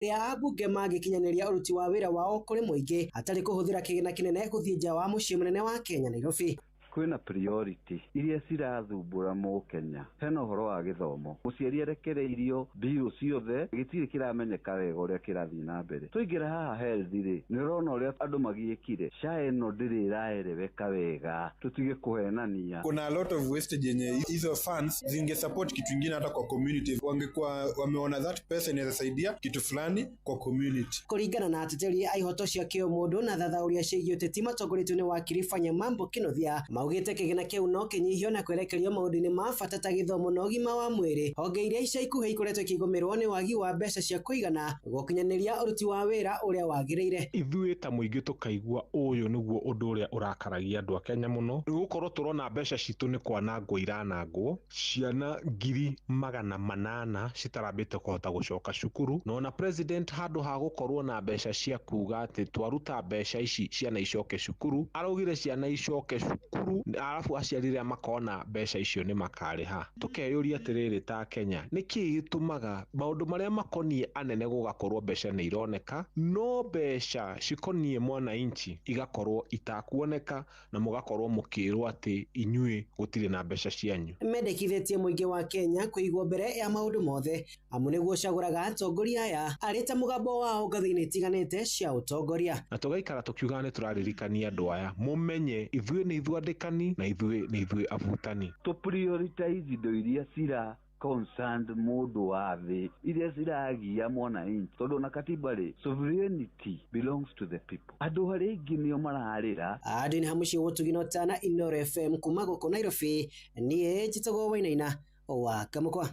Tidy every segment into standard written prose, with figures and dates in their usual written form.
Rĩrĩa ambunge mangĩkinyanĩria ũruti wa wĩra wao kũrĩ mũingĩ hatarĩ kũhũthĩra kĩgĩna kĩnene gũthiĩ nja wa mũciĩ mũnene wa Kenya, Nairobi. Kwĩna priority iria cirathumbũra Mũkenya. Hena ũhoro wa gĩthomo, mũciari arekereirio mbirũ ciothe, gĩtirĩ kĩramenyeka wega ũrĩa kĩrathiĩ na mbere. Twaingĩra haha health rĩ, nĩ ũrona ũrĩa andũ magiĩkire. SHA ĩno ndĩrĩ ĩraeleweka wega, tũtige kũhenania. Kuna a lot of wastage yenye hizo funds zinge support kitu ingine hata kwa community, wangekuwa wameona that pesa inaweza saidia kitu fulani kwa community. Kũringana na ateteri a ihoto cia kĩũmũndũ na thathaũri ciĩgiĩ ũteti matongoretio nĩ wakiri Fanya Mambo Kinuthia, maugĩte kĩgĩna kĩu no kĩnyihio na kwerekerio maũndũ-inĩ ma bata ta gĩthomo na ũgima wa mwĩrĩ. Honge iria ica ikuhĩ ikoretwo ikĩgũmĩrwo nĩ wagi wa mbeca cia kũigana gũkinyanĩria ũruti wa wĩra ũrĩa wagĩrĩire. Ithuĩ ta mũingĩ tũkaigua ũyũ nĩguo ũndũ ũrĩa ũrakaragia andũ a Kenya mũno, nĩ gũkorwo tũrona mbeca citũ nĩ kwanangwo iranangwo. Ciana 800,000 citarambĩte kũhota gũcoka cukuru, na ona president handũ ha gũkorwo na mbeca cia kuga atĩ twaruta mbeca ici ciana icoke cukuru, araugire ciana icoke cukuru, arabu aciari rĩrĩa makona mbeca icio nĩ makarĩha. Tũkeyũria atĩrĩrĩ, ta Kenya, nĩkĩ gĩtũmaga maũndũ marĩa makoniĩ anene gũgakorwo mbeca nĩ ironeka, no mbeca cikoniĩ mwananchi igakorwo itakuoneka, na mũgakorwo mũkĩrwo atĩ inyuĩ gũtirĩ na mbeca cianyu? Mendekithĩtie mũingĩ wa Kenya kũigwo mbere ya maũndũ mothe, amu nĩguo ũcagũraga atongoria aya arĩ ta mũgambo wao ngathĩ-inĩ itiganĩte cia ũtongoria. Na tũgaikara tũkiugaga nĩ tũraririkania andũ aya, mũmenye ithuĩ nĩ ithuĩ andĩkani na ithuĩ nĩ ithuĩ abutani. Tũ prioritize indo iria cira concerned mũndũ wa thĩ, iria ciragia mwananchi, tondũ na katiba rĩ, sovereignty belongs to the people. Andũ arĩa aingĩ nĩo mararĩra. Andũ-inĩ ha mũciĩ wa ũtugi na ũtana, Inooro FM, kuma gũkũ Nairobi, niĩ njĩtagwo Wainaina wa Kamũkwa.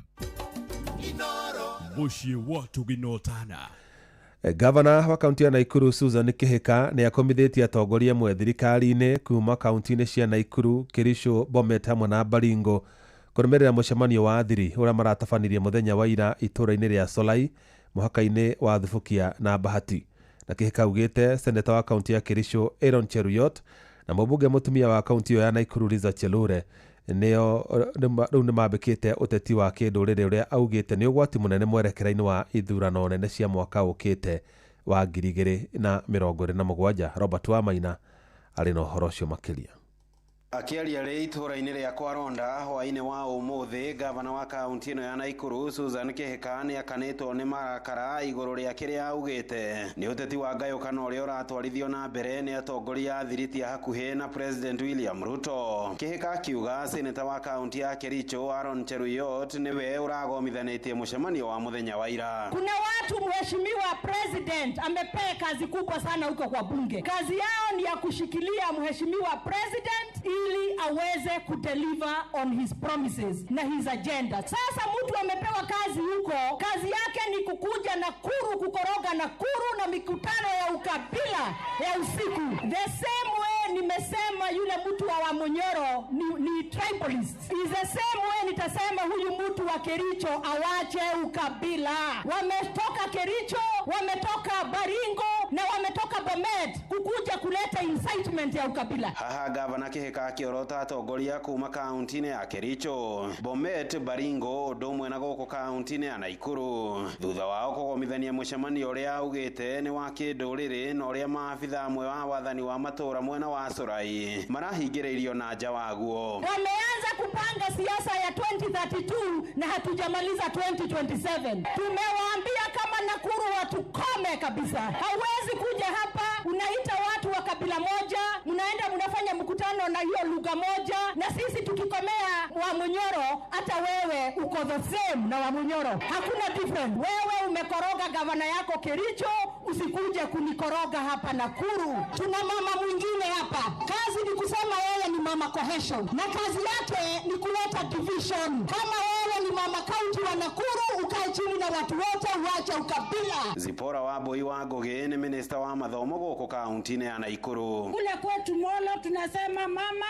Mũciĩ wa ũtugi na ũtana. Gavana wa kaunti ya Naikuru Susan Kihika nĩ akomithĩtie atongoria amwe thirikari-inĩ kuma kaunti-inĩ cia Naikuru, Kericho, Bomet hamwe na Baringo kũrũmĩrĩra mũcemanio wa thiri ũrĩa maratabanirie mũthenya wa ira itũũra-inĩ rĩa Solai, mũhaka-inĩ wa Thubukia na Bahati. Na Kihika augĩte seneta wa kaunti ya Kericho Aaron Cheruiyot na mũmbunge mũtumia wa kaunti ĩyo ya Naikuru Liza Chelure nĩo rĩu nĩ mambĩkĩte ũteti wa kĩndũrĩrĩ, ũrĩa augĩte nĩ ũgwati mũnene mwerekera-inĩ wa ithurano nene cia mwaka ũkĩte wa 2027. Robert Wamaina arĩ na ũhoro ũcio makĩria. Akĩaria rĩ itũũra-inĩ rĩa Kwaronda hwaĩ-inĩ wa ũmũthĩ, gavana wa kaunti ĩno ya Naikuru Susan Kihika nĩ akanĩtwo nĩ marakara igũrũ rĩa kĩrĩa augĩte nĩ ũteti wa ngayũkano ũrĩa ũratwarithio na mbere nĩ atongoria a thiriti ya hakuhĩ na President William Ruto. Kihika akiuga seneta wa kaunti ya Kericho Aaron Cheruiyot nĩwe ũragomithanĩtie mũcemanio wa mũthenya wa ira. Kuna watu mheshimiwa president amepea kazi kubwa sana huko kwa bunge. Kazi yao ni ya kushikilia mheshimiwa president ili aweze kudeliver on his promises na his agenda. Sasa mtu amepewa kazi huko, kazi yake ni kukuja Nakuru kukoroga Nakuru na mikutano ya ukabila ya usiku. The same way nimesema yule mtu wa Wamunyoro ni tribalist. Is the same way nitasema huyu mtu wa Kericho awache ukabila. Wametoka Kericho, wametoka Baringo na wametoka Bomet kukuja kuleta incitement ya ukabila. Haha gavana Kihika akĩorota atongoria kuma kaunti-inĩ ya Kericho, Bomet, Baringo ũndũ ũmwe na gũkũ kaunti-inĩ ya Naikuru, thutha wao kũgomithania mũcemanio ũrĩa augĩte nĩ wa kĩndũrĩrĩ na ũrĩa maabitha amwe wa wathani wa matũũra mwena wa Sorai marahingĩrĩirio na nja waguo. Wameanza kupanga siasa ya 2032 na hatujamaliza 2027. Tumewaambia kama Nakuru watukome kabisa. Hauwezi kuja hapa unaita watu wa kabila moja, mnaenda mnafanya mkutano na hiyo lugha moja, na sisi tukikomea Wamunyoro, hata wewe uko the same na Wamunyoro, hakuna different. Wewe umekoroga gavana yako Kericho, usikuje kunikoroga hapa Nakuru. Tuna mama mwingine hapa, kazi ni kusema yeye ni mama cohesion, na kazi yake ni kuleta division. Kama wewe ni mama county wa Nakuru, ukae chini na watu wote, uache ukabila. Zipora Wambui wa Ngugi nĩ minista wa mathomo gũkũ kaunti-inĩ ya Naikuru. Kule kwetu Molo tunasema mama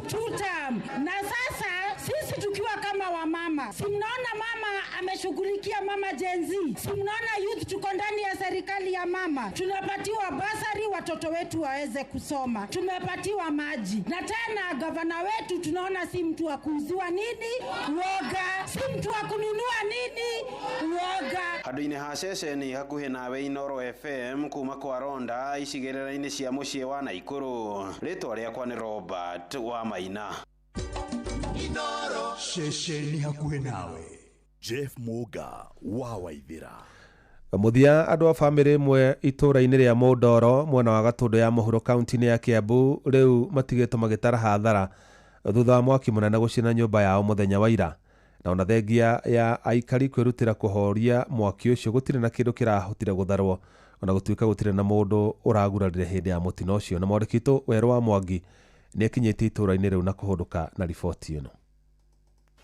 two term. Na sasa sisi tukiwa kama wamama, si mnaona mama ameshughulikia mama Gen Z, si mnaona youth tuko ndani ya serikali ya mama. mama tunapatiwa basari watoto wetu waweze kusoma, tumepatiwa maji, na tena gavana wetu tunaona si mtu wa kuuziwa nini woga, si mtu wa kununua nini woga. Handũ-inĩ ha ceceni hakuhĩ nawe Inooro FM kuma kwa Ronda icigĩrĩra-inĩ cia mũciĩ wa Naikuru, rĩtwa rĩakwa nĩ Robert wa Maina. Inooro ceceni hakuhĩ nawe. Jeff Muga wa Waithira. Mũthia andũ a bamĩrĩ ĩmwe itũũra-inĩ rĩa Mũndoro mwena wa Gatũndũ ya mũhuro kaunti-inĩ ya Kiambu rĩu matigĩtwo magĩtara hathara thutha wa mwaki mũnene gũcina nyũmba yao mũthenya wa ira. Na ona thengia ya aikari kwĩrutĩra kũhoria mwaki ũcio gũtirĩ na kĩndũ kĩrahotire gũtharwo ona gũtuĩka gũtirĩ na mũndũ ũragurarire hĩndĩ ya mũtino ũcio. Na mwandĩki witũ Werũ wa Mwangi nĩakinyĩtie itũũra-inĩ rĩu na kũhũndũka na riboti ĩno.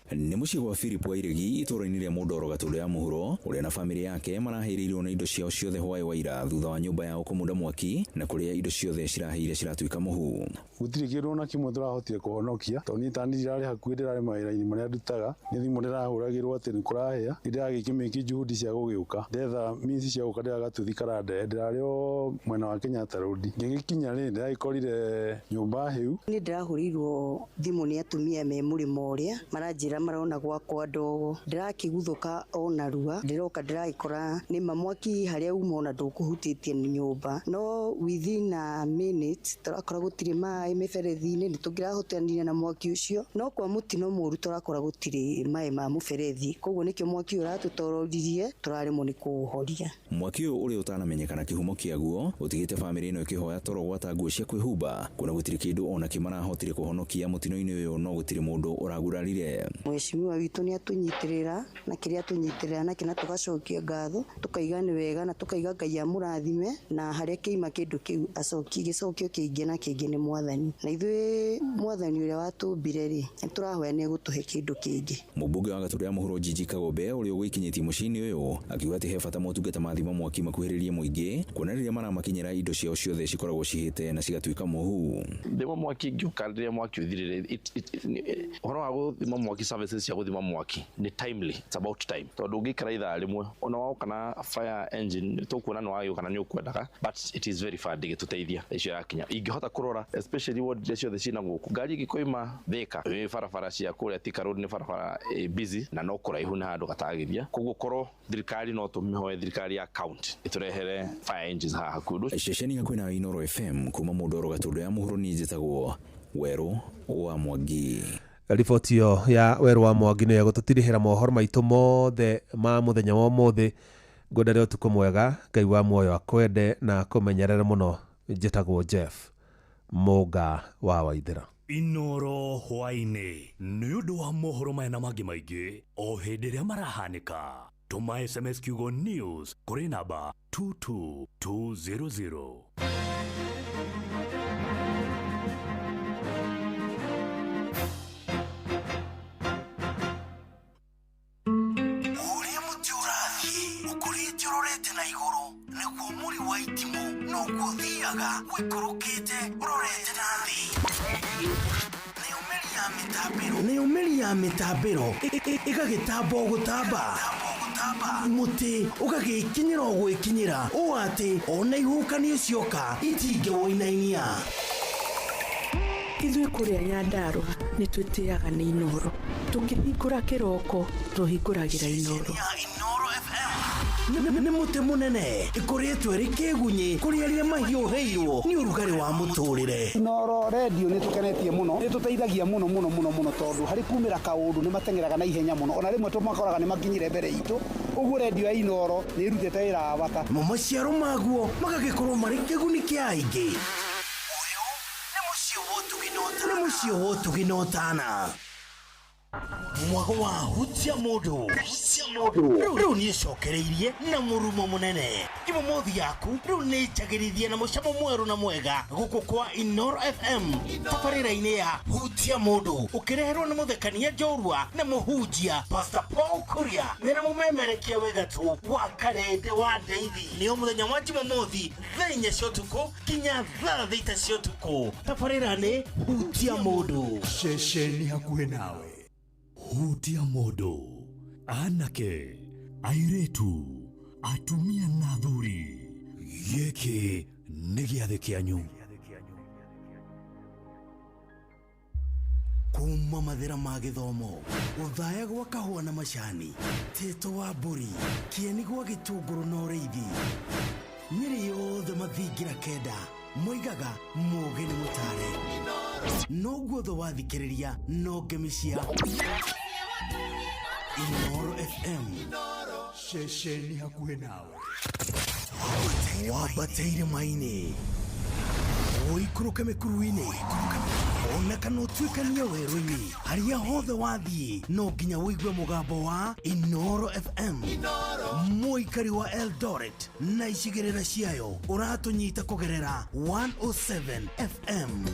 Nĩ mũciĩ gwa Philip Wairegi itũũra-inĩ rĩa Mũndoro Gatũndũ ya mũhuro ũrĩa na bamĩrĩ yake marahĩrĩirwo nĩ indo ciao ciothe hwaĩ wa ira thutha wa nyũmba yao kũmunda mwaki na kũrĩa indo ciothe cirahĩire ciratuĩka mũhu. Gũtirĩ kĩndũ ona kĩmwe tũrahotire kũhonokia tondũ niĩ tani ndirarĩ hakuhĩ, ndĩrarĩ mawĩra-inĩ marĩa ndutaga, nĩ thimũ ndĩrahũragĩrwo atĩ nĩ kũrahĩa, nĩ ndĩragĩkĩmĩki juhudi cia gũgĩũka, ndetha means cia gũka ndĩragatuthi karandehe, ndĩrarĩ o mwena wa Kenyatta Road, ngĩgĩkinya rĩ ndĩragĩkorire nyũmba hĩu. Nĩ ndĩrahũrĩirwo thimũ nĩ atumia me mũrĩmo ũrĩa maranjĩra marona gwakwa ndogo, ndĩrakĩguthũka ona rua, ndĩroka ndĩragĩkora nĩma mwaki harĩa uma ona ndũkũhutĩtie nyũmba, no within a minute tũrakora gũtirĩ maĩ mĩberethi-inĩ, nĩ tũngĩrahotanire na mwaki ũcio, no kwa mũtino mũru tũrakora gũtirĩ maĩ ma mũberethi, koguo nĩkĩo mwaki ũratũtororirie tũraremwo nĩ kũũhoria. Mwaki ũyũ ũrĩa ũtanamenyekana kĩhumo kĩaguo ũtigĩte bamĩrĩ ĩno ĩkĩhoya toro gwata nguo cia kwĩhumba kuona gũtirĩ kĩndũ ona kĩ marahotire kũhonokia mũtino-inĩ ũyũ no gũtirĩ mũndũ ũragurarire. Mheshimiwa witũ nĩ atũnyitĩrĩra na kĩrĩa atũnyitĩrĩra nakĩo na tũgacokia ngatho, tũkaiga nĩ wega na tũkaiga Ngai amũrathime na harĩa kĩima kĩndũ kĩu acokie gĩcokio kĩingĩ na kĩngĩ nĩ mwathani, na ithuĩ mwathani ũrĩa watũmbire rĩ nĩ tũrahoya nĩ egũtũhe kĩndũ kĩngĩ. Mũmbunge wa Gatũndũ ya mũhuro Gigi Kagombe ũrĩa ũgũikinyĩtie mũciĩ-inĩ ũyũ akiuga atĩ he bata motungata ma thima mwaki makuhĩrĩrie mũingĩ kuona rĩrĩa maramakinyĩra indo ciao ciothe cikoragwo cihĩte na cigatuĩka mũhu. Thima mwaki ngĩũka rĩrĩa mwaki ũthirire, ũhoro wa gũthima mwaki, services cia gũthima mwaki nĩ timely, it's about time, tondũ ũngĩikara ithaa rĩmwe ona waoka na fire engine tũkuona nĩ wagĩũka na nĩ ũkwendaga, but it is very far ndĩgĩtũteithia icio yakinya. Ingĩhota kũrora especially ward iria ciothe ciĩna gũkũ, ngari ĩngĩkoima Thika ĩ barabara cia kũrĩa Thika Road nĩ barabara busy na no kũraihu na handũ gatagĩria, koguo korwo thirikari no tũmĩhoe thirikari ya county ĩtũrehere fire engines haha hakuhĩ. Ceceni hakuhĩ na Inooro FM kuma Mũndoro Gatũndũ ya mũhuro, niĩ njĩtagwo Werũ wa Mwangi. Riboti ĩyo ya Werũ wa Mwangi nĩyo ĩgũtũtirihĩra mohoro maitũ mothe ma mũthenya wa ũmũthĩ. Ngwendere ũtukũ mwega, Ngai wa muoyo akwende na akũmenyerere mũno. Njĩtagwo Jeff Mũnga wa Waithĩra. Inooro hwaĩ-inĩ nĩ ũndũ wa mohoro maya na mangĩ maingĩ o hĩndĩ ĩrĩa marahanĩka. Tũma SMS kiugo news kũrĩ namba 22200. Nĩ ya mĩtambĩro ĩgagĩtamba o gũtamba, mũtĩ ũgagĩkinyĩra o gwĩkinyĩra ũũ atĩ ona ihuhũkanio cioka itingĩwũinainia. Ithuĩ kũrĩa Nyandarũa nĩ twĩtĩaga nĩ Inooro, tũkĩhingũra kĩroko tũhingũragĩra Inooro. Nĩ mũtĩ mũnene ĩkoretwo ĩrĩ kĩgunyĩ kũrĩ arĩa mahiũhĩirwo nĩ ũrugarĩ wa mũtũrĩre. Inooro redio nĩ tũkenetie mũno, nĩ tũteithagia mũno mũno mũno mũno tondũ harĩ kumĩra kaũndũ nĩ mateng'eraga na ihenya mũno, ona rĩmwe tũmakoraga nĩ makinyire mbere itũ, ũguo redio ya Inooro nĩ ĩrutĩte wĩra wa bata. Mo maciaro maguo magagĩkorwo marĩ kĩguni kĩa aingĩ. Ũyũ nĩ mũciĩ wa ũtugi na ũtana. Mwago wa hutia mũndũ rĩu nĩ ĩcokereirie na mũrumo mũnene. Jumamothi yaku rĩu nĩ njagĩrithie na mũcamo mwerũ na mwega gũkũ kwa Inooro FM tabarĩra-inĩ ya hutia mũndũ ũkĩreherwo nĩ mũthekania njorua na mũhunjia Pastor Paul Kuria mena mũmemerekia wĩ gatũ wa Karende wa Ndeithi. Nĩo mũthenya wa Jumamothi thaa 4 cia ũtukũ nginya thaa 6 cia ũtukũ. Tabarĩra nĩ hutia mũndũ. Ceceni hakuhĩ nawe. Hutia mũndũ, anake, airĩtu, atumia na athuri, Gĩkĩ nĩ gĩathĩ kĩanyu. Kuma mathĩra ma gĩthomo, ũthaya gwa kahũa na macani, tĩto wa mbũri, kĩeni gwa gĩtũngũrũ na ũrĩithi, Nyĩrĩ yothe mathingira kenda moigaga mũũgĩ nĩ mũtare, no guothe wathikĩrĩria no ngemi cia Inooro FM, ceceni hakuhĩ nawe. Wambate irĩma-inĩ, ũikũrũke mĩkuru-inĩ, ona kana ũtuĩkanie werũ-inĩ, harĩa hothe wathiĩ no nginya ũigue mũgambo wa Inooro FM. Mũikari wa Eldoret na icigĩrĩra ciayo, ũratũnyita kũgerera 107 FM.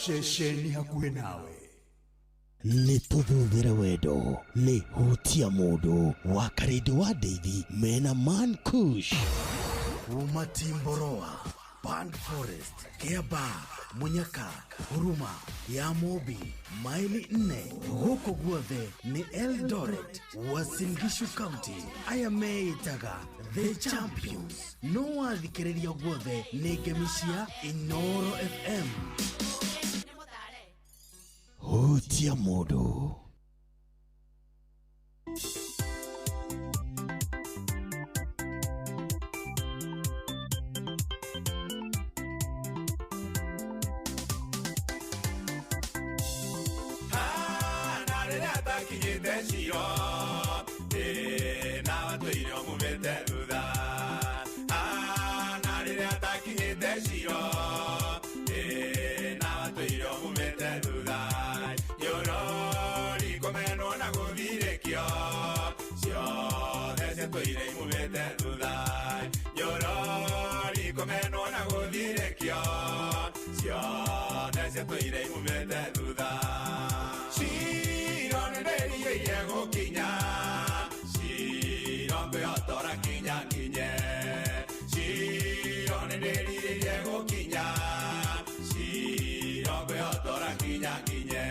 Ceceni hakuhĩ nawe. Nĩ tũthuthĩre wendo nĩ hutia mũndũ wa karĩndĩ wa ndeithi mena Man Kush kuma Timboroa, Band Forest, Kiambaa, Munyaka, Huruma ya Mobi, maili 4, gũkũ guothe nĩ Eldoret, Uasin Gishu County. Aya meĩtaga The Champions, no wathikĩrĩria guothe nĩ ngemi cia Inooro FM. Hutia mũndũ. Na rĩrĩa atakinyĩte Ciro, na watũire ũmumĩte thutha. Na rĩrĩa atakinyĩte Ciro, na watũire ũmumĩte thutha. Nyorori kũmenwo na gũthirĩkio, ciothe ciatũire imumĩte thutha. Nyorori kũmenwo na gũthirĩkio, ciothe ciatũire imumĩte thutha. Ciro nĩndĩrirĩirie gũkinya, Ciro ngwĩhotora kinya nginye. Ciro nĩndĩrirĩirie gũkinya, Ciro ngwĩhotora kinya nginye.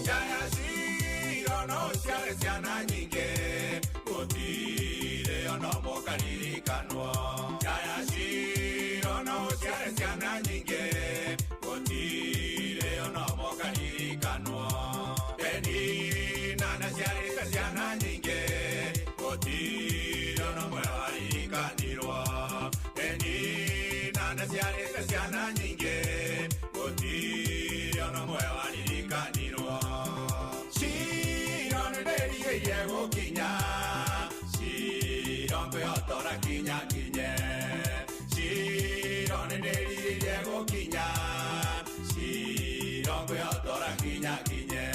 Njaya Ciro no ũciare ciana nyingĩ, gũtirĩ ona ũmwe ũkaririkanwo. Njaya Ciro no ũciare ciana nyingĩ, gũtirĩ ona ũmwe ũkaririkanwo. Penina ndaciarĩte ciana nyingĩ, gũtirĩ ona ũmwe waririkanirwo. Penina ndaciarĩte ciana nyingĩ, gũtirĩ ona ũmwe waririkanirwo. Ciro nĩndĩrirĩirie gũkinya, Ciro ngwĩhotora kinya nginye. Ciro nĩndĩrirĩirie gũkinya, Ciro ngwĩhotora kinya nginye.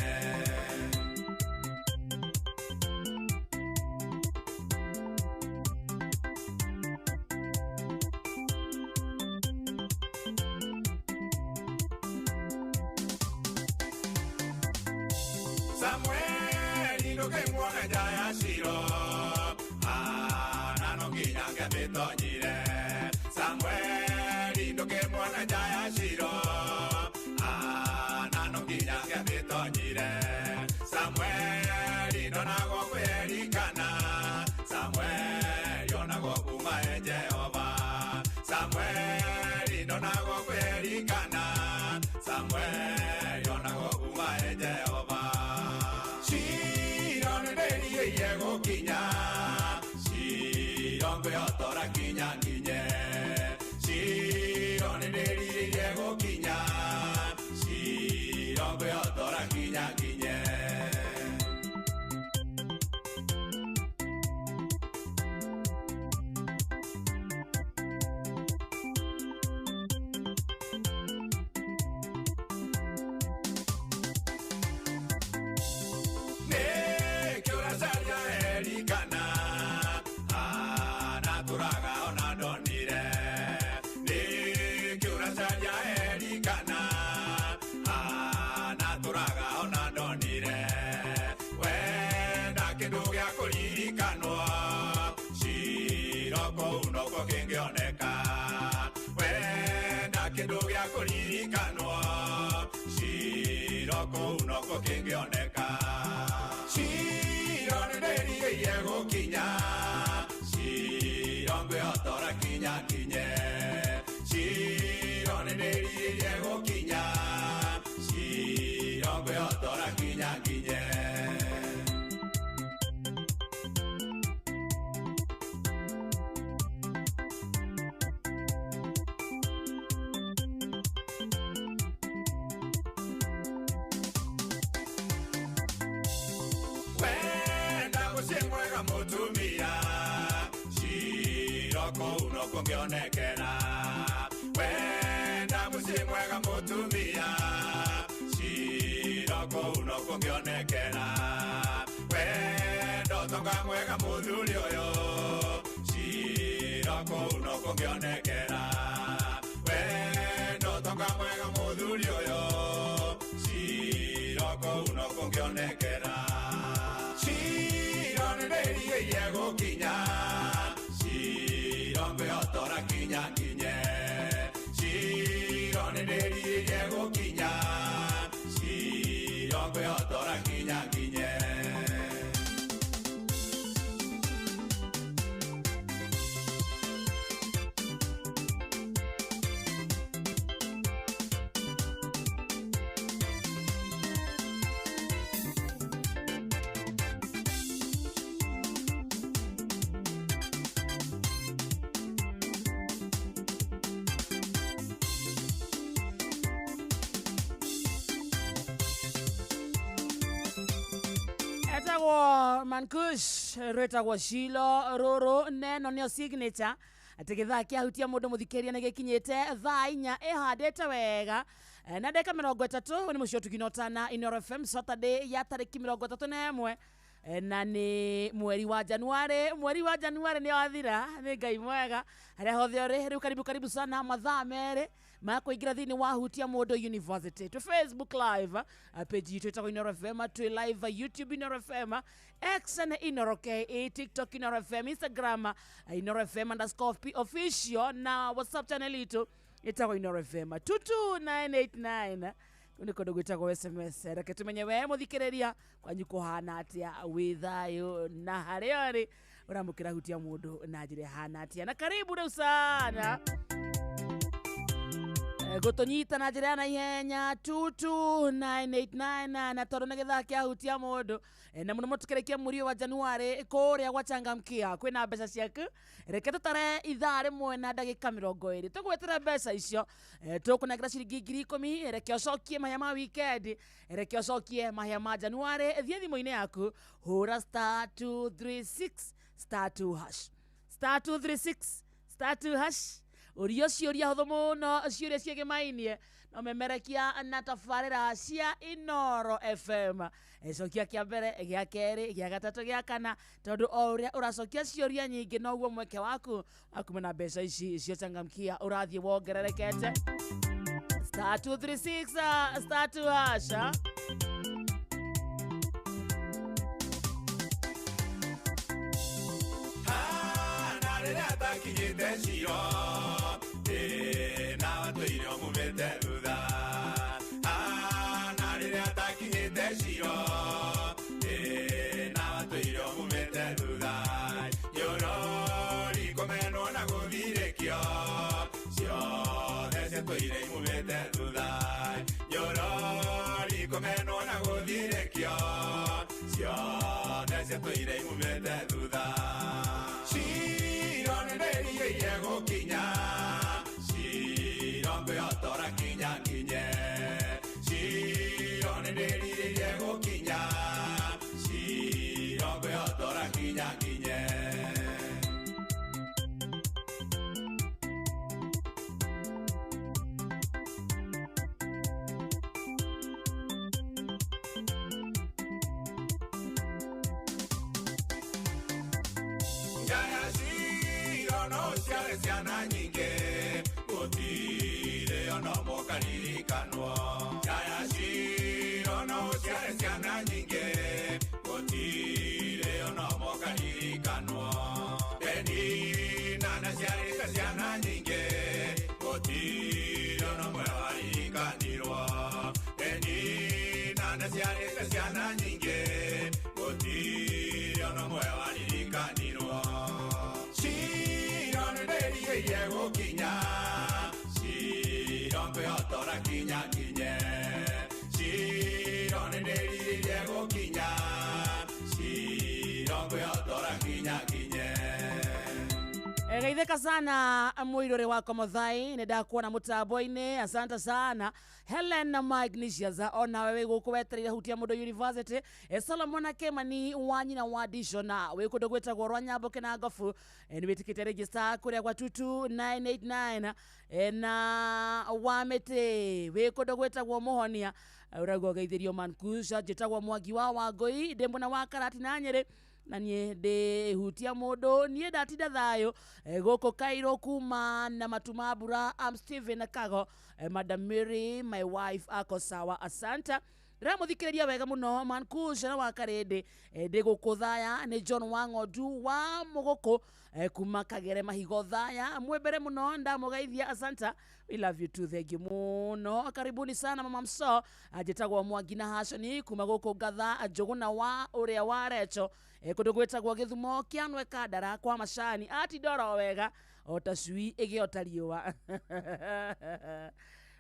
Samueli ndũkĩmuona nja ya Ciro, Hana no nginya angĩamĩtonyire. Samueli ndũkĩmuona nja ya Ciro, Hana no nginya angĩamĩtonyire. Samueli ndonagwo kwĩrikana, Samueli onagwo kuma e Jehova. Samueli ndonagwo kwĩrikana, Samueli onagwo kuma e Jehova. Ciro nĩndĩrirĩirie gũkinya, Ciro ngwĩhotora kinya nginye. Ciro nĩndĩrirĩirie gũkinya, Ciro ngwĩhotora kinya nginye. Nĩkĩ ũracaria Elikana? Anatũraga ona ndonire. kũu nokuo kĩngĩoneka. Wenda kĩndũ gĩa kũririkanwo, Ciro kũu nokuo kĩngĩoneka. Ciro nĩndĩrirĩirie gũkinya, Ciro ngwĩhotora kinya kinye. Ciro nĩndĩrirĩirie gũkinya, Ciro ngwĩhotora kinya kinye. Wenda mũciĩ mwega mũtumia, Ciro kũu nokuo ngĩonekera. Wenda mũciĩ mwega mũtumia, Ciro kũu nokuo ngĩonekera. Wenda ũtonga mwega mũthuri ũyũ, Ciro kũu nokuo ngĩonekera. Wenda ũtonga mwega mũthuri ũyũ, Ciro kũu nokuo ngĩonekera. Ciro nĩndĩrirĩirie gũkinya, Ciro ngwĩhotora kinya kinye. Ciro nĩndĩrirĩirie gũkinya, Ciro ngwĩhotora kinya kinye. Etagwo Mankush, rwĩtagwo Shilo rũrũ neno nĩo signature atĩ gĩthaa kĩahutia mũndũ mũthikĩria nĩ gĩkinyĩte thaa 4 ĩhandĩte wega na ndagĩka 30. Nĩ mũciĩ ũtuginotana Inooro FM Saturday ya tarĩki 31 na nĩ mweri wa Januari. Mweri wa Januari nĩ wathira, nĩ Ngai mwega harĩa hothe ũrĩ. Rĩu karibu karibu sana mathaa 2 ma kũingĩra thĩinĩ wa Hutia Mũndũ University. Twĩ Facebook live page itũ ĩtagwo Inooro FM, twĩ live YouTube Inooro FM, X nĩ Inooro KE, TikTok Inooro FM, Instagram Inooro FM underscore P official, na WhatsApp channel itũ ĩtagwo Inooro FM 22989. Nĩ kũndũ gwĩtagwo SMS. Reke tũmenye we mũthikĩrĩria kwanyu kũhana atĩa, wĩ thayũ na harĩa ũrĩ ũramũkĩra Hutia Mũndũ na njĩra ĩhana atĩa. Na karibu rĩu sana gũtũnyita na njĩra ya naihenya 22989 na tondũ nĩ gĩthaa kĩa Hutia Mũndũ na mũno mũtũkĩrĩkia mweri wa Januari kũrĩa gwa Changamkia kwĩna mbeca ciaku. Reke tũtare ithaa 1 na ndagĩka 20 tũgwetera mbeca icio tũkũnengera ciringi 10,000. Reke ũcokie mahĩa ma weekend, reke ũcokie mahĩa ma Januari. Thiĩ thimũ-inĩ yaku hũra star 236 star 2 hash, star 236 star 2 hash. Ũrio ciũria hũthũ mũno, ciũria ciĩgĩmainie no memerekia na tabarĩra cia Inooro FM. Cokia kĩa mbere, gĩa kerĩ, gĩa gatatũ, gĩa kana, tondũ o ũrĩa ũracokia ciũria nyingĩ noguo mweke waku wa kumena mbeca ici cia Changamkia ũrathiĩ wongererekete. Star 236 star 2 hash. Na rĩrĩa takinyĩte Ciro, na watũire ũmumĩte thutha. Na rĩrĩa takinyĩte Ciro, na watũire ũmumĩte thutha. Nyorori kũmenwo na gũthirĩkio, ciothe ciatũire imumĩte thutha. Nyorori kũmenwo na gũthirĩkio, ciothe ciatũire imumĩte thutha. Ciro nĩndĩrirĩirie gũkinya, Ciro ngwĩhotora kinya kinye. Ciro nĩndĩrirĩirie gũkinya, Ciro ngwĩhotora kinya kinye. Ciana nyingĩ gũtirĩ ona ũmwe ũkaririkanwo. Njaya Ciro no ũciare ciana nyingĩ gũtirĩ ona ũmwe ũkaririkanwo. Penina Gũtirĩ ona ũmwe waririkanirwo. Penina nĩaciarĩte ciana nyingĩ, gũtirĩ ona ũmwe waririkanirwo. Shilo nĩndĩrirĩirie gũkinya, Shilo ngwĩhotora nginya nginye. Shilo nĩndĩrirĩirie gũkinya, Shilo ngwĩhotora nginya nginye. Geithĩka sana mwirore wakwa Muthai, nĩ ndakuona mũtambo-inĩ, asante sana. Helen na Magnesias, onawe wĩ gũkũ wetereire Hutia Mũndũ University. Solomon Kemani wa nyina wa Dishona wĩ kũndũ gwĩtagwo Rwanyambo Kĩnangobu, nĩ wĩtĩkĩte register kũrĩa gwa 22989. Na wa mĩtĩ wĩ kũndũ gwĩtagwo Mũhonia, ũrauga ũgeithĩrio Mankusha. Njĩtagwo Mwangi wa Wangũi, ndĩ mwena wa Karatina Nyĩrĩ, na niĩ ndĩhutia mũndũ, niĩ ndatinda thayũ gũkũ Cairo kuma na matu ma mbura. I'm Steven Kago. Madam Mary my wife ako sawa, asante. Ndĩramũthikĩrĩria wega mũno Mankusha na wa Karĩndĩ. Ndĩ gũkũ Thaya nĩ John wa Ng'ondu wa Mũgũkũ, kuma Kagere Mahigo Thaya, mwĩ mbere mũno, ndamũgeithia, asante. We love you too, thank you mũno, karibuni sana mama mso. Njĩtagwo Mwangi na Hashoni kuma gũkũ Ngatha Njũgũna wa ũrĩa wa Recho, kũndũ gwĩtagwo Gĩthumo kĩanwe Kandara kwa Macani, atindoro wega ota cui ĩgĩota riũa.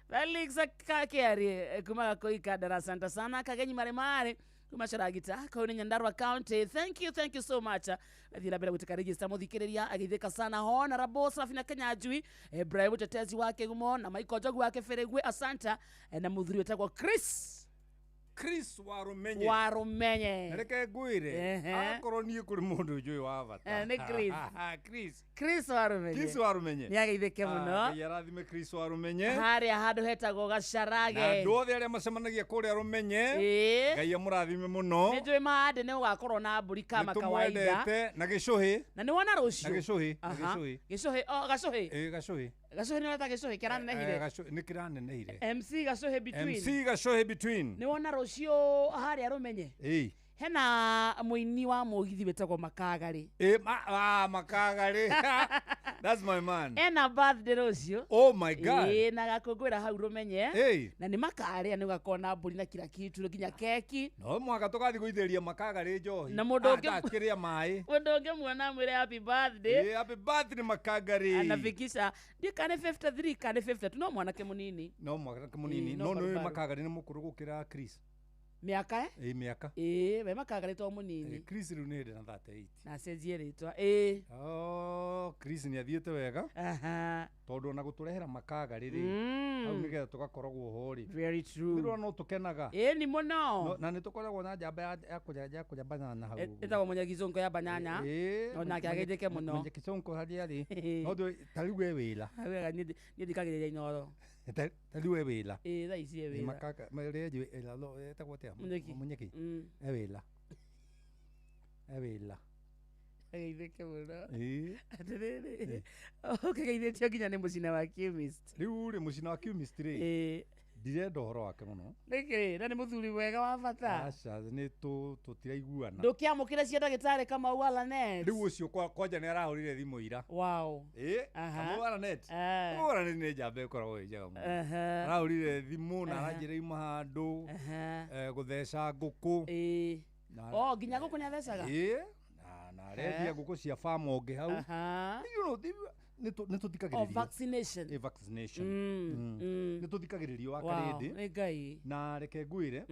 Felix Kakiari kuma Gakũi Kandara, asante sana. Kagenyi Maremare kuma Caragita kũu nĩ Nyandarua County, thank you, thank you so much. Thiĩ na mbere gwĩtĩka register mũthikĩrĩria, agĩthĩka sana. Honorable Safina Kenyanjui, Ibrahim Tetezi wa Kĩgumo na Michael Njogu wa Kĩbĩrĩgwe, asante. Na mũthuri wĩtagwo Chris Chris Warumenye. Warumenye. Na reke ngwĩre, akorwo niĩ kũrĩ mũndũ njũĩ wa bata. Nĩ Chris. Chris. Chris Warumenye. Chris Warumenye. Nĩ ageithĩke mũno. Ngai arathime Chris Warumenye. Harĩa handũ hetagwo Gacarage. Na andũ othe arĩa macemanagia kũrĩa Rumenye. Ngai amũrathime mũno. Nĩ njũĩ mahande nĩ ũgakorwo na mbũri kama kawaida. Nĩtũmwendete na gĩcũhĩ. Na nĩ wona rũciũ. Na gĩcũhĩ, na gĩcũhĩ. Gĩcũhĩ, oh, gacũhĩ. Ĩĩ, gacũhĩ. Gacũhĩ nĩ weta gĩcũhĩ kĩranenehire. Gacũhĩ nĩ kĩranenehire. MC Gacũhĩ between. MC Gacũhĩ between. Nĩ wona rũciũ harĩa Rumenye. Ĩĩ. Hena mũini wa mũgithi wĩtagwo Makagarĩ. Ĩĩ, Makagarĩ. That's my man. Ena birthday rũciũ. Oh my God. Ĩĩ, na agakũngũĩra hau Rumenye. Ĩĩ. Na nĩ makarĩa, nĩ ũgakorwo na mbũri na kila kitu, nginya keki. No mũhaka tũgathiĩ gũitĩrĩria Makagarĩ njohi. Na mũndũ ũngĩ kĩrĩa maĩ. Mũndũ ũngĩmuona amwĩre happy birthday. Ĩĩ, happy birthday Makagarĩ. Anafikisha ndiũ kana 53 kana 52, no mwanake mũnini. No mwanake mũnini. No nĩ Makagarĩ nĩ mũkũrũ gũkĩra Chris. Mĩaka Ĩĩ, mĩaka. Ĩĩ, we Makagarĩ to mũnini. Chris rĩu nĩ hĩndĩ na 38. Na acenjie rĩtwa. Ĩĩ. Oh, Chris nĩ athiĩte wega. Tondũ ona gũtũrehera Makagarĩ rĩ, hau nĩgetha tũgakoragwo ho rĩ. Very true. Nĩ no tũkenaga. Ĩĩ, ni mũno. Na nĩ tũkoragwo na njamba ya kũrĩa banana hau. Ĩtagwo Mũnyagizongo ya banana. Ĩĩ. Onake ageithĩke mũno. Mũnyagizongo harĩa arĩ. No ta rĩu e wĩra. Wega, niĩ thikagĩrĩria Inooro. Ta rĩu e wĩra. Ĩĩ, thaa ici e wĩra. Makaka, etagwo atĩa? Mũnyeki. Mũnyeki. E wĩra. E wĩra. Ageithĩke mũno. Ĩĩ. Atĩrĩrĩ, ũkĩgeithĩtio nginya nĩ mũcina wa chemist. Rĩu rĩ, mũcina wa chemist rĩ, Ĩĩ. ndirenda ũhoro wake mũno. Nĩkĩ? Na nĩ mũthuri mwega wa bata. Aca, nĩ tũtiraiguana. Ndũkĩamũkĩra cia ndagĩtarĩ Kamau Alanet. Rĩu ũcio kwanja nĩ arahũrire thimũ ira. Wow. Ĩĩ, Kamau Alanet. Kamau Alanet nĩ njamba ĩkoragwo ĩ njega mũno. Arahũrire thimũ na aranjĩra ima handũ, gũtheca ngũkũ. Ĩĩ. Oh, nginya ngũkũ nĩ athecaga? Ĩĩ. Na arendia ngũkũ cia farm ũngĩ hau. You know, nĩ tũthikagĩrĩrio. Oh, vaccination. Ĩ, vaccination. Nĩ tũthikagĩrĩrio wa Karĩndĩ. Nĩ Ngai. Na reke ngwĩre,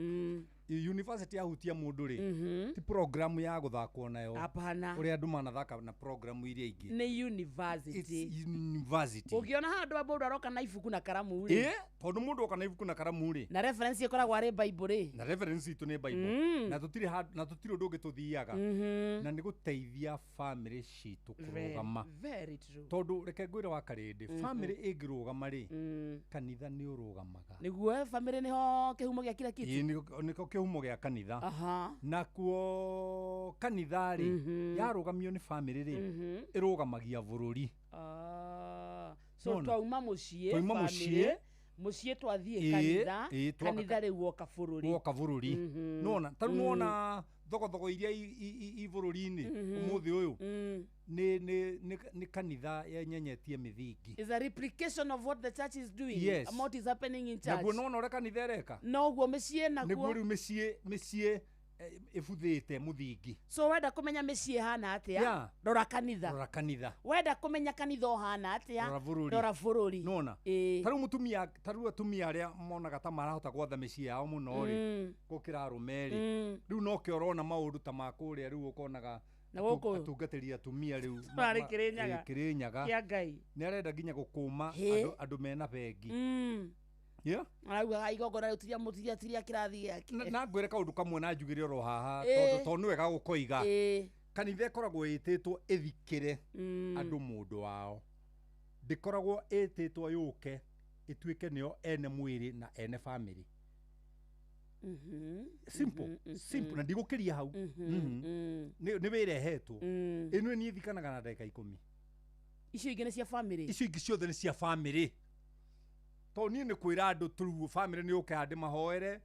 university yahutia mũndũ rĩ, ti program ya gũthakwo nayo. Hapana. Ũrĩa andũ manathaka na program iria ingĩ. Nĩ university. It's university. Ũngĩona handũ mũndũ aroka na ibuku na karamu rĩ. Ĩ, tondũ mũndũ oka na ibuku na karamu rĩ. Na reference ĩkoragwo arĩ Bible rĩ. Na reference itũ nĩ Bible. Na tũtirĩ handũ, na tũtirĩ ũndũ ũngĩ tũthiaga. Na nĩ gũteithia family citũ kũrũgama. Very true. Tondũ reke ngwĩre wa Karĩndĩ, family ĩngĩrũgama rĩ, kanitha nĩ ũrũgamaga. Nĩguo family nĩho kĩhumo gĩa kila kitu. Ĩĩ, nĩko kĩhumo gĩa kanitha. Nakuo kanitha rĩ, yarũgamio nĩ family rĩ, ĩrũgamagia bũrũri. So twauma mũciĩ, Twauma mũciĩ, Mũciĩ twathiĩ kanitha, kanitha rĩu woka bũrũri. Woka bũrũri. Nona ta rĩu nĩwona thogothogo iria i bũrũri-inĩ ũmũthĩ ũyũ nĩ kanitha yenyenyetie mĩthingi. Is a replication of what the church is doing. Yes. And what is happening in church. Naguo nĩwona ũrĩa kanitha ĩreka? Noguo mĩciĩ naguo. Nĩguo rĩu mĩciĩ ĩbuthĩte mũthingi. So wenda kũmenya mĩciĩ ĩhana atĩa, rora kanitha. Rora kanitha. Wenda kũmenya kanitha ũhana atĩa, rora bũrũri. Nona ta rĩu mũtumia, ta rĩu atumia arĩa monaga ta marahota gwatha mĩciĩ yao mũno rĩ, gũkĩra arũme rĩ, rĩu nokĩo ũrona maũndũ ta ma kũrĩa rĩu ũkonaga atungatĩri atumia rĩu marĩ Kĩrĩnyaga. Kĩrĩnyaga. Kĩa Ngai. Nĩ arenda nginya gũkũma andũ mena bengi. Yeah. Araugaga igongona rĩu tiria mũtiria tiria kĩrathi gĩake. Na ngwĩre kaũndũ kamwe na njugĩre oro haha tondũ nĩ wega gũkoiga. Kanitha ĩkoragwo ĩtĩtwo ĩthikĩre andũ mũndũ wao. Ndĩkoragwo ĩtĩtwo yũke ĩtuĩke nĩo ene mwĩrĩ na ene family. Simple, simple na ndigũkĩria hau. Nĩ wĩra ĩhetwo. Ĩno niĩ thikanaga na ndagĩka 10. Icio ingĩ nĩ cia family. Icio ingĩ ciothe nĩ cia family. Tondũ niĩ nĩ kwĩra andũ tũrũ family nĩ ũke handĩ mahoere,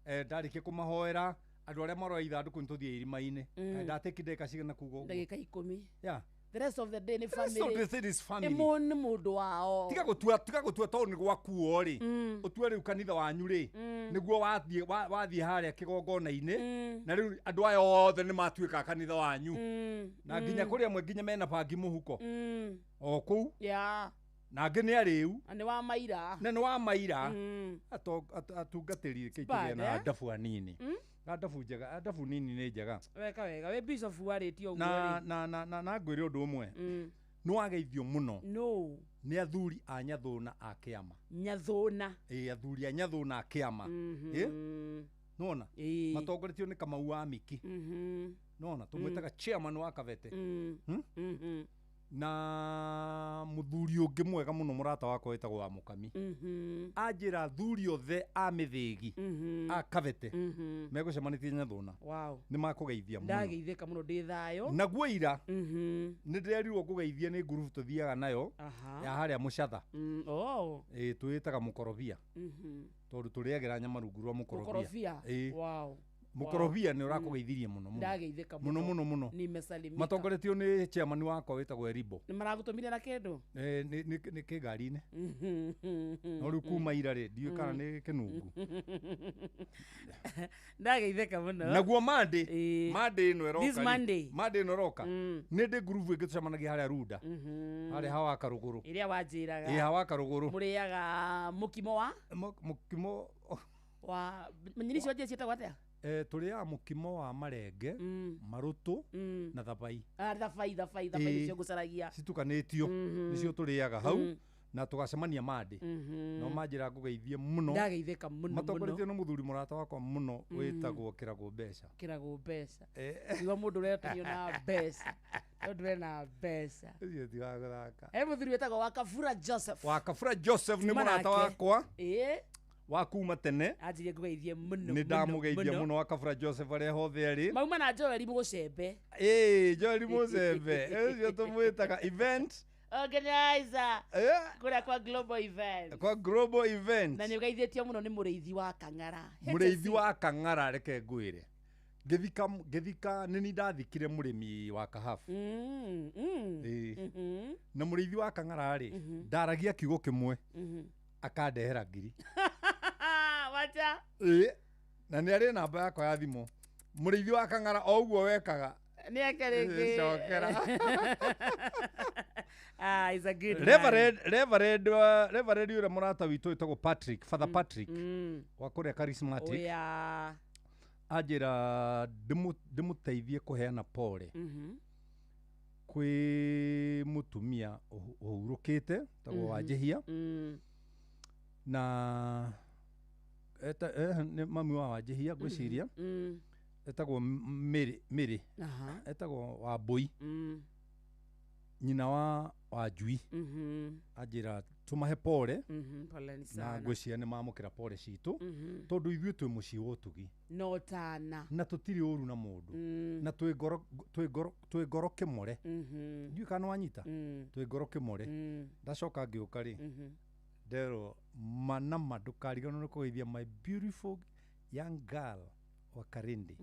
ndarĩkia kũmahoera andũ arĩa maroya ithandũkũ nĩ tũthiĩ irima-inĩ. Ndatĩki ndagĩka cigana kuga ũguo? Ndagĩka 10. Yeah. The rest of the day nĩ The rest family. of the day is family. Ĩmũ nĩ mũndũ wao. Tiga gũtua tondũ nĩ gwakuo rĩ. Ũtue rĩu kanitha wanyu rĩ, nĩguo wathiĩ harĩa kĩgongona-inĩ, na rĩu andũ aya othe nĩ matuĩka kanitha wanyu. Na nginya kũrĩ amwe nginya mena bangi mũhuko. O kũu. Yeah. Na angĩ nĩ arĩu. Na nĩ wa maira. Na nĩ wa maira. Atungatĩri kĩingĩ na ndabu anini. Ndabu njega, ndabu nini nĩ njega. Weka wega, wĩ bishop warĩtie ũguo rĩ. Na ngwĩre ũndũ ũmwe. Nĩ wageithio mũno. No. Nĩ athuri a Nyathũna a kĩama. Nyathũna. Ĩĩ, athuri a Nyathũna a kĩama. Nona matongoretio nĩ Kamau wa Miki. Nona tũmwĩtaga chairman wa Kabete. Na mũthuri ũngĩ mwega mũno mũrata wakwa wĩtagwo wa Mũkami. Anjĩra athuri othe a mĩthĩgi a Kabete megũcemanĩtie Nyathũna. Wow. Nĩ makũgeithia mũno. Ndageithĩka mũno ndĩ thayũ. Naguo ira nĩ ndĩrerirwo ngũgeithie nĩ ngurubu tũthiaga nayo ya harĩa Mũcatha. Oh. Ĩĩ, twĩtaga mũkorobia. Tondũ tũrĩagĩra nyama rungu rwa mũkorobia. Wow. Mũkorobia nĩ ũrakũgeithirie mũno mũno. Ndageithĩka mũno mũno mũno. Nimesalimika. Matongoretio nĩ chairman wakwa wĩtagwo Eribo. Nĩ maragũtũmire na kĩndũ? Nĩ kĩngari-inĩ. No rĩu kuma ira rĩ, ndiũĩ kana nĩ kĩnungu. Ndageithĩka mũno. Naguo Monday, Monday ĩno ĩroka. This Monday. Monday ĩno ĩroka. Nĩ ndĩ ngurubu ĩngĩ tũcemanagia harĩa Runda. Harĩa hawa Karũgũrũ. Ĩrĩa wanjĩraga. Ĩ hawa Karũgũrũ. Mũrĩaga mũkimo wa? Mũkimo wa nyeni icio ciĩtagwo atĩa? Tũrĩaga mũkimo wa marenge, marũtũ na thabai. Thabai thabai thabai nĩcio ngũcaragia. Citukanĩtio nĩcio tũrĩaga hau na tũgacemania Monday. No manjĩra ngũgeithie mũno. Ndageithĩka mũno. Matongoretio nĩ mũthuri mũrata wakwa mũno wĩtagwo Kĩragũ Mbeca. Kĩragũ Mbeca. Iwa mũndũ ũretanio na mbeca. Tondũ ena mbeca. Ũcio ti wa gũthaka. He mũthuri wĩtagwo Wakabura Joseph. Wakabura Joseph nĩ mũrata wakwa. Wa kuma tene. Anjirie ngũgeithie mũno. Nĩ ndamũgeithia mũno Wakabura Joseph arĩa hothe arĩ. Mauma na Joel Mũcembe. Ĩĩ, Joel Mũcembe. Ũcio tũmwĩtaga event organizer. Kũrĩa kwa Global Event. Kwa Global Event. Na nĩ ũgeithĩtio mũno nĩ mũrĩithi wa Kang'ara. Mũrĩithi wa Kang'ara reke ngwĩre. Ngĩthika nĩ ni ndathikire mũrĩmi wa Kahabu. Na mũrĩithi wa Kang'ara rĩ, ndaragia kiugo kĩmwe. Akandehera ngiri. Wacha. Na nĩ arĩ namba yakwa ya thimũ. Mũrĩithi wa Kang'ara o ũguo wekaga. Nĩ eke rĩngĩ. Cokera. Is a good man. Reverend ũrĩa mũrata witũ wĩtagwo Patrick, Father Patrick wa kũrĩa Charismatic. Oya. Anjĩra ndĩmũteithie kũheana pole. Kwĩ mũtumia ũhurũkĩte tagwo Wanjĩhia. Na nĩ mami wa Wanjĩhia ngwĩciria. Etagwo Mĩrĩ. Etagwo Wambũi. Nyina wa Wanjui. Anjĩra tũmahe pole. Na ngwĩciria nĩ mamũkĩra pole citũ. Tondũ ithuĩ twĩ mũciĩ wa ũtugi. No tana. Na tũtirĩ ũru na mũndũ. Na twĩ ngoro kĩmore. Ndiũĩ kana nĩ wanyita? Twĩ ngoro kĩmore. Ndacoka ngĩũka rĩ, Nderwo manama ndũkariganĩrwo nĩ kũgeithia my beautiful young girl wa Karindi.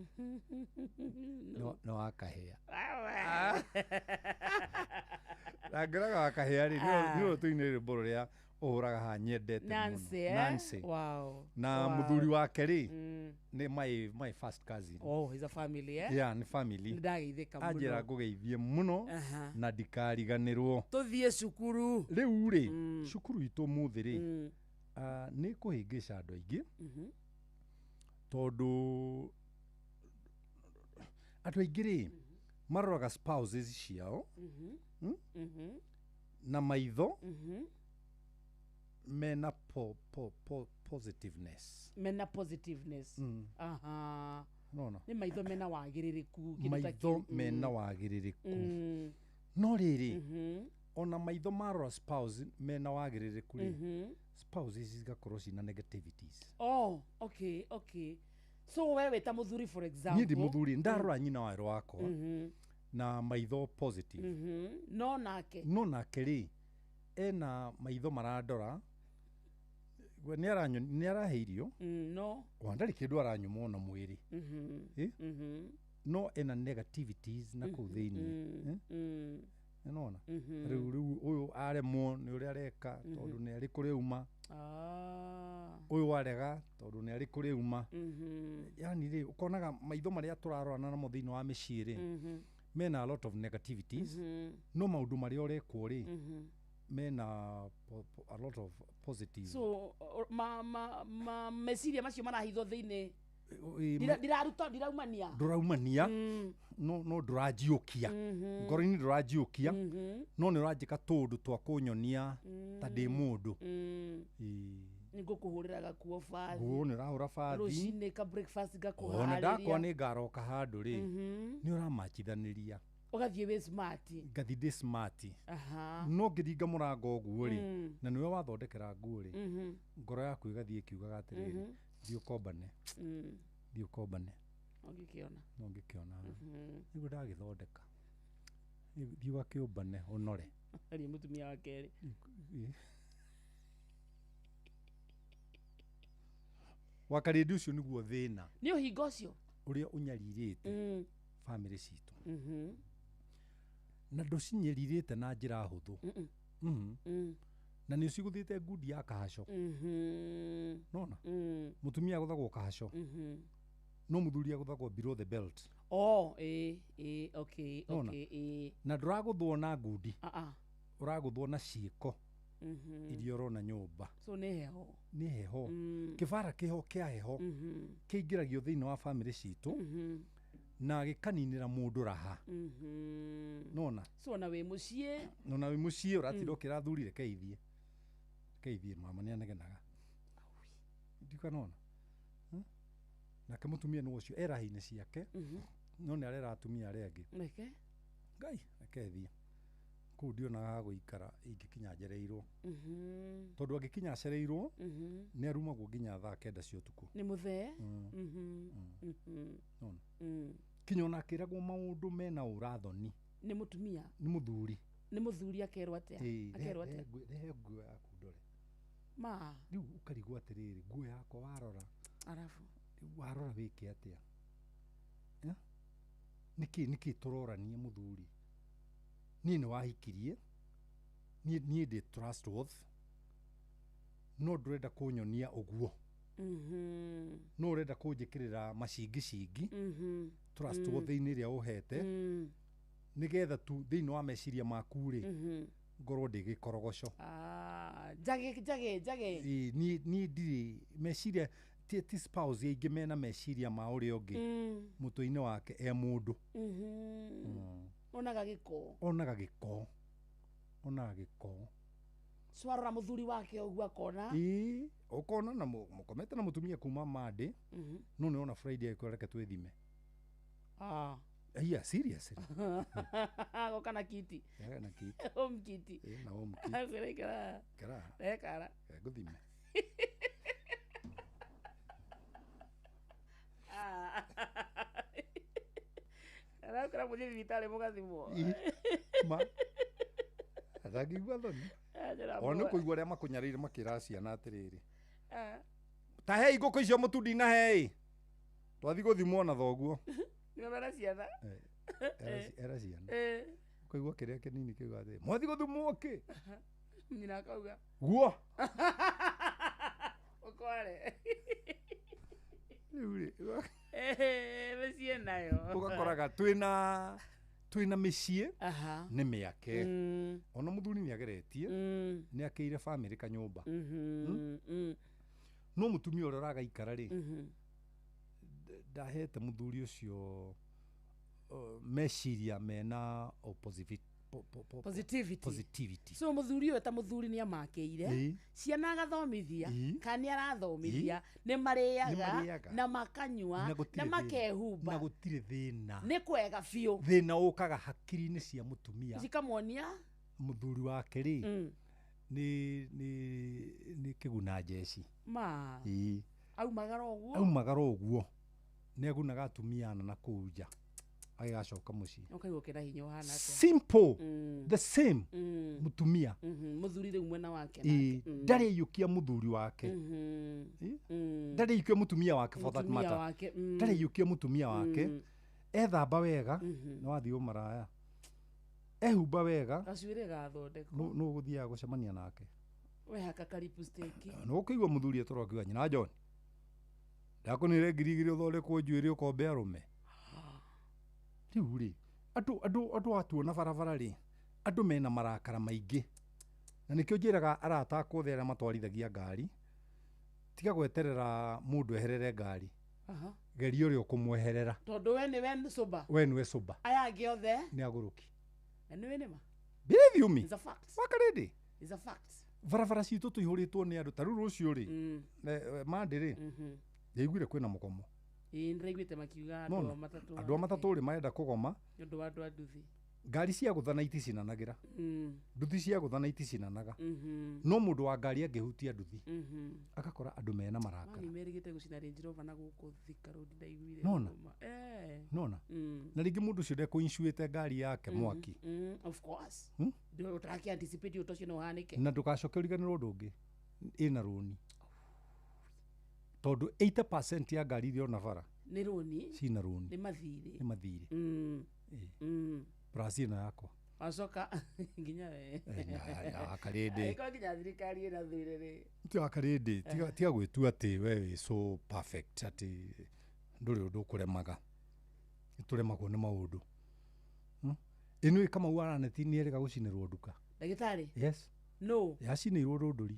No wakahĩa. Na ngĩraga wakahĩa rĩ, nĩwe tũinĩ rwĩmbo rũrĩa ũhũraga haha nyendete mũno. Nancy, eh? Nancy. Wow. Na Wow. mũthuri wake rĩ, nĩ my first cousin. Oh, he's a family, eh? Yeah, nĩ family. Nĩndageithĩka mũno. Anjĩra ngũgeithie mũno Aha. na ndikariganĩrwo. Tũthiĩ cukuru. Rĩu rĩ, cukuru itũ ũmũthĩ rĩ, nĩ kũhĩngĩca andũ aingĩ tondũ andũ aingĩ rĩ maroraga spouses ciao na maitho mena positiveness. Mena positiveness. Aha. Nona. Nĩ maitho mena wagĩrĩrĩku, kĩndũ ta Maitho kĩu. mena wagĩrĩrĩku. No rĩrĩ, ona maitho marora spouse mena wagĩrĩrĩku rĩ, spouses cigakorwo cina negativities. Oh, okay, okay. So wewe wĩ ta mũthuri, for example. Niĩ ndĩ mũthuri, ndarora nyina wa wakwa na maitho positive. No nake. No nake rĩ, ena maitho marandora, we nĩ arahe irio. No. Ona ndarĩ kĩndũ aranyuma ona mwĩrĩ. Eh? No ena negativities na kũu thĩinĩ. Eh? Nĩwona? Rĩu ũyũ aremwo nĩ ũrĩa areka tondũ nĩ arĩ kũrĩa uma. Ũyũ arega tondũ nĩ arĩ kũrĩa uma. Yani rĩ, ũkonaga maitho marĩa tũrarorana namo thĩinĩ wa mĩciĩ rĩ, mena a lot of negativities. No maũndũ marĩa ũrekwo rĩ, mena a lot of positive. So ma meciria macio marahithwo thĩinĩ. Ndiraruta, ndiraumania. Ndũraumania, no ndũranjiũkia. Ngoro-inĩ ndũranjiũkia, no nĩ ũranjĩka tũũndũ twa kũnyonia ta ndĩ mũndũ. Nĩ ngũkũhũrĩra gakuo bathi. Nguo nĩ ũrahũra bathi. Rũcinĩ ka breakfast ngakũharĩria. Ona ndakwa nĩ ngaroka handũ rĩ, nĩ ũramachithanĩria. Ũgathiĩ wĩ smart. Ngathi ndĩ smart. Aha. No ngĩringa mũrango ũguo rĩ, na nĩwe wathondekera nguo rĩ, ngoro yaku ĩgathiĩ ĩkiugaga atĩrĩrĩ, thiĩ ũkombane. Thiĩ ũkombane. Ũngĩkĩona. No ngĩkĩona. Nĩguo ndagĩthondeka. Thiĩ ũgakĩũmbane ũnore. Aria mũtumia wa kerĩ. Wakarĩndi ũcio nĩguo thĩna. Nĩ ũhinga ũcio? Ũrĩa ũnyarirĩte bamĩrĩ citũ. Na ndũcinyarirĩte na njĩra hũthũ. Na nĩ ũcigũthĩte ngundi ya kahaco. Nona? Mũtumia agũthagwo kahaco. No mũthuri agũthagwo below the belt. Oh, okay, okay. Na ndũragũthwo na ngundi. Ũragũthwo na ciĩko iria ũrona nyũmba. So nĩ heho. Nĩ heho. Kĩbara kĩho kĩa heho kĩingĩragio thĩinĩ wa bamĩrĩ citũ na gĩkaninĩra mũndũ raha. Nona? So ona wĩ mũciĩ. Ona wĩ mũciĩ ũratinda ũkĩra thuri reke ithiĩ. Reke ithiĩ mama nĩ anegenaga. Ndikanona. Nake mũtumia nĩ ũcio e raha-inĩ ciake no nĩ arera atumia arĩa angĩ. Reke. Ngai reke thiĩ. Kũu ndionaga ha gũikara ingĩkinya njereirwo. Tondũ angĩkinya acereirwo nĩ arumagwo nginya thaa 9 cia ũtukũ. Nĩ mũthee? Nona? Kinya ona akĩragwo maũndũ mena ũrathoni. Nĩ mũtumia? Nĩ mũthuri. Nĩ mũthuri akerwo atĩa? Akerwo atĩa? Rehe nguo yaku ndore. Ma. Rĩu ũkarigwo atĩrĩrĩ, nguo yakwa warora. Arabu. Rĩu warora wĩke atĩa? Nĩkĩ tũrorania mũthuri? Niĩ nĩ wahikirie, niĩ ndĩ trustworthy, no ndũrenda kũnyonia ũguo. No ũrenda kũnjĩkĩrĩra macingicingi trustworthy-inĩ ĩrĩa ũhete, nĩgetha tu thĩinĩ wa meciria maku rĩ, ngorwo ndĩ gĩkorogoco. Njage njage njage. Niĩ ndirĩ meciria, ti spouse aingĩ mena meciria ma ũrĩa ũngĩ mũtwe-inĩ wake e mũndũ. Onaga gĩko. Onaga gĩko. Onaga gĩko. So arora mũthuri wake ũguo akona. Ĩĩ, ũkona na mũkomete na mũtumia kuma Monday, no nĩ ona Friday agĩkwĩra reke twĩthime. Yeah, seriously. Goka na kiti. Yeah, na kiti. Home kiti. Na home kiti. Akwĩra ikara. Ikara. Ekara. Ngũthime. Arakora mũthiĩ thibitarĩ mũgathimwo. Ma. Atangĩigua thoni. Ona nĩ kũigua arĩa makũnyarĩire makĩra ciana atĩrĩrĩ, ta hei ngũkũ icio mũtu ndinahei, twathi gũthimwo na thoguo. Nĩmera ciana. Era ciana. Ũkaigua kĩrĩa kĩnini kĩuga atĩrĩ, mwathi gũthimwo kĩ? Nyina akauga guo. Ũkware. Rĩu rĩ, Mĩciĩ nayo. Ũgakoraga twĩna mĩciĩ nĩ mĩake. Ona mũthuri nĩ ageretie, nĩ akĩire bamĩrĩ kanyũmba. No mũtumia ũrĩa ũragaikara rĩ, ndahete mũthuri ũcio meciria mena positivity. So mũthuri ũyũ ta mũthuri nĩ amakĩire ciana agathomithia kana nĩ arathomithia, nĩ marĩaga na makanyua na makehumba na gũtirĩ thĩna. Nĩ kwega biũ. Thĩna ũkaga hakiri-inĩ cia mũtumia cikamuonia mũthuri wake rĩ nĩ kĩguna njeci. Ma aumagara ũguo, aumagara ũguo nĩ agunaga atumia ana na kũu nja agĩgacoka mũciĩ. Ũkaigua kĩna hinya ũhana atĩa. Simple. The same. Mũtumia. Mũthuri rĩu mwena wake. Ndarĩ aiyũkia mũthuri wake. Ndarĩ aiyũkia mũtumia wake for that matter. Ndarĩ aiyũkia mũtumia wake. Ethamba wega nĩ wathiĩ ũmaraya. Ehumba wega gacuĩrĩ gathondekwo. Nũ ũgũthiaga gũcemania nake. Wehaka ka lipstick. Nĩ ũkũigua mũthuri etũra akiuga nyina John, ndakũnire 2000 ũthondekwo njuĩrĩ ũkombe arũme. Rĩu rĩ, andũ atuona barabara rĩ, andũ mena marakara maingĩ. Na nĩkĩo njĩraga arata akwa othe arĩa matwarithagia ngari, tiga gweterera mũndũ eherere ngari. Geria ũrĩa ũkũmweherera. Tondũ we nĩwe sober. We nĩwe sober. Aya angĩ othe nĩ agũrũki. Na nĩwe nĩma. Believe you me. It's a fact. Wakarĩndĩ. It's a fact. Barabara citũ tũihũrĩtwo nĩ andũ ta rĩu rũciũ rĩ, Monday rĩ, ndaiguire kwĩna mũgomo. Ĩĩ ndĩraiguĩte makiuga andũ a matatũ. Andũ a matatũ rĩ marenda kũgoma. Nĩ ũndũ wa andũ a nduthi. Ngari cia gũthana iticinanagĩra. Nduthi cia gũthana iticinanaga. No mũndũ wa ngari angĩhutia nduthi, agakora andũ mena marakara. Mami merĩgĩte gũcina Range Rover na gũkũ Thika Road ndaiguire. Nona. Nona. Na rĩngĩ mũndũ ũcio ndekũincuĩte ngari yake mwaki. Of course. Ndũrakĩ anticipate ũndũ ũcio no ũhanĩke. Na ndũgacoke ũriganĩrwo ũndũ ũngĩ, ĩna rũni. Tondũ 80% ya ngari iria ona bara nĩ rũni, cina rũni, nĩ mathirĩ, nĩ mathirĩ. Plus ĩno yakwa wacoka nginya we Wakarĩndĩ angĩkorwo nginya thirikari ĩna thirĩ rĩ, ti Wakarĩndĩ, tiga gwĩtua atĩ we wĩ so perfect atĩ ndũrĩ ũndũ ũkũremaga. Nĩtũremagwo nĩ maũndũ. Ĩno Kamau Araneti nĩ erĩga gũcinĩrwo nduka. Ndagĩtarĩ? Yes. No. Yacinĩirwo rũndũri.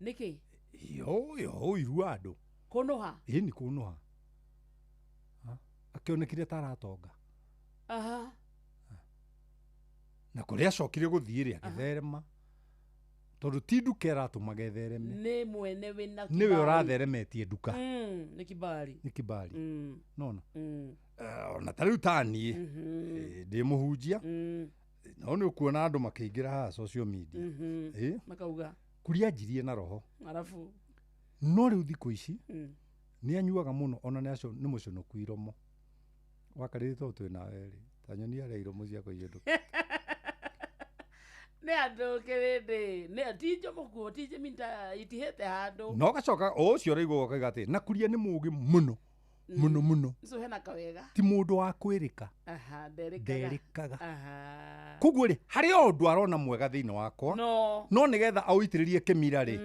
Nĩkĩ? Yo ũiru wa andũ. Kũnũha? Ĩĩ nĩ kũnũha. Akĩonekire ta aratonga. Aha. Na kũrĩa acokire gũthiĩ rĩ agĩtherema. Tondũ ti nduka ĩratũmaga ĩthereme. Nĩ mwene wĩna kibali. Nĩwe ũratheremetie nduka. Nĩ kibali. Nĩ kibali. Nona. Ona ta rĩu ta niĩ ndĩ mũhunjia. No nĩ ũkuona andũ makĩingĩra haha social media. Makauga kuria njirie na roho. Arabu. No rĩu thikũ ici nĩ anyuaga mũno ona nĩ acio nĩ mũconoku iromo. Wakarĩrĩ tondũ twĩ nawe rĩ, ta nyonia arĩa iromo ciakwa icio. Nĩ andũ kĩrĩndĩ, nĩ ti njomoku, ti minta itihĩte handũ. No gacoka o ũcio ũraigua ũkauga atĩ na kuria nĩ mũũgĩ mũno. Mũno mũno. So hena kawega. Ti mũndũ wa kwĩrĩka. Aha, nderĩkaga. Aha. Koguo rĩ, harĩ o ũndũ arona mwega thĩinĩ wakwa. No. No nĩgetha aũitĩrĩrie kĩmira rĩ.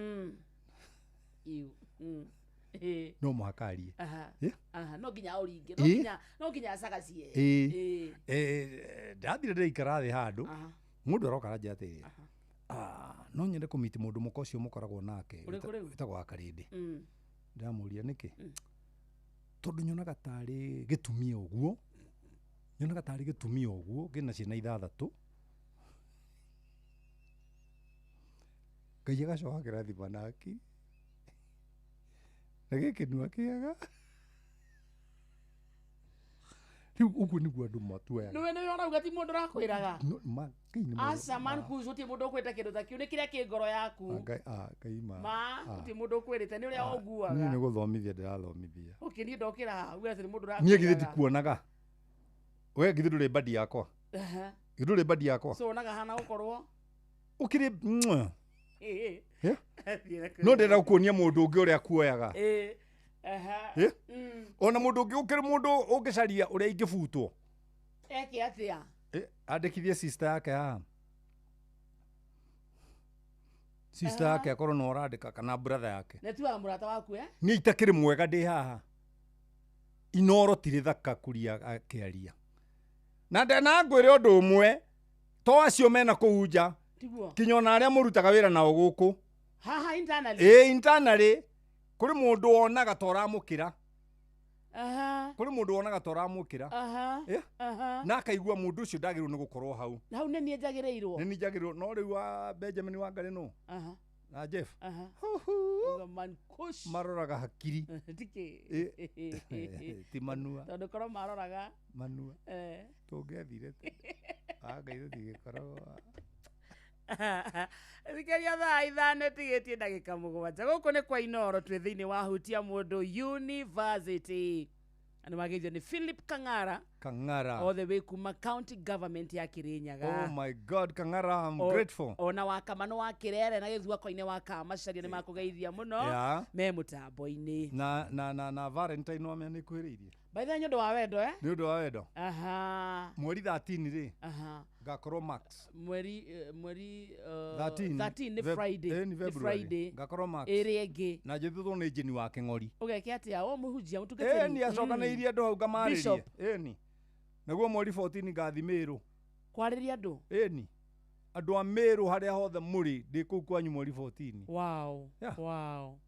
No mũhaka arie. Aha. Aha, no nginya aũringe. No nginya acagacie. Ndathire ndĩraikara thĩ handũ. Mũndũ aroka aranjĩra atĩrĩrĩ, no nyende kũmiti mũndũ mũka ũcio mũkoragwo nake wĩtagwo Wakarĩndĩ. Ndĩramũria nĩkĩ? Tondũ nyonaga tarĩ gĩtumia ũguo, nyonaga tarĩ gĩtumia ũguo kĩna ciana ithathatũ. Ngai agacoka akĩrathima na hakiri na gĩkĩnua kĩega. Rĩu ũguo nĩguo andũ matuaga. Nĩwe nĩwe ũrauga ti mũndũ ũrakwĩraga. Aca man kucu ti mũndũ ũkwĩrĩte kĩndũ ta kĩu, nĩ kĩrĩa kĩ ngoro yaku. Ngai ma. Ma ti mũndũ ũkwĩrĩte, nĩ ũrĩa ũnguaga. Niĩ nĩ gũthomithia ndĩrathomithia. Okay, niĩ ndokĩra haha uge atĩ nĩ mũndũ ũrakwĩraga. Niĩ githĩ ndikuonaga. We githĩ ndũrĩ mbandi yakwa. Githĩ ndũrĩ mbandi yakwa. So wonaga hana gũkorwo. Ũkĩrĩ mwah. Eh? No ndĩrenda gũkuonia mũndũ ũngĩ ũrĩa akuoyaga. Ĩĩ. Aha. Eh? Ona mũndũ ũngĩ ũkĩrĩ mũndũ ũngĩcaria ũrĩa ingĩbutwo. Eke atĩa? Eh, andĩkithie sister yake haha. Sister yake akorwo no ũrandĩka kana brother yake. Nĩ tuaga mũrata waku eh? Niĩ itakĩrĩ mwega ndĩ haha. Inoro tirĩ thaka kuria akĩaria. Na ndena ngwĩre ũndũ ũmwe, to acio mena kũu nja, Tiguo. kinya ona arĩa mũrutaga wĩra nao gũkũ. Haha internally. Ĩĩ internally, kũrĩ mũndũ wonaga ta ũramũkĩra. Aha. Kũrĩ mũndũ wonaga ta ũramũkĩra. Aha. Eh? Aha. Na akaigua mũndũ ũcio ndagĩrĩirwo nĩ gũkorwo hau. Na hau nĩ niĩ njagĩrĩirwo. Nĩ niĩ njagĩrĩirwo, no rĩu wa Benjamin Wangarĩ nũ? Aha. Na Jeff? Aha. Uga man kush. Maroraga hakiri. Tikĩ. Ĩ. Ti manua. Tondũ korwo maroraga. Manua. Eh. Tũngĩathire tene. Anga ithuĩ tũtingĩkoragwo. Thikĩria thaa 5 ĩtigĩtie ndagĩka 7 gũkũ nĩ kwa Inoro twĩ thĩinĩ wa Hutia Mũndũ University na nĩ wageithio nĩ Philip Kang'ara Kang'ara. all the way kuma county government ya Kirinyaga. Oh my God, Kang'ara, I'm grateful. Ona wa Kamano wa Kirere na gĩthuako-inĩ wa Kamacaria nĩ makũgeithia mũno Yeah. me mũtambo-inĩ. Na Valentine wamenya nĩ ĩkuhĩrĩirie. By the way, nĩ ũndũ wa wendo eh? Nĩ ũndũ wa wendo. Aha. Mweri 13 rĩ. Aha. Ngakorwo Max. Mweri 13 13 nĩ Friday. Nĩ Nĩ February. Friday. Ngakorwo Max. Ĩrĩa ĩngĩ. Na njĩthĩtwo nĩ njini wa Kĩng'ori. Ũgeke atĩa? O mũhunjia mũtungatĩri. Ĩni acokanĩirie andũ hau ngamarĩrie. Bishop. Ĩni. Naguo mweri 14 ngathi Mĩrũ. Kwarĩria andũ? Ĩni. Andũ a Mĩrũ harĩa hothe mũrĩ ndĩ kũu kwanyu mweri 14. Wow. Yeah. Wow.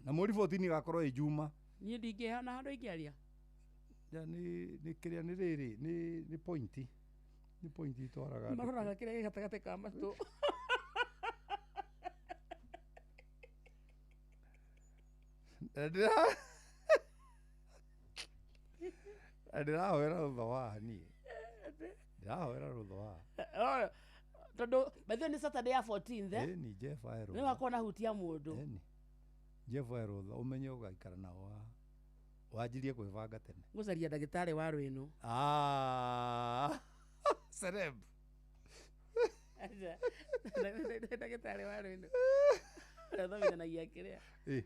Na mweri 14 igakorwo ĩ Juma. Niĩ ndingĩhana handũ ingĩaria. Ya nĩ kĩrĩa nĩ rĩrĩ nĩ pointi. Nĩ pointi itwaraga andũ. Maroraga kĩrĩa gĩ gatagatĩ ka matũ. Ndĩrahoera rũtha wa niĩ. Ndĩrahoera rũtha wa. Oh, tondũ by the way nĩ Saturday ya 14th eh? Ĩni Jeff ahe Nĩ rũtha. wakorwo na hutia mũndũ. Ĩni. Jeff ahe rũtha ũmenye ũgaikara nao wa wanjirie kwĩbanga tene. Ngũcaria ndagĩtarĩ wa rwĩno. Ah. Celeb. Aca. Ndagĩtarĩ wa rwĩno. Ũrĩa ũthomithanagia kĩrĩa. Ĩ.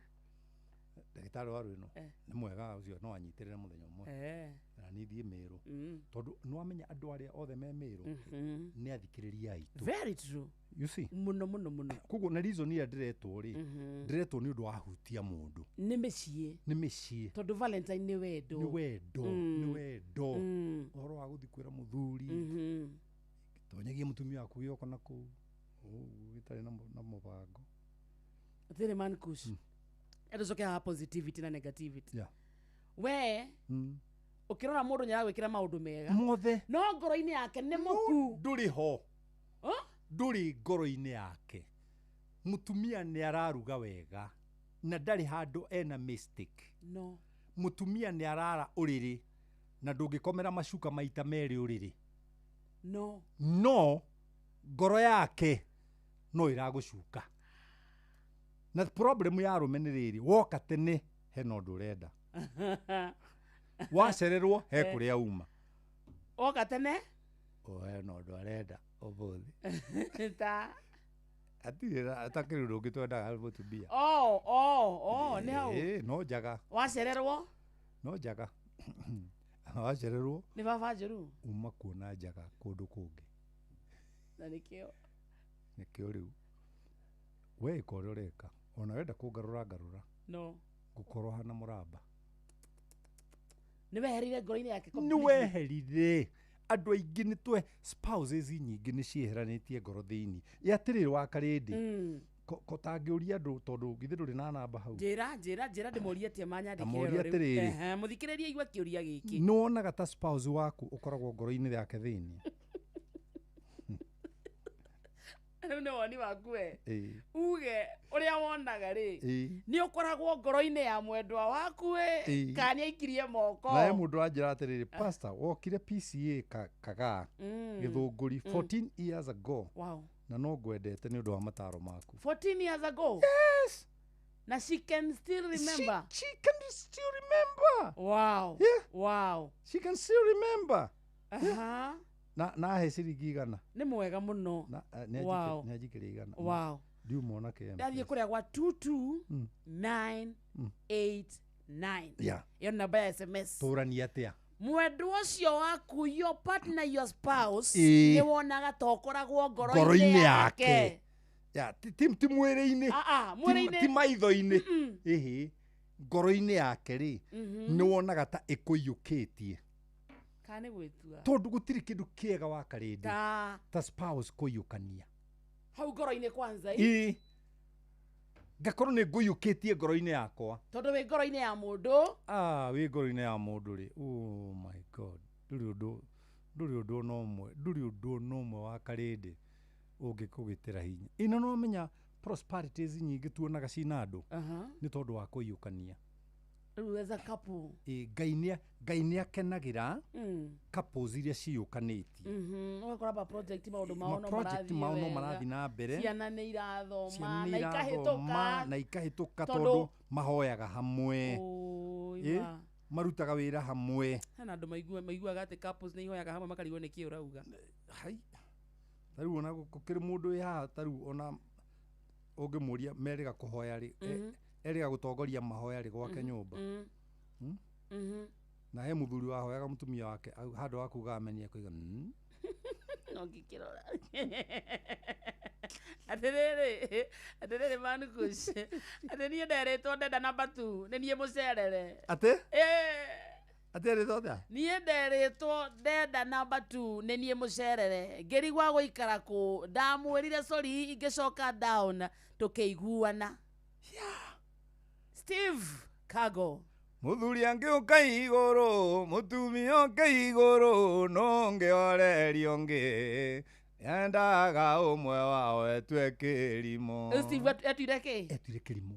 Ndagĩtarĩ wa rwĩno. Eh. Nĩ mwega ũcio no anyitĩrĩre mũthenya ũmwe. Eh. Na niĩ thiĩ Mĩrũ. Mm. Tondũ nĩ wamenya andũ arĩa othe me Mĩrũ Mhm. nĩ athikĩrĩria aitũ. Very true. You see? Mũno mũno mũno. Koguo na reason ĩrĩa ndĩretwo rĩ, Mhm. ndĩretwo nĩ ũndũ wa hutia mũndũ. Nĩ mĩciĩ. Nĩ mĩciĩ. Tondũ Valentine nĩ wendo. Nĩ wendo, nĩ wendo. Mm. Ũhoro wa gũthiĩ kwĩra mũthuri. Mhm. Tonyagia mũtumia waku gĩoko na kũu. Ũguo gĩtarĩ na mũbango. Atĩrĩ man kush. Ĩtũcoke haha positivity na negativity. Yeah. We ũkĩrora mũndũ nĩaragwĩkĩra maũndũ mega. Mothe. No ngoro-inĩ yake nĩ mũku. Ndũrĩ ho. Huh? Ndũrĩ ngoro-inĩ yake. Mũtumia nĩ araruga wega na ndarĩ handũ ena mistake. No. Mũtumia nĩ arara ũrĩrĩ na ndũngĩkomera macuka maita merĩ ũrĩrĩ. No. No ngoro yake no ĩragũcuka. Na problem ya arũme nĩ rĩrĩ, woka tene hena ũndũ ũrenda. Wacererwo he kũrĩa uma. Woka tene? O hena ũndũ arenda ũmũthĩ. Ta. Hatirĩ atakĩrĩ ũndũ ũngĩ twendaga mũtumia. Oh, oh, oh, nĩ hau. Ĩĩ, no njaga. Wacererwo? No njaga. Wacererwo Nĩ baba njũru. uma kuona njaga kũndũ kũngĩ. Na nĩkĩo. Nĩkĩo rĩu. We ĩka ũrĩa ũreka. Ona wenda kũngarũra ngarũra. No. Ngũkorwo hana mũramba. Nĩ weherire ngoro-inĩ yake Nĩ completely. weherire. Andũ aingĩ nĩ twe spouses nyingĩ nĩ cieheranĩtie ngoro thĩinĩ. Ĩ atĩrĩrĩ wa Karĩndĩ. Ko tangĩũria andũ tondũ githĩ ndũrĩ na namba hau. Njĩra, njĩra, njĩra ndĩmũrie atĩa manyandĩkĩre Ndamũrie oro rĩu. atĩrĩrĩ. Ehe, mũthikĩrĩrie igua kĩũria gĩkĩ. Nĩ wonaga ta spouse waku ũkoragwo ngoro-inĩ yake thĩinĩ. Rĩu nĩ woni waku we. Ĩĩ. Uge ũrĩa wonaga rĩ. Ĩĩ. Nĩ ũkoragwo ngoro-inĩ ya mwendwa waku ĩ. Ĩĩ. Kana nĩ aikirie moko. Na he mũndũ anjĩra atĩrĩrĩ, pastor, wokire PCA Kagaa Gĩthũngũri 14 years ago. Wow. Na no ngwendete nĩ ũndũ wa mataro maku. 14 years ago. Yes. Na she can still remember. She can still remember. Wow. Yeah. Wow. She can still remember. Aha. Na ahe ciringi 100. Nĩ mwega mũno. Na Wow. nĩ anjikĩria 100. Wow. Ndiuma ona kĩema. Ndathiĩ kũrĩa gwa 22989. Yeah. Ĩyo nĩ namba ya SMS. Tũranie atĩa? Mwendwa ũcio waku, your partner, your spouse, Ĩĩ. nĩ wonaga ta ũkoragwo ngoro-inĩ Ngoro-inĩ yake. yake. Ya, ti mwĩrĩ-inĩ. Ah, ah, mwĩrĩ-inĩ. Ti maitho-inĩ. Ĩhĩ. Ngoro-inĩ yake rĩ, nĩ wonaga ta ĩkũiyũkĩtie. Kana nĩ gwĩtua. Tondũ gũtirĩ kĩndũ kĩega wa karĩndĩ Ta ta spouse kũiyũkania. hau ngoro-inĩ kwanza ĩ. Ĩĩ. Ngakorwo nĩ ngũiyũkĩtie ngoro-inĩ yakwa. Tondũ wĩ ngoro-inĩ ya mũndũ. Ah, wĩ ngoro-inĩ ya mũndũ rĩ. Oh my God. Ndũrĩ ũndũ ndũrĩ ũndũ ona ũmwe, ndũrĩ ũndũ ona ũmwe wa karĩndĩ ũngĩkũgĩtĩra hinya. Ĩno no menya prosperities nyingĩ tuonaga cina andũ nĩ tondũ wa kũiyũkania. Rĩu as a couple. Ĩ, Ngai nĩ akenagĩra couples iria ciyũkanĩtie. Ũgakora ma project maũndũ mao no Ma-project marathiĩ mao no wega. marathiĩ na mbere. Ciana nĩ irathoma Ciana nĩ na irathoma ikahĩtũka. na ikahĩtũka Tondũ- tondũ mahoyaga hamwe. Ũĩ Ĩ, ma. marutaga wĩra hamwe. Hena andũ maiguaga atĩ couples nĩ ihoyaga hamwe makarigwo nĩ kĩ ũrauga. Hai. Ta rĩu ona gũkĩrĩ mũndũ wĩ haha ta rĩu ona ũngĩmũria merĩga kũhoya rĩ, erĩga gũtongoria mahoya rĩ gwake nyũmba. Na he mũthuri wahoyaga mũtumia wake handũ ha kuga ameni akoiga No ngĩkĩrora. Atĩrĩrĩ, atĩrĩrĩ Mankush. Atĩ niĩ nderĩtwo ndenda namba 2, nĩ niĩ mũcerere. Atĩ? Ĩĩ. Atĩ erĩtwo atĩa? Niĩ nderĩtwo ndenda namba 2, nĩ niĩ mũcerere. Ngĩrigwa gũikara kũ, ndamwĩrire sorry ngĩcoka down tũkĩiguana. Steve Kago. Mũthuri angĩũka igũrũ, mũtumia ũke igũrũ, no ũngĩoreria ũngĩ. Endaga ũmwe wao etue kĩrimũ. Rĩu Steve etuire kĩ? Etuire kĩrimũ.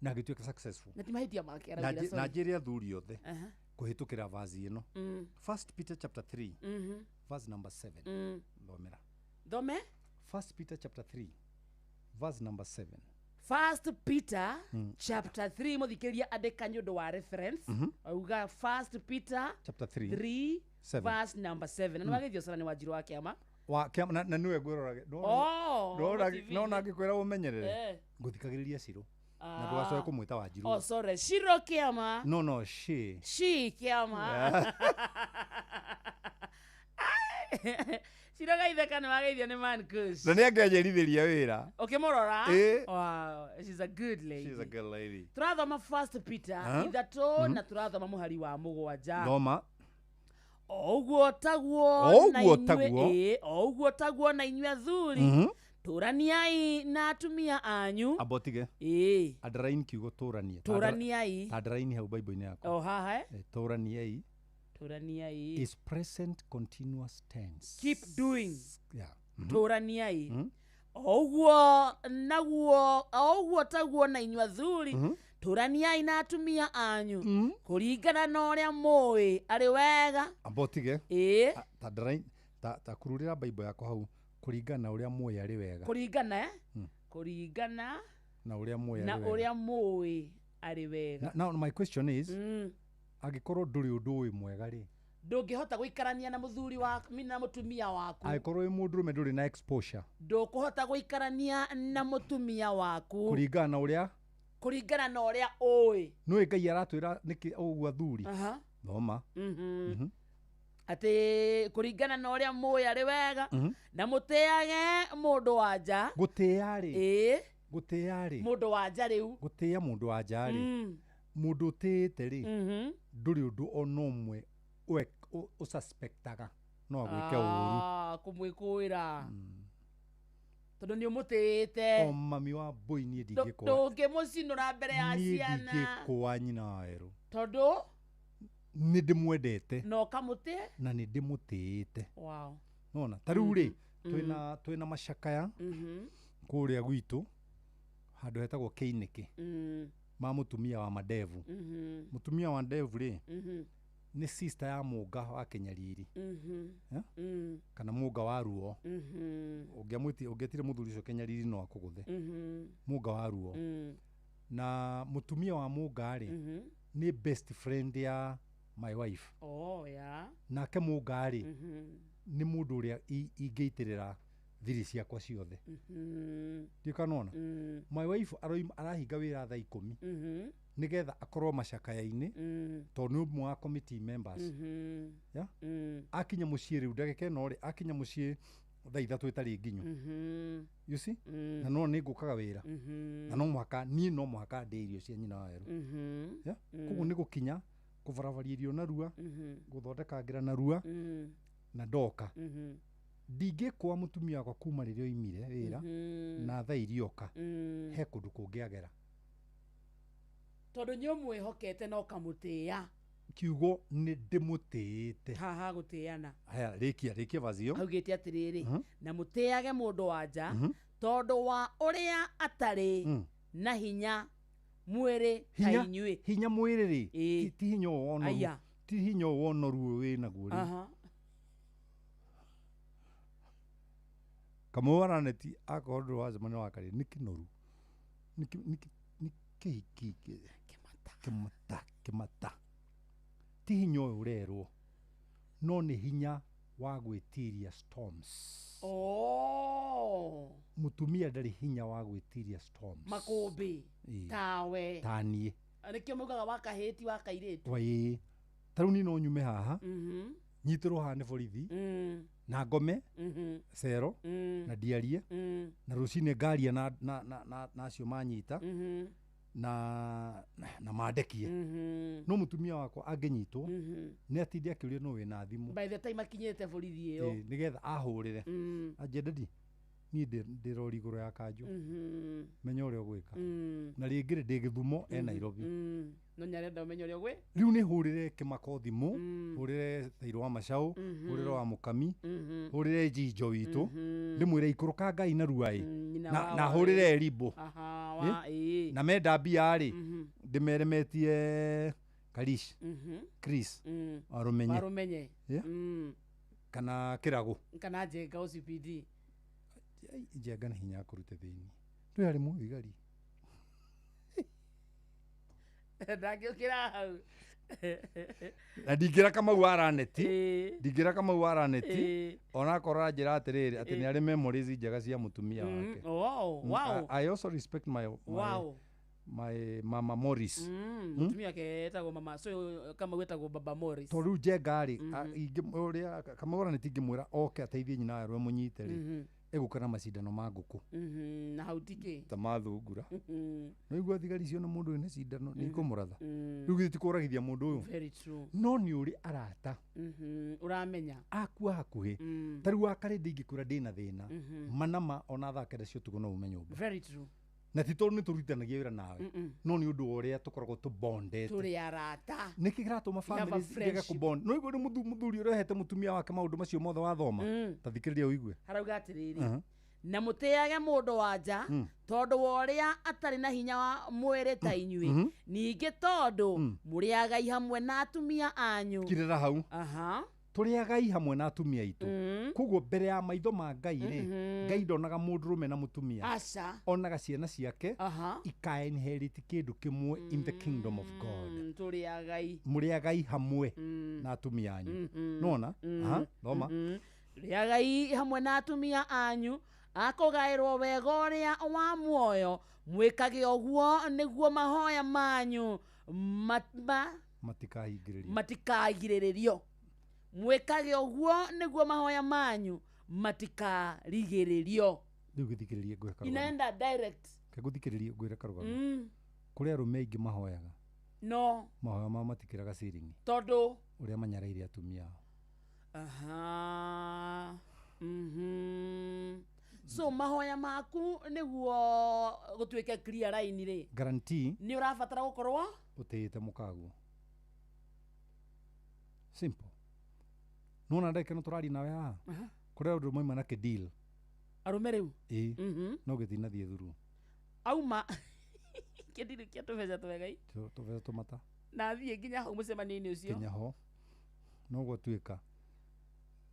Na agĩtuĩka successful. Na ti mahĩtia make Na araugire na sorry. njĩre athuri othe kũhĩtũkĩra vazi ĩno. First Peter chapter 3 verse number 7. Thomera. Thome? First Peter chapter 3 verse number 7. First Peter chapter 3 mũthikĩria andĩka nĩ ũndũ wa reference. Auga First Peter Chapter 3 3 7. verse number 7. Na nĩ wagĩthio cora nĩ wanjirũ wa kĩama. Wa kĩama na nĩwe ngwĩrorage. Oh, TV-inĩ. No na ngĩkwĩra ũmenyerere. Ngũthikagĩrĩria Ciro. Na ndũgacoke kũmwĩta Wanjirũ. Oh sorry, Ciro kĩama. No no she. She kĩama. Yeah. Ciro gaitheka nĩ wageithio nĩ Mankush. Na nĩ angĩanjerithĩria wĩra. Ũkĩmũrora? Ĩ. Wow, she's a good lady. She's a good lady. Tũrathoma First Peter 3 na tũrathoma mũhari wa 7. Thoma. O ũguo taguo O na ũguo inyuĩ- taguo. ĩĩ, o ũguo taguo na inyuĩ athuri tũraniai na atumia anyu. Amba ũtige. Ĩĩ. Underline kiugo tũranie. Tũraniai. Ta underline hau Bible-inĩ yaku. O haha eh? Tũraniai. Tũraniai. Is present continuous tense. Keep doing. Yeah. Tũraniai. O ũguo naguo o ũguo taguo na inyuĩ athuri tũraniai na atumia anyu kũringana na ũrĩa mũĩ arĩ wega. Amba ũtige. Ĩĩ. Ta underline ta kururĩra Bible yakwa hau kũringana na ũrĩa mũĩ arĩ wega. Kũringana eh? Kũringana Na ũrĩa mũĩ na arĩ wega. ũrĩa mũĩ arĩ wega. Now my question is angĩkorwo ndũrĩ ũndũ ũĩ mwega rĩ, Ndũngĩhota gũikarania na mũthuri waku na mũtumia waku. angĩkorwo wĩ mũndũrũme ndũrĩ na exposure Ndũkũhota gũikarania na mũtumia waku kũringana na ũrĩa kũringana na ũrĩa ũĩ. nĩũĩ Ngai aratwĩra nĩkĩ ũguo athuri. Thoma. Atĩ kũringana na ũrĩa mũĩ arĩ wega na mũtĩage mũndũ wa nja. Gũtĩĩa rĩ. Ĩĩ. Gũtĩĩa rĩ. Mũndũ wa nja rĩu. Gũtĩĩa mũndũ wa nja rĩ. Mũndũ ũtĩĩte rĩ, ndũrĩ ũndũ ona ũmwe ũsuspectaga no agwĩke ũru. Kũmwĩkũĩra. Tondũ nĩ ũmũtĩĩte. O mami wa mbũi niĩ ndingĩkũa. Ndũngĩmũcinũra mbere ya Niĩ ciana. ndingĩkũa nyina wa werũ. Tondũ Nĩ ndĩmwendete. na ũkamũtĩe. Na nĩ ndĩmũtĩĩte. Wow. Nona ta rĩu rĩ, twĩna macakaya kũrĩa gwitũ handũ hetagwo Kĩinĩkĩ ma mũtumia wa Mandevu. Mũtumia wa Ndevu rĩ, nĩ sister ya Mũnga wa Kĩnyariri. Kana Mũnga wa Ruo. Ũngĩetire mũthuri ũcio Kĩnyariri no akũgũthe. Mũnga wa Ruo. Na mũtumia wa Mũnga rĩ, nĩ best friend ya my wife. Oh, yeah. Nake Mũnga rĩ, Nĩ mũndũ ũrĩa ingĩitĩrĩra thiri ciakwa ciothe. Ndiũ kana nĩwona? My wife aroima arahinga wĩra thaa 10 nĩgetha akorwo macakaya-inĩ tondũ nĩ ũmwe wa committee members. Yeah? Akinya mũciĩ rĩu ndagĩka ĩno rĩ, akinya mũciĩ thaa 3 ĩtarĩ nginyu. You see? Na no nĩ ngũkaga wĩra. Na no mũhaka niĩ no mũhaka ndĩe irio cia nyina wa Werũ. Yeah? Koguo nĩ gũkinya kũbarabaria irio narua, gũthondekangĩra narua na ndoka. Ndingĩkũa mũtumia wakwa kuma rĩrĩa oimire wĩra na thaa irioka he kũndũ kũngĩ agera. Tondũ nĩ ũmwĩhokete na ũkamũtĩĩa. Kiugo nĩ ndĩmũtĩĩte. Haha gũtĩana. Haya, rĩkia vazi ĩyo. Augĩte atĩrĩrĩ, na mũtĩage mũndũ wa nja tondũ wa ũrĩa atarĩ na hinya mwĩrĩ ta inyuĩ. Hinya mwĩrĩ rĩ, ti hinya ũyũ wa ũnoru. Ti hinya ũyũ wa ũnoru ũyũ wĩnaguo rĩ. Kamau araneti akorwo ndũrĩ wacemania wa karĩ nĩ kĩnoru. Nĩ kĩhiki kĩmata kĩmata. Ti hinya ũyũ ũrerwo, no nĩ hinya wa gwĩtiria storms. Mũtumia ndarĩ hinya wa gwĩtiria storms. Makũmbĩ tawe. Ta niĩ. Nĩkĩo maugaga wa kahĩĩ ti wa kairĩtu. Ĩĩ. Ta rĩu niĩ no nyume haha nyitĩrwo haha nĩ borithi na ngome cero na ndiarie na rũcinĩ ngaria na acio manyita na mandekie. No mũtumia wakwa angĩnyitwo nĩ atinde akĩũria no wĩna thimũ. By the time akinyĩte borithi ĩyo. Nĩgetha ahũrĩre. Anjie daddy niĩ ndĩrori igũrũ ya kanjũ. Menya ũrĩa ũgwĩka. Na rĩngĩ rĩ ndĩ Gĩthumo e Nairobi. No nyarenda ũmenye ũrĩa ũgwĩ? Rĩu nĩ hũrĩre Kĩmako thimũ, hũrĩre Thairũ wa Macaũ, hũrĩre wa Mũkami, hũrĩre Njinjo witũ, ndĩmwĩre ikũrũka Ngai narua ĩ, na hũrĩre Erimbo. Na menda mbia rĩ, ndĩmere metie Karish, Chris, Warumenye. Warumenye. Kana Kĩragũ. Kana Njenga OCPD. Njenga nĩ hinya kũrute thĩinĩ. Ndũĩ arĩ mũthigari. Ndangĩũkĩra hau. Na ndingĩra Kamau araneti. Ndingĩra Kamau araneti. Onakorwo aranjĩra atĩrĩrĩ atĩ nĩ arĩ memories njega cia mũtumia wake. Wow. I also respect my mama Morris. Mũtumia wake etagwo mama, so Kamau etagwo baba Morris. Tondũ rĩu Njenga rĩ, ũrĩa Kamau araneti ingĩmwĩra oke ateithie nyina wa Werũ amũnyite rĩ, egũka na macindano ma ngũkũ. Na hau ti kĩ? Ta ma thungura. No igua thigari ciona mũndũ wĩna cindano nĩ ikũmũratha. Rĩu githĩ ti kũragithia mũndũ ũyũ? Very true. No nĩ ũrĩ arata. Ũramenya. Akua hakuhĩ. Ta rĩu wakarĩ ndingĩkwĩra ndĩna thĩna. Manama ona thaa 9 cia ũtukũ no ume nyũmba. Very true. Na ti tondũ nĩ tũrutithanagia wĩra nawe. No nĩ ũndũ wa ũrĩa tũkoragwo tũbondete. Tũrĩ arata. Nĩkĩ kĩratũma families irege kũbond? No igua nĩ mũthuri ũrĩa ũhete mũtumia wake maũndũ macio mothe wathoma. Ta thikĩrĩria ũigue. Harauga atĩrĩrĩ, na mũtĩage mũndũ wa nja tondũ wa ũrĩa atarĩ na hinya wa mwĩrĩ ta inyuĩ, ningĩ tondũ mũrĩagai hamwe na atumia anyu. Kirĩra hau. Tũrĩagai hamwe na atumia aitũ. Koguo mbere ya maitho ma Ngai rĩ, Ngai ndonaga mũndũrũme na mũtumia. Aca. Onaga ciana ciake ika inherit kĩndũ kĩmwe in the kingdom of God. Tũrĩagai. Mũrĩagai hamwe na atumia anyu. Nĩwona? Thoma. Rĩagai hamwe na atumia anyu akũgaĩrwo wega ũrĩa wa muoyo, mwĩkage ũguo nĩguo mahoya manyu matikahingĩrĩrio. Mwĩkage ũguo nĩguo mahoya manyu matikarigĩrĩrio. Rĩu gĩthikĩrĩrie ngwĩre karũgano. Inaenda direct. Gĩthikĩrĩrie ngwĩre karũgano. Kũrĩ arũme aingĩ mahoyaga. No. Mahoya mao matikĩraga ciringi. Tondũ ũrĩa manyaraire atumia ao. So mahoya maku nĩguo gũtuĩke clear line rĩ. Guarantee. Nĩ ũrabatara gũkorwo ũtĩĩte mũkaguo. Simple. Nona ndagĩka ĩno tũraria nawe haha. Kũrĩ andũ mauma na kĩdeal. Arũme rĩu? Ĩĩ. No gĩtinathiĩ thuru. Auma kĩdeal kĩa tũbeca twega ĩ. Tũbeca tũmata. Na athiĩ nginya hau mũcemanio-inĩ ũcio. Nginya ho. No gwatuĩka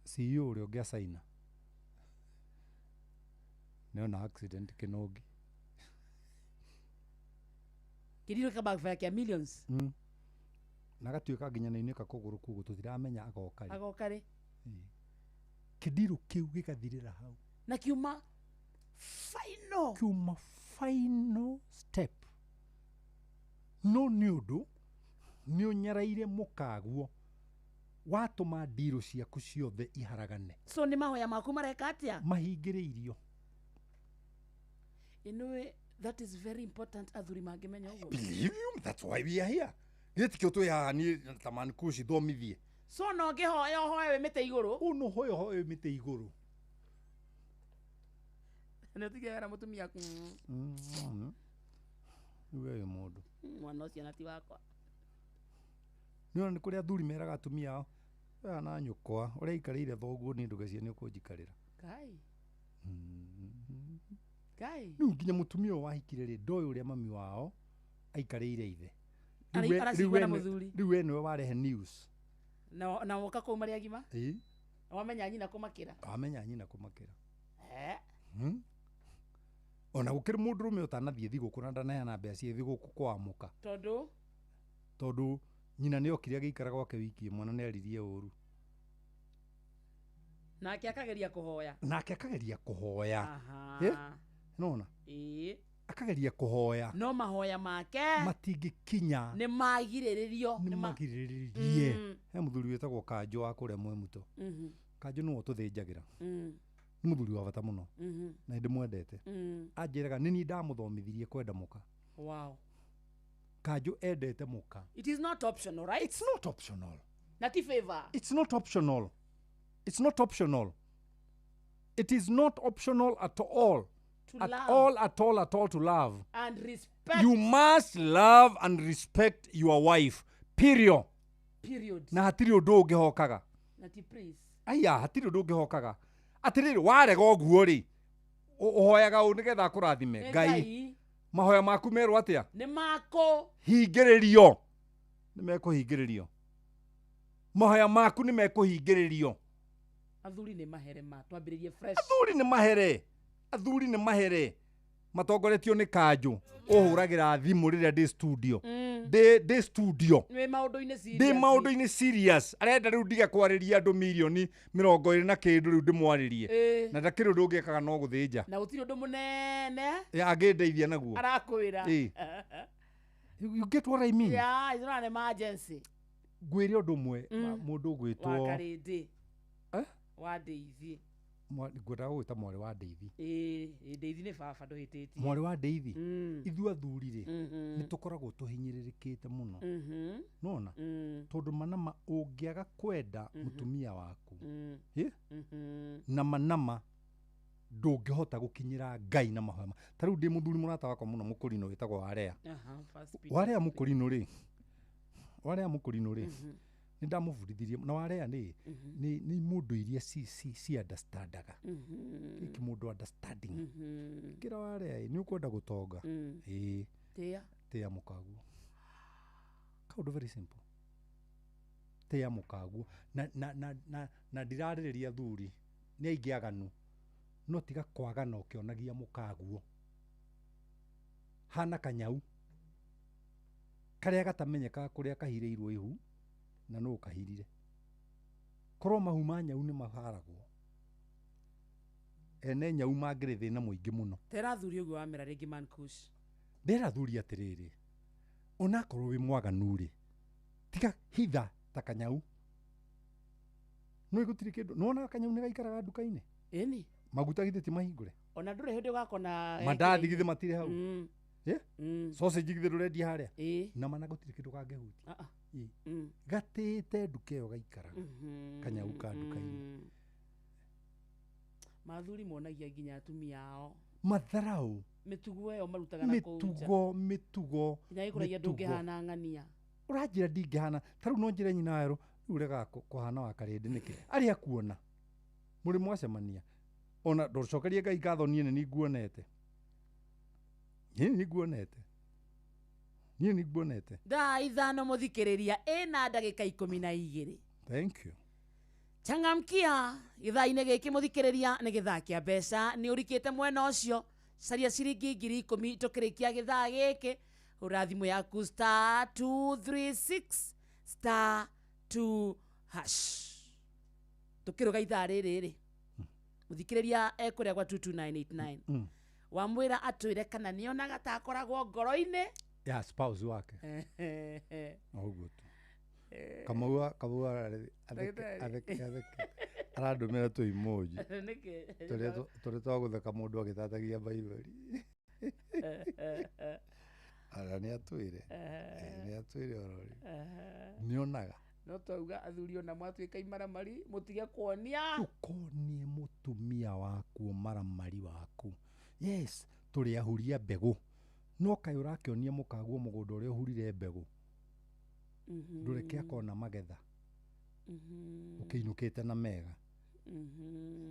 CEO ũrĩa ũngĩ acaina nĩona accident kĩnũngi. Kĩdeal kĩa backfire kĩa millions. Na gatuĩka nginya nĩainĩka kũgũrũ koguo tũtiramenya agoka rĩ. Agoka rĩ. Kĩndirũ kĩu gĩgathirĩra hau. Na kiuma final. Kiuma final step. No nĩ ũndũ nĩ ũnyaraire mũkaguo, watũma ndirũ ciaku ciothe iharagane. So nĩ mahoya maku mareka atĩa? Mahingĩrĩirio. Ĩnũĩ, that is very important athuri mangĩmenya ũguo. Believe you, that's why we are here. Githĩ tikĩo twĩ haha niĩ ta Man Kushi thomithie? So no ngĩhoya ũhoe wĩ mĩtĩ igũrũ? Ũ no hoya ũhoe wĩ mĩtĩ igũrũ. Nĩ ũtige wera mũtumia. Rĩu we wĩ mũndũ. Mwana ũcio na ti wakwa. Nĩ nĩ kũrĩ athuri meraga atumia ao, we na nyũkwa ũrĩa aikarĩire thoguo niĩ ndũgecirie nĩ ũkũnjikarĩra. Ngai. Ngai. Rĩu nginya mũtumia ũyũ wahikire rĩ, ndoĩ ũrĩa mami wao aikarĩire ithe. Aracigua na mũthuri. Rĩu we nĩwe warehe news. Na woka kũu marĩ agima? Ĩĩ. Wamenya nyina kũmakĩra? Wamenya nyina kũmakĩra. Eh. Ona gũkĩrĩ mũndũrũme ũtanathiĩ thigũkũ na ndanaheana mbeca cia thigũkũ kwamũka. Tondũ? Tondũ nyina nĩ okire agĩikara gwake wiki ĩmwe na nĩ aririe ũru. Nake akageria kũhoya. Nake akageria kũhoya. Aha. Nona? Ĩĩ. Akageria kũhoya. No mahoya make matingĩkinya. Nĩ magirĩrĩrio. Nĩ magirĩrĩrie. He mũthuri wĩtagwo Kanjũ wa kũrĩa Mwemuto. Kanjũ nĩwe ũtũthĩnjagĩra. Nĩ mũthuri wa bata mũno. Na nĩndĩmwendete. Anjĩraga nĩ niĩ ndamũthomithirie kwenda mũka. Wow. Kanjũ endete mũka. It is not optional, right? It's not optional. Na ti favor. It's not optional. It's not optional. It is not optional at all. To at love. all, at all, at all to love. And respect. You must love and respect your wife. Period. Period. Na hatirĩ ũndũ ũngĩhokaga. Na ti please. Aya, hatirĩ ũndũ ũngĩhokaga. Atĩrĩrĩ, warega ũguo rĩ, ũhoyaga ũ nĩgetha akũrathime? Ngai. Mahoya maku merwo atĩa? Nĩ mako. Hingĩrĩrio. Nĩ mekũhingĩrĩrio. Mahoya maku nĩ mekũhingĩrĩrio. Athuri nĩ mahere ma, twambĩrĩrie fresh. Athuri nĩ mahere. Athuri nĩ mahere. Matongoretio nĩ Kanjũ. Ũhũragĩra thimũ rĩrĩa ndĩ studio. Ndĩ studio. Wĩ maũndũ-inĩ serious. Ndĩ maũndũ-inĩ serious. Arenda rĩu ndige kwarĩria andũ mirioni 20 na kĩndũ rĩu ndĩmwarĩrie. Na ndakĩrĩ ũndũ ũngĩkaga no gũthĩnja. Na gũtirĩ ũndũ mũnene. Angĩndeithia naguo. Arakwĩra. You get what I mean? Yeah, it's not an emergency. Ngwĩre ũndũ ũmwe, mũndũ ũgwĩtwo Wa Karĩndĩ. Wa Ndeithi. Ngwendaga gũgwĩta mwarĩ wa Ndeithi. Ĩĩ, Ndeithi nĩ baba ndũhĩtĩtie. Mwarĩ wa Ndeithi. Ithuĩ athuri rĩ, nĩ tũkoragwo tũhinyĩrĩrĩkĩte mũno. Nona? Tondũ manama ũngĩaga kwenda mũtumia waku. Na manama ndũngĩhota gũkinyĩra Ngai na mahoya. Ta rĩu ndĩ mũthuri mũrata wakwa mũno mũkũrinũ wĩtagwo Warea. Warea mũkũrinũ rĩ. Warea mũkũrinũ rĩ. Nĩ ndamũbundithirie na Warea nĩ nĩ mũndũ iria ci understandaga. Gĩkĩ mũndũ understanding. Ngĩra Warea nĩ ũkwenda gũtonga. Ĩĩ. Tĩa. Tĩa mũkaguo. Kaũndũ very simple. Tĩa mũkaguo. Na ndirarĩrĩria athuri nĩ aingĩ aganu. No tiga kwagana ũkĩonagia mũkaguo. Hana kanyau. Karĩa gatamenyekaga kũrĩa kahirĩirwo ihu. Na no kahirire. Korwo mahu ma nyau nĩ maharagwo. Ene nyau mangĩrĩ thĩna mũingĩ mũno. Tera athuri ũguo wamera rĩngĩ Man Kush. Ndĩra athuri atĩrĩrĩ, onakorwo wĩ mwaganu rĩ, tiga hitha ta kanyau. No gũtirĩ kĩndũ. Nĩwonaga kanyau nĩ gaikaraga nduka-inĩ? Ĩni. Maguta githĩ ti mahingũre? Ona ndũrĩ hĩndĩ ũgakona. Mandathi githĩ matirĩ hau? Sausage githĩ ndũrendia harĩa? Na mana gũtirĩ kĩndũ kangĩhutia. Gatĩte nduka ĩyo gaikaraga. Kanyau ka nduka-inĩ. Mathuri monagia nginya atumia ao. Matharau. Mĩtugo ĩyo marutaga na kũu nja. Mĩtugo. Nginya gĩkũragia ndũngĩhana ng'ania. Ũranjĩra ndingĩhana. Ta rĩu no njĩre nyina werũ, rĩu ũregaga kũhana wa Karĩndĩ nĩkĩ? Arĩa akuona. Mũrĩ mwacemania. Ona ndũcokerie Ngai ngatho niĩ nĩ nguonete. Niĩ nĩ nguonete. Niĩ nĩ nguonete. Thaa 5 mũthikĩrĩria ĩna ndagĩka 12. Thank you. Changamkia gĩthaa-inĩ gĩkĩ mũthikĩrĩria nĩ gĩthaa kĩa mbeca. Nĩ ũrikĩte mwena ũcio. Caria ciringi 10,000 tũkĩrĩkia gĩthaa gĩkĩ. Hũra thimũ yaku *236 *2#. Tũkĩrũga ithaa rĩrĩ rĩ. Mũthikĩrĩria ekũrĩa gwa 22989. Wamwĩra atwĩre kana nĩonaga ta akoragwo ngoro-inĩ ya spouse wake. Ũguo tu. Kamau Kamau atheke Ndagĩtarĩ. Atheke atheke arandũmĩra tũ emoji Nĩkĩ? tũrĩa twa gũtheka mũndũ agĩtatagia baiberi. Ara nĩ atwĩre. Nĩ atwĩre oro rĩu. Nĩonaga. No twauga athuri ona mwatuĩka imaramari mũtige kuonia. Ndũkonie mũtumia waku ũmaramari waku. Yes, tũrĩ ahuria mbegũ. No kaĩ ũrakĩonia mũkaguo mũgũnda ũrĩa ũhurire mbegũ. Ndũreke akona magetha. Ũkĩinũkĩte na mega.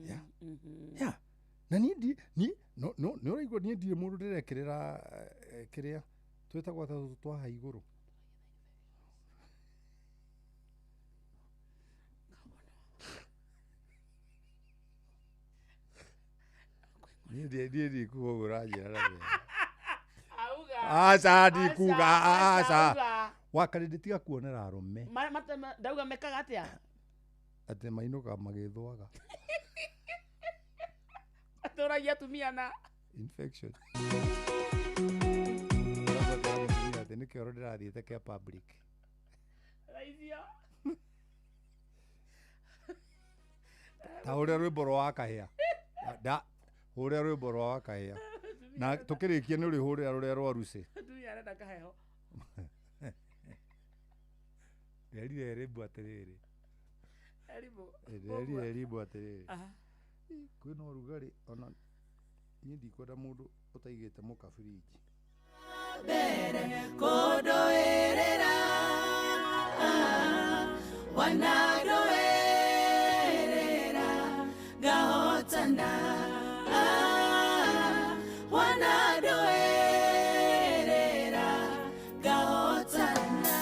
Yeah. Yeah. Na niĩ ndi niĩ no no nĩ ũraigua niĩ ndirĩ mũndũ ndĩrekĩrĩra kĩrĩa twĩtagwo atĩa tũtũ twa haha igũrũ. Niĩ niĩ ndikuga ũguo ũranjĩra na wega. Auga. Aca ndikuga Aca, aca. auga. Wakarĩ ndĩtiga kuonera arũme Ndauga mekaga atĩa? Atĩ mainũkaga magĩthwaga. Atũragia atumia na infection. Arabu akera mũtumia atĩ nĩ kĩoro ndĩrathiĩte kĩa public. Raithio. Ta ũrĩa rwĩmbo rwa Wakahĩa. Da hũrĩa rwĩmbo rwa Wakahĩa. Na tũkĩrĩkia nĩ ũrĩhũrĩra rũrĩa rwa Rucĩ. Atumia arenda kaheho. Nderire Erimbo atĩrĩrĩ. Erimbo. Nderire Erimbo atĩrĩrĩ. Aha. Kwĩna ũrugarĩ ona niĩ ndikwenda mũndũ ũtaigĩte mũka birinji. Mbere kũndũĩrĩra wanandũĩrĩra ngahotana wanandũĩrĩra ngahotana.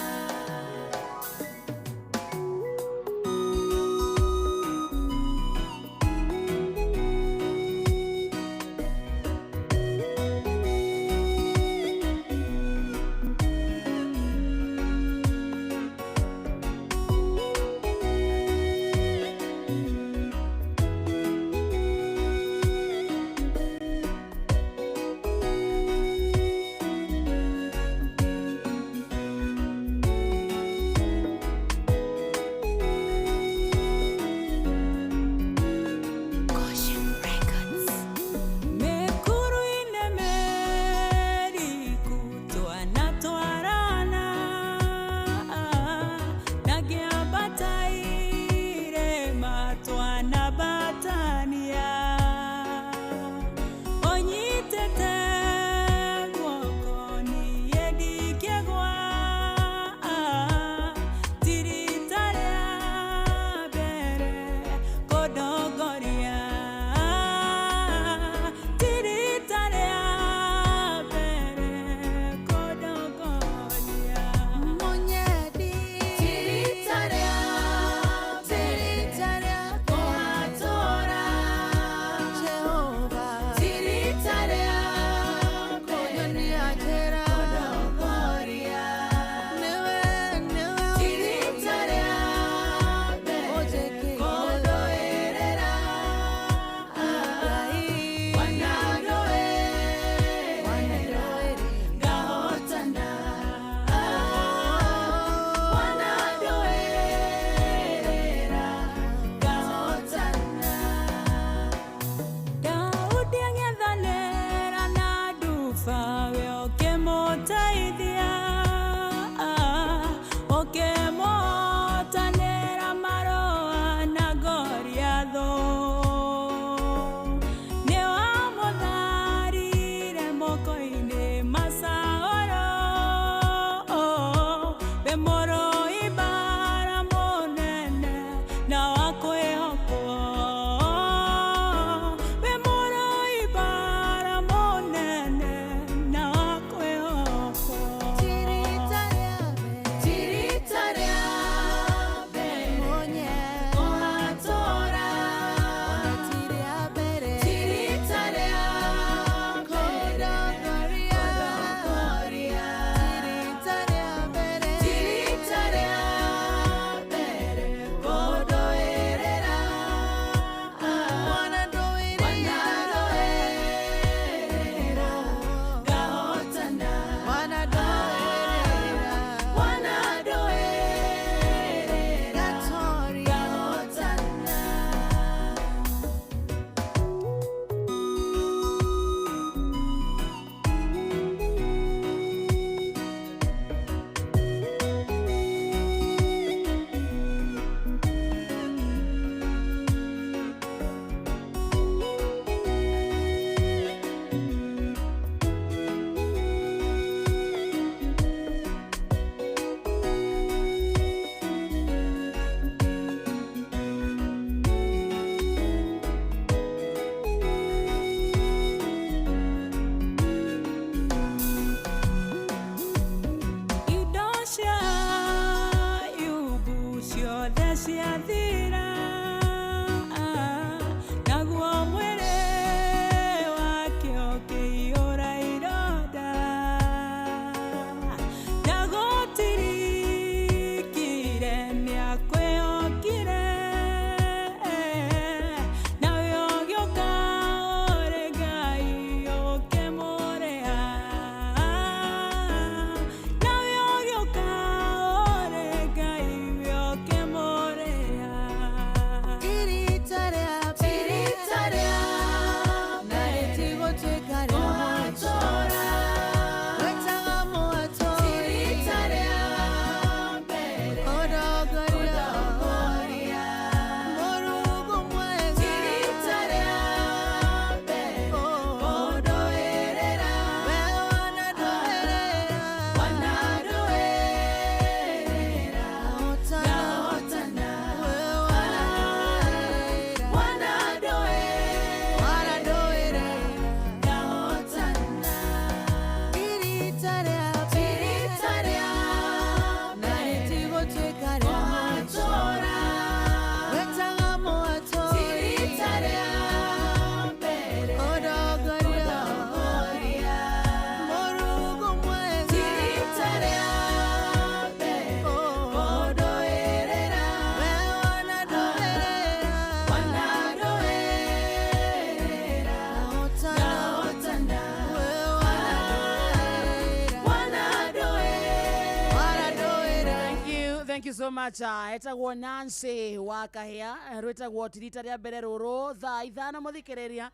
Thank you so much. Etagwo Nancy wa Kahĩa, rwĩtagwo tirita rĩa mbere rũrũ thaa 5 mũthikĩrĩria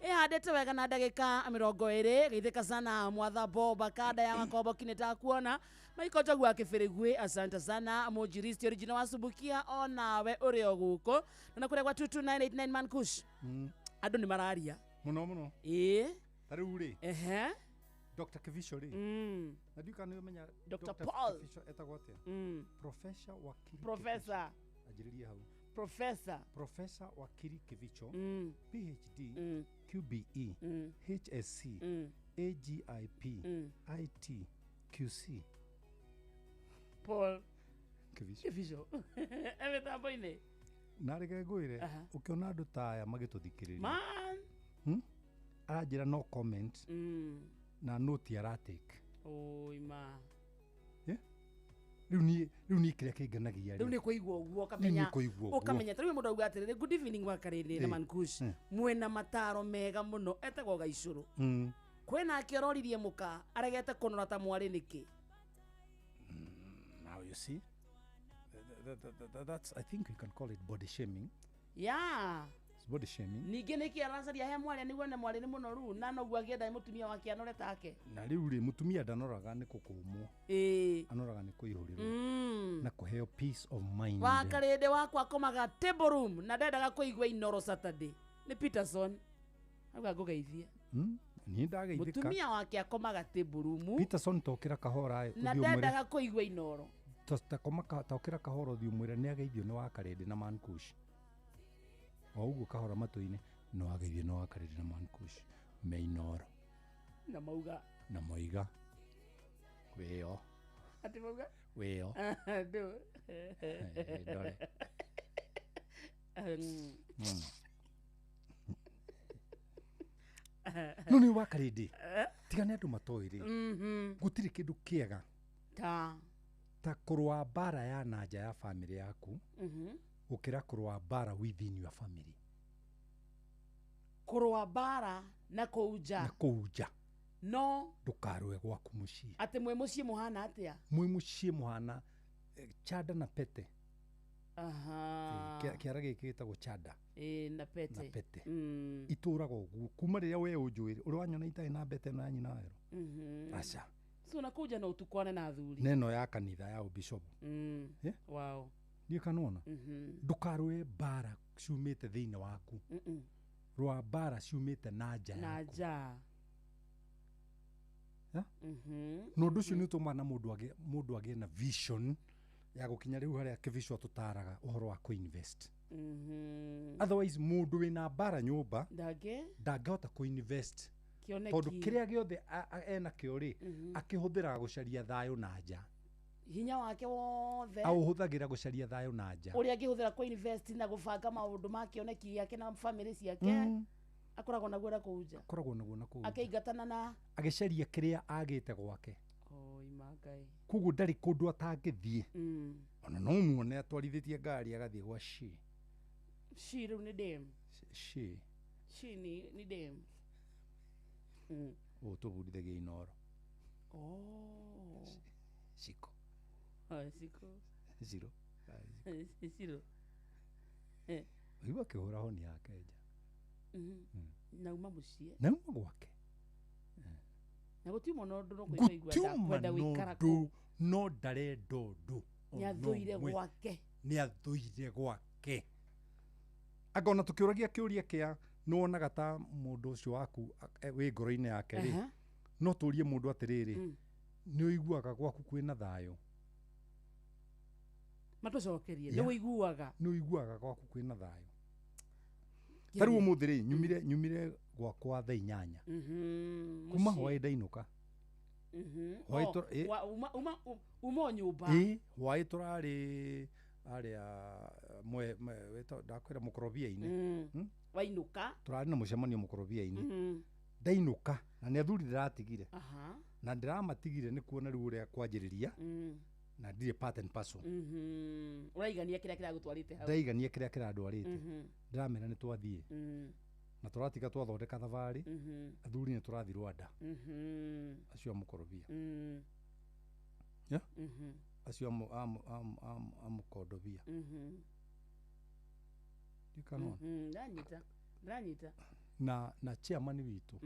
ĩhandĩte wega na ndagĩka 20. Geithĩka sana mwatha Boba kada ya makombo kinĩtakuona Maiko Njogu wa Kĩbĩrĩgwĩ, asante sana mũnjiristi original wa Subukia onawe ũrĩ o gũkũ na kũrĩa gwa 22989 Mankush. Andũ nĩ mararia mũno mũno. Ĩĩ ta rĩu rĩ, ehe, Dr. Kivisho rĩ, na ndiũ kana nĩ ũmenya Dr. Paul Kivisho etagwo atĩa? Professor Wakili. Professor. Anjĩrĩrie hau. Professor. Professor Wakili Kivicho, PhD, QBE, HSC, AGIP, IT, QC. Paul Kivicho. Kivicho. Emĩtambo-inĩ. Na reke ngwĩre, ũkĩona andũ ta aya magĩtũthikĩrĩria, Man. Aranjĩra no comment na note aratake. Oi ma. Rĩu niĩ kĩrĩa kĩngenagia rĩu nĩ kũigua ũguo ũkamenya Rĩu nĩ kũigua ũguo. Ũkamenya ta rĩu mũndũ auga atĩrĩrĩ, good evening wa Karĩndĩ na Mankush, mwĩna mataro mega mũno, etagwo Gaicũrũ. Kwĩna ake ororirie mũka aregete kũnora ta mwarĩ nĩkĩ? Now you see, that's, I think we can call it body shaming. Yeah. It's body shaming. Ningĩ nĩkĩ aracaria he mwarĩ nĩguo ne mwarĩ nĩ mũnoru na noguo angĩenda mũtumia wake anore take. Na rĩu rĩ, mũtumia ndanoraga nĩ kũkũmwo. Ĩĩ. Anoraga nĩ kũihũrĩrwo. Na kũheo peace of mind. Wa Karĩndĩ wakwa akomaga table room na ndendaga kũigua Inoro Saturday. Nĩ Peterson. Auga ngũgeithie. Niĩ ndageithĩka. Mũtumia wake akomaga table room. Peterson tokĩra kahora na ndendaga kũigua Inoro. Tokĩra kahora ũthiĩ ũmwĩre nĩ ageithio nĩ wa Karĩndĩ na Mankush. O ũguo kahora matũ-inĩ no ageithio nĩ wa Karĩndĩ na Mankush me Inoro. Na mauga. Na moiga. Wĩyo. Atĩ mauga? Wĩyo. Ndũ. Ndore. No nĩ wa Karĩndĩ. Tiga nĩ andũ matoĩ rĩ. Gũtirĩ kĩndũ kĩega ta kũrũa mbara ya na nja ya family yaku gũkĩra kũrũa mbara within your family. Kũrũa mbara na kũu nja. Na kũu nja. No ndũkarũe gwaku mũciĩ. Atĩ mwĩ mũciĩ mũhana atĩa? Mwĩ mũciĩ mũhana chanda na pete. Aha. Kĩara gĩkĩ gĩtagwo chanda. Na pete. Na pete. Itũraga ũguo kuma rĩrĩa we ũnjũĩ ũrĩ wanyona itarĩ na pete na nyina werũ. Aca. So na kũu nja no ũtukwane na athuri. Neno ya kanitha ya ũbishopu. Wow. Ndiũ kana wona? Ndũkarũe mbara ciumĩte thĩinĩ waku. Rũa mbara ciumĩte na nja yaku. Na nja. Na ũndũ ũcio nĩ ũtũmaga na mũndũ agĩe na vision ya gũkinya rĩu harĩa Kivisho tũtaraga ũhoro wa kũ-invest. Otherwise mũndũ wĩna mbara nyũmba ndangĩhota kũ-invest. Tondũ kĩrĩa gĩothe enakĩo rĩ, akĩhũthĩraga gũcaria thayũ na nja. Hinya wake wothe aũhũthagĩra gũcaria thayũ na nja. Ũrĩa angĩhũthĩra kũ-invest na gũbanga maũndũ ma kĩoneki gĩake na family ciake, akoragwo naguo na kũu nja. Akoragwo naguo na kũu nja. Akĩingatana na agĩcaria kĩrĩa agĩte gwake. Oi Ngai. Koguo ndarĩ kũndũ atangĩthiĩ. Ona no muone atwarithĩtie ngari agathiĩ gwa Shi. Shi rĩu nĩ dem. Shi. Shi ni dem. Ũũ tũbundithagia Inoro. Oh. Shiko. Shiko. Zero. Zero. Ũigua akĩhũra honi yake nja. Na uma mũciĩ. Na uma gwake. Na gũtiuma na ũndũ no kũigua ndakwenda gũikara kũu. No ndarenda ũndũ. Nĩ athũire gwake. Nĩ athũire gwake. Anga ona tũkĩũragia kĩũria kĩa nĩ wonaga ta mũndũ ũcio waku wĩ ngoro-inĩ yake rĩ, no tũrie mũndũ atĩrĩrĩ, nĩ ũiguaga gwaku kwĩna thayũ? Matũcokerie, nĩ ũiguaga? Nĩ ũiguaga gwaku kwĩna thayũ? Ta rĩu ũmũthĩ rĩ, nyumire gwakwa thaa 8. Kuma hwaĩ ndainũka. Uma o nyũmba. Ĩ, hwaĩ tũrarĩ arĩa ndakwĩra mũkorobia-inĩ. Wainũka? Tũrarĩ na mũcemanio mũkorobia-inĩ. Ndainũka na nĩ athuri ndĩratigire. Na ndĩramatigire nĩ kuona rĩu ũrĩa kwanjĩrĩria. Na ndirĩ part and parcel. Ũraigania kĩrĩa kĩragũtwarĩte hau. Ndaigania kĩrĩa kĩrandwarĩte. Ndĩramera nĩ twathiĩ. Na tũratiga twathondeka thabarĩ. Athuri nĩ tũrathiĩ Rwanda. Acio a mũkorobia. Acio amũkondobia. Ndikanona. Ndanyita, ndanyita. Na chairman witũ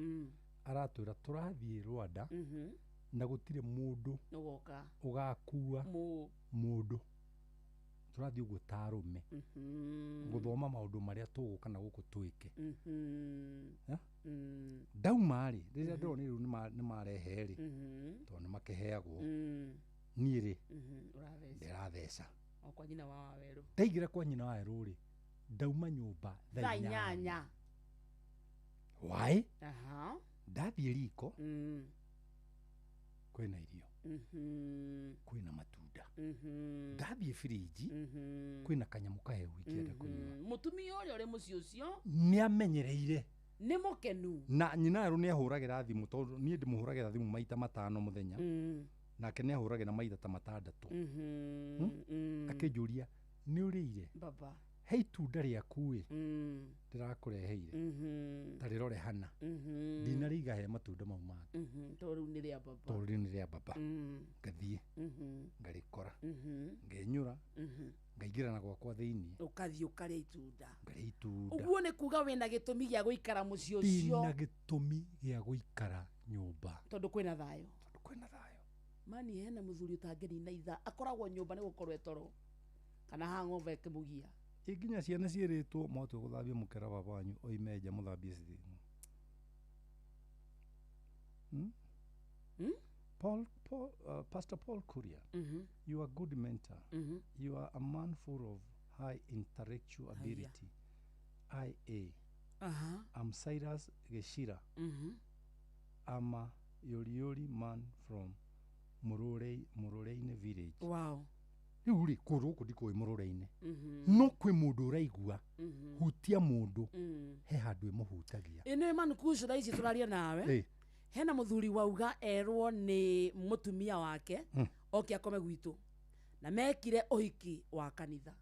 aratwĩra tũrathiĩ Rwanda na gũtirĩ mũndũ ũgoka ũgakua mũndũ. Tũrathiĩ ũguo ta arũme gũthoma maũndũ marĩa tũgũka na gũkũ twĩke. Ndauma rĩ, rĩrĩa ndĩronire rĩu nĩ marehe rĩ, tondũ nĩ makĩheagwo, niĩ rĩ ndĩratheca o kwa nyina wa Wawerũ. Ndaingĩra kwa nyina wa Wawerũ rĩ, ndauma nyũmba thaa 8. Why? Ndathiĩ riko, kwĩna irio, kwĩna matunda. Ndathiĩ firiji, kwĩna kanyamũ kahehu ingĩenda kũnyua. Mũtumia ũrĩa ũrĩ mũciĩ ũcio nĩ amenyereire, nĩ mũkenu. Na nyina Wawerũ nĩ ahũragĩra thimũ, tondũ niĩ ndĩmũhũragĩra thimũ maita 5 mũthenya, nake nĩ ahũragĩra maita ta 6. Akĩnjũria, nĩ ũrĩire? Baba, he itunda rĩaku ĩ ndĩrakũreheire, ta rĩrore hana. Ndinarĩiga he matunda mau mangĩ, tondũ rĩu nĩ rĩa baba. Tondũ rĩu nĩ rĩa baba. Ngathiĩ ngarĩkora, ngenyũra, ngaingĩra na gwakwa thĩiniĩ, ũkathiĩ ũkarĩa itunda. Ngarĩa itunda. Ũguo nĩ kuga wĩna gĩtũmi gĩa gũikara mũciĩ ũcio. Ndĩna gĩtũmi gĩa gũikara nyũmba tondũ kwĩna thayũ. Tondũ kwĩna thayũ. Mani hena mũthuri ũtangĩnina ithaa, akoragwo nyũmba nĩ gũkorwo etoro kana hangover ĩkĩmũgia. Nginya ciana ciĩrĩtwo mwatua gũthambia mũkera baba wanyu oime nja mũthambie cithĩ. Pastor Paul Kuria, you are a good mentor. You are a man full of high intellectual ability. IA. I'm Cyrus Geshira. I'm a Yoriori man from Murureine village. Wow. Rĩu rĩ, kũndũ gũkũ ndikũĩ Mũrũrĩ-inĩ, no kwĩ mũndũ ũraigua hutia mũndũ, he handũ ĩmũhutagia. Ĩnĩ Mankush, thaa ici tũraria nawe, hena mũthuri wauga erwo nĩ mũtumia wake oke akome gwitũ, na mekire ũhiki wa kanitha.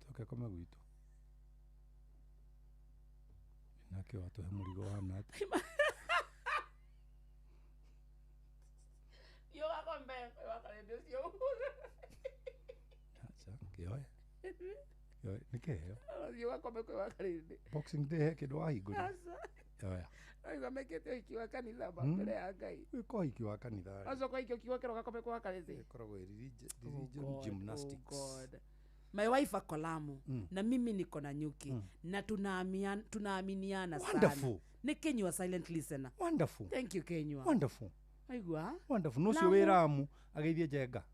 Atoke akome gwitũ nake watũhe mũrigo wa nati. Nĩ kĩheo. Boxing Day he kĩndũ wahingũria. Oya. Oiga mekĩte ũhiki wa kanitha mbere ya Ngai. Wĩka ũhiki wa kanitha. Acoka ũhiki ũkiuga kĩro gakome kwa kanitha. Ĩkoragwo ĩ religion gymnastics. My wife ako Lamu, na mimi niko na Nyuki, na tunaaminiana sana. Wonderful. Nĩ Kenyua silent listener. Wonderful. Thank you Kenyua. Wonderful. Aigua? Wonderful. No cio wĩ Lamu ageithie Njenga.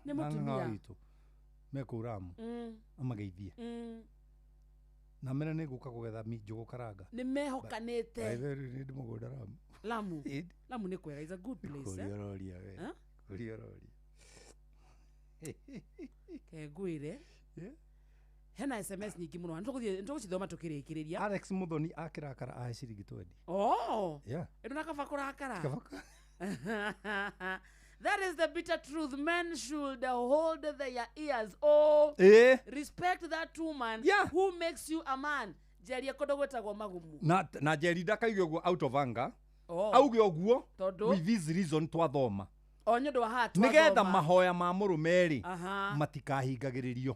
Nĩ mũtumia. Mekũu Lamu amageithie. Na mene nĩ ngũka kũgetha njũgũ karanga. Nĩ mehokanĩte. Nĩ ndĩ mũgũnda Lamu. Lamu. Lamu nĩ kwega, is a good place. Kũria ũroria we. Kũria ũroria. Ke ngwĩre. Hena SMS nyingĩ mũno. Nĩtũgũcithoma tũkĩrĩkĩrĩria. Alex Muthoni akĩrakara ahe ciringi 20. Oh. Yeah. Ĩno na kaba kũrakara. That is the bitter truth. Men should hold their ears. Oh, respect that woman who makes you a man. Jeria kodo gwetagwo magumu. Na Jerry ndakauge ũguo out of anger. Auge ũguo with this reason twathoma. O nĩ ũndũ wa haha twathoma. Nĩgetha mahoya ma mũrũme rĩ matikahingagĩrĩrio.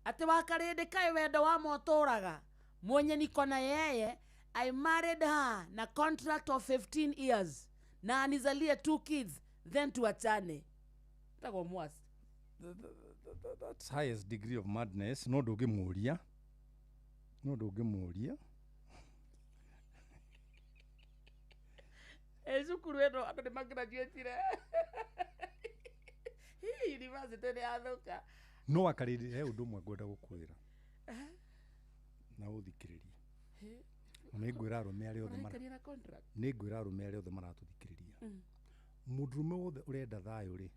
Atĩ wakarĩndĩ kaĩ wendo wa motũraga. Mwenye niko na yeye, I married her na contract of 15 years. Na anizalie 2 kids, then tuachane. Tagwo mwasi. That's highest degree of madness. No ndũngĩmũria. No ndũngĩmũria. Cukuru ĩno andũ nĩ magraduatire. Hii university nĩ yathũka. No akarĩrĩ he ũndũ ũmwe ngwenda gũkwĩra. Na ũthikĩrĩrie. Na nĩngwĩra arũme arĩa othe nĩngwĩra arũme arĩa othe maratũthikĩrĩria. Mũndũrũme wothe ũrenda thayũ rĩ,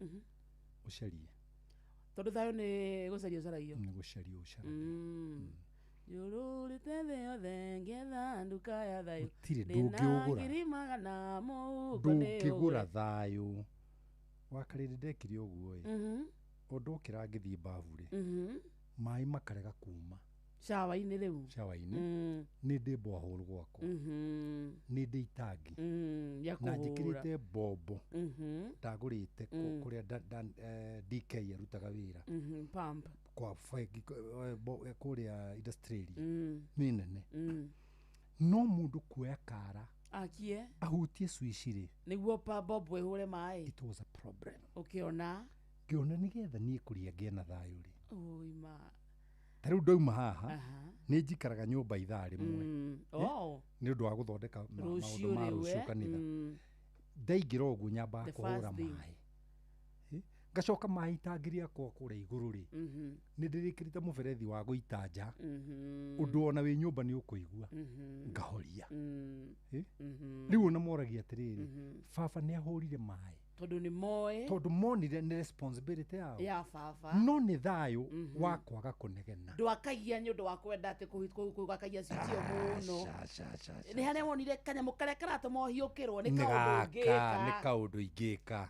ũcarie. Tondũ thayũ nĩ gũcaria ũcaragio. Nĩ gũcaria ũcaragio. Njũrũrĩte thĩ yothe ngĩetha nduka ya thayũ. Gũtirĩ ndũngĩũgũra. Ndũngĩgũra thayũ. Wakarĩrĩ ndekire ũguo ĩ. O ndokĩra ngĩthiĩ babu rĩ, maĩ makarega kuma. Shower-inĩ rĩu. Shower-inĩ. Nĩ ndĩ borehole gwakwa. Nĩ ndĩ itangi. Ya Na kũhũra. Njĩkĩrĩte mbombo. Ndagũrĩte kũrĩa DK arutaga wĩra. Pump. Kwa bengi kũrĩa industrial nĩ nene. No mũndũ kuoya kara Akie. Ahutie switch rĩ. Nĩguo pa bob ĩhũre maĩ. It was a problem. Ũkĩona. Ngĩona nĩgetha niĩ kũrĩa ngĩe na thayũ rĩ. Oi ma. Ta rĩu ndauma haha nĩ njikaraga nyũmba ithaa rĩmwe. Eh? Oh. Nĩ ũndũ wa gũthondeka Rũciũ maũndũ ma rĩu, rũciũ kanitha. Ndaingĩra ũguo nyambaga The kũhũra first thing. maĩ. Eh? Ngacoka maĩ itangi rĩakwa kũrĩa igũrũ rĩ, nĩ ndĩrĩkĩrĩte mũberethi wa gũita nja. Ũndũ ona wĩ nyũmba nĩ ũkũigua. Ngahoria. Eh? Rĩu ona moragia atĩrĩrĩ, baba nĩ ahũrire maĩ. Tondũ nĩ moĩ. Tondũ monire nĩ responsibility yao. Ya baba. No nĩ thayũ wa kwaga kũnegena. Ndwakagia nĩ ũndũ wa kwenda atĩ gwakagia switch ĩyo mũno. Ca, ca, ca, ca. Nĩ harĩa wonire kanyamũ karĩa karatũma ũhiũkĩrwo nĩ Nĩ kaũndũ gaka ũngĩka. nĩ kaũndũ ingĩka.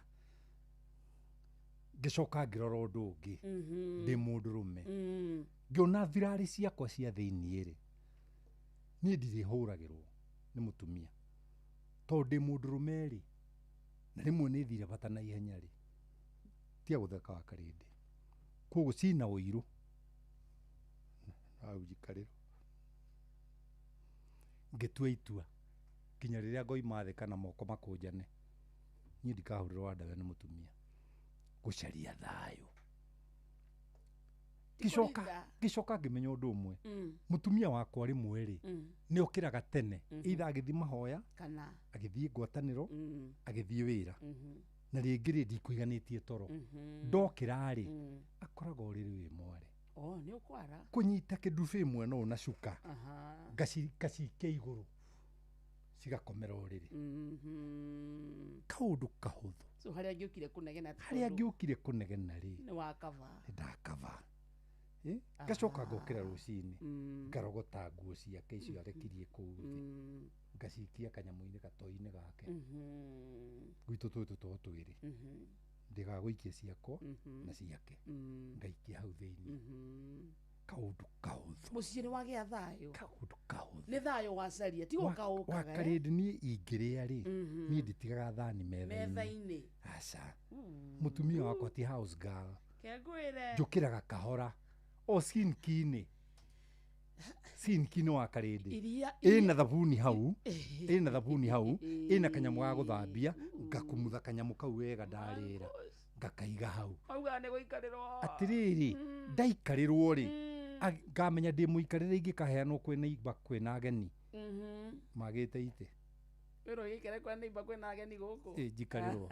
Ngĩcoka ngĩrora ũndũ ũngĩ. Ndĩ mũndũrũme. Ngĩona thirarĩ ciakwa cia thĩiniĩ rĩ, niĩ ndirĩhũragĩrwo nĩ mũtumia. Tondũ ndĩ mũndũrũme rĩ, na rĩmwe nĩ thire bata na ihenya rĩ, tiga gũtheka wa karĩndĩ. Koguo cina ũirũ. Hau njikarĩro. Ngĩtua itua nginya rĩrĩa ngoima thĩ kana moko makũnjane, niĩ ndikahũrĩrwo wandawe nĩ mũtumia. Gũcaria thayũ. Ngĩcoka ngĩmenya ũndũ ũmwe. Mũtumia wakwa rĩmwe rĩ, nĩ okĩraga tene, either agĩthiĩ mahoya, Kana. Agĩthiĩ ngwatanĩro, agĩthiĩ wĩra. Na rĩngĩ rĩ ndikũiganĩtie toro. Ndokĩra rĩ, akoraga ũrĩrĩ wĩ mware. Oh, nĩ ũkwara. Kũnyita kĩnduba ĩmwe no na cuka. Aha. Ngacikia igũrũ. Cigakomera ũrĩrĩ. Kaũndũ kahũthũ. So harĩa angĩũkire kũnegena ti Harĩa tondũ angĩũkire kũnegena rĩ, nĩ wakaba. Nĩ ndakaba. Eh? Ngacoka ngokĩra rũcinĩ. Ngarogota nguo ciake icio arekirie kũu thĩ. Ngacikia kanyamũ-inĩ gatoi-inĩ gake. Gwitũ twĩ tũtoo twĩrĩ. Ndĩgagũikia ciakwa na ciake. Ngaikia hau thĩiniĩ. Kaũndũ kahũthũ. Mũciĩ nĩ wagĩa thayũ. Kaũndũ kahũthũ. Nĩ thayũ wacaria, ti gũka ũkaga. Eh? Wakarĩndĩ niĩ ingĩrĩa rĩ, niĩ nditigaga thani metha-inĩ. Metha-inĩ. Aca. Mũtumia wakwa ti house girl. Ke ngwĩre. Njũkĩraga kahora. O sinki-inĩ. Sinki-inĩ wa karĩndĩ. Iria Ĩna thabuni hau, ĩna thabuni hau, ĩna kanyamũ ga gũthambia, ngakumutha kanyamũ kau wega ndarĩra, ngakaiga hau. Maugaga nĩ gũikarĩrwo. Atĩrĩrĩ, ndaikarĩrwo rĩ, ngamenya ndĩ mũikarĩre ingĩkaheanwo kwĩna imba kwĩna ageni magĩte itĩ. Wĩra ũgĩikare kwa neighbor kwĩna ageni gũkũ. Ĩ, njikarĩrwo.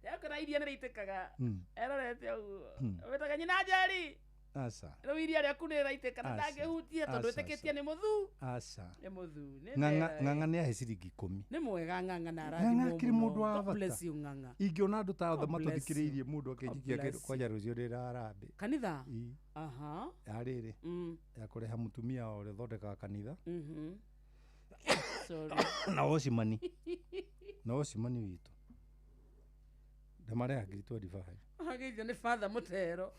Yakora iria nĩ rĩitĩkaga. Erorete ũguo. Wĩtaga nyina Njeri. Aca. Rĩu iria rĩaku nĩ rĩraitĩka na Aca. ndangĩhutia tondũ Aca, ĩtĩkĩtie nĩ mũthu. Aca. Nĩ mũthu. Nĩ Ng'ang'a wega. ng'ang'a nĩ ahe ciringi 10. Nĩ mwega ng'ang'a na Ng'ang'a arathimwo akĩrĩ mũno. mũndũ wa God bata. bless you ng'ang'a. Ingĩona andũ ta othe God bless matũthikĩrĩirie you. mũndũ God akĩnjikia kĩndũ bless you. kwanja rũciũ ndĩ harambee. Kanitha? Ĩ. Aha. Ya rĩrĩ. Ya kũrĩha mũtumia ũrĩa ũthondekaga kanitha. Sorry. Na ocimani. Na ocimani witũ. Ndamarĩha ngiri 25. Ageithio nĩ father mũtero.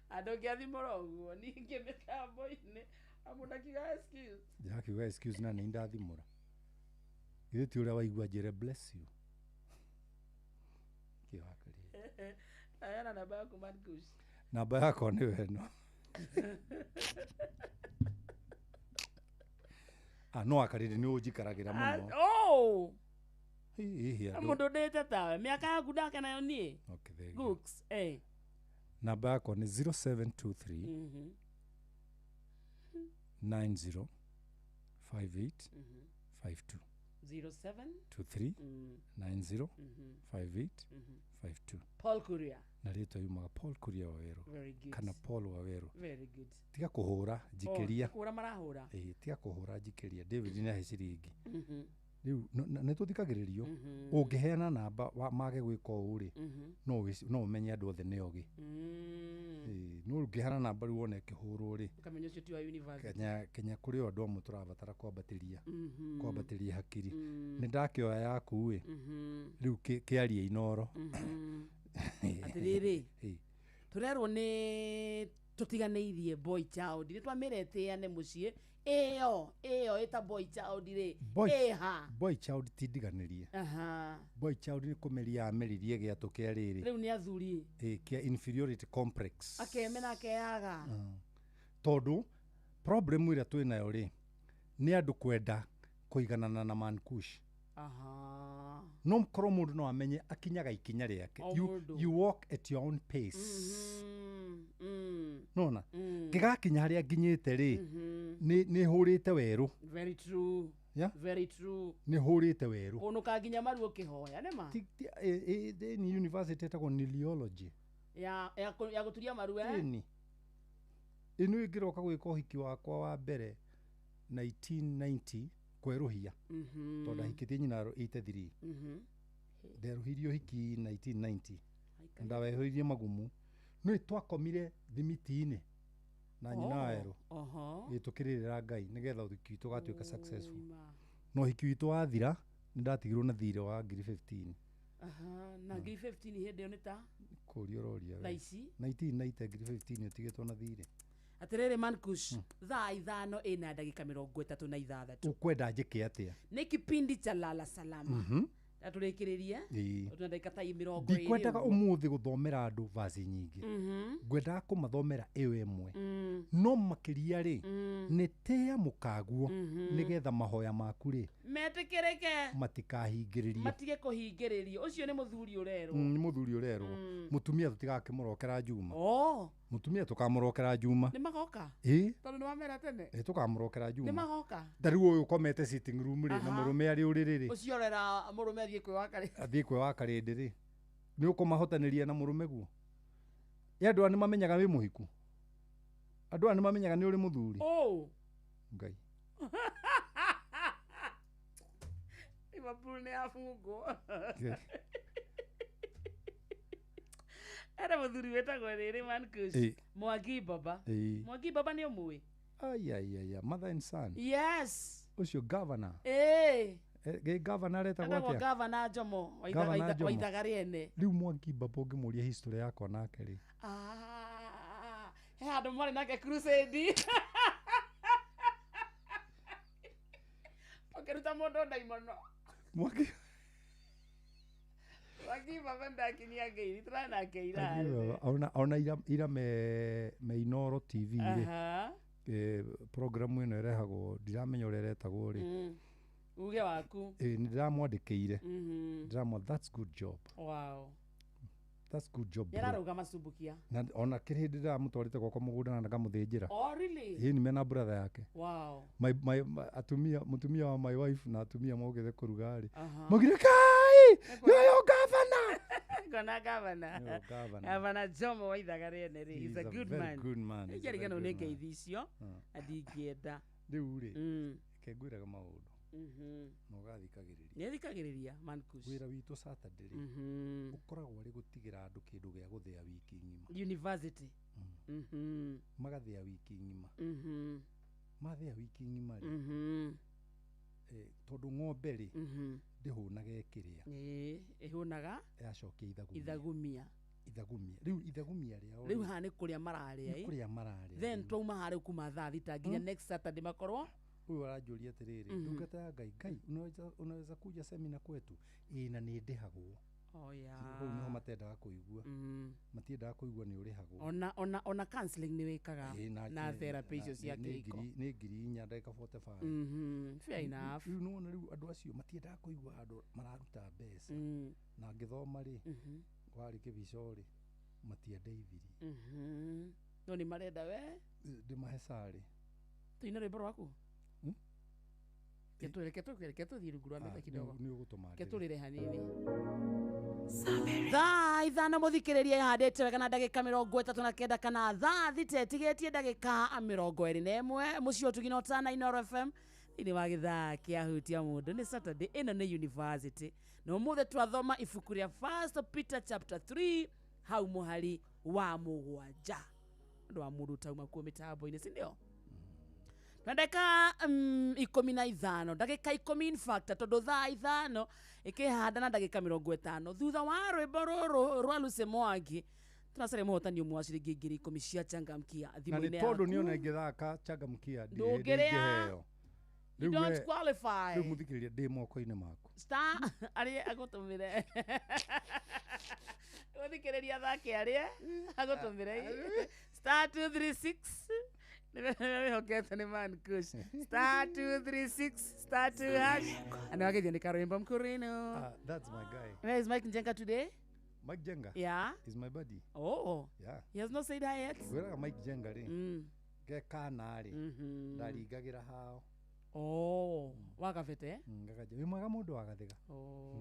Andũ ngĩathimũra ũguo ningĩ mĩtambo-inĩ amũndakiuga excuse. Ndĩrakiuga excuse na nĩ ndathimũra. Githĩ ti ũrĩa waigua njĩre bless you. Kĩ wakĩrĩ. Ayana namba yaku man Kush. Namba yakwa nĩyo ĩno. Ah, no akarĩrĩ nĩ ũnjikaragĩra mũno. Oh! Hihi andũ. Mũndũ ndĩte tawe mĩaka yaku ndake nayo niĩ. Okay, thank you. Gooks, eh. Namba yakwa nĩ 0723 90 58 52. 07 23 90 58 52. Paul Kuria. Na rĩtwa yumaga Paul Kuria Waweru. Very good. Kana Paul Waweru. Very good. Tiga kũhũra njikĩria. Oh, kũhũra marahũra. Ĩĩ, tiga kũhũra njikĩria. David nĩ ahe ciringi. Rĩu nĩ tũthikagĩrĩrio. Ũngĩheana namba mage gwĩka ũũ rĩ, no ũmenye andũ othe nĩ ogĩ. Ĩĩ, no ũngĩheana namba rĩu wone ĩkĩhũrwo rĩ, Ũkamenya ũcio ti wa university. Kenya kũrĩ o andũ amwe tũrabatara kwambatĩria. Kwambatĩria hakiri. Nĩ ndakĩoya yaku ĩ, rĩu kĩarie Inoro. Atĩrĩrĩ, Ĩĩ. tũrerwo nĩ Tũtiganĩirie boy child nĩ twamĩreteane mũciĩ ĩyo ĩyo ĩta boy child rĩ ĩha. Boy child ti ndiganĩrie. Boy child nĩ kũmeria ameririe gĩatũ kĩa rĩrĩ. Rĩu nĩ athuri. Kĩa inferiority complex. Akemena akeaga. Tondũ problem ĩrĩa twĩ nayo rĩ nĩ andũ kwenda kũiganana na Mankush. No korwo mũndũ no amenye akinyaga ikinya rĩake. You walk at your own pace. Nona ngĩgakinya harĩa nginyĩte rĩ nĩ hũrĩte werũ. Very true. Yeah? Very true. Nĩ hũrĩte werũ. Kũnũka nginya maru ũkĩhoya nĩ ma? Nĩ university ĩtagwo Niliology. Ya gũturia maru eh? Ĩni. Ĩno ĩngĩroka gwĩka ũhiki wakwa wa mbere 1990 kwerũhia. Tondũ ndahikĩtie nyina 83. Nderũhirie ũhiki 1990. Ndawerũhirie magumu. Nĩ twakomire thimiti-inĩ na nyina werũ. Tũkĩrĩrĩra Ngai nĩgetha ũhiki witũ ũgatuĩka successful. Na ũhiki witũ wathira nĩ ndatigirwo na thirĩ wa ngiri 15. Na ngiri 15 hĩndĩ ĩyo nĩ ta? Kũria ũroria we. Thaa ici? 1990 ngiri 15 ũtigĩtwo na thirĩ. Atĩrĩrĩ Mankush, thaa 5 ĩna ndagĩka 36. Ũkwenda njĩke atĩa? Nĩ kipindi cha Lala Salama. Atũrĩkĩrĩrie tuna ndagĩka ta 20. Ndikwendaga ũmũthĩ gũthomera andũ vaci nyingĩ. Ngwendaga kũmathomera ĩyo ĩmwe. No makĩria rĩ nĩ tĩa mũkaguo nĩgetha mahoya maku rĩ metĩkĩrĩke, matikahingĩrĩrio, matige kũhingĩrĩrio. Ũcio nĩ mũthuri ũrerwo. Nĩ mũthuri ũrerwo. Mũtumia tũtigakĩmũrokera Juma. Mũtumia tũkamũrokera Juma. Nĩ magoka? Ĩĩ. Tondũ nĩ wamera tene. Ĩĩ tũkamũrokera Juma. Nĩ magoka? Ta rĩu ũyũ ũkomete sitting room rĩ na mũrũme arĩ ũrĩrĩ rĩ. Ũcio ũrera mũrũme athiĩ kwĩwaka rĩ. Athiĩ kwĩwaka rĩndĩ rĩ. Nĩ ũkũmahotanĩria na mũrũme guo? Ĩ andũ aya nĩ mamenyaga wĩ mũhiku? Andũ aya nĩ mamenyaga nĩ ũrĩ mũthuri? Ngai. Liverpool nĩ yabungwo. Era mũthuri wĩtagwo rĩrĩ Mankush. Mwangi Baba. Mwangi Baba nĩ ũmũĩ? Ai, mother and son. Yes. Ũcio governor. Gĩ governor aretagwo atĩa? Governor Jomo wa Ithaga rĩene. Rĩu Mwangi Baba ũngĩmũria history yakwa nake rĩ. He handũ mwarĩ nake crusade. Ũkĩruta mũndũ ndaimono. Mwangi Baba ndakinyia ngeithi tũrarĩ nake ira. Ona ira me Inooro TV rĩ. Programu ĩno ĩrehagwo ndiramenya ũrĩa ĩretagwo rĩ. Uge waku. Nĩ ndĩramwandĩkĩire. Ndĩramwa that's good job. Wow. That's good job. Nĩararũgama macumbukia. Na ona kĩrĩ hĩndĩ ndĩramũtwarĩte gwakwa mũgũnda na ngamũthĩnjĩra. Oh really? Ĩĩ nĩ mena brother yake. Wow. My atumia mũtumia wa my wife na atumia mokĩte kũruga rĩ. Maugire kai! Yoyo governor. Ngona governor. Governor Jomo wa Ithaga rĩene rĩ. He's a good man. Good man. Nĩnjariganĩrwo nĩ ngeithi icio na ndingĩenda. Rĩu rĩ reke ngwĩraga maũndũ. Na ũgathikagĩrĩria. Nĩ thikagĩrĩria Mankush. Wĩra witũ Saturday rĩ ũkoragwo arĩ gũtigĩra andũ kĩndũ gĩa gũthĩa wiki ng'ima. University. Magathĩa wiki ng'ima. Mathĩa wiki ng'ima rĩ tondũ ng'ombe rĩ ndĩhũnaga ĩkĩrĩa. Ĩhũnaga yacokia ithagumia. Ithagumia. Rĩu ithagumia rĩao rĩu haha nĩ kũrĩa mararĩa. Nĩ kũrĩa mararĩa. Then twauma haha rĩu kuma thaa 6 nginya next Saturday makorwo ũyũ aranjũria atĩrĩrĩ, ndungata ya Ngai, Ngai unaweza kuja semina kwetu? Ĩĩ na nĩ ndĩhagwo. Oh yeah. Hau nĩho matendaga kũigua. Matiendaga kũigua nĩ ũrĩhagwo. Ona counseling nĩ wĩkaga na therapy icio cia kĩhiko. Nĩ 4,000 ndagĩka 45. Fair enough. Rĩu nĩwona rĩu andũ acio matiendaga kũigua handũ mararuta mbeca. Na ngĩthoma rĩ, warĩ kĩbico rĩ, matiandeithirie. No nĩ marenda we? Ndĩmahe carĩ. Tũine rwĩmbo rwaku? Reke tũthiĩ rungu rwa metha kidogo. Reke tũrĩre hanini. Thaa 5 mũthikĩrĩria ĩhandĩte wega na ndagĩka 39 kana thaa 6 ĩtigĩtie ndagĩka 21. Mũciĩ ũtugi na ũtana Inooro FM thĩinĩ wa gĩthaa kĩa Hutia Mũndũ. Nĩ Saturday ĩno nĩ university na ũmũthĩ twathoma ibuku rĩa First Peter chapter 3 hau mũhari wa 7. Ũndũ wa mũndũ ũtauma kuo mĩtambo-inĩ, si ndio? Na ndagĩka 15, ndagĩka 10 in fact, tondũ thaa 5 ĩkĩhanda na ndagĩka 50 thutha wa rwĩmbo rũrũ rwa Lucy Mwangi Tũracaria mũhotani ũmwe wa ciringi 10,000 cia Changamkia Na nĩ thimũ-inĩ tondũ niĩ ona yaku. ingĩthaka Changamkia Ndũngĩrĩa. ndingĩheo. You Rĩu don't qualify. Rĩu mũthikĩrĩria ndĩ moko-inĩ maku. Star arĩa agũtũmĩre. Gũthikĩrĩria athaki arĩa agũtũmĩre. Star 236 nĩwĩhokete nĩ Man Kush. Star 236 star 2 hash. Na nĩwagethio nĩ Karwĩmbo Mkurino. Ah, that's my guy. Where is Mike Njenga today? Mike Jenga? Yeah. Is my buddy. Oh. Yeah. He has not said hi yet. Ngwĩraga Mike Jenga rĩ, ge kana rĩ, ndaringagĩra hao. Oh, wakabete? Ngakanja, wĩ mwega mũndũ wa Gathĩga. Oh.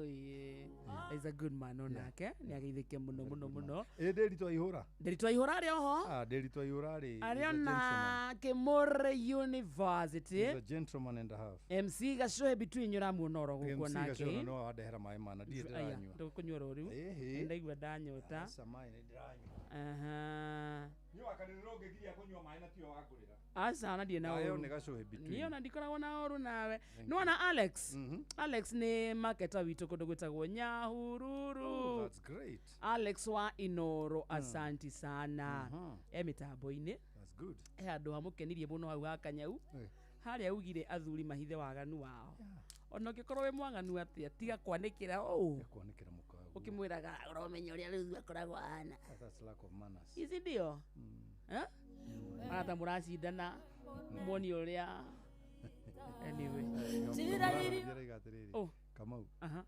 Yeah. He's a good man onake. Nĩ ageithĩke mũno mũno mũno. Ĩ Ndĩritũ Aihũra? Ndĩritũ Aihũra arĩ oho. Ah, Ndĩritũ Aihũra rĩ. Arĩ ona Kimore University. He's a gentleman and a half. MC Gacohe between ũramuona oro gũkũ MC Gacohe onake. no wandehera maĩ mana ndirĩ Aya, ndĩranyua. ndũkũnyua oro rĩu. Ĩhĩ. Ndaigua ndanyota. Aca maĩ nĩ ndĩranyua. Aha. Niĩ wakanĩrĩra ũngĩgiria kũnyua maĩ na tiwe wangũrĩra. Aca ona ndirĩ na Nayo ũru. nĩ Gacohe between. Niĩ ona ndikoragwo na ũru nawe. Nĩwona Alex? Alex nĩ marketer witũ kũndũ gwĩtagwo Nyahururu. Oh, that's great. Alex wa Inoro, asanti sana. E mĩtambo-inĩ. That's good. He handũ hamũkenirie mũno hau ha Kanyau. Harĩa augire athuri mahithe waganu wao. Ona ũngĩkorwo wĩ mwaganu atĩa, tiga kwanĩkĩra ũũ. Kwanĩkĩra mũkawa. Ũkĩmwĩraga ũramenya ũrĩa rĩu akoragwo ahana. That's lack of manners. Ici ndio? Eh? Arata mũracindana muoni ũrĩa anyway. Ndĩraiga atĩrĩrĩ, Oh. Kamau. Aha.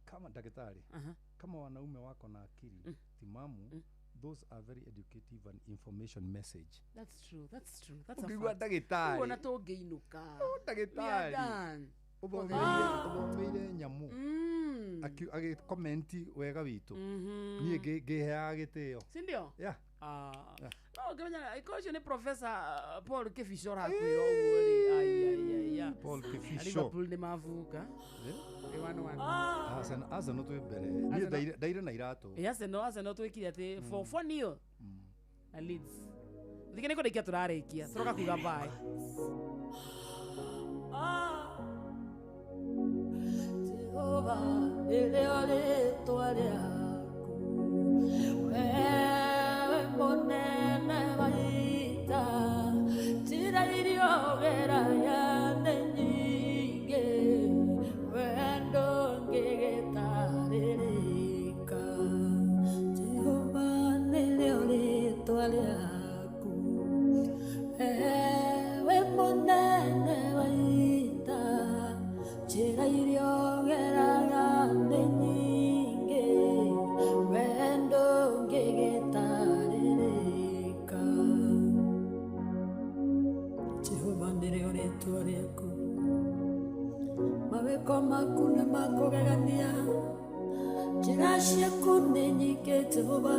Kama daktari, Aha. kama wanaume wako na akili timamu, those are very educative and information message. That's true, that's true. That's a Ũngĩigua fact. ndagĩtarĩ. Rĩu ona tũngĩinũka. Ndagĩtarĩ. We are done. Ũthomeire nyamũ. Agĩkomenti wega witũ. Niĩ ngĩheaga gĩtĩo. Si ndio? Yeah. Ah. Yeah. No ũngĩmenya ĩkorwo ũcio nĩ Professor Paul Kĩbico ũrakwĩra ũguo rĩ. Ai, ai, ai, ai. Paul Kĩbico. Liverpool nĩ mabunga. Nĩ 1-1. Arsenal twĩ mbere. Niĩ Arsenal- ndaire na iratũ. Ĩ Arsenal twĩkire atĩ 4-4 na Leeds. Thikĩ nĩ kũrĩkia tũrarĩkia. Tũroka kuga bye. Jehova nĩrĩo rĩĩtwa rĩaku, wewe mũnene wa ita, njĩra iria ũgeragia nĩ nyingĩ, we ndũngĩgĩtarĩrĩka. Jehova nĩrĩo rĩĩtwa rĩaku, wewe mũnene wa ita, njĩra iria ũgeraga nĩ nyingĩ, we ndũngĩgĩtarĩrĩka. Jehova nĩrĩo rĩĩtwa rĩaku, mawĩko maku nĩ ma kũgegania, njĩra ciaku nĩ nyingĩ Jehova.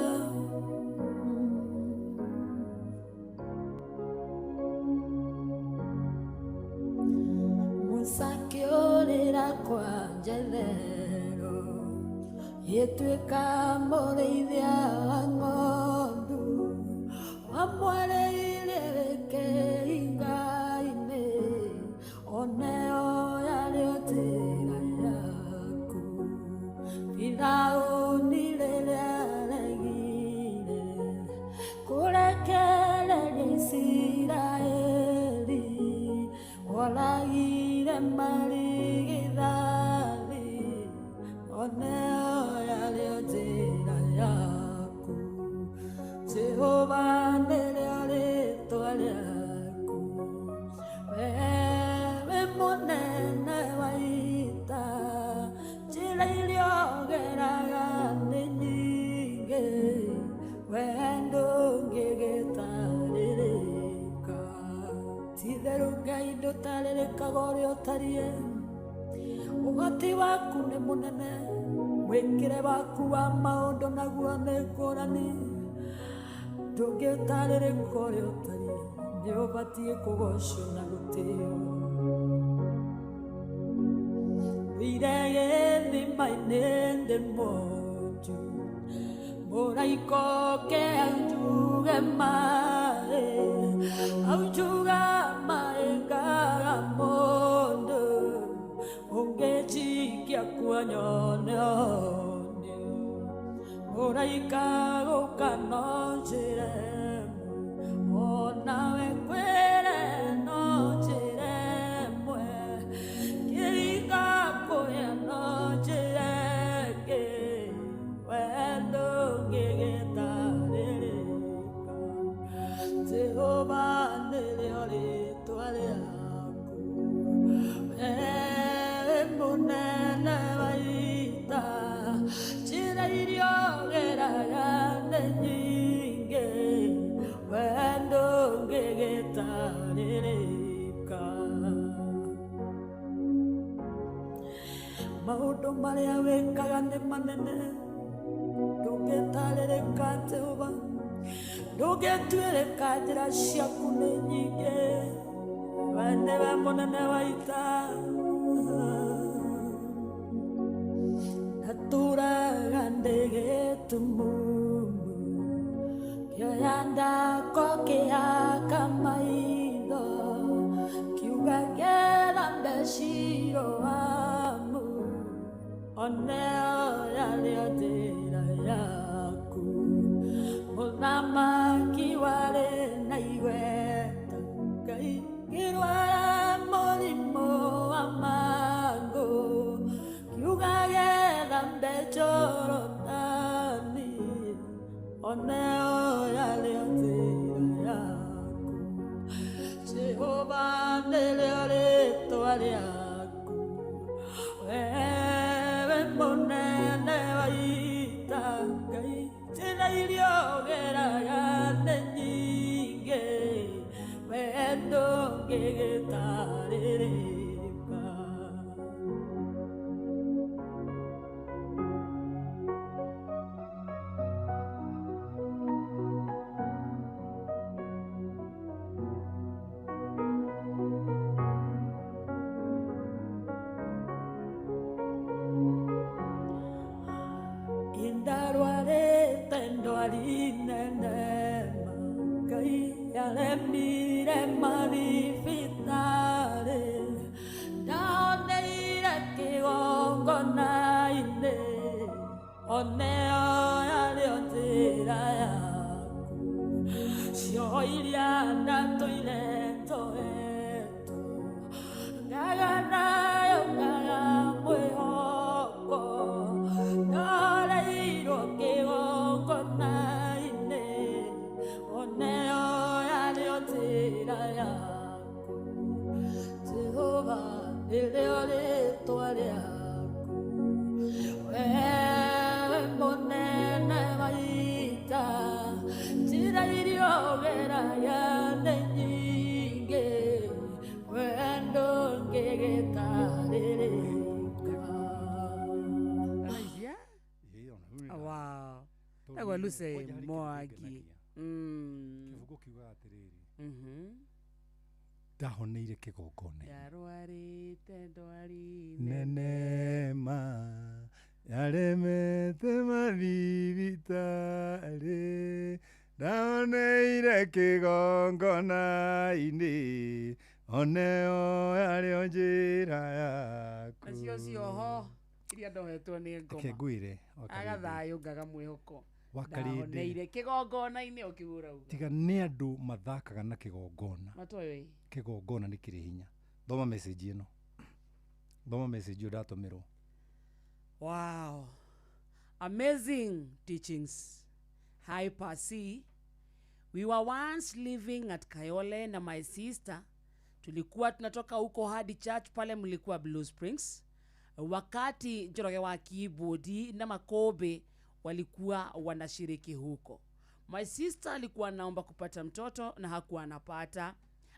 Musa akĩũrĩra kwa Jethero, gĩtuĩka mũrĩithia wa ng'ondu, wamwarĩire wĩke hinga-inĩ, oneo yarĩ njĩra yaku. Firaũni rĩrĩa aregire kũrekereria Isiraeli, oragire marigithathi, oneo yarĩ njĩra yaku. Jehova nĩrĩo rĩĩtwa rĩaku, wewe mũnene wa ita, njĩra iria ũgeraga nĩ nyingĩ, we ndũngĩgĩtarĩrĩka. Ti-itherũ Ngai ndũtarĩrĩkaga ũrĩa ũtariĩ, ũhoti waku nĩ mũnene, mwĩkĩre waku wa maũndũ naguo nĩ ngũrani, ndũngĩtarĩrĩka ũrĩa ũtariĩ, nĩ ũbatiĩ kũgocwo na gũtĩo. Ndũire gĩthima-inĩ ndĩ mwonju, mũraika oke aunjuge maĩ, aunjuga maĩ ngaga mũndũ, ũngĩnjikia kuo nyone ũhonio. Kũraika gũka no njĩra ĩmwe, onawe kwĩre no njĩra ĩmwe, kĩringa kũrĩa no njĩra ĩngĩ, we ndũngĩgĩtarĩrĩka. Jehova nĩrĩo rĩtwa rĩaku, we mũnene wa ita, njĩra iria ũgeraga nĩ nyingĩ, we ndũngĩgĩtarĩrĩka. Maũndũ marĩa wĩkaga nĩ manene, ndũngĩtarĩrĩka Jehova, ndũngĩtuĩrĩka, njĩra ciaku nĩ nyingĩ, we nĩwe mũnene wa ita. Natũraga ndĩ gĩtumumu, kĩoya ndako kĩhaka maitho, kiuga ngĩthambe Shiloamu, oneo yarĩo njĩra yaku. Mũthamaki warĩ na igweta, Ngai ngĩrwara mũrimũ wa mangũ, kiuga gĩthambe Jorodani, oneo yarĩo njĩra yaku. Jehova nĩrĩo rĩtwa rĩaku, wewe mũnene wa ita, Ngai njĩra iria ũgeraga nĩ nyingĩ, we ndũngĩgĩtarĩrĩka. Indarwarĩte ndwari nene ma, Ngai yaremire mathibitarĩ, ndahoneire kĩgongona-inĩ, oneo yarĩo njĩra yaku. Cioho iria ndatũire njohetwo, ngaga nayo ngaga mwĩhoko, ndahoreirwo kĩgongona-inĩ, oneo yarĩo njĩra yaku. Jehova nĩrĩo rĩtwa rĩaku, wewe mũnene wa ita, njĩra iria ũgeraga nĩ nyingĩ, we ndũngĩgĩtarĩrĩka. Aya. Wow. Tagwo Lucy Mwangi. Kĩbungo kiugaga atĩrĩrĩ, ndahoneire kĩgongona Ndarwarĩte ndwari nene ma yaremete mathibitarĩ, ndahoneire kĩgongona-inĩ, oneo yarĩo njĩra yaku. Nacio cioho iria ndohetwo nĩ Reke ngoma ngwĩre aga thayũ ngaga mwĩhoko, Wakarĩndĩ. ndahoneire kĩgongona-inĩ ũkiuga ũguo. Tiga nĩ andũ mathakaga na kĩgongona. Matoĩ. Kĩgongona nĩ kĩrĩ hinya. Thoma message ĩno, thoma message ĩyo ndatũmĩrwo. Wow. Amazing teachings. Hi, Pasi. We were once living at Kayole na my sister. Tulikuwa tunatoka huko hadi church pale mlikuwa Blue Springs. Wakati Njoroge wa keyboard na Makobe walikuwa wanashiriki huko. My sister alikuwa anaomba kupata mtoto na hakuwa anapata.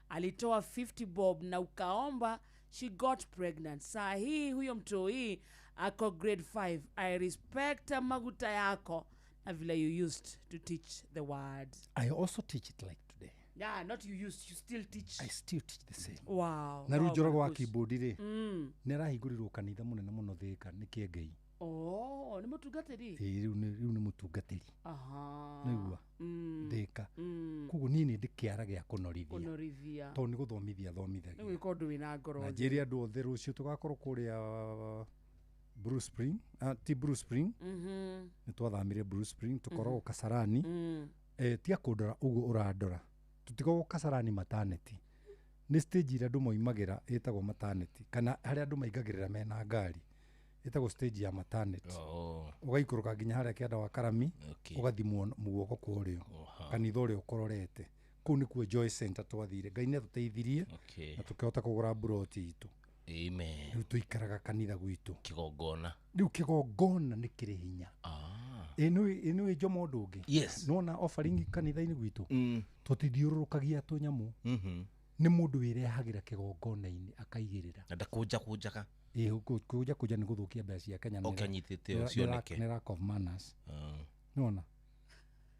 Alitoa 50 bob na ukaomba, she got pregnant. Saa hii huyo mtoi ako grade 5. I respect maguta yako na vile you used to teach the word. I also teach it like today. Yeah, not you used, you still teach. I still teach the same. Wow. Na rĩu Wow, Njoroge wa Marcus. keyboard rĩ, nĩ arahingũrirwo kanitha mũnene mũno Thĩka nĩ Kĩengei. Oh, nĩ mũtungatĩri? Ĩĩ, rĩu nĩ mũtungatĩri. Aha. Nĩigua Thĩka. Koguo niĩ nĩ ndĩ kĩara gĩa kũnorithia. Kũnorithia. Tondũ nĩ gũthomithia athomithagia. Nĩ gwĩka ũndũ wĩna ngoro Na njega. njĩre andũ othe rũciũ tũgakorwo kũrĩa Blue Spring, ti Blue Spring. Nĩ twathamire Blue Spring tũkoragwo Kasarani. Tiga kũndora ũguo ũrandora, tũtikoragwo Kasarani maternity, nĩ stage ĩrĩa andũ moimagĩra ĩtagwo maternity, kana harĩa andũ maingagĩrĩra mena ngari ĩtagwo stage ya maternity. Ũgaikũrũka nginya harĩa kĩanda wa Karami. Ũgathimwo guoko kwa ũrĩo, kanitha ũrĩa ũkororete kũu nĩkuo Joy Center twathire. Ngai nĩ atũteithirie na tũkĩhota kũgũra mburoti itũ. Amen. Rĩu tũikaraga kanitha gwitũ. Kĩgongona. Rĩu kĩgongona nĩ kĩrĩ hinya. Ĩ nĩwĩ Njomo ũndũ ũngĩ? Yes. Nĩwona offering kanitha-inĩ gwitũ, tũtithiũrũrũkagia tũnyamũ. Nĩ mũndũ wĩrehagĩra kĩgongona-inĩ akaigĩrĩra. Na ndakũnjakũnjaga. Ĩ, kũnja kũnja nĩ gũthũkia mbeca cia Kenya. Oke anyitĩte ũcio cioneke. Nĩ lack of manners. Nĩwona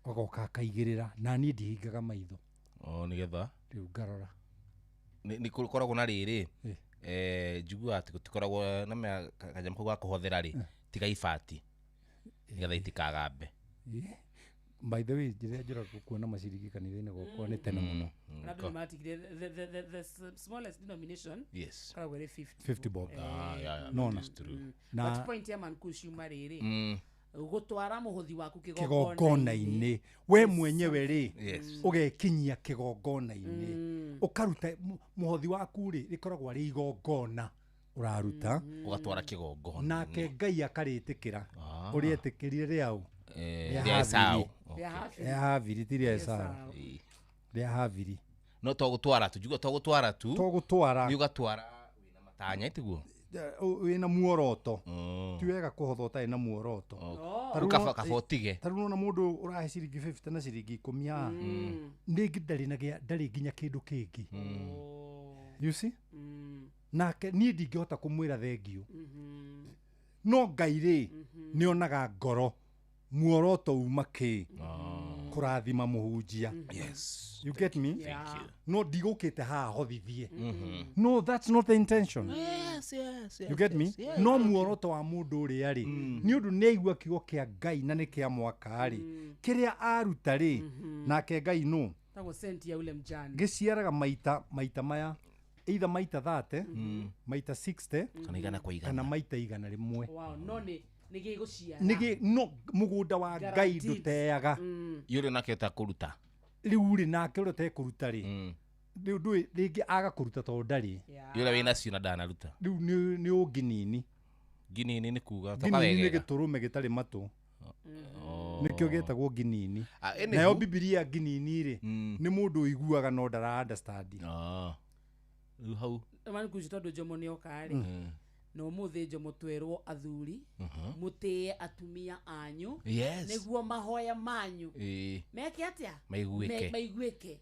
agoka akaigĩrĩra, na niĩ ndihingaga maitho. O nĩgetha rĩu ngarora. Nĩ kũkoragwo na rĩrĩ, njiguaga atĩ gũtikoragwo na kanyamũ kau ga kũhothera rĩ, tiga ibati nĩgetha itikagambe. By the way, rĩrĩa njũraga kuona maciringi kanitha-inĩ gwakwa nĩ tene mũno. Na andũ nĩmatigire the smallest denomination. Yes. Koragwo ĩrĩ 50. 50 bob. Ah, yeah, Nona. that is true. Na But point ya Mankush yuma rĩrĩ, gũtwara mũhothi waku kĩgongona-inĩ we mwenyewe rĩ, Yes. ũgekinyia kĩgongona-inĩ, ũkaruta mũhothi waku rĩ, rĩkoragwo arĩ igongona ũraruta. Ũgatwara kĩgongona. Nake Ngai akarĩtĩkĩra ũrĩa etĩkĩrire rĩaũ. Rĩa Esau. Rĩa Habili. Rĩa Habili, ti rĩa Esau. Esau. Rĩa Habili. No to gũtwara tu, njiguaga to gũtwara tu. To gũtwara. Nĩ ũgatwara wĩna matanya, tiguo? Wĩna muoroto. Ti wega kũhotha ũtarĩ na muoroto. Ta rĩu Rĩu kaba ũtige. Ta rĩu nona mũndũ ũrahe ciringi 50 na ciringi 10 haha, nĩngĩ ndarĩ na ndarĩ nginya kĩndũ kĩngĩ. You see? Nake niĩ ndingĩhota kũmwĩra thengiũ, no Ngai rĩ, nĩonaga ngoro, muoroto uma kĩ, kũrathima mũhunjia. Yes. You get me? Thank you. No ndigũkĩte haha hothithie. No, that's not the intention. Yes, You get me? yes, yeah. No muoroto wa mũndũ ũrĩa rĩ, nĩ ũndũ nĩ aigua kiugo kĩa Ngai na nĩ kĩa mwaka rĩ, kĩrĩa aruta rĩ, nake Ngai nũ Tagwo senti ya ule mjane. gĩciaraga maita maya, either maita 30, maita 60, Kana igana kwa igana. kana maita 100. Wow, no nĩ gĩgũciara. Nĩgĩ no mũgũnda wa Ngai Guaranteed. ndũteaga. Yũrĩ nake ũtakũruta. Rĩu rĩ, nake ũrĩa ũtekũruta rĩ, rĩu ndũĩ rĩngĩ aga kũruta tondũ ndarĩ. Yũrĩa wĩnacio na ndanaruta. Rĩu nĩ ũnginini. Nginini nĩ kuga Nginini nĩ tokawegega. gĩtũrũme gĩtarĩ matũ, nĩkĩo gĩtagwo nginini. Anywho. Nayo Bibilia nginini rĩ, nĩ mũndũ ũiguaga no ndara understand. Rĩu hau Mankush, tondũ Njomo nĩoka rĩ, na ũmũthĩ Njomo twerwo athuri mũtĩe atumia anyu, Yes. nĩguo mahoya manyu meke atĩa? Maiguĩke. Maiguĩke.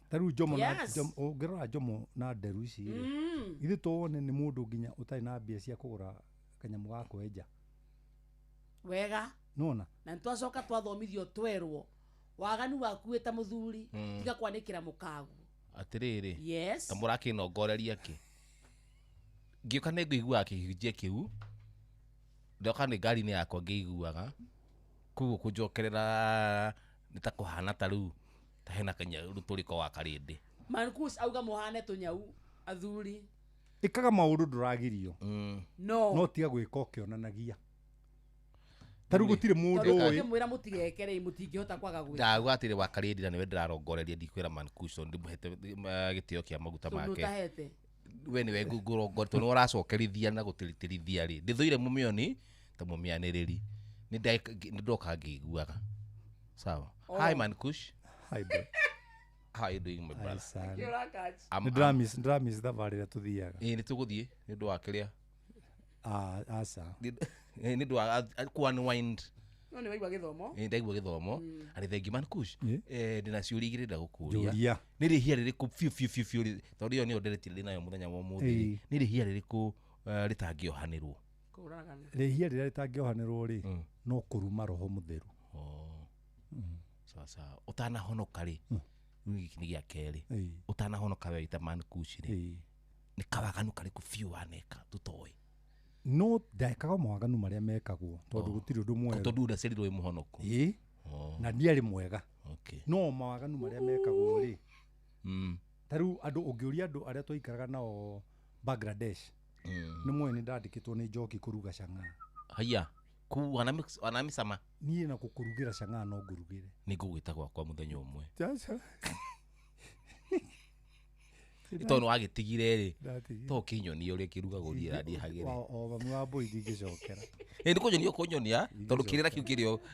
Ta rĩu Njomo na Yes. Ũngĩrora Njomo na nderu ici rĩ, ithuĩ tuone nĩ mũndũ nginya ũtarĩ na mbia cia kũgũra kanyamũ ga kwenja. Wega. Nona. Na nĩtwacoka twathomithio twerwo waganu waku wĩ ta mũthuri, tiga kwanĩkĩra mũkaguo. Atĩrĩrĩ. Yes. Ta mũrakĩnongoreria kĩ? Ngĩũka nĩ ngũiguaga kĩhunjia kĩu, ndoka nĩ ngari-inĩ yakwa ngĩiguaga, koguo kũnjokerera nĩ ta kũhana ta rĩu ta hena kanya rũtũrĩko wa karĩndĩ. Mankush auga mũhane tũnyau athuri. Ĩkaga maũndũ ndũragirio. No. No tiga gwĩka ũkĩonanagia. Ta rĩu gũtirĩ mũndũ Tondũ ũĩ. ũngĩmwĩra mũtigeke rĩ, mũtingĩhota kwaga gwĩka. Ndauga atĩrĩ wa karĩndĩ na nĩwe ndĩrarongoreria, ndikwĩra Mankush tondũ ndĩmũhete gĩtĩo kĩa maguta Tondũ make. ũtahete. We nĩwe ngũrongoreria tondũ nĩwe ũracokerithia na gũtĩrĩtĩrithia rĩ, ndĩthũire mũmĩoni ta mũmĩanĩrĩri. Nĩ ndoka ngĩiguaga. Sawa. Oh. Hi Mankush. Hi bro. How are you doing, my brother? Hi, son. Kĩũrakaji. Nĩ ndĩramiss thabarĩ ĩrĩa tũthiaga. Ĩĩ nĩ tũgũthiĩ nĩ ũndũ wa kĩrĩa. Aca. Nĩ ũndũ wa ku unwind. No nĩ waigua gĩthomo? Ĩĩ ndaigua gĩthomo. Arĩ thengi Mankush. Ndĩna ciũria igĩrĩ ndagũkũria. Njũria. Nĩ rĩhia rĩrĩkũ biũ biũ biũ biũ tondũ ĩyo nĩyo nderetire ndĩ nayo mũthenya wa ũmũthĩ rĩ. Nĩ rĩhia rĩrĩkũ rĩtangĩohanĩrwo? Kũũragana. Rĩhia rĩrĩa rĩtangĩohanĩrwo rĩ, no kũruma roho mũtheru. Sawa sawa. Ũtanahonoka rĩ, gĩkĩ nĩ gĩa kerĩ. Ũtanahonoka we wĩta Mankush rĩ, nĩ kawaganu karĩkũ biũ waneka tũtoĩ? No ndekaga mawaganu marĩa mekagwo tondũ gũtirĩ ũndũ mwerũ. Tondũ ndaciarirwo wĩ mũhonoku. Ĩĩ. Na ndiarĩ mwega. Okay. No mawaganu marĩa mekagwo rĩ, ta rĩu andũ ũngĩũria andũ arĩa twaikaraga nao Bangladesh, Nĩ moĩ nĩ ndandĩkĩtwo nĩ njoki kũruga chang'aa. Haya ku wanamisama. Niĩ na gũkũrugĩra chang'aa no ngũrugĩre. Nĩ ngũgwĩta gwakwa mũthenya ũmwe. Aca. Tondũ wagĩtigire rĩ, Ndatigire. to kĩnyonie ũrĩa kĩrugagwo niĩ randĩhagĩre. O mami wa mbũi ndingĩcokera. Ĩ nĩ kũnyonia ũkũnyonia tondũ kĩrĩra kĩu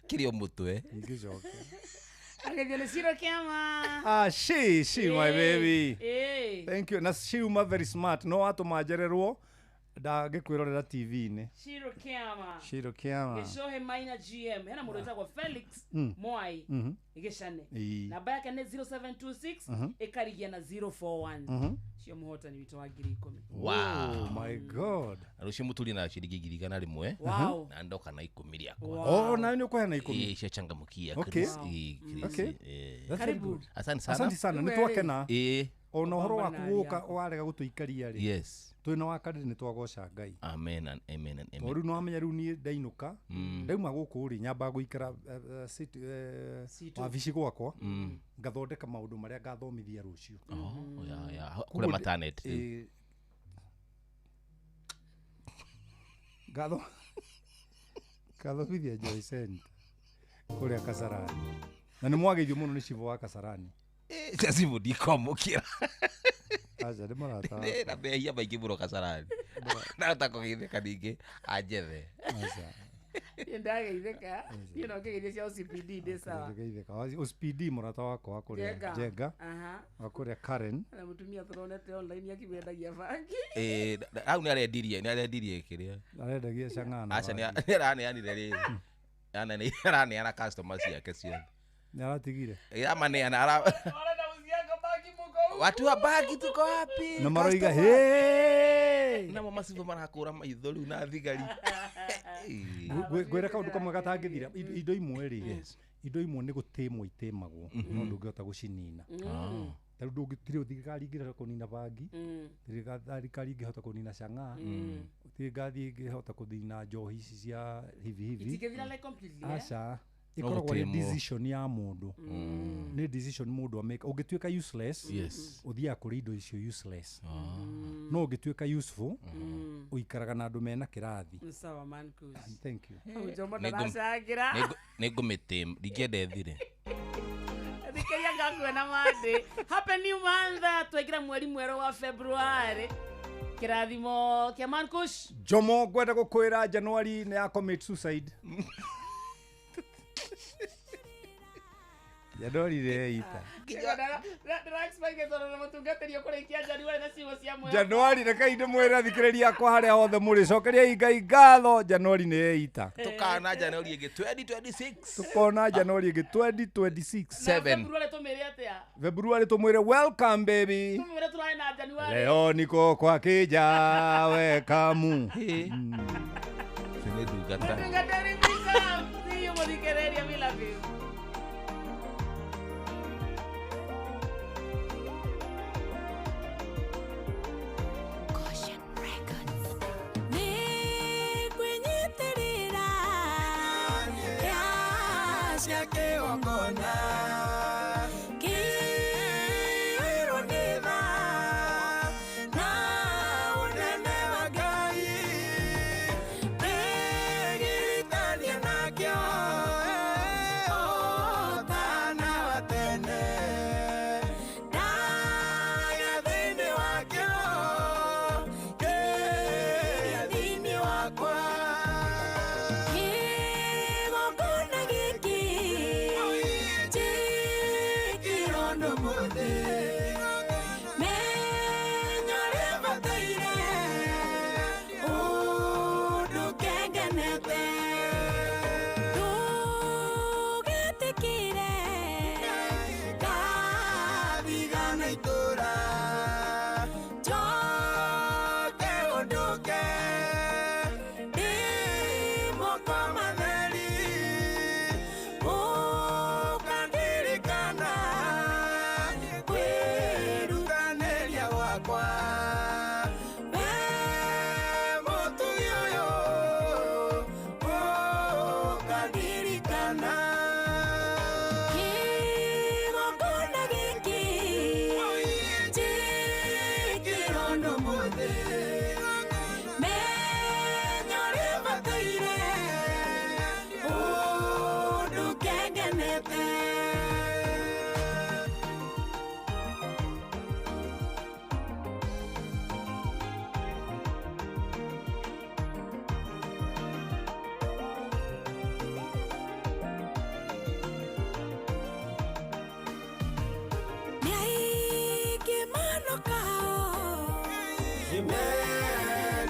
kĩrĩ o mũtwe. Ndingĩcokera. Agethio nĩ Ciro Kĩama. Ah, she my baby. Eh. Thank you. Na she uma very smart. No watũma njererwo ndangĩkwĩrorera TV-inĩ. Ciro Kĩama. Ciro Kĩama. Gĩcohe Maina GM. Hena mũndũ wĩtagwo Felix Mwai. Gĩcane. Ĩĩ. Namba yake nĩ 0726 ĩkarigia na 041. Cio mũhotani witũ wa 10,000. Wow. Oh my God. Na rũciũ mũturi na ciringi 100,000. Wow. Na ndoka na 10 rĩakwa. Wow. Oh, nawe nĩ ũkũheana 10? Ĩ, cia changamkia. Okay. Chris, ĩ, Chris, Okay. ĩ. That's very good. Asante sana. Asante sana. Nĩ twakena. Ĩ. Ona ũhoro waku Pambana gũka yaku. warega gũtũikaria rĩ. Yes. Twĩna wa kadiri nĩ twagoca Ngai. Amen and amen and amen. Tondũ rĩu nĩwamenya rĩu niĩ ndainũka ndauma gũkũ rĩ nyambaga gũikara C2. wabici gwakwa ngathondeka maũndũ marĩa ngathomithia rũciũ. Oh, yeah. Koguo Kũrĩa maternity. ĩ, ngathomithia Joy Center kũrĩa Kasarani na nĩ mwageithio mũno nĩ cibũ wa Kasarani. Cia cibũ ndikwamũkĩra. Aca nĩ marata. Na mehia maingĩ mũno Kasarani. Ndahota kũgeithĩka ningĩ anjethe. Aca. Niĩ ndageithĩka. Niĩ no ngĩgeithia cia OCPD ndĩ sawa. Ndĩgeithĩka. OCPD mũrata wakwa wa kũrĩa Njenga. Njenga Aha. wa kũrĩa Karen. Na mũtumia tũronete online akĩmendagia bangi. Ĩ, hau nĩ arendirie kĩrĩa. Arendagia chang'aa na Aca bangi. nĩ araneanire rĩrĩ. Araneana customer ciake ciothe. Nĩ aratigire. Amaneana Arenda gũcianga bangi mũkau. Watu wa bangi tuko wapi? Na maroiga Customer. hey! Namo macibu marakũra maitho rĩu na thigari. Ngwĩre kaũndũ kamwe gatangĩthira. Indo imwe rĩ, indo imwe nĩ gũtĩmwo itĩmagwo no ndũngĩhota gũcinina. Ta rĩu ndũngĩtirĩ thirikari ingĩhota kũnina bangi, thirikari ingĩhota kũnina chang'aa, thirikari ingĩhota kũnina njohi ici cia hivi hivi. Itingĩthira like completely, eh? Aca. No Ĩkoragwo ĩ gũtĩmwo. decision ya mũndũ. Nĩ decision mũndũ amĩka. Ũngĩtuĩka useless, Yes. ũthiaga kũrĩ indo icio useless. No ũngĩtuĩka useful, ũikaraga na andũ mena kĩrathi. Nĩ sawa man Kush. Thank you. Hau Jomo ndaracangĩra. Nĩ ngũmĩtĩ ndingĩenda ĩthire. Thikĩria ngakuona Monday. Happy new month. Twaingĩra mweri mwerũ wa February. Kĩrathimo kĩa Man Kush. Jomo ngwenda gũkwĩra January nĩ ya commit suicide. January nĩ yeita. Ndĩra-expect tondũ nĩ mũtungatĩri ũkũrĩkia January na ciugo cia mwĩhoko. January rekei ndĩmwĩre athikĩrĩria akwa harĩa hothe mũrĩ cokeriai Ngai ngatho January nĩ yeita. Tũkana January ĩngĩ 2026. Tũkona January ĩngĩ 2026. Na February tũmĩre atĩa? February tũmwĩre welcome baby. Tũmwĩre tũrarĩ na January. Leo niko kwa kija wekamu. Nĩ ndungata. Mũtungatĩri Bishop. See you mũthikĩrĩria, we love you. Nĩngwĩnyitĩrĩra cia kĩgongona kĩirwo nĩ tha na ũnene wa Ngai ndĩgiritania nakĩo ũtana wa tene ndagĩa thĩinĩ wakĩo kĩrĩa thĩinĩ wakwa. Kĩgongona gĩkĩ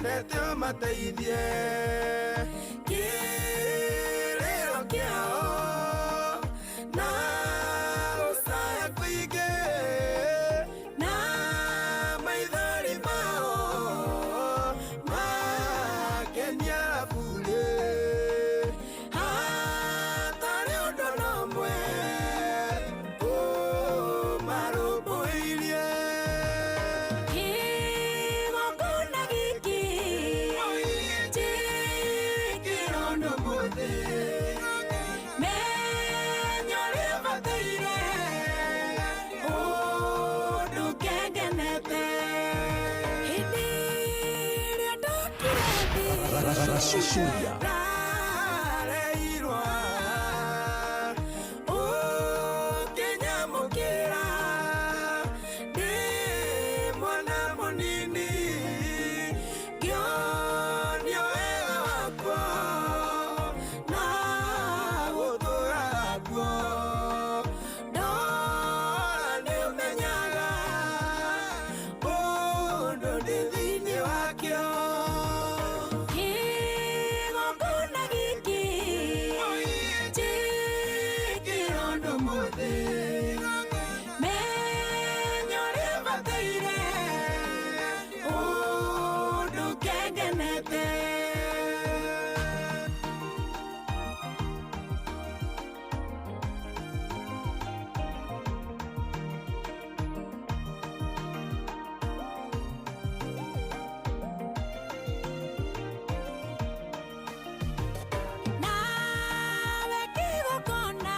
Wendete ũmateithie kĩrĩro kĩao na gũcaya kũingĩ na maithori mao makenia burĩ hatarĩ ũndũ na ũmwe ũmarũmbũirie. Kĩgongona gĩkĩ njĩkĩrwo ũndũ mũthĩ menya ũrĩa bataire ũndũ kengenete hĩndĩ ĩrĩa ndokire thĩ ndareirwo ũkĩnyamũkĩra ndĩ mwana mũnini ngĩonio wega wakwo na gũtũra guo ndora nĩũmenyaga ũndũ ndĩ thĩinĩ wakĩo. Kĩgongona gĩkĩ njĩkĩrwo ũndũ mũthĩ menya ũrĩa bataire ũndũ kengenete. Nawe kĩgongona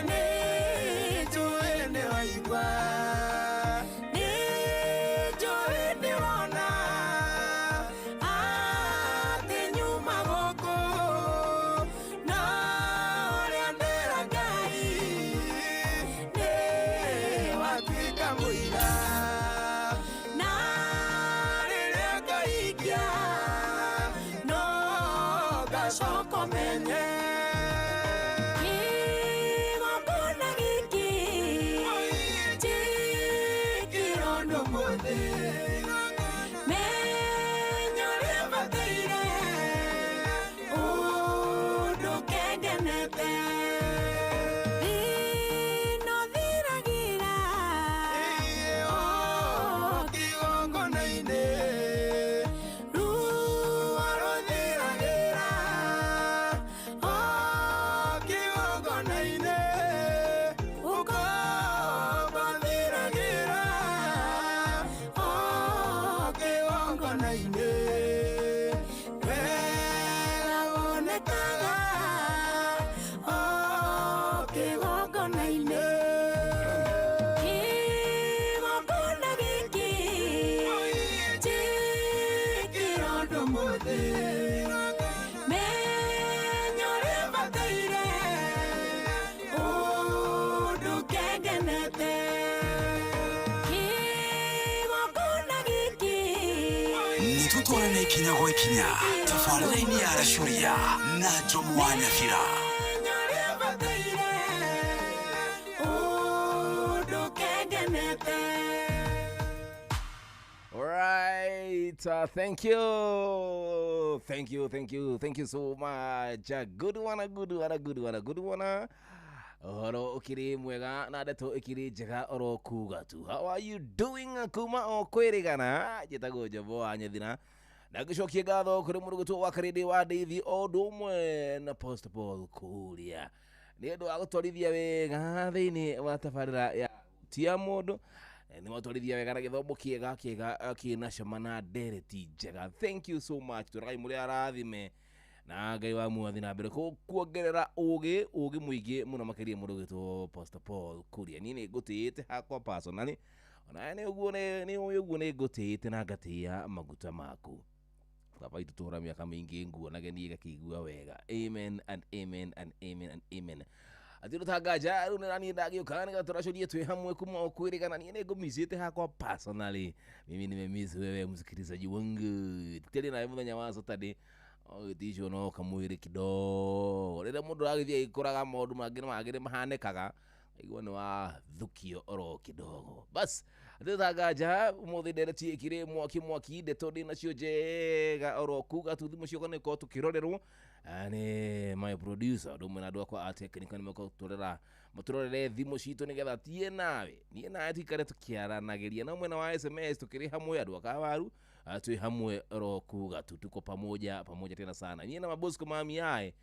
Nĩnjũĩ nĩwaigua nĩnjũĩ nĩwona atĩ nyuma gũkũ na ũrĩa ndĩra Ngai nĩwatuĩka mũira na rĩrĩa ngaikia no ngacoka menye. Kĩgongona gĩkĩ njĩkĩrwo ũndũ mũthĩ menya ũrĩa bataire ũndũ kengenete. Thĩna ũthiragĩra o kĩgongona-inĩ ruo rũthiragĩra o kĩgongona-inĩ ũkombo thiragĩra o kĩgongona-inĩ wega wonekaga o kĩgongona-inĩ. Kĩgongona gĩkĩ njĩkĩrwo ũndũ mũthĩ menya ũrĩa bataire ũndũ kengenete. Kĩgongona gĩkĩ Nĩtũtwarane ikinya gwa ikinya tabarĩra-inĩ ya Racuria na Njomo wa Nyabira. Menya ũrĩa bataire ũndũ kengenete. All right. Thank you. Thank you. Thank you. Thank you so much. A good one, a good one, a good one, a good one. Ũhoro ũkĩrĩ mwega na ndeto ĩkĩrĩ njega oro kuga tu. How are you doing kuma o kwĩrĩgana? Njĩtagwo Njomo wa Nyathira. Na ngĩcokia ngatho kũrĩ mũrũgũtwo wa Karĩndĩ wa Ndeithi o ũndũ ũmwe na Post Paul Kuria nĩ ũndũ wa gũtwarithia wega thĩinĩ wa tabarĩra ya tia mũndũ nĩ watwarithia wega na gĩthomo kĩega kĩega kĩna cama na ndereti njega. Thank you so much. Tũragai mũrĩ arathime na Ngai wa muothi na mbere kuongerera ũgĩ mũingĩ mũno makĩria mũndũ ũgĩtwo Pastor Paul Kuria. Niĩ nĩ ngũtĩĩte hakwa personally onawe nĩ ũguo nĩ ũĩ ũguo nĩ ngũtĩĩte na ngatĩĩa maguta maku. Baba itũ tũhũra mĩaka mĩingĩ nguonage niĩ ngakĩigua wega. Amen and amen and amen and amen. Atĩ tanganja rĩu nĩ naniĩ ndagĩũka nĩgetha tũracũrie twĩ hamwe kuma o kwĩrĩgana. Niĩ nĩ ngũmicĩte hakwa personally. Mimi nimemiss wewe msikilizaji wangu. Tũkĩaria nawe mũthenya wa Saturday ũgĩticwo no kamwĩrĩ kidogo rĩrĩa mũndũ agĩthiĩ agĩkũraga maũndũ mangĩ na mangĩ nĩ mahanĩkaga aigua nĩ wathukio oro kidogo. Bas Thutha umuthi ndereti ikire mwaki mwaki ndeto ndĩ nacio njega oro kuga tu thimũ ciakwa nĩkorwo tũkĩrorerwo nĩ my producer ũndũ ũmwe na andũ akwa a technical nĩmekorwo tũrera matũrorere thimũ citũ nĩgetha tie nawe niĩ nawe tuikare tũkĩaranagĩria na mwena wa SMS tũkĩrĩ hamwe andũ akawaru twĩ hamwe oro kuga tu tuko pamoja pamoja tena sana niĩ na mabosco mami yae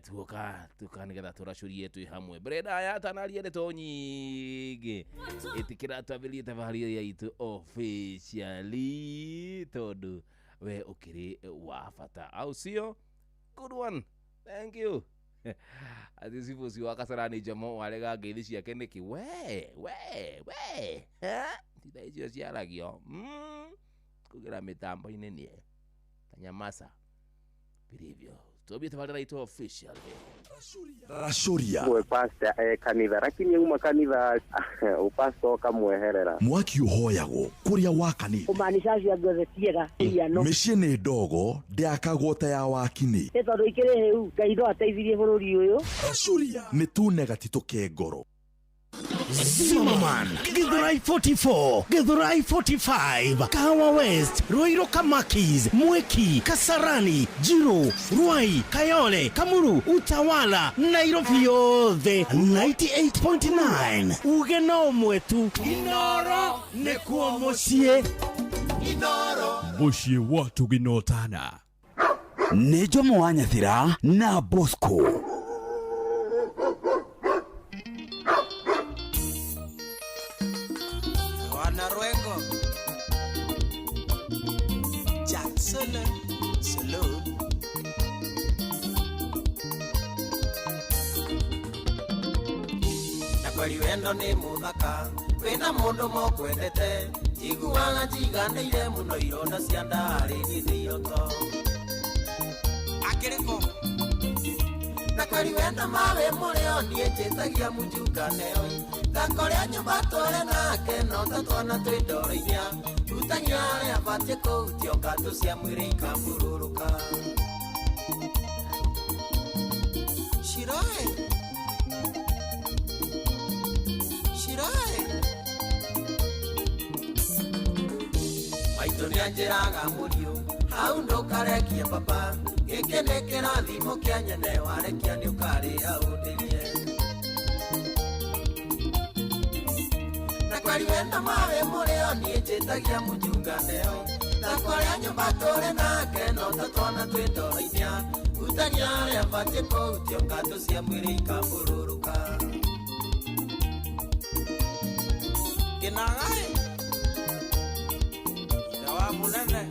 tuoka tuka nigetha tũracũrie twĩ hamwe mbere ndaya atanaria ndeto nyingĩ ĩtĩkĩra twambĩrĩrie tabarĩra itũ officially tondũ we ũkĩrĩ wa bata au sio? Good one, thank you. Ati sifosi wa Kasarani Jomo warega ngeithi ciake nĩkĩ we we we titha icio ciaragio kũgera mĩtambo-inĩ nĩe tanyamasa vilivyo tobie tabarĩra itũ officially Rashuria we pastor kanitha lakini uma kanitha upastor ukamweherera mwaki uhoyagwo kuria wa kanitha kumaanisha acio angĩ othe tiega iano mĩciĩ nĩ ndogo ndĩakagwo ta ya wakini nĩ tondũ ikĩrĩ hĩu Ngai no ateithirie bũrũri ũyũ. Rashuria nĩ tune gatitũ ke ngoro. Zimmerman, Githurai 44, Githurai 45, Kahawa West, Ruiru Kamakis, Mwiki, Kasarani, Jiro, Ruai, Kayole, Kamuru, Utawala, Nairobi yothe 98.9. Uge no mwetu Inoro nĩkuo mũciĩ. Inoro mũciĩ wa tũginotana nĩ Jomo wa Nyathira na Bosco. Wanaruengo Jackson Solo na kweli wendo nĩ mũthaka wĩna mũndũ mokwendete njiguaga njiganĩire mũno ironda cia ndarĩ gĩthĩoto akĩrĩkũ na kweli wendo mawe mũrĩo niĩ njĩtagia mũnjunganeo ngakoria nyũmba tũre nake no ta twana twĩ ndoro-inya hutagia arĩa batiĩ kũhutio ngatũ cia mwĩrĩ ikamũrũrũka Shiroe Shiroe maitũ nĩanjĩraga mũriũ hau ndũkarekie papa gĩkĩ nĩ kĩrathimo kĩa nyene warekia nĩũkarĩa ũndĩrie na kweli wendo mawe mũrĩo niĩ njĩtagia mũnjunganeo na kwarĩa nyũmba tũrĩ nake no ta twana twĩ ndoro-inya hutagia arĩa batiĩ kũhutio ngatũ cia mwĩrĩ ikamũrũrũka Kĩnagaĩ ithe wa mũnene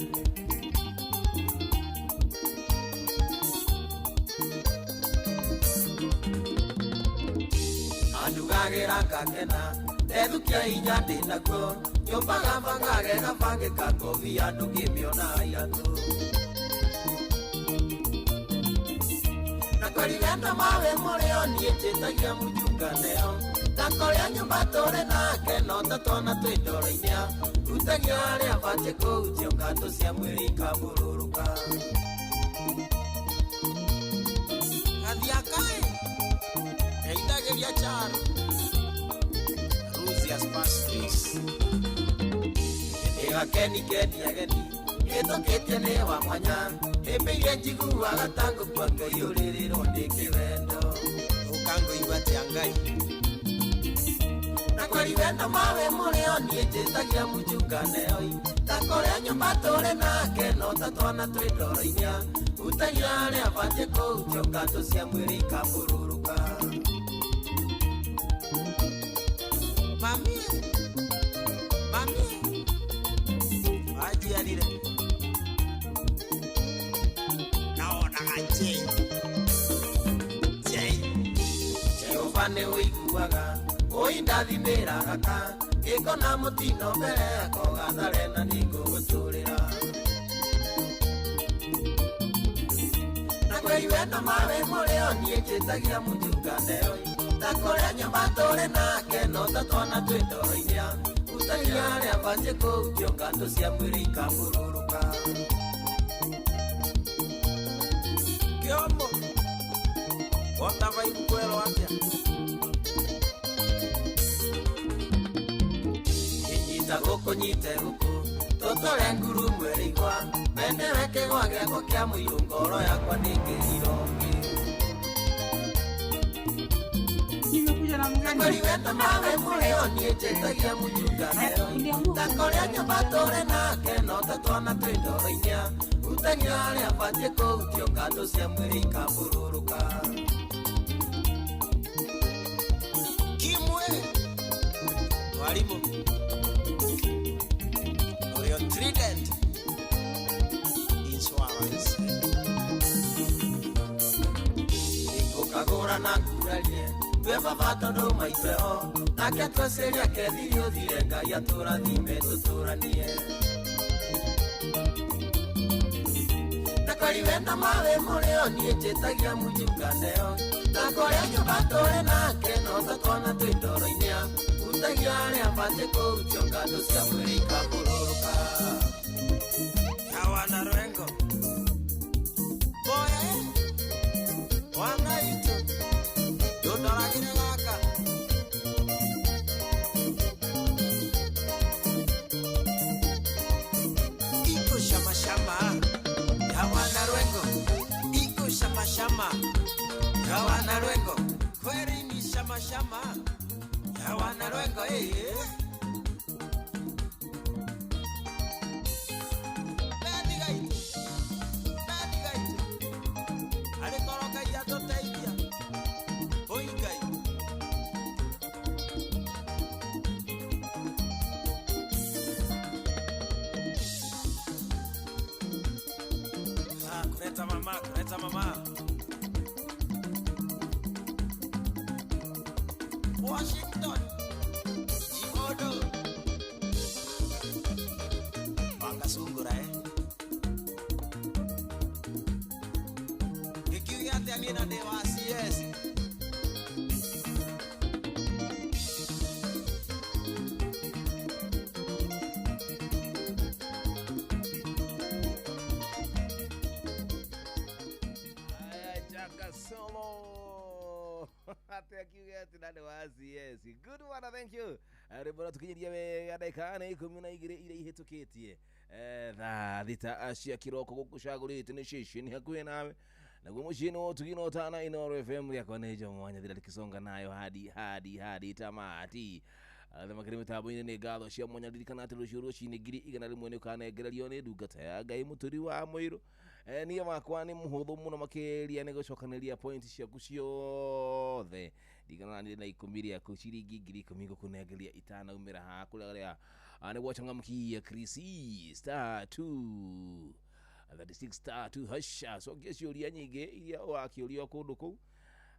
andugagĩra ngakena ndethukia inya ndĩnakuo nyũmba gabangage gabangĩka ngobi andũ ngĩmĩona iratũ na kweli wendo mawe mũrĩo niĩ njĩtagia mũnjunganeo ngakoria nyũmba tũrĩ nake no ta twana twĩ ndoro-inya hutagia arĩa batiĩ kũhutio ngatũ cia mwĩrĩ ikamũrũrũka Gathiakaĩ eithagĩria Charo Rusias Pastries ĩgakeni keni ageni ĩtũkĩtie nĩ wa mwanya hĩmbĩirie njiguaga ta ngũkua ngũiyũrĩrĩrwo nĩ kĩwendo ũkangoigua atĩa Ngai na kweli wendo mawe mũrĩo niĩ njĩtagia mũnjunganeo ngakoria nyũmba tũrĩ nake no ta twana twĩ ndoro-inya hutagia arĩa batiĩ kũhutio ngatũ cia mwĩrĩ ikamũrũrũka Mami, mami, wajiarire naonaga Jay, Jay. Jehova nĩ ũiguaga ũi ndathimĩra gaka gĩko na mũtino mbere yako gathare na nĩngũgũtũrĩra na kweli wendo mawe mũrĩo niĩ njĩtagia mũnjunganeo ngakoria nyũmba tũrĩ nake no ta twana twĩ ndoro-inya hutagia arĩa batiĩ kũhutio ngatũ cia mwĩrĩ ikamũrũrũka Kĩomo wota vaibu kwerwo atĩa Ngũkũnyite gũkũ tũtũre nguru mwĩrĩ-igwa mendewe kĩgwa gĩakwa kĩa mũirũ ngoro yakwa nĩngĩriro ngĩ Kweli wendo mawe mũrĩo niĩ njĩtagia mũjunga neo Takorĩa nyũmba tũrĩ nake no ta twana twĩ ndoro-inya Hutagia arĩa abatiĩ kũhutio kando cia mwĩrĩ ikambũrũrũka Kimwe Mwalimu Oreo Trident Insurance Ngũkagũra na ngurarie twe baba tondũ maitweho nake tweciria kethiri ũthire Ngai atũrathime tũtũranie Takweri wenda mawe mũrĩo niĩ njĩtagia mũjunga neo Takorĩa nyũmba tũrĩ nake no ta twana twĩ ndoro-inĩ Hutagia arĩa abatiĩ kũhutio ngandũ cia mwĩrĩ ikambũrũrũka Hawana Rwengo Boya Wana itu Ndũndoragĩre gaka Iko shama shama Hawana Rwengo Iko shama shama Hawana Rwengo Kweri ni shama shama Hawana Rwengo eh Kureta mama, kureta mama. Washington Jimodo Wakasungura Gĩkiuge atĩa niĩ na ndĩ wa CS Chaka solo ate akiuga ati na nĩ wa CS. Good one, thank you. Rwĩmbo rũratũkinyĩria wega ndagĩka nĩ 12 iria ihĩtũkĩtie thaa 6 cia kĩroko gũkũ cagũrĩte nĩ ceceni hakuhĩ nawe naguo mũciĩ nĩ ũtugi na ũtana Inooro FM rĩakwa nĩ Jomo Nyathira rĩkĩsonga nayo hadi hadi hadi tamati arĩa makĩrĩ mĩtambo-inĩ nĩ ngatho cia mwanya ririkana atĩ rũciũ rũcinĩ 100,000 nĩ ũkanengererio nĩ ndungata ya Ngai mũturi wa mũirũ. Niĩ wakwa nĩ mũhũthũ mũno makĩria nĩ gũcokanĩria point ciaku ciothe ndigana nĩ na 10 rĩaku ciringi 10,000 ngũkũnengeria itanaumĩra haha kũrĩa rĩa nĩ gwachangamkia Krisi star 2 36 star 2 hash cokia ciũria nyingĩ iria ũrakĩũrio kũndũ kũu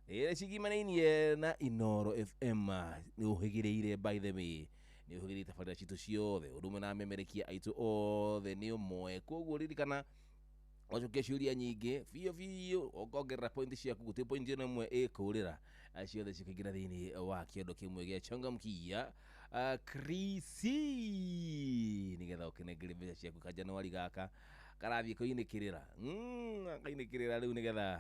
ĩrĩa cigimanainie na Inooro FM nĩ ũhĩgĩrĩire by the way nĩ ũhĩgĩrĩire tabarĩra citũ ciothe ũndũ ũmwe na amemerekia aitũ othe nĩ ũmwe koguo ririkana wacokia ciũria nyingĩ biũ biũ ũkongerera point ciaku gũtirĩ point ĩno ĩmwe ĩkũrĩra ciothe cikaingĩra thĩinĩ wa kĩondo kĩmwe gĩa changamkia Krisi nĩgetha ũkĩnengere mbeca ciaku ka Januari gaka karathiĩ kũinĩkĩrĩra kainĩkĩrĩra rĩu nĩgetha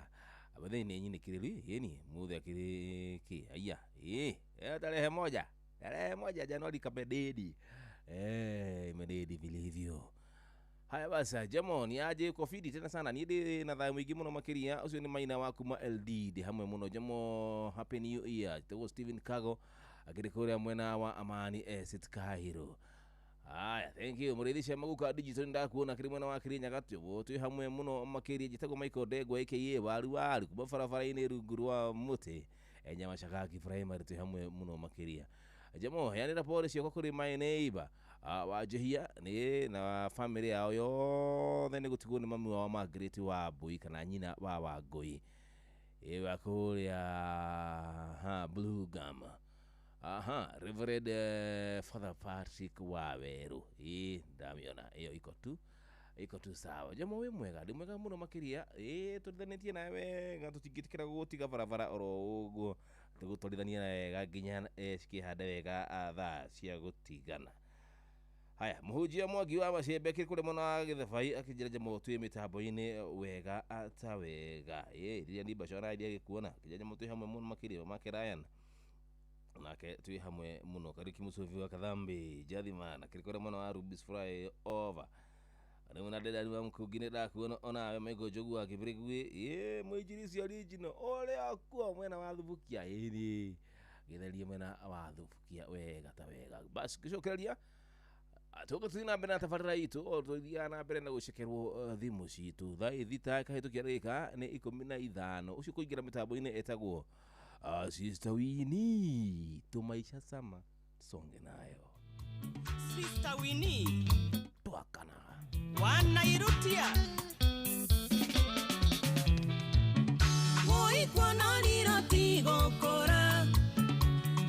abathĩ nĩ nyinĩkĩrĩru ĩni mũthĩ akĩrĩ kĩ aya ĩ tarehe moja Januari kamededi mededi vilivyo. Haya basi Jamo ni aje uko fidi tena sana ni ndĩ na thayũ mũingĩ mũno makĩria ũcio nĩ maina wa kuma LD ndĩ hamwe mũno Jamo happy new year tũgwo Steven Kago akĩrĩ kũrĩa mwena wa Amani Estate Cairo. Haya thank you mũrĩithi cia maguka digital ndakuona kĩrĩ mwena wa Kirinyaga tũguo twĩ hamwe mũno makĩria njĩtagwo Michael Ndegwa aka waru waru kuma barabara-inĩ rungu rwa mũtĩ Nyamacagaki primary twĩ hamwe mũno makĩria Jamo heanĩra pole ciakwa kũrĩ my neighbor Wanjihia nĩ na family yao yothe nĩ gũtigwo nĩ mami wao Margaret wa Mbui kana nyina wa Wangũi wa kũrĩa Blue Gum. Aha, Reverend Father Patrick Waweru ndamiona ĩyo iko tu sawa. Jamo wĩ mwega ndĩ mwega mũno makĩria tũrithanĩtie nawe wega tũtingĩtĩkĩra gũgũtiga barabara oro ũguo tũgũtwarithania wega nginya cikĩhande wega thaa cia gũtigana. Haya mũhunjia Mwangi wa Macembe akĩrĩ kũrĩa mwena wa Gĩthabai akĩnjĩra Jamo twĩ mĩtambo-inĩ wega ata wega rĩrĩa ni bacora iria agĩkuona akĩnjĩra Jamo twĩ hamwe mũno makĩria make Ryan Nake twĩ hamwe mũno. Kariuki Mũcũbi wa Kathambi Jathima na kĩrĩkore mwena wa Rubis Fly over rĩu na ndĩrari wa mũkungi nĩ ndakuona onawe Michael Njogu wa Kĩbĩrĩgui ĩ mũinjirisi original ũrĩa kuo mwena wa Thubukia ĩni gĩtherie mwena wa Thubukia wega ta wega. Basi gĩcokereria tũgũthiĩ na mbere na tabarĩra itũ o tũthiaga na mbere na gũcekerwo thimũ citũ thaa ithita kahĩtũkia ndagĩka nĩ 15 ũcio kũingĩra mĩtambo-inĩ etagwo Sister Winnie tumaisha sama songe nayo. Sister Winnie twakana wanairutia Woi tigũkũra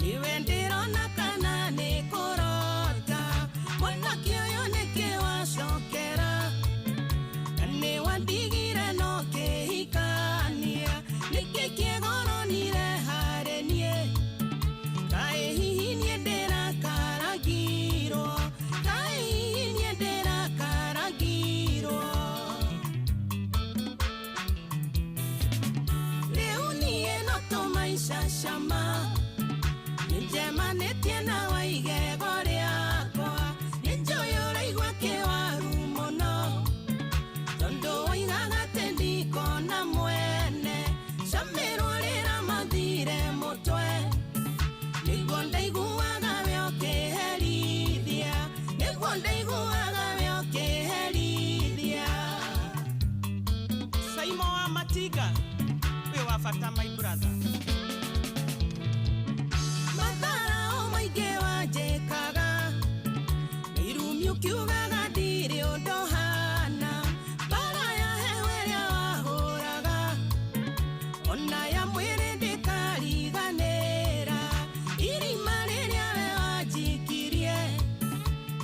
niwe ndĩrona kana nĩ kũrota mwanake ũyũ nĩkĩ wacokera na nĩ wandigire no kĩhikania nĩkĩ kĩgoronire harĩ niĩ kaĩ hihi niĩ ndĩrakarangirwo kaĩ hihi niĩ ndĩrakarangirwo rĩu niĩ no tũmaica cama nĩnjemanĩtie na wa igego rĩakwa nĩnjũĩ ũraigua kĩwaru mũno tondũ woigaga atĩ ndikona mwene camĩrwo rĩra mathire mũtwe nĩguo ndaiguaga we ũkĩherithia nĩguo ndaiguaga we ũkĩherithia. Saimo wa Matiga wĩ wa bata my brother. Matharao maingĩ wanjĩkaga irumi ũkiugaga ndirĩ ũndũ hana mbara ya heho ĩrĩa wahũraga ona ya mwĩrĩ ndĩkariganĩra irima rĩrĩa we wanjikirie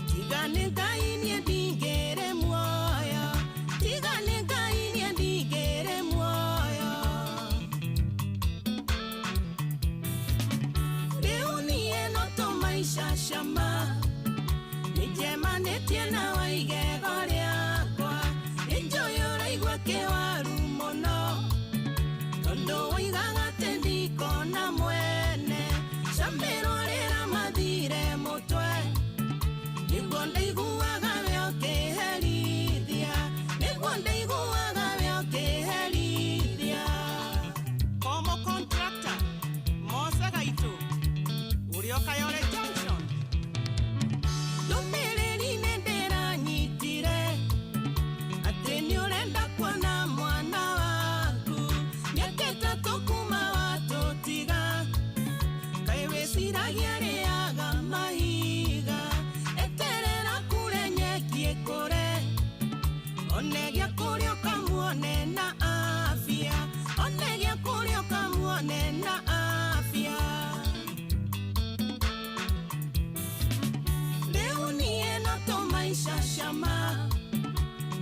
tiga nĩ Ngai niĩ ndingĩrĩ muoyo tiga nĩ Ngai niĩ ndingĩrĩ muoyo rĩu niĩ no tũmaica cama nĩnjemanĩtie na wa igego rĩakwa nĩnjũĩ ũraigua kĩwaru mũno tondũ woigaga atĩ ndikona mwene camĩrwo rĩra mathire mũtwe nĩguo ndaiguaga we ũkĩherithia nĩguo ndaiguaga we ũkĩherithia. Komo contractor Mose Gaitũ ũrĩa Kayole Junction. Ndũmĩrĩri nĩ ndĩranyitire atĩ nĩ ũrenda kuona mwana waku mĩaka 3 kuma watũtiga kaĩ wĩciragia rĩaga mahiga eterera kure nyeki ĩkũre one gĩa kũrĩa ũkamuone na afya one gĩa kũrĩa ũkamuone na afya rĩu niĩ no tũmaica cama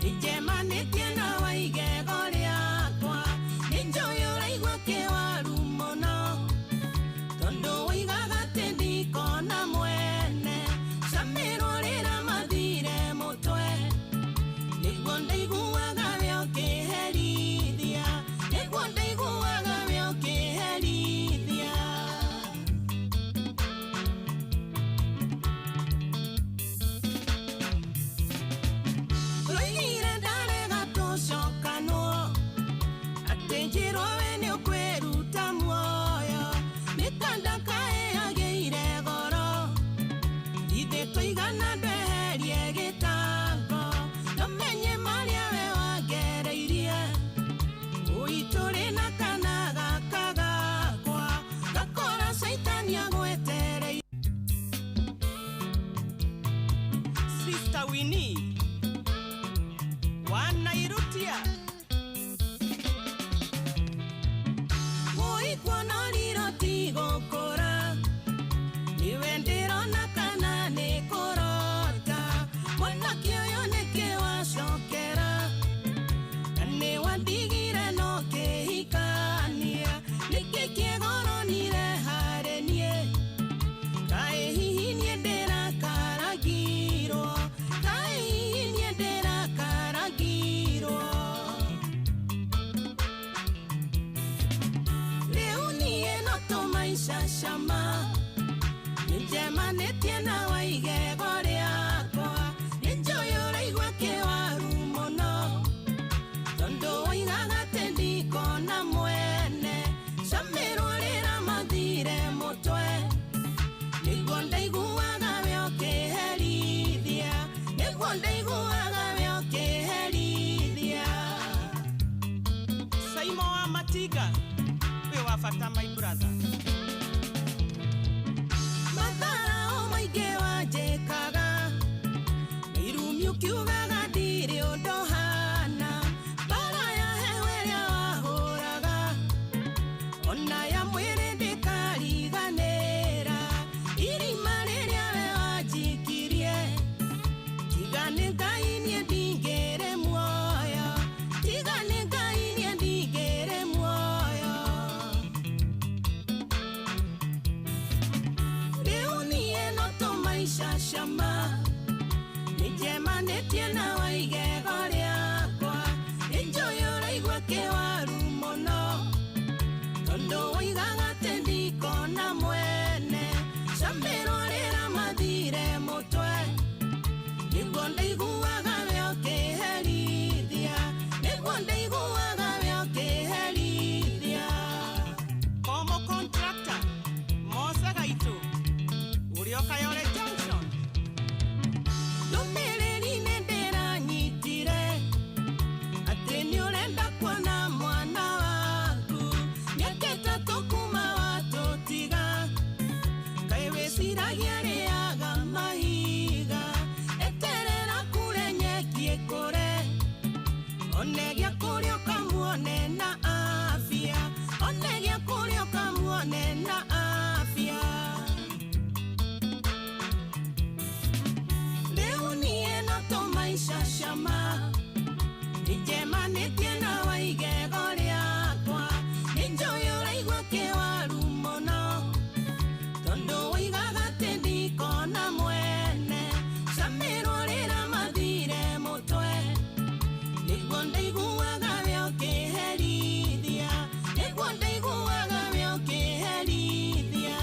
nĩnjemanĩtie na wa igego rĩakwa nĩnjũĩ ũraigua kĩwaru mũno tondũ woigaga atĩ ndikona mwene camĩrwo rĩra mathire mũtwe nĩguo ndaiguaga we ũkĩherithia nĩguo ndaiguaga we ũkĩherithia. Roigire ndarega tũcokanwo atĩ njĩrwo we nĩ ũkwĩruta muoyo mĩkanda kaĩ yagĩire goro ithe tũigana ndweherie gĩtango ndũmenye marĩa we wangereirie ũitũrĩ na kana gaka gakwa gakora caitani agwetereire. Sister Winnie wanairutia Woi kuona riro tigũkũra niwe ndĩrona kana nĩ kũrota mwanake ũyũ nĩkĩ wacokera na nĩ wandigire no kĩhikania nĩkĩ kĩgoronire harĩ niĩ kaĩ hihi niĩ ndĩrakarangirwo kaĩ hihi niĩ ndĩrakarangirwo rĩu niĩ no tũmaica cama Nĩnjemanĩtie na wa igego rĩakwa Nĩnjũĩ ũraigua kĩwaru mũno Tondũ woigaga atĩ ndikona mwene Camĩrwo rĩra mathire mũtwe Nĩguo ndaiguaga we ũkĩherithia Nĩguo ndaiguaga we ũkĩherithia Saimo wa Matiga wĩ wa bata my brother. Matharao maingĩ wanjĩkaga Irumi ũkiugaga ndirĩ ũndũ hana Mbara ya heho ĩrĩa wahũraga Ona ya mwĩrĩ ndĩkariganĩra Irima rĩrĩa we wanjikirie Tiga nĩ Ngai niĩ ndingĩrĩ muoyo Tiga nĩ Ngai niĩ ndingĩrĩ muoyo Rĩu niĩ no tũmaica cama Nĩnjemanĩtie na wa igego rĩakwa Nĩnjũĩ ũraigua kĩwaru mũno Tondũ woigaga atĩ ndikona mwene Camĩrwo rĩra mathire mũtwe Nĩguo ndaiguaga we ũkĩherithia Nĩguo ndaiguaga we ũkĩherithia Komo contractor Mose Gaitũ ũrĩa Kayole Junction. Ndũmĩrĩri nĩ ndĩranyitire atĩ nĩ ũrenda kuona mwana waku mĩaka ĩtatũ kuma watũtiga kaĩ wĩciragia rĩaga mahiga eterera kure nyeki ĩkũre one gĩa kũrĩa ũkamuone na afya one gĩa kũrĩa ũkamuone na afya Rĩu niĩ no tũmaica cama Nĩnjemanĩtie na wa igego rĩakwa Nĩnjũĩ ũraigua kĩwaru mũno Tondũ woigaga atĩ ndikona mwene Camĩrwo rĩra mathire mũtwe Nĩguo ndaiguaga we ũkĩherithia Nĩguo ndaiguaga we ũkĩherithia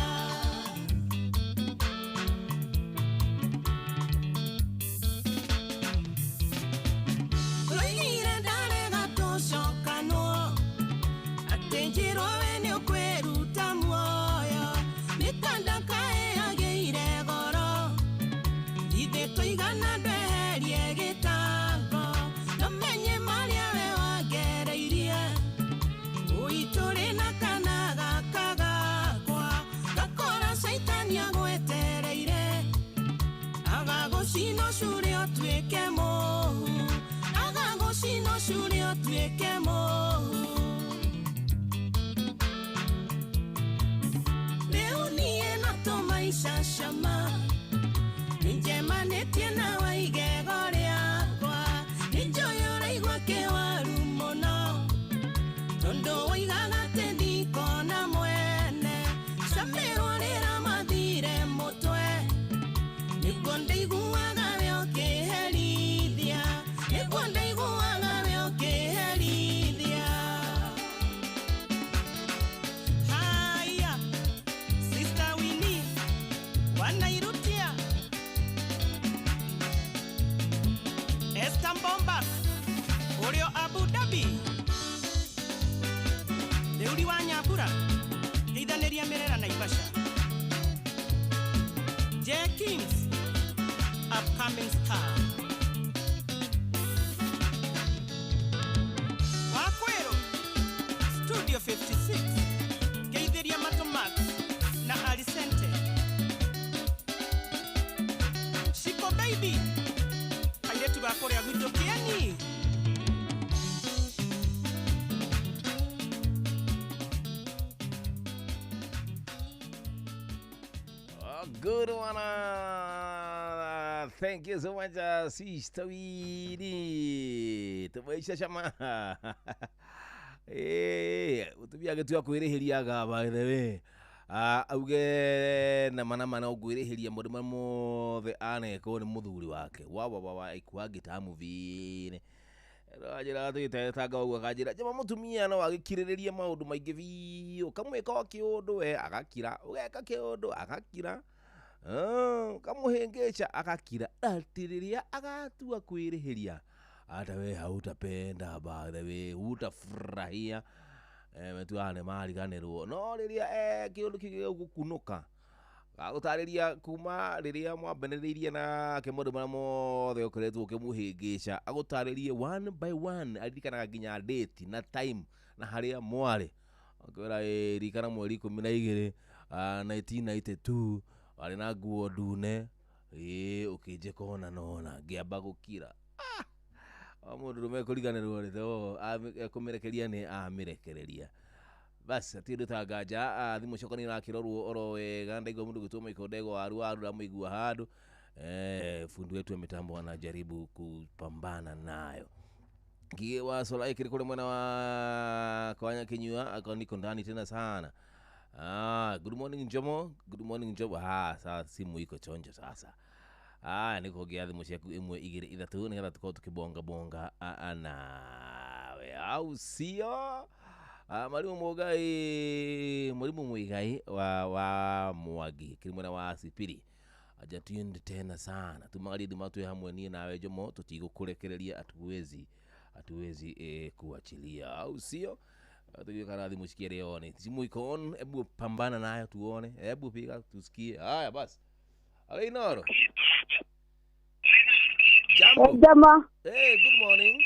Roigire ndarega tũcokanwo atĩ njĩrwo we nĩ ũkwĩruta muoyo mĩkanda kaĩ yagĩire goro ithe tũigana ndweherie gĩtango nomenye marĩa we wangereirie ũitũrĩ na kana gaka gakwa gakora caitani agwetereire agagũcina ũcure ũtuĩke mũhu agagũcina ũcure ũtuĩke mũhu Rĩu niĩ no tũmaica cama Nĩnjemanĩtie na wa igego rĩakwa Nĩnjũĩ ũraigua kĩwaru mũno Tondũ woigaga atĩ ndikona mwene Camĩrwo rĩra mathire mũtwe Nĩguo ndaiguaga we ũkĩherithia Nĩguo ndaiguaga we ũkĩherithia Haya, Sister Winnie wanairutia Esther Mbomba ũrĩa Abu Dhabi Rĩuri wa Nyambura geithanĩria Merera Naivasha J Kings upcoming star Wakwero Studio 56 geithĩria Mato Max na Alicente Shiko baby airĩtu ga kũrĩa gwitũ kĩeni Oh, good one. Thank you so much, Sister Winnie. Tumaisha chama. Eh, utumia gĩtua kwĩrĩhĩria by the way. Auge na mana ũngwĩrĩhĩria maũndũ marĩa mothe anekwo nĩ mũthuri wake wa wa wa wa ikua ngĩta mũthĩne ranjĩra tũgĩtetanga ũguo akanjĩra jama mũtumia no agĩkirĩrĩrie maũndũ maingĩ biũ ũkamwĩka o kĩũndũ we agakira ũgeka kĩũndũ agakira Kamũhĩngĩca agakira atĩ rĩrĩa agatua kwĩrĩhĩria hata we hautapenda, by the way hutafurahia. Metuaga nĩ mariganĩrwo, no rĩrĩa kĩũndũ kĩu gĩgũkunũka agũtarĩria kuma rĩrĩa mwambanĩrĩirie nake maũndũ marĩa mothe ũkoretwo ũkĩmũhĩngĩca, agũtarĩrie one by one, aririkanaga nginya date na time na harĩa mwarĩ. Akwĩra, "Ĩ, ririkana mweri 12, 1992, warĩ na nguo ndune, ĩ ũkĩnjĩka ũna nona ngĩamba gũkira." O mũndũ rũme kũriganĩrwo rĩ, to ekũmĩrekeria nĩ amĩrekereria. Bas atirĩ ũndũ ta nganja. Thimũ ciakwa nĩ irakĩrorwo oro wega. Ndaigua mũndũ gwĩtwo Michael Ndegwa waru waru ndamũigua handũ. Fundi wetu wa mitambo anajaribu kupambana nayo. Ngie wa sola ikiri kule mwena wa kwanya kinyua ako niko ndani tena sana. Good morning Njomo, good morning Njomo. Sasa simu iko chonjo sasa. Niko gĩa thimũ ciaku ĩmwe igĩrĩ ithatũ nĩgetha tũkorwo tũkĩbonga bonga nawe, au sio? Mwalimu Muigai, mwalimu Muigai wa Mwangi kiri mwena wa Sipiri ajatuned tena sana. Tumagarie nduma twĩ hamwe niĩ nawe Njomo, tũtigũkũrekereria, hatuwezi kuachilia, au sio? Tujue kana thimũ cikiere one simu iko on, hebu pambana nayo tuone, hebu piga tusikie. Haya basi, Halo Inoro. Jambo. Jama. Hey, good morning.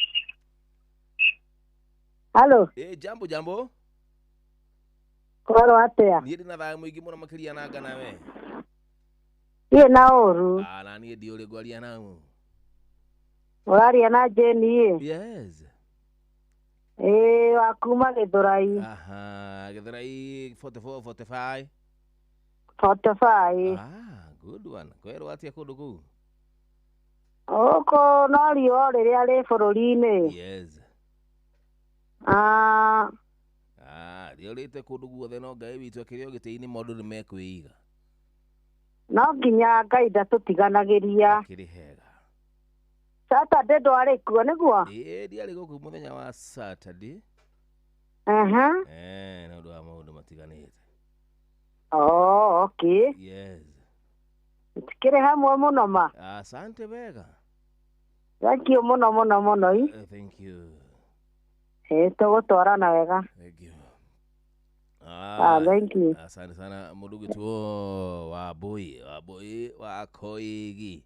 Halo. Hey, jambo jambo. Kwaro atia? Niĩ ndĩ na thayũ mũingĩ mũno makĩria na ngana we. Niĩ na ũru. Na niĩ ndiũrĩ ngwaria naũ. Ũraria na Jane ĩ? Yes. Ĩĩ, wa kuma Gĩthũrai. Aha, Gĩthũrai 44 45. 45. Good one. Kwerwo atia kũndũ kũu? Gũkũ no riũa rĩrĩa rĩ bũrũri-inĩ. Yes. Rĩorĩte kũndũ guothe, no Ngai witũ akĩrĩ o gĩtĩ-inĩ, maũndũ nĩ mekwĩiga. No nginya Ngai ndatũtiganagĩria. Akĩrĩ hega. Saturday ndwarĩ kuo nĩguo? Ĩĩ, ndiarĩ gũkũ mũthenya wa Saturday. Aha. Nĩ ũndũ wa maũndũ matiganĩte. Oh, okay. Yes. Tukĩrĩ hamwe mũno ma. Asante wega. Thank you mũno mũno mũno i. Thank you. Tũgũtwarana wega. Thank you. Thank you. Asante sana mũndũ ũgwĩtwo Wambui, Wambui wa Koigi.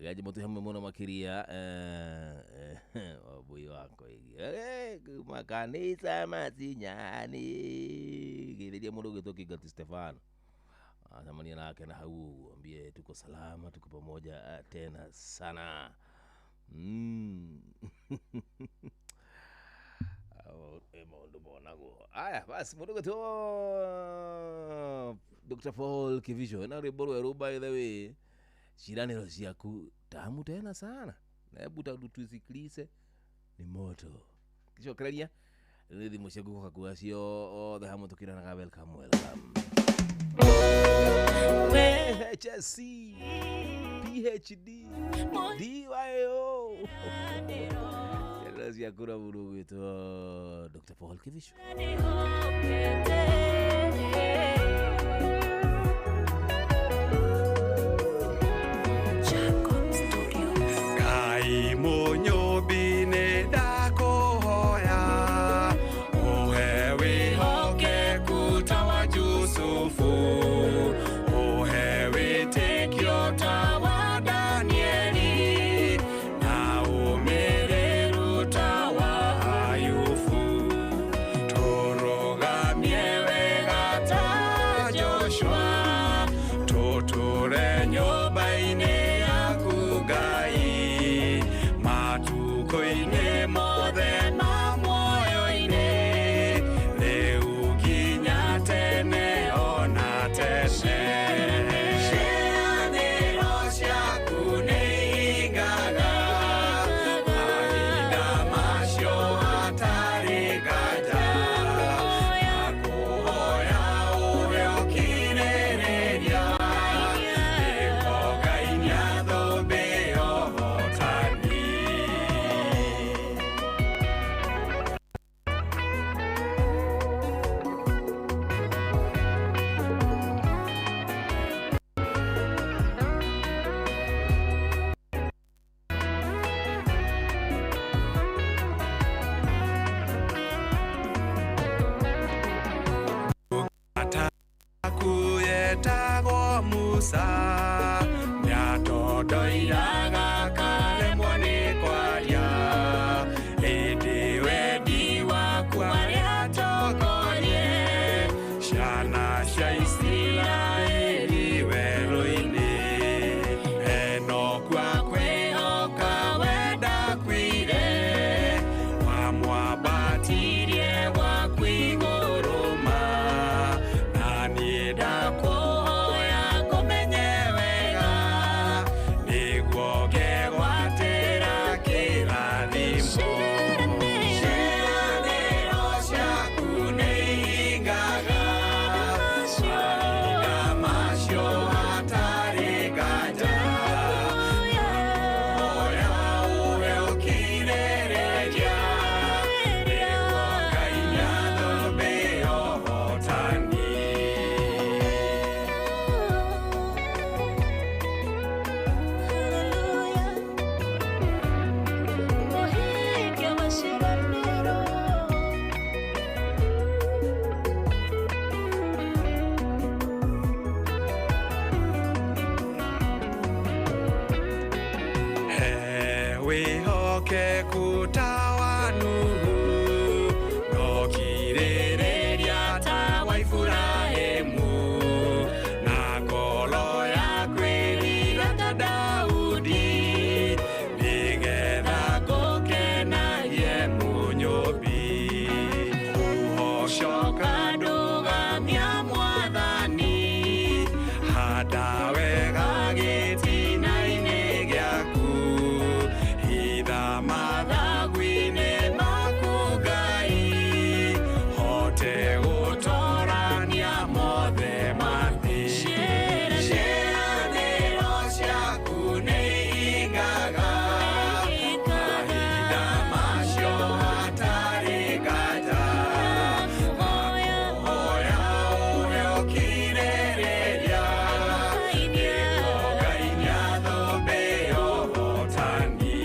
Gaji mũtĩ hamwe mũno makĩria, Wambui wa Koigi. Kuma kanitha Matinyani. Geithĩria mũndũ ũgwĩtwo Kingati Stefano. Acemania nake na hau ũguo, ambie tuko salama, tuko pamoja tena sana. Maũndũ monagwo. Aya basi, mũndũ ũgwĩtwo Dr. Paul Kivisho na rwĩmbo rwerũ, by the way, ciranĩro ciaku tamu tena sana, na hebu tusikilize, ni moto. Kicokereria rĩu thimũ ciaku gũka cio othe hamwe tũkĩranaga welcome welcome. HSC, PhD, DYO. Ciranĩro ciaku na mũndũ ũgwĩtwo Dr. Paul Kivisho. Ngai mũnyũmbi nĩ ndakũhoya ũhe wĩhokeku ta wa Jusufu, ũhe wĩtĩkio ta wa Danieli, na ũmĩrĩru ta wa Ayubu. Tũrũgamie wega ta Musa nĩatondoiraga akaremwo nĩ kwaria ĩndĩ wendi waku arĩ atongorie ciana cia Isiraeli werũ-inĩ. Enoku akwĩhoka we ndakuire wamwambatirie gwaku igũrũ ma na niĩ ndakũhoya ngũmenye wega nĩguo ngegwatĩra kĩrathimo. Ciĩranĩro ciaku nĩihingaga mahinda macio hatarĩ nganja. Hoya ũwe ũkirĩrĩria nĩguo ngainia thũmbĩ ya ũhootani. Mũhingia wa ciĩranĩro. He wĩhokeku ta wa Nuhu no kirĩrĩria ta wa Iburahĩmu na ngoro ya kwĩrira ta Daudi nĩgetha ngũkenagie Mũnyũmbi. Ũhocoka ndũgamia Mwathani handa wega gĩtina-inĩ gĩaku hitha mathagu-inĩ maku Ngai hote gũtorania mothe ma thĩ. Ciĩranĩro ciaku nĩihingaga mahinda macio hatarĩ nganja. Hoya ũwe ũkirĩrĩria nĩguo ngainia thũmbĩ ya ũhootani.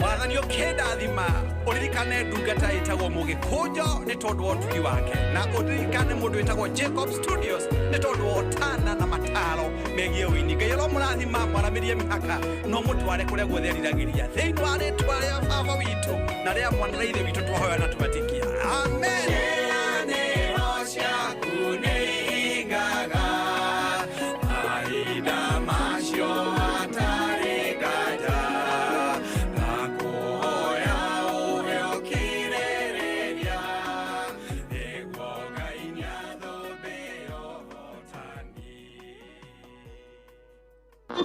Mwathani ũkĩndathima ũririkane ndungata ĩtagwo Mũgĩkũnjo nĩ tondũ wa ũtugi wake na ũririkane mũndũ wĩtagwo Jacob Studios nĩ tondũ wa ũtana na mataro megiĩ ũini. Ngai ũromũrathima mwaramĩrie mĩhaka no mũtware kũrĩa guothe eriragĩria thĩinĩ wa rĩtwa rĩa Baba witũ na rĩa Mwana na Ithe witũ twahoya na twetĩkia. Amen. Ciĩranĩro ciaku nĩihingaga mahinda macio hatarĩ nganja. Ndakũhoya ũwe ũkirĩrĩria nĩguo ngainia thũmbĩ ya ũhootani.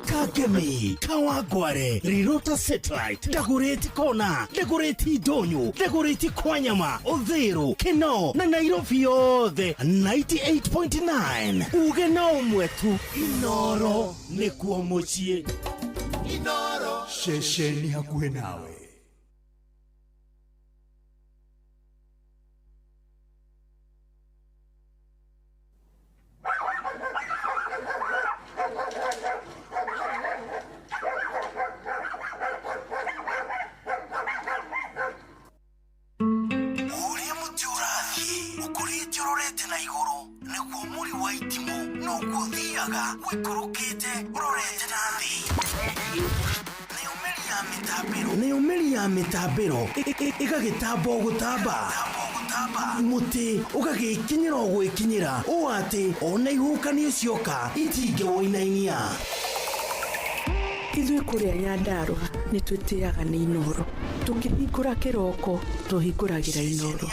Kangemi, Kawangware, Rirota Satellite, Dagoretti Kona, Dagoretti Ndonyo, Dagoretti Kwanyama, Uthiru, Kinoo na Nairobi yothe 98.9. Uge na ũmwe tu, Inoro nĩkuo mũciĩ. Ceceni hakuhĩ nawe. Ũrĩa mũtĩ ũrathiĩ ũkũrĩte ũrorete na igũrũ nĩguo mũri wa itimũ noguo ũthiaga ũikũrũkĩte ũrorete na thĩ. Nayo mĩri ya mĩtambĩro ĩgagĩtamba o gũtamba mũtĩ ũgagĩkinyĩra o gwĩkinyĩra ũũ atĩ ona ihuhũkanio cioka itingĩwũinainia. Ithuĩ kũrĩa Nyandarũa nĩ twĩtĩaga nĩ Inoro. Tũkĩhingũra kĩroko tũhingũragĩra Inoro.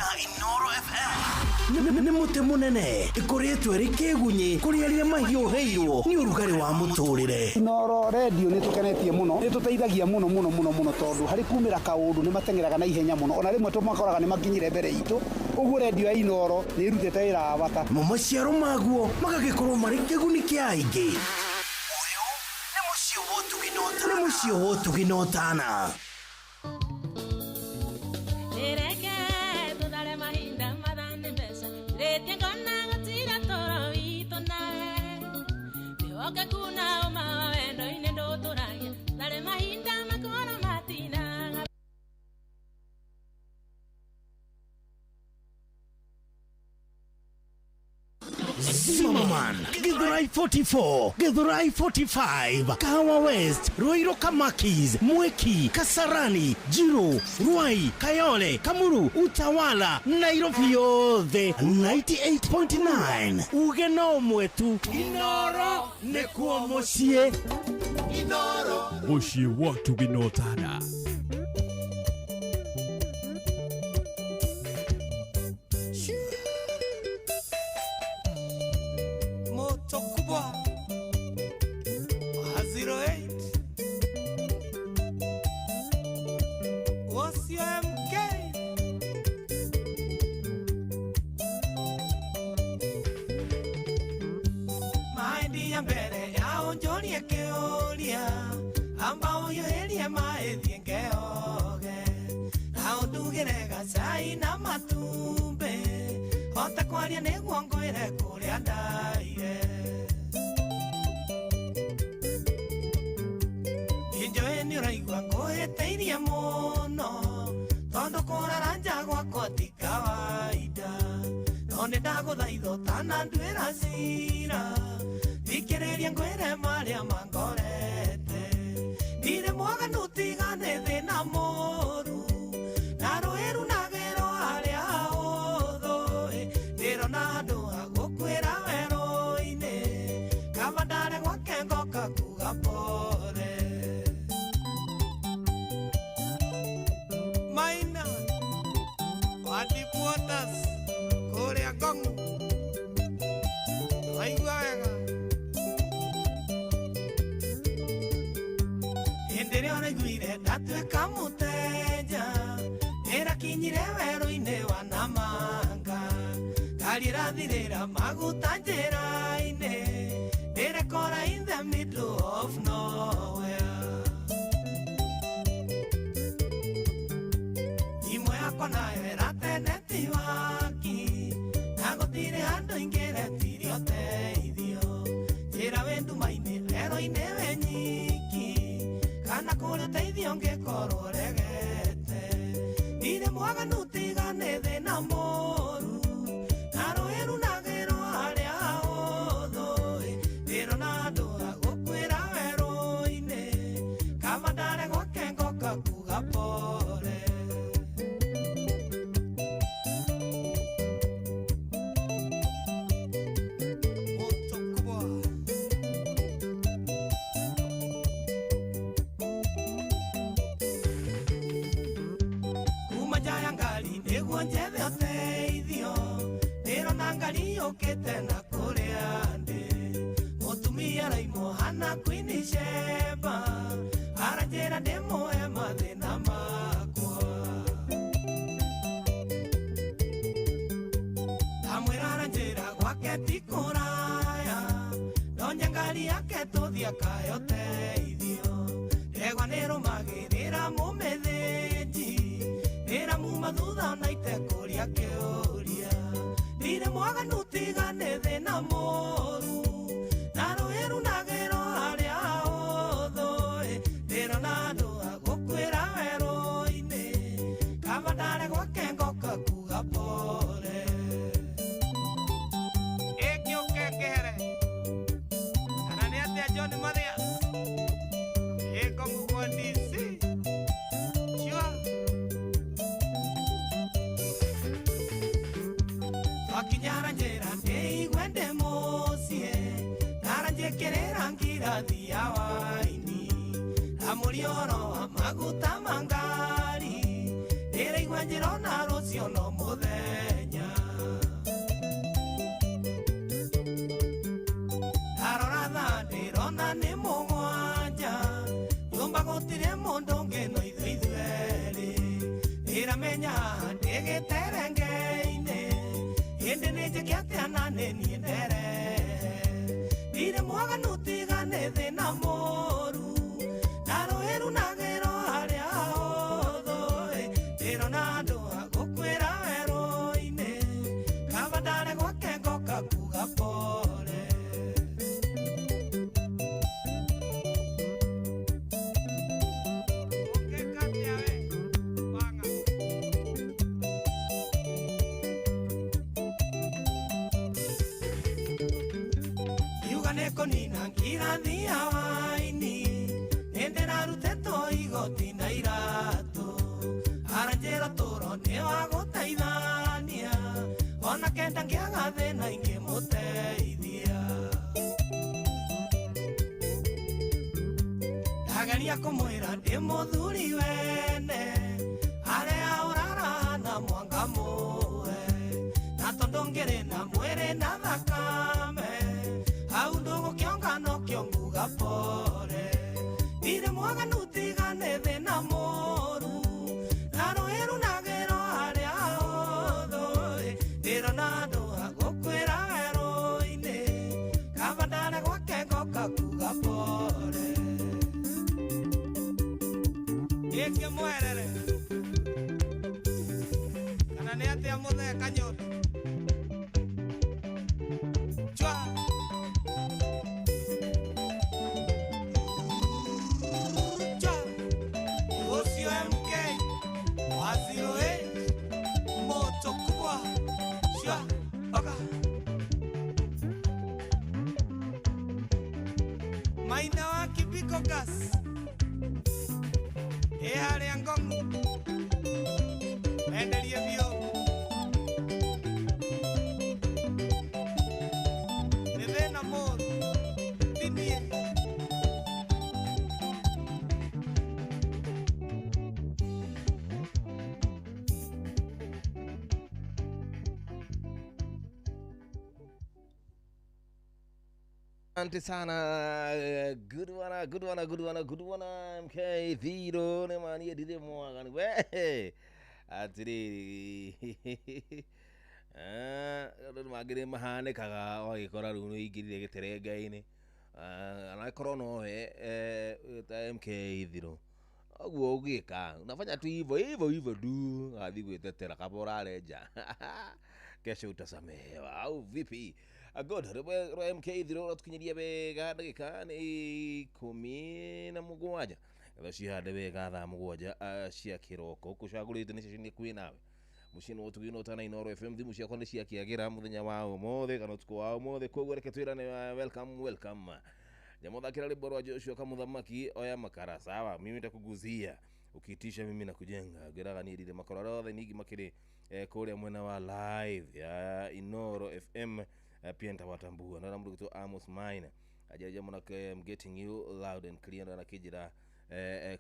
Nĩ mũtĩ mũnene ĩkũrĩtwo ĩrĩ kĩgunyĩ kũrĩ arĩa mahiũhĩirwo nĩ ũrugarĩ wa mũtũrĩre. Inoro redio nĩ tũkenetie mũno, nĩ tũteithagia mũno mũno mũno mũno tondũ harĩ kumĩra kaũndũ nĩ mateng'eraga na ihenya mũno ona rĩmwe tũmakoraga nĩ makinyire mbere itũ ũguo redio ya Inoro nĩ ĩrutĩte wĩra wa bata. Mo maciaro maguo magagĩkorwo marĩ kĩguni kĩa aingĩ. Nĩ mũciĩ wa ũtugi na ũtana. Nĩreke tũthare mahinda mathane mbeca rĩtie ngona gũtira toro witũ nawe wĩhokeku na ũma wa wendo-inĩ ndũtũragia thare mahinda makoro matinaga. Zimmerman, Githurai 44, Githurai 45, Kahawa West, Ruiru Kamakis, Mwiki, Kasarani, Jiru, Ruai, Kayole, Kamuru, Utawala, Nairobi yothe 98.9. Uge no ũmwe tu, Inoro nĩkuo mũciĩ. Mũciĩ wa ũtugi na ũtana. Moto kubwa wa 08 Wasio MK. Maindi ya mbere yao njorie kĩũria, amba ũhiũhĩrie maĩ thiĩ ngeoge, na ũndugĩre gacai na matumbĩ, hota kwaria nĩguo ngwĩre kũrĩa ndaire. Injoĩ nĩ ũraigua ngũhĩtĩirie mũno, tondũ kũrara nja gwakwa ti kawaida, no nĩ ndagũthaitha ũtananduĩra cira, thikĩrĩria ngwĩre marĩa mangorete. Ndirĩ mwaganu tiga nĩ thĩna mũru, na rũĩ runagĩrwo harĩa hahũthũ, ndĩrona handũ ha gũkuĩra werũ-inĩ, kaba ndare gwake ngoka kuga pole. Maina wa Deep Waters kũrĩa Ngong, waigua wega. Hĩndĩ ĩrĩa ũraiguire ndatuĩka mũteja, ndĩrakinyire werũ-inĩ wa Namanga, ngari ĩrathirĩra maguta njĩra-inĩ, ndĩrekora in the middle of nowhere. Thimũ yakwa nayo ĩrate netiwaki, na gũtirĩ handũ ingĩretirie ũteithio, njĩra wĩ nduma-inĩ werũ-inĩ wĩ nyiki, kana kũrĩ ũteithio ũngĩkorwo ũregete. Ndirĩ mwaganu tiga nĩ thĩna mũru, na rũĩ runagĩrwo harĩa hahũthũ, ndĩrona handũ ha gũkuĩra werũ-inĩ, kaba ndare gwake ngoka kuga pole. Moto kubwa. Kuma nja ya ngari nĩguo njethe ũteithio, ndĩrona ngari yũkĩte na kũrĩa ndĩ, mũtumia araimwo hana Queen Sheba, aranjĩra ndĩmũhe mathĩna makwa. Ndamwĩra aranjĩra gwake ti kũraya, ndonye ngari yake tũthiĩ akahe ũteithio, ndegwa nĩrũmagĩrĩra mũmĩthĩnji, ndĩramuma thutha ona itekũria kĩũria. Ndirĩ mwaganu tiga nĩ thĩna mũru, na rũĩ runagĩrwo harĩa hahũthũ, ndĩrona handũ ha gũkuĩra werũ-inĩ, kaba ndare gwake ngoka kuga pole. Ĩngĩũke ngĩhere kana nĩ atĩa John Mathias ĩ Ngong gwa DC. Sure. Twakinyara njĩra ndĩigue ndĩ mũciĩ, naranjĩkĩrĩra ngirathi ya waini, ndamũria ũhoro wa maguta ma ngari, ndĩraigua njĩrona rũciũ no mũthenya. Ndarora thaa ndĩrona nĩ mũgwanja, nyũmba gũtirĩ mũndũ ũngĩ no ithuĩ ithuerĩ, ndĩramenya haha ndĩ gĩterenge-inĩ, hĩndĩ nĩ njĩke atĩa na nĩ niĩ nderehe. Ndirĩ mwaganu tiga nĩ thĩna mũru, na rũĩ runagĩrwo harĩa hahũthũ, ndĩrona handũ ha gũkuĩra werũ-inĩ, kaba ndare gwake ngoka kuga pole. Ũngĩka atĩa we Wang'a? Tiga nĩ kũnina ngirathi ya waini nĩ ndĩrarutĩtwo igoti na iratũ aranjĩra tũro nĩ wa gũteithania ona kenda ngĩaga thĩna ingĩmũteithia ndageria kũmwĩra ndĩ mũthuri wene arĩa ũrara na mwanga mũe na tondũ ngĩrĩ na mwĩrĩ na thakame hau ndũgũkĩonga nokĩo nguga pore ndirĩ mwaganu tiga nĩ thĩna mũru na rũĩ runagĩrwo harĩa hotho ndĩrona andũ a gũkwĩra werũ-inĩ kaba ndare gwake ngoka kuga pore gĩkĩ mwerere kana nĩ atĩa mũthee kanyũtũ chwa chwa ũcio MK wa 08 moto kubwa chwa oka maina wa Kibiko gas ĩ harĩa Ngong'u enderie biũ nĩ thĩna mũru ti niĩ. Asante sana, good one, good one, good one, good one, MK Thiro nĩ ma niĩ ndirĩ mwaganu we atĩrĩrĩ andũ nĩ mangĩ nĩ mahanĩkaga ũgagĩkora rĩu nĩ ũingĩrire gĩterenga-inĩ anakorwo nowe ta MK Thiro ũguo ũgĩka unafanya tu hivyo hivyo hivyo tu athiĩ gwĩtetera kaba ũrarenja kesho utasamehewa au vipi? Good rwĩmbo rwa MK Thiro rũratũkinyĩria wega ndagĩka nĩ 17 getha cihande wega thaa 7 cia kĩroko kũcagũrĩte nĩ ceceni kwĩ nawe mũciĩ nĩ ũtugi no Inooro FM thimũ ciakwa nĩ ciakĩagĩra mũthenya wa ũmũthĩ kana ũtukũ wa ũmũthĩ koguo reke twĩrane welcome welcome nyamuthakĩra rwĩmbo rwa Joshua Kamuthamaki oya makara sawa mimi nitakuguzia ukiitisha mimi na kujenga ngĩraga niĩ ndirĩ makora othe ningĩ makĩrĩ kũrĩa mwena wa live ya Inooro FM pia nitawatambua ndona mũndũ gwĩtwo Amos Maina ajaja mũnake I'm getting you loud and clear ndona akĩnjĩra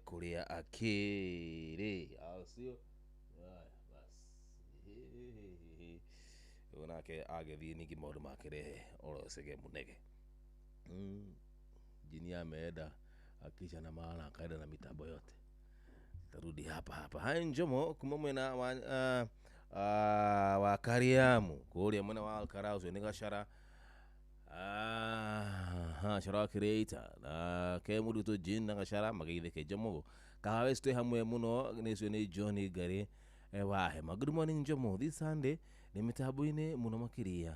kũrĩa akĩrĩ au sio? Haya basi ũyũ nake agĩthiĩ ningĩ maũndũ makĩrehe oro cege mũnege jini ameenda akisha na maana akaenda na mitambo yote tarudi hapa hapa hai njomo kuma mwena wa wa Kariamu kũrĩa mwena wa Alkara ũcio nĩ Gachara Chara creator na ke mũndũ to Jane na Gachara mageithĩke Njomo Kahawa West twĩ hamwe mũno nĩ ũcio nĩ John Ngari wa Hema. Good morning Njomo, this Sunday nĩ mĩtambo-inĩ mũno makĩria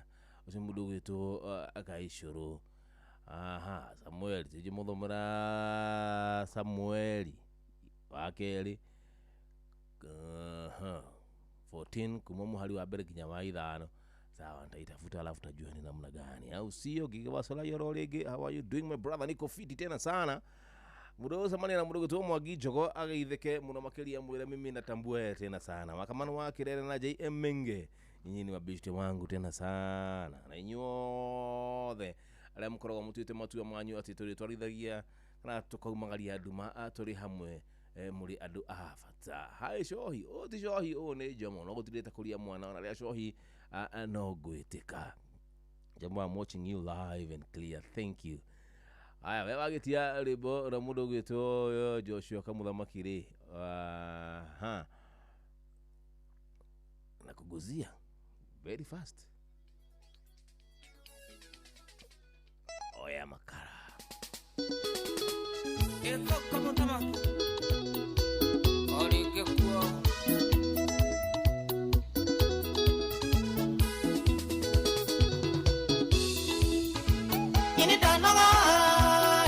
ũcio mũndũ ũgwĩtwo Gaicũrũ. Aha, Samueli tĩnjĩ mũthomera Samueli wa kerĩ 14 kuma muhari wa mbere nginya wa 5 sawa nitaitafuta alafu tajua ni namna gani au sio? Gigawasola yoro rĩngĩ, how are you doing my brother? Niko fiti tena sana mũndũ ũcemania na mũndũ ũgwĩtwo Mwangi Njogo ageithĩke mũno makĩria mwĩre mimi natambua tena sana wakamano wa Kirere na JM Menge nyinyi ni mabishte wangu tena sana na inyuothe arĩa mũkoragwo mũtuĩte matua manyu atĩ tũrĩtwarithagia kana tũkaumagaria nduma tũrĩ hamwe mũrĩ andũ a bata. Hai cohi ũũ ti cohi ũũ nĩ Njomo no gũtirĩte kũria mwana ona rĩa cohi no ngwĩtĩka. Njomo, I'm watching you live and clear, thank you. Aya we wagĩtia rwĩmbo rwa mũndũ ũgwĩtwo Joshua Kamuthamaki rĩ na kuguzia very fast oya makara Eko Kamuthamaki orĩngĩ kuo Ini ndanoga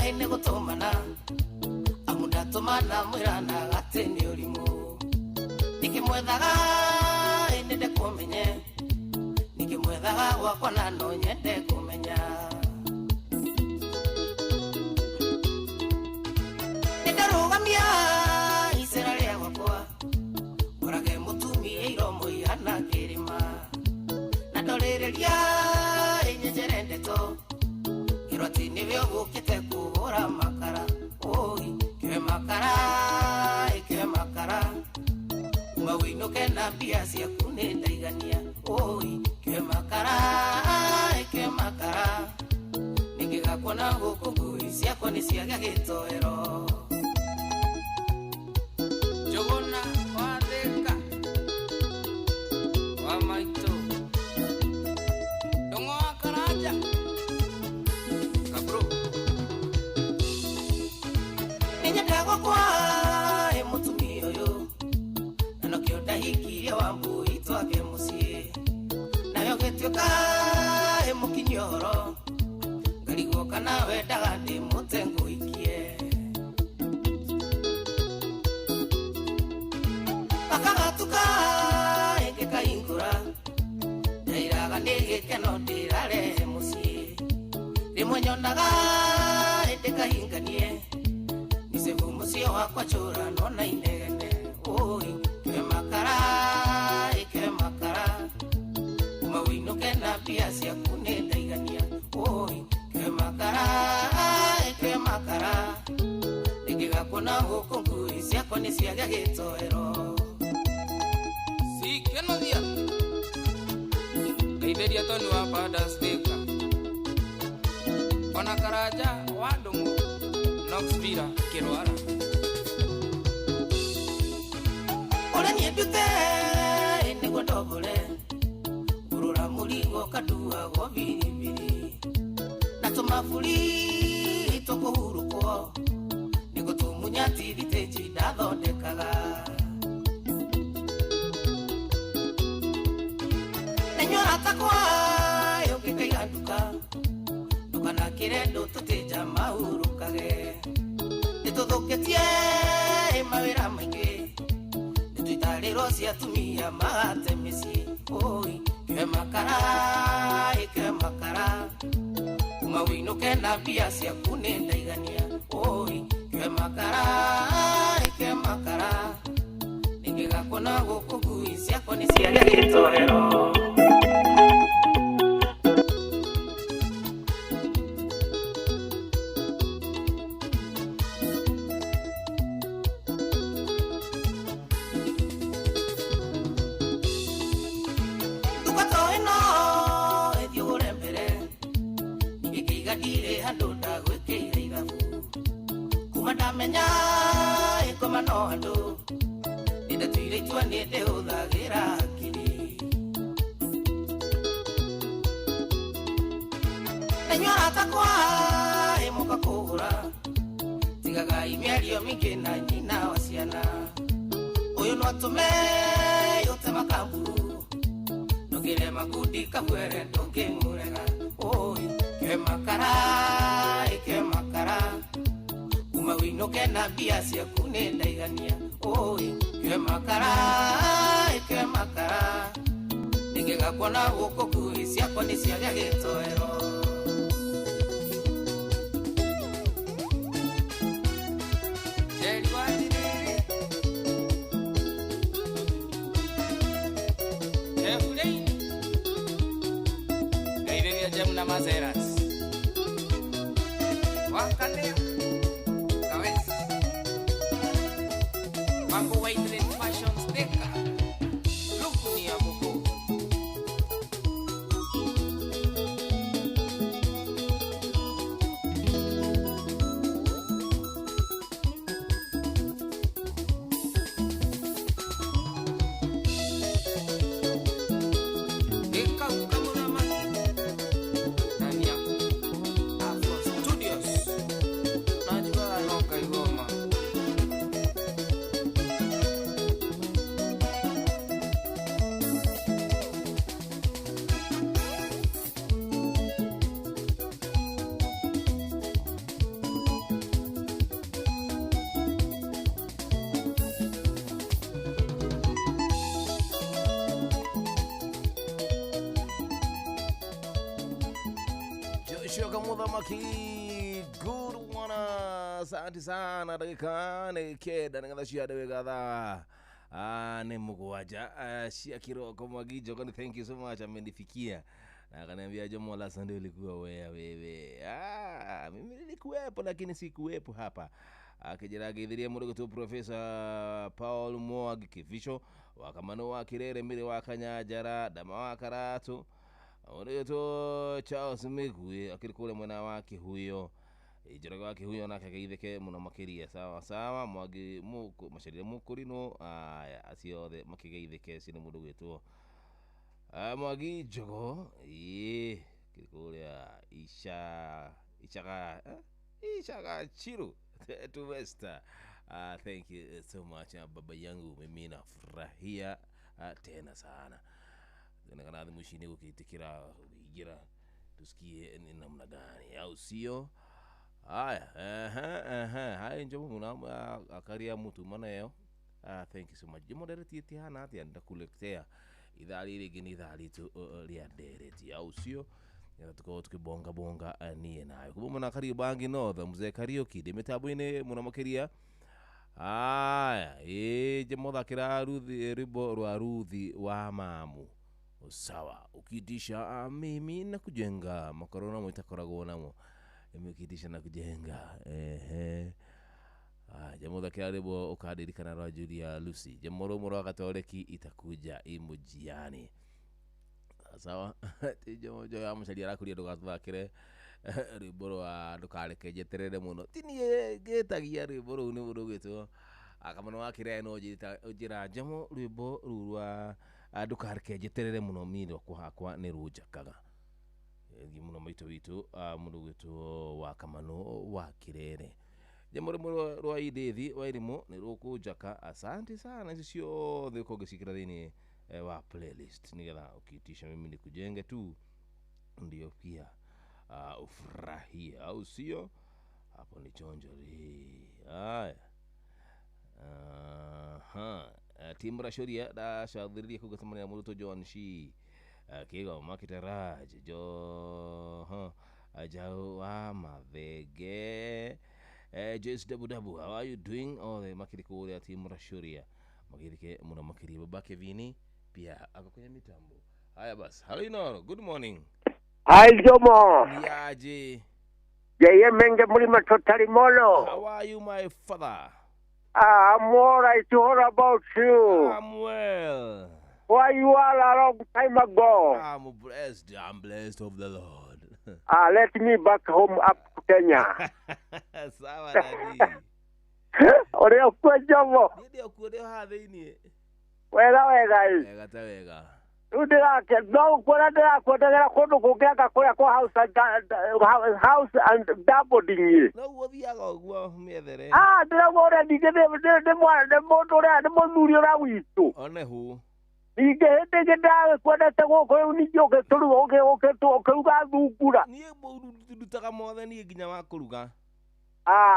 ĩnĩ gũtũmana amu ndatũmana mwĩrana atĩ nĩ ũrimũ ndĩkĩmwethaga ĩnĩ ndekũmenye ndĩkĩmwethaga gwakwa na no nyende kũmenya Ndarũgamia icera rĩa gwakwa ngorage mũtumia iromo ihana kĩrĩma na ndorĩrĩria ĩnyenjere ndeto ngĩrwo atĩ nĩwe ũgũkĩte kũhũra makara ũi kĩwe makara ĩkĩwe makara uma wĩinũke na mbia ciaku nĩ ndaigania ũi kĩwe makara ĩkĩwe makara nĩngĩgakuona gũkũ ngui ciakwa nĩ ciagĩa gĩtoero. Njũgũna wa Thĩka wa maitũ Ndũng'ũ wa Karanja Kabro. Nĩnyendaga gwakwa ĩ mũtumia ũyũ na nokĩo ndahikirie wa mbui twake mũciĩ nawe ũgĩtuĩka ĩ mũkinyia ũhoro ngarigwo kana wendaga ndĩmũte ngũhikie akagatuka ĩngĩkahingũra ndairaga nĩ gĩkeno ndĩrarehe mũciĩ rĩmwe nyonaga ĩndĩkahinganie nicebu mũciĩ wakwa njũranwo na inegene ũi kĩwe makara ĩkĩwe makara uma wĩinũke na mbia ciaku nĩ ndaigania ũi kĩwe makara ĩkĩwe makara nĩngĩgakuona gũkũ ngui ciakwa nĩ ciagĩa gĩtoero. Sikenothia Ngeithĩria Toni wa Padas Thĩka ona Karanja wa Ndũng'ũ Knoxville Kĩrwara. Ũrĩa niĩ ndute nĩguo ndombore ngũrũra mũrigo kanduagwo biribiri na tũmaburi tũkũhurũkwo nĩguo tũmunya tirithĩnji ndathondekaga na inyuĩ aratakwa ũngĩkaiga nduka ndũkanakĩre ndũ tũtĩnja mahurũkage nĩtũthũkĩtie mawĩra maingĩ nĩtũitarĩrwo cia atumia magate mĩciĩ ũi kĩwe makara ĩkĩwe makara uma wĩinũke na mbia ciaku nĩ ndaigania ũi kĩwe makara ĩkĩwe makara nĩngĩgakuona gũkũ ngui ciakwa nĩ ciagĩa gĩtoero. Nduka to ĩno ĩthiĩ ũgũre mbere ningĩkĩiga ndirĩ handũ ndagwĩkĩire ithabu kuma ndamenya ĩngoma no andũ nĩndatuire itua nĩ ndĩhũthagĩra hakiri na inyuĩ aratakwa ĩmũka kũgũra tigagai mĩario mĩingĩ na nyina wa ciana ũyũ no atũme ũte makamburu ndũngĩre makundi kabwere ndũngĩmũrega ũi kĩwe makara ĩkĩwe makara uma wĩinũke na mbia ciaku nĩ ndaigania ũi kĩwe makara ĩkĩwe makara nĩngĩgakuona gũkũ ngui ciakwa nĩ ciagĩa gĩtoero. Njeri wa Njiriri Jeff Lane Ngeithĩria Jem na Mazeras Wakanĩa Kawes Wako White Fashion Thĩka Lukuni ya Boko. Gĩkauka mũthamaki Dania Afro Studios na njugaga no ngaigua ma. Joshua Kamuthamaki, good one. Asante sana ndagĩka nĩ 9 nĩgetha ciande wega thaa nĩ 7 cia kiroko. Mwangi Njogo, thank you so much, amenifikia na akaniambia Jomo, la Sunday ulikuwa wewe. Mimi nilikuwepo lakini sikuwepo hapa. Akijira geithirie mũndũ gwĩtwo Professor Paul Mwangi Kibicho wa Kamano wa Kirere Mire wa Kanyanjara Ndama wa Karatu, mũndũ gwĩtwo Charles Migwi akĩrĩ kũrĩa mwena wa Kĩhuyo, Njoroge wa Kĩhuyo nake ageithĩke mũno makĩria. Sawa sawa, Mwangi Macharia Mũkũrinũ, aya acio othe makĩgeithĩke. Ũcio nĩ mũndũ gwĩtwo Mwangi Njogo ĩĩ akĩrĩ kũrĩa Ichaga Ichaga Chiru to West. Thank you so much, baba yangu, mimi nafurahia tena sana. Inaonekana thimũ ici nĩ gũkĩtĩkĩra gũkĩingĩra, tusikie ni namna gani, au sio? Haya, haya Njomo muna akaria mutu maneo. Thank you so much. Jomo ndereti ĩtihana atĩa ndakuletea ithaa rĩrĩ rĩngĩ nĩ ithaa ritũ rĩa ndereti, au sio? Nĩgetha tukorwo tukibonga bonga niĩ nawe kuma mwena Kariobangi North, mzee Kariuki ndĩ mĩtambo-inĩ mũno makĩria. Aya, ĩĩ njĩmũthakĩra Ruthi rwĩmbo rwa Ruthi wa Mamu. Sawa, ukiitisha mimi na kujenga makorwo namo itakoragwo namo, mimi ukiitisha na kujenga. Ehe, jamuthakĩra rwĩmbo ũkandirikana rwa Julia Lucy, jamu rwa Gatoreki itakuja imujiani. Sawa, ti Jomo ya Macharia arakuria ndũgatũthakĩre rwĩmbo rwa ndũkareke njeterere mũno. Ti niĩ ngĩtagia rwĩmbo rũu nĩ mũndũ ũgwĩtwo Kamano wa Kĩrere, no ũnjĩra Jomo rwĩmbo rũu rwa ndũkareke njeterere mũno niĩ rwakwa hakwa nĩ rũnjakaga. Thengiũ mũno maitũ witũ mũndũ ũgwĩtwo wa Kamano wa Kĩrere. Jambo rĩmwe rwa Idithi wa Irimũ nĩ rũkũnjaka. Asante sana, icio ciothe ũkorwo ũgĩciĩkĩra thĩinĩ wa playlist nĩgetha ukiitisha mimi nikujenge tu ndio pia ufurahie, au sio? Hapo ni chonjo. Haya, timu Rashoria ndacũthĩrĩria kũu gũcemania na mũrutwo John Shi Kĩgoma Kĩtaraj Jo Jau wa Mathenge, Joyce Dabu Dabu, how are you doing? Othe makĩrĩ kũrĩa timu Rashoria magĩthike mũno makĩria. Baba Kevini pia ako kwenye mitambo. Haya basi, hello Inoro, good morning. Hi Jomo. Niaje? Yeye Menge Mlima Totally Molo. How are you my father? I'm all right. What about you? I'm well. Why you are a long time ago? I'm blessed. I'm blessed of the Lord. Let me back home up to Kenya. Sawa daddy. Ũrĩa ũkuo Jomo? Niĩ ndĩ okuo, ndĩ haha thĩiniĩ. Wega wega ĩ. Wega ta wega. Rĩu ndĩrake no ũkuona ndĩrakwendagĩra kũndũ kũngĩ anga kũrĩa kwa house and boarding. No guo thiaga ũguo mĩethere. Ndĩrauga ũrĩa ningĩ nĩ mũndũ ũrĩa nĩ mũthuri ũrĩa witũ. One hu. Ningĩ hĩndĩ ĩngĩ ndĩragĩkwendete gũkũ rĩu ningĩ ũkĩruga thungura. Niĩ ndutaga mothe niĩ nginya wa kũruga.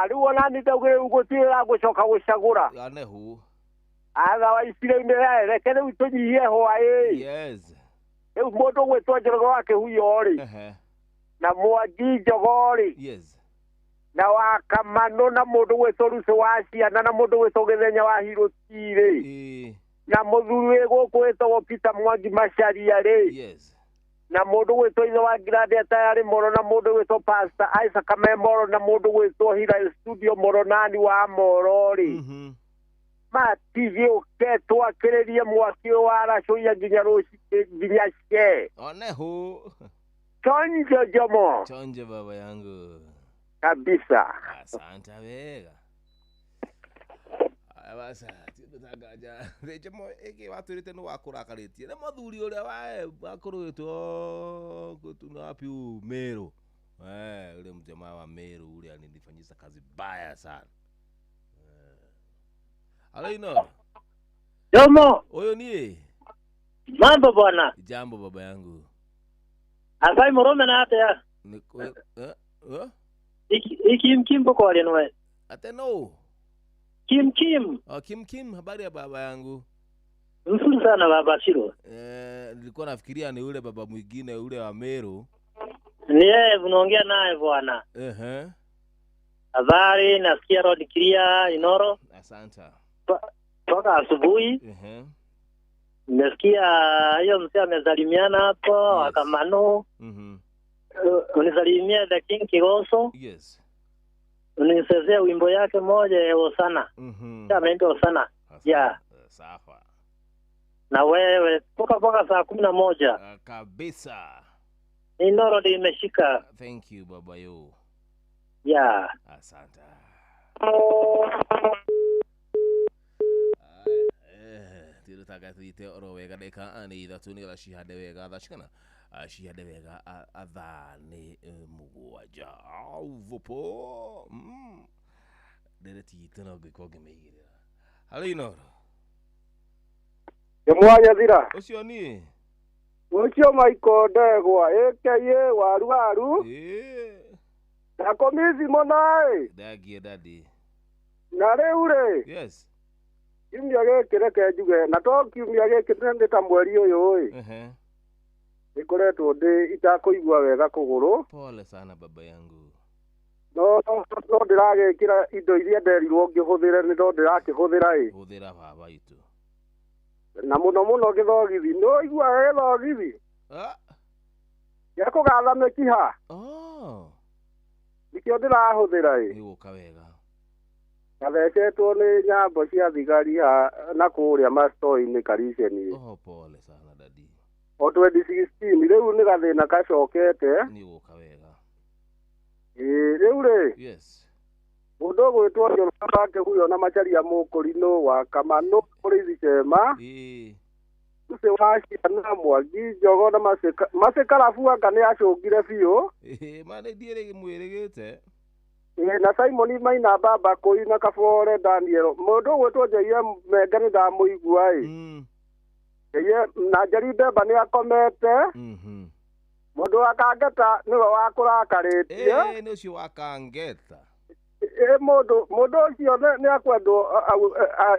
Rĩu ona niĩ ndaugire rĩu gũtirĩ ũragũcoka gũcagũra. One hu. Otherwise rĩu nĩ reke rĩu tũnyihie hwaĩ. Yes. Rĩu mũndũ ũgwĩtwo Njoroge wa Kĩhuyo rĩ, na Mwangi Njogo rĩ, yes, na wa Kamano, na mũndũ ũgwĩtwo Rucũ wa Ciana, na mũndũ ũgwĩtwo Gĩthenya wa Hiroti rĩ, na mũthuri wĩ gũkũ wĩtagwo Peter Mwangi Macharia rĩ, yes, na mũndũ ũgwĩtwo ithe wa Ngirandi Tayarĩ Moro, na mũndũ ũgwĩtwo Pastor Isaac Memoro, na mũndũ ũgwĩtwo Hira Studio Moronani wa Moro rĩ, matigĩũke twakĩrĩrie mwaki ũyũ wa Racũia nginya rũcinĩ nginya ce. One hu. Chonjo Jomo. Chonjo baba yangu. Kabisa. Asante wega. Aya basi, tindutagaja. Jomo ĩngĩ watwĩrĩte nĩ wakũrakarĩtie. Nĩ mũthuri ũrĩa wakũrũgĩtwo gũtuna wapi Meru. Ule mjamaa wa Meru ule alinifanyisa kazi baya sana. Halo Inoro. Jomo. Huyo ni Mambo bwana. Jambo baba yangu. Asai murome na atia. Iki Kim kwa lenwe. Ate no. Kim Kim. Oh, Kim Kim, habari ya baba yangu? Nzuri sana baba Shiro. Nilikuwa nafikiria ni ule baba mwingine ule wa Meru. Ni yeye unaongea naye bwana. Habari, nasikia road clear Inoro Asante. toka asubuhi. Ehe. Nimesikia hiyo mzee amesalimiana hapo yes. Akamano. Unisalimia the King Kigoso. Yes. Unisezea wimbo yake moja ya Hosana. Ameimba Hosana. Yeah. Safa. Na wewe toka mpaka saa 11. Kabisa. Inoro ndio imeshika. Thank you baba yo. Yeah. Asante. Tirutaga thiite oro wega ndagĩka nĩ ithatũ nĩgetha cihande wega thaa cigana? Cihande wega thaa nĩ mũgwanja. Au vupo. Ndereti itũ no ngĩkorwo ngĩmĩigĩrĩra. Halo Inoro. Nĩ mwanya thira. Ũcio niĩ. Ũcio Michael Ndegwa aka waru waru. Na komisi mũno ĩ. Ndagie daddy. Na rĩu rĩ. Yes. Kiumia gĩkĩ reke njuge na to kiumia gĩkĩ nĩ ta mweri ũyũ ĩ. Nĩkoretwo ndĩ itakũigua wega kũgũrũ. Pole sana baba yangu. No no ndĩragĩkĩra indo iria nderirwo ngĩhũthĩre nĩ no ndĩrakĩhũthĩra ĩ. Hũthĩra baba itũ. Na mũno mũno gĩthogithi. Nĩ ũiguaga gĩthogithi? Ah. Gĩa kũgatha mĩkiha. Oh. Nĩkĩo ndĩrahũthĩra ĩ. Nĩgũka wega. Gathecetwo nĩ nyambo cia thigari na kũrĩa masto-inĩ Kariceni. Oh, pole sana daddy. O 2016 rĩu nĩ gathĩna gacokete. Nĩgũka wega. Ĩĩ rĩu rĩ. Yes. Mũndũ ũgwĩtwo Njoroge wa Kĩhuyo na Macharia Mũkũrinũ wa Kamanũ Mũrĩithi Cema. Ĩĩ. Ucio wa ciana Mwangi Njogo na Macikarabu anga nĩ acũngire biũ. Ĩĩ ma nĩ ndiĩrĩ mwĩrĩgĩte. Ĩĩ na Simon Maina Baba Kũi na Kabore Daniel. Mũndũ ũgwĩtwo JM Menge nĩ ndamũigua ĩ. JM na Njeri Mbemba nĩ akomete. Mũndũ wa Kangeta nĩwe wakũrakarĩtie. Ĩĩ nĩ ũcio wa Kangeta. Ĩ mũndũ ũcio nĩ akwendwo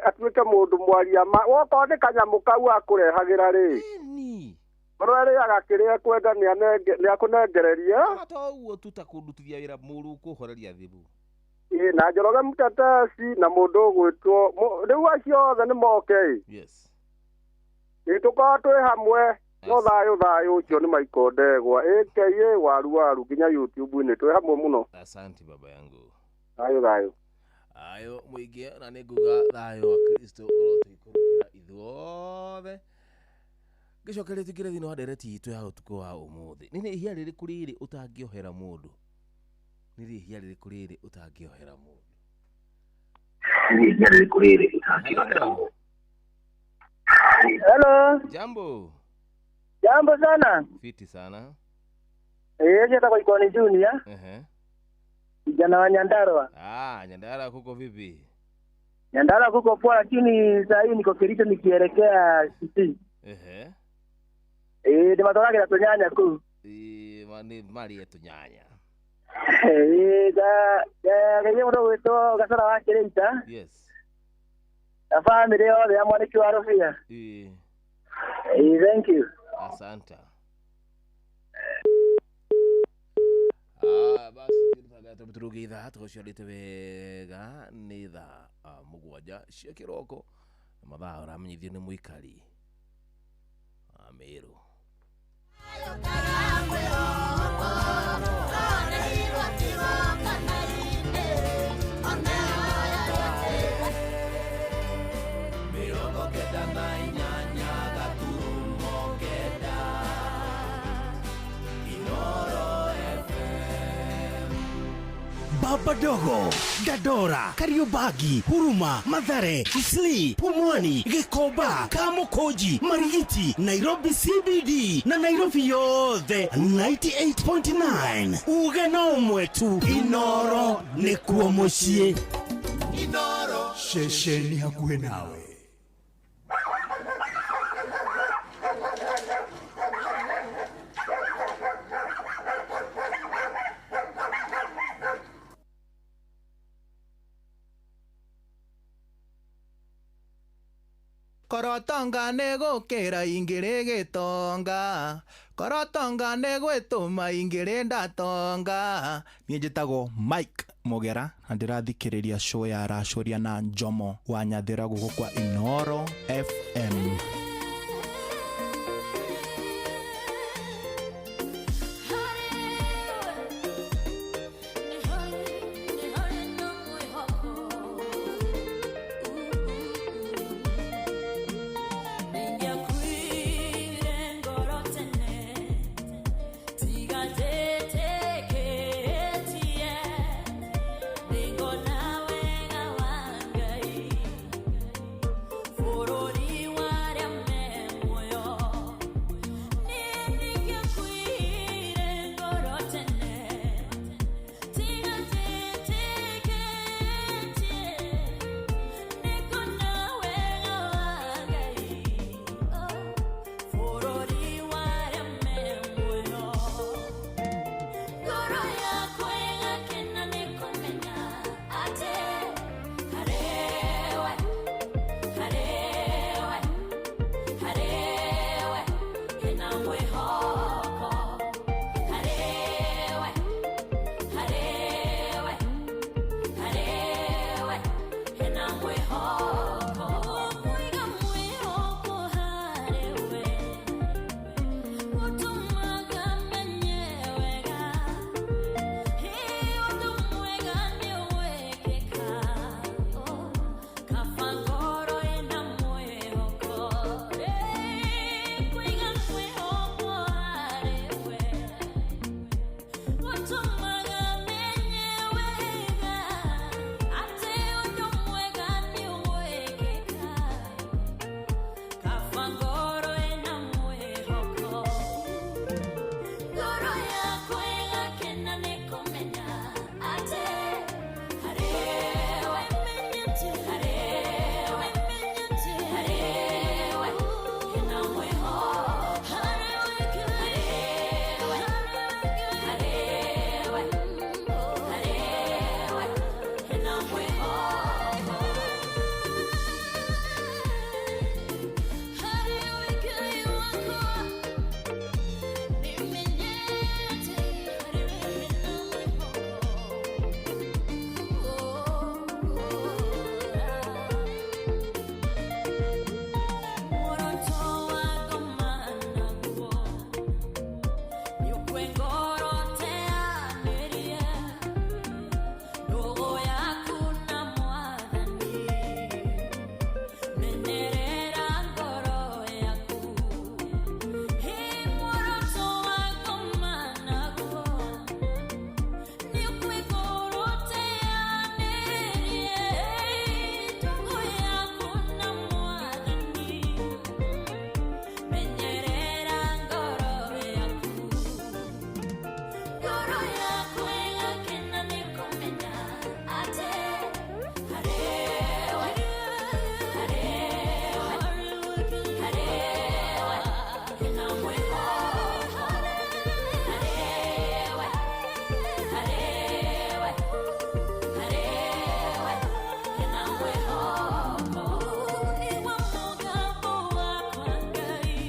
atuĩke mũndũ mwaria ma wokorwo nĩ kanyamũ kau akũrehagĩra rĩ. Korwo arĩaga kĩrĩa ekwenda nĩ akũnengereria. To ũguo tu ta kũndutithia wĩra mũru kũhoreria thimũ. Ĩ na Njoroge Mũtetesi na mũndũ ũgwĩtwo rĩu acio othe nĩ moke ĩ. Yes. Ĩ tũkorwo twĩ hamwe. No thayũ thayũ ũcio nĩ Michael Ndegwa aka waru waru nginya YouTube-inĩ twĩ hamwe mũno. Asante baba yangu. Thayũ thayũ. Ayo mũingĩ na nĩ nguga thayũ wa Kristo ũrotũikũrũkĩra ithuothe. Ngĩcokeria tũingĩre thĩinĩ wa ndereti itũ ya ũtukũ wa ũmũthĩ. Nĩ rĩhia rĩrĩkũ rĩrĩ ũtangĩohera mũndũ? Nĩ rĩhia rĩrĩkũ rĩrĩ ũtangĩohera mũndũ? Nĩ rĩhia rĩrĩkũ rĩrĩ ũtangĩohera mũndũ? Hello. Jambo. Jambo sana. Fiti sana. Njĩtagwo Ikoni Junior. Kijana wa Nyandarua. Ah, Nyandarua kuko vipi? Nyandarua kuko poa, lakini saa hii niko Kericho nikielekea Kisii. Ndimatwaragira tũnyanya kũu. Ĩĩ, marĩe tũnyanya. Ĩĩ, geithie mũndũ ũgwĩtwo Gacora wa Kĩrĩita. Yes. Na bamĩrĩ yothe ya Mwaniki wa Rũbia. Ĩĩ. Ĩĩ, thank you. Asante. Ah, basi tũrũge ithaa tũgũciarĩte wega nĩ thaa mũgwanja cia kĩroko na mathaa ũramenyithio nĩ mũikari wa Meru. Mĩrongo kenda na inyanya gaturumo kenda Inoro FM. Baba Dogo, Dadora, Kariobangi, Huruma, Mathare, Isli, Pumwani, Gikomba, Kamukunji, Marigiti, Nairobi CBD na Nairobi yothe 98.9. Uge no ũmwe tu, Inoro nĩkuo mũciĩ. Inoro ceceni hakuhĩ nawe. Korotonga nĩ gũkĩra ingĩrĩ gĩtonga, korotonga nĩ gwĩtũma ingĩrĩ ndatonga. Niĩ njĩtagwo Mike Mũgera na ndĩrathikĩrĩria show ya Racũria na Njomo wa Nyathĩra gũkũ kwa Inoro FM. Nĩngĩakuire ngoro tene tiga njĩtĩkĩtie nĩngona wega wa Ngai bũrũri wa arĩa me muoyo. Niĩ nĩngĩakuire ngoro tene tiga njĩtĩkĩtie nĩngona wega wa Ngai bũrũri wa arĩa me muoyo. Ngoro yakwa ĩgakena nĩ kũmenya atĩ harĩwe, harĩwe, harĩwe hena mwĩhoko. Harĩwe, harĩwe, harĩwe hena mwĩhoko. Kũiga mwĩhoko harĩwe gũtũmaga menye wega ũndũ mwega nĩwĩkĩka. Kaba ngoro ĩna mwĩhoko, kũiga mwĩhoko harĩwe gũtũmaga menye wega atĩ ũndũ mwega nĩwĩkĩka. Kaba ngoro ĩna mwĩhoko, ngoro yakwa ĩgakena nĩ kũmenya atĩ harĩwe, harĩwe, harĩwe hena mwĩhoko. Harĩwe, harĩwe, harĩwe hena mwĩhoko. Harĩwe Ngai wakwa nĩmenyete harĩwe hena mwĩhoko. Muoroto wa ngoma naguo nĩũkue ngoro teanĩrie ndũgũ yaku na Mwathani. Menyerera ngoro yaku. Hĩ, muoroto wa ngoma naguo nĩũkue ngoro teanĩrie ndũgũ yaku na Mwathani. Menyerera ngoro yaku. Ngoro yakwa ĩgakena nĩ kũmenya atĩ harĩwe, harĩwe, harĩwe hena mwĩhoko. Harĩwe, harĩwe, harĩwe hena mwĩhoko. Nĩguo mũgambo wakwa Ngai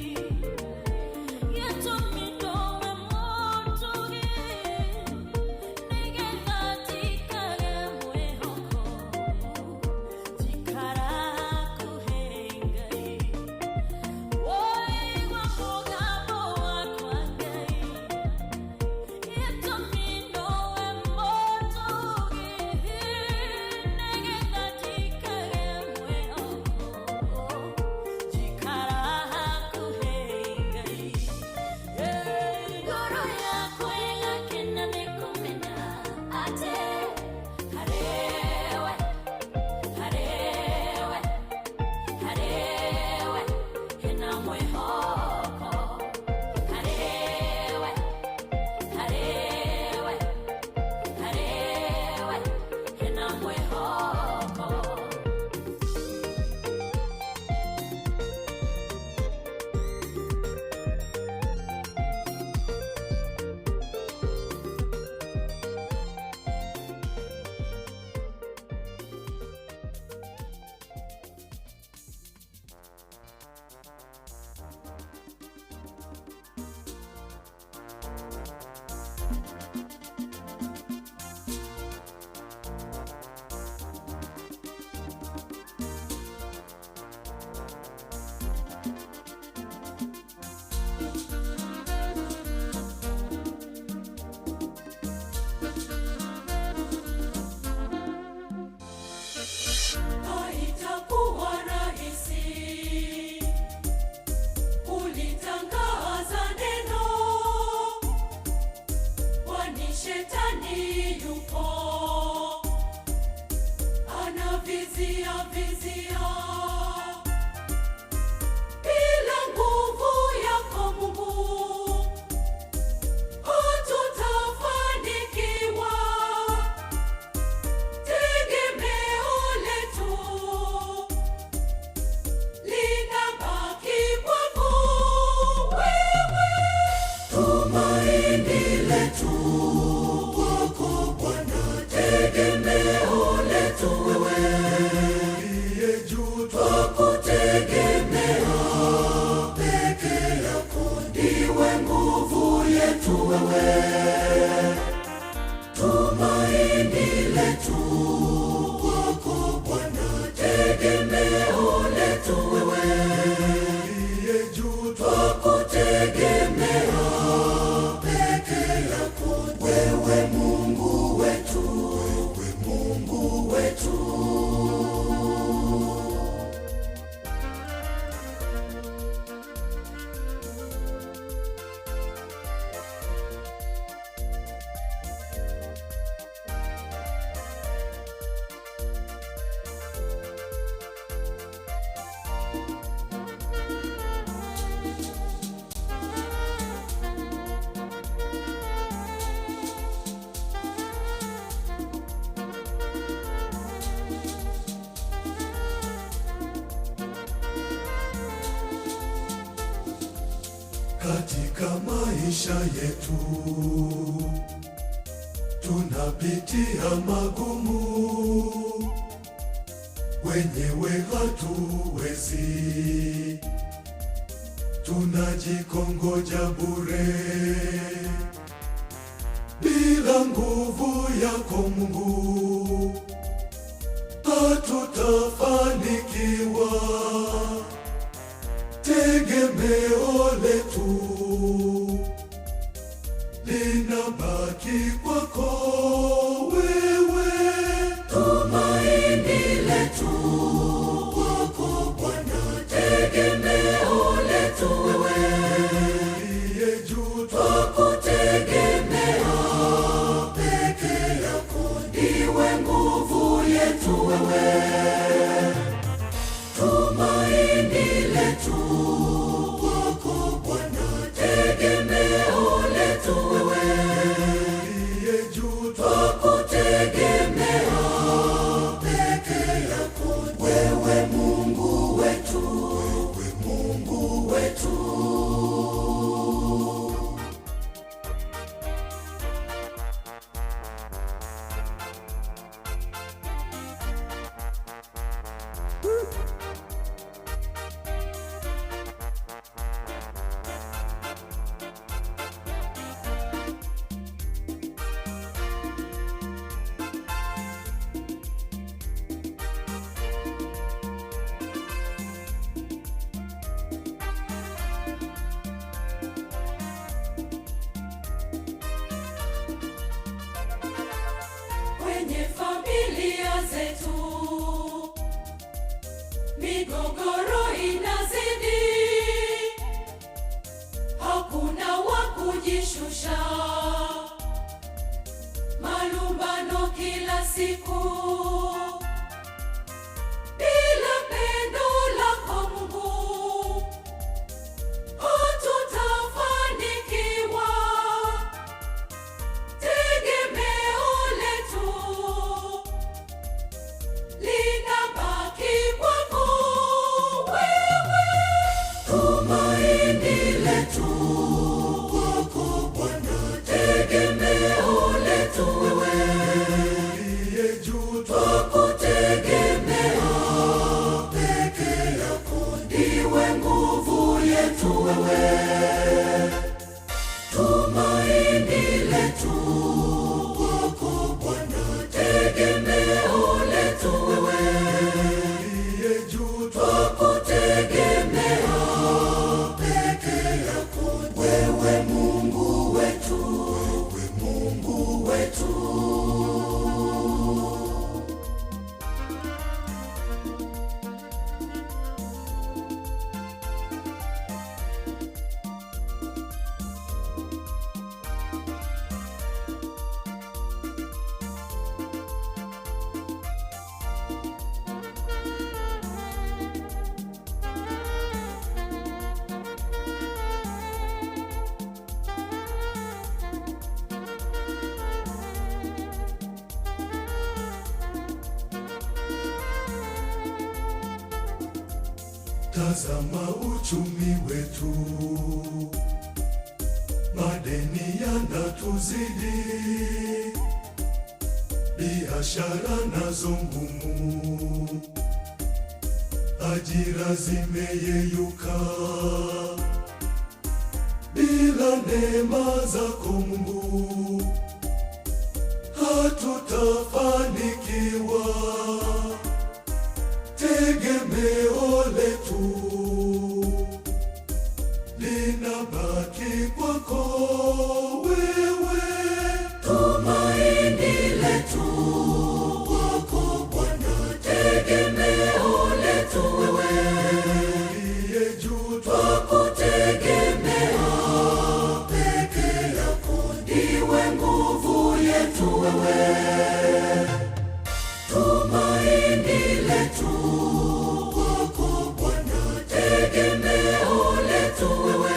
gĩtũmi ndũme mũtũgĩ nĩgetha njikare mwĩhoko, njikara hakuhĩ Ngai. Woigua mũgambo wakwa Ngai gĩtũmi ndũme mũtũgĩ nĩgetha njikare mwĩhoko, njikara hakuhĩ Ngai. Ngoro yakwa ĩgakena nĩ kũmenya atĩ harĩwe, harĩwe, harĩwe hena mwĩhoko. Harĩwe, harĩwe, harĩwe hena mwĩhoko. Katika maisha yetu tunapitia magumu, wenyewe hatuwezi, tunajikongoja bure. Bila nguvu yako Mungu hatutafanikiwa. Tegemeo letu linabaki kwako wewe, Tumaini letu kwako Bwana, tegemeo letu wewe, uliye juu twakutegemea peke yako, ndiwe nguvu yetu wewe, tumaini letu kwako Bwana, tegemeo letu wewe, uliye juu twakutegemea peke yako, wewe Mungu wetu, Mungu wetu. Kwenye familia zetu migogoro inazidi, hakuna wa kujishusha, malumbano kila siku. Bila pendo lako Mungu hatutafanikiwa. Tegemeo letu linabaki kwako wewe, tumaini letu kwako Bwana, tegemeo letu wewe, uliye juu twakutegemea peke yako, ndiwe nguvu yetu wewe, tumaini letu kwako Bwana, tegemeo letu wewe, uliye juu twakutegemea peke yako, wewe Mungu wetu, Mungu wetu. Tazama uchumi wetu, madeni yanatuzidi, biashara nazo ngumu, ajira zimeyeyuka. Bila neema zako Mungu hatutafanikiwa. Tegemeo letu linabaki kwako wewe, Tumaini letu kwako Bwana, tegemeo letu wewe, uliye juu twakutegemea peke yako, ndiwe nguvu yetu wewe, tumaini letu kwako Bwana, tegemeo letu wewe,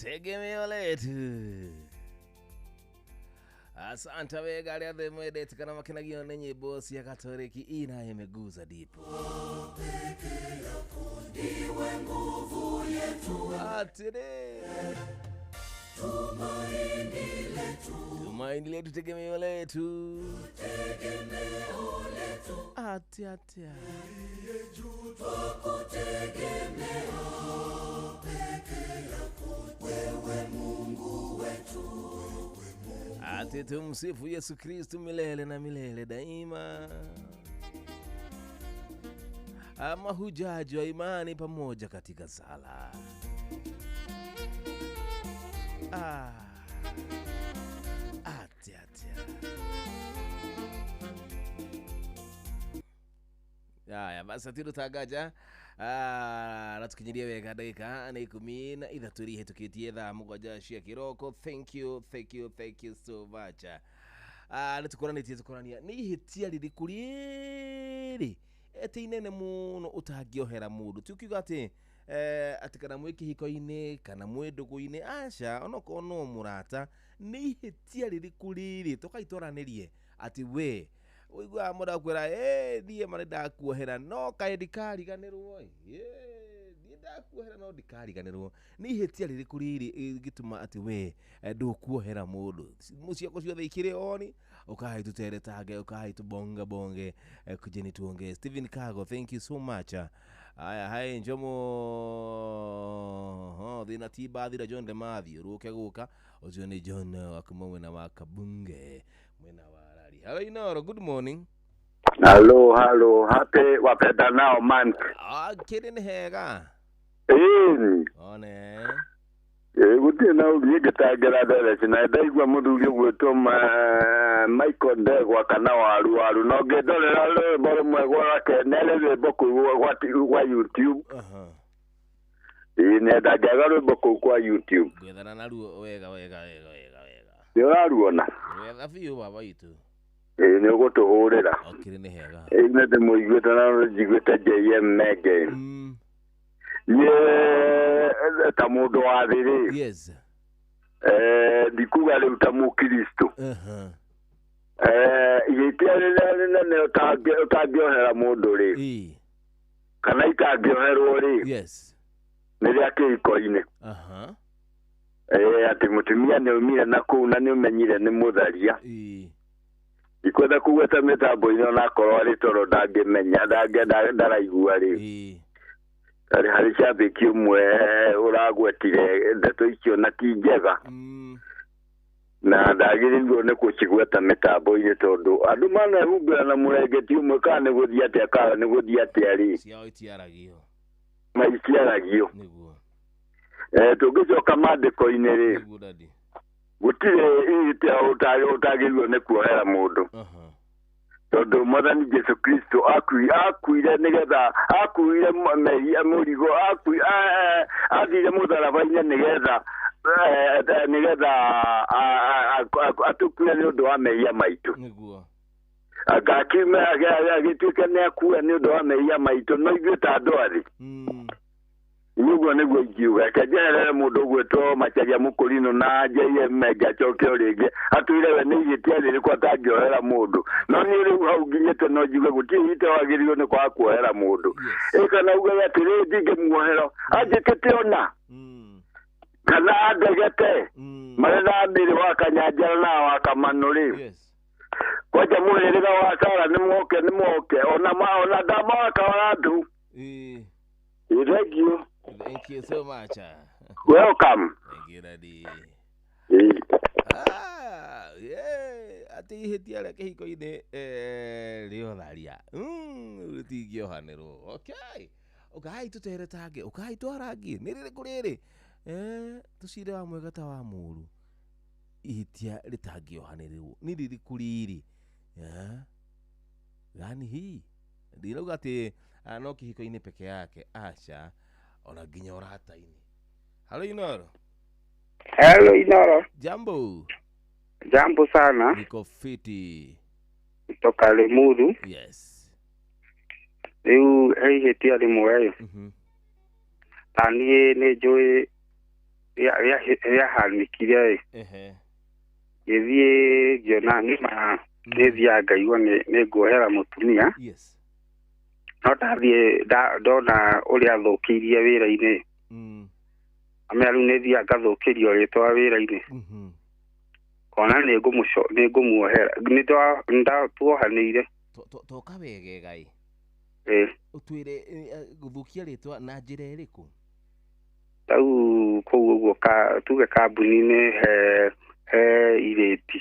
Tegemeo letu. Asante wega arĩa othe mwendete kana makenagio nĩ nyĩmbo cia Katoliki ina imeguza dipo. Ndiwe nguvu yetu. Atire. Tumaini letu. Tumaini letu, tegemeo letu. Tegemeo letu. Ati ati. Uliye juu twakutegemea peke yako wewe Mungu wetu. Ati tumsifu Yesu Kristu milele na milele daima. Ama hujaji wa imani pamoja katika sala. Ati ati. Haya basi atiru tagaja natukinyirie wega ndagika nĩ 13 ihĩtũkĩtie thaa 7 cia kĩroko. Thank you, thank you, thank you so much. Nĩ tũkoranĩtie tũkorania nĩ ihĩtia rĩrĩkũ rĩrĩ atĩ inene mũno ũtangĩohera mũndũ, ti ũkiuga atĩ atĩ kana mwĩ kĩhiko-inĩ kana mwĩ ndũgũ-inĩ, aca, onokorwo no mũrata, nĩ ihĩtia rĩrĩkũ rĩrĩ tokai twaranĩrie atĩ we ũiguaga mũndũ akwĩra niĩ ma nĩndakuohera no kaĩ ndikariganĩrwo, niĩ ndakuohera no ndikariganĩrwo. Nĩ ihĩtia rĩrĩkũ rĩrĩ rĩngĩtũma atĩ we ndũkuohera mũndũ? Thimũ ciakwa ciothe ikĩrĩ oni, ukai tuteretage, ukai tubonga bonge, kujeni tuongee. Stephen Kago, thank you so much. Aya, hai Njomo thina ti bathira John Lemathi uruke guka ucio ni John wa kuma mwena wa Kabunge mwena wa Rari. Hello Inoro, good morning. Hello, hello, happy wapenda nao man. Kiri ni hega. One. Gutirĩ na ũngĩ ngĩtangĩra thereci na ndaigua mũthuri ũgwĩtwo Michael Ndegwa kana waru waru no ngĩndorera rwĩmbo rũmwe gwake nere rwĩmbo kũu gwa YouTube. Ĩĩ nĩndangaga rwĩmbo kũu kwa YouTube. Ngwethana naruo wega wega wega wega wega. Nĩ ũraruona? Wetha biũ baba witũ. Ĩĩ nĩ ũgũtũhũrĩra. Okĩrĩ nĩ hega. Ĩĩ nĩ ndĩmũiguĩte na njiguĩte JM Menge. Niĩ ta mũndũ wa thĩ rĩ. Yes. Ndikuga rĩu ta mũkristo. Ihĩtia rĩrĩa rĩnene ũtangĩohera mũndũ rĩ, kana itangĩoherwo rĩ, yes, nĩ rĩa kĩhiko-inĩ. Atĩ mũtumia nĩ aumire na kũu na nĩ ũmenyire nĩ mũtharia. Ndikwenda kũgweta mĩtambo-inĩ onakorwo arĩ toro ndangĩmenya ndaraigua rĩ. Harĩ cambĩki ũmwe ũragwetire ndeto icio na ti njega na ndagĩrĩirwo nĩ kũcigweta mĩtambo-inĩ tondũ andũ manehumbĩra na mũrengeti ũmwe kana nĩ gũthiĩ atĩa kana nĩ gũthiĩ atĩa rĩ, ciao itiaragio, ma itiaragio. Nĩguo tũngĩcoka mandĩko-inĩ rĩ, gũtirĩ ihĩtia ũtagĩrĩirwo nĩ kuohera mũndũ tondũ Mwathani Jesu Kristo akuire nĩgetha akuire mehia mũrigo, athire mũtharaba-inĩ nĩgetha atũkue nĩ ũndũ wa mehia maitũ. Nĩguo agĩtuĩka nĩ akua nĩ ũndũ wa mehia maitũ no ithuĩ ta andũ a thĩ. Nĩguo nĩguo ingiuga reke njeherere mũndũ ũgwĩtwo Macharia Mũkũrinũ na JM Menge acoke o rĩngĩ atwĩre we nĩ ihĩtia rĩrĩkũ atangĩohera mũndũ. No niĩ rĩu hau nginyĩte no njuge gũtirĩ ihĩtia wagĩrĩirwo nĩ kwaga kuohera mũndũ. Ĩ kana ugage atĩrĩrĩ ndingĩmuohera anjĩkĩte ona kana andegete marĩa ndamĩrĩ wa Kanyanjara na wa Kamanũ rĩ, kwanja mũhĩrĩga wa Sara nĩ moke ona ndamawaka wa andũ. Thank you. Thank you so much. Welcome. Thank you, Daddy. Yeah. Ati ihĩtia rĩa kĩhiko-inĩ rĩotharia rĩtingĩohanĩrwo. Okay. Ũkai tũteretange, ũkai twarangie. Nĩ rĩrĩkũ rĩrĩ? Tũcire wa mwega ta wa mũũru. Ihĩtia rĩtangĩohanĩrwo. Nĩ rĩrĩkũ rĩrĩ? Gani hii? Ndinauga atĩ no kĩhiko-inĩ peke yake, aca, ona nginya ũrata-inĩ. Hello Inoro. Hello Inoro. Jambo. Jambo sana. Niko fiti. Kutoka Limuru. Yes. Rĩu he ihĩtia rĩmwe. Ta niĩ nĩ njũĩ Rĩahanĩkire ĩ. Ehe. Ngĩthiĩ ngĩona nĩma nĩthiaga ngaigua nĩ nguohera mũtumia. Yes. No ndathiĩ ndona ũrĩa athũkĩirie wĩra-inĩ. Amenya rĩu nĩthiaga ngathũkĩrio rĩtwa wĩra-inĩ. Kona nĩngũmuohera nĩtuohanĩire. Toka wegega ĩ. Ĩ. Ũtwĩre gũthũkia rĩtwa na njĩra ĩrĩkũ? Rĩu kũu ũguo tuge kambuni-inĩ he irĩti.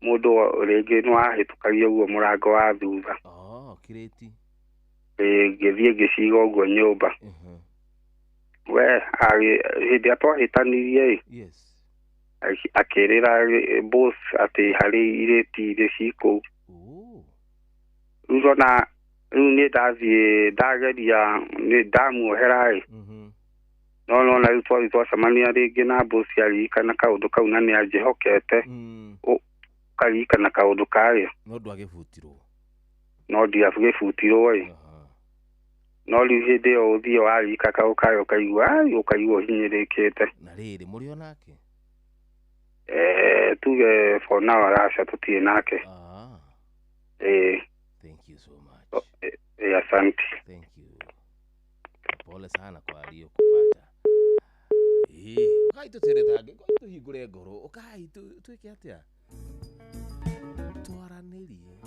Mũndũ rĩngĩ nĩwahĩtũkagia ũguo mũrango wa thutha. Oh, kirĩti. Ĩ, ngĩthiĩ ngĩciga ũguo nyũmba. We hĩndĩ ĩrĩa twahĩtanirie ĩ. Yes. Akĩrĩra boss atĩ harĩ irĩti irĩ ci kũu. Rĩu ndona rĩu niĩ ndathiĩ ndageria nĩ ndamuohera ĩ. No nona rĩu twathiĩ twacemania rĩngĩ na boss aririkana kaũndũ kau na nĩanjĩhokete. Ũkaririkana kaũndũ karĩa. No ndwagĩbutirwo. No ndiagĩbutirwo ĩ. No rĩu hĩndĩ ĩyo ũthiĩ waririka kaũ karĩa ũkaigua ai ũkaigua ũhinyĩrĩkĩte. Na rĩrĩ mũrĩ o nake? Tuge for now araca tũtirĩ nake. Thank you so much. Asante. Thank you. Pole sana kwa aliyokupata. Ukai tũteretange, ukai tũhingũre ngoro, ukai twĩke atĩa? Twaranĩrie.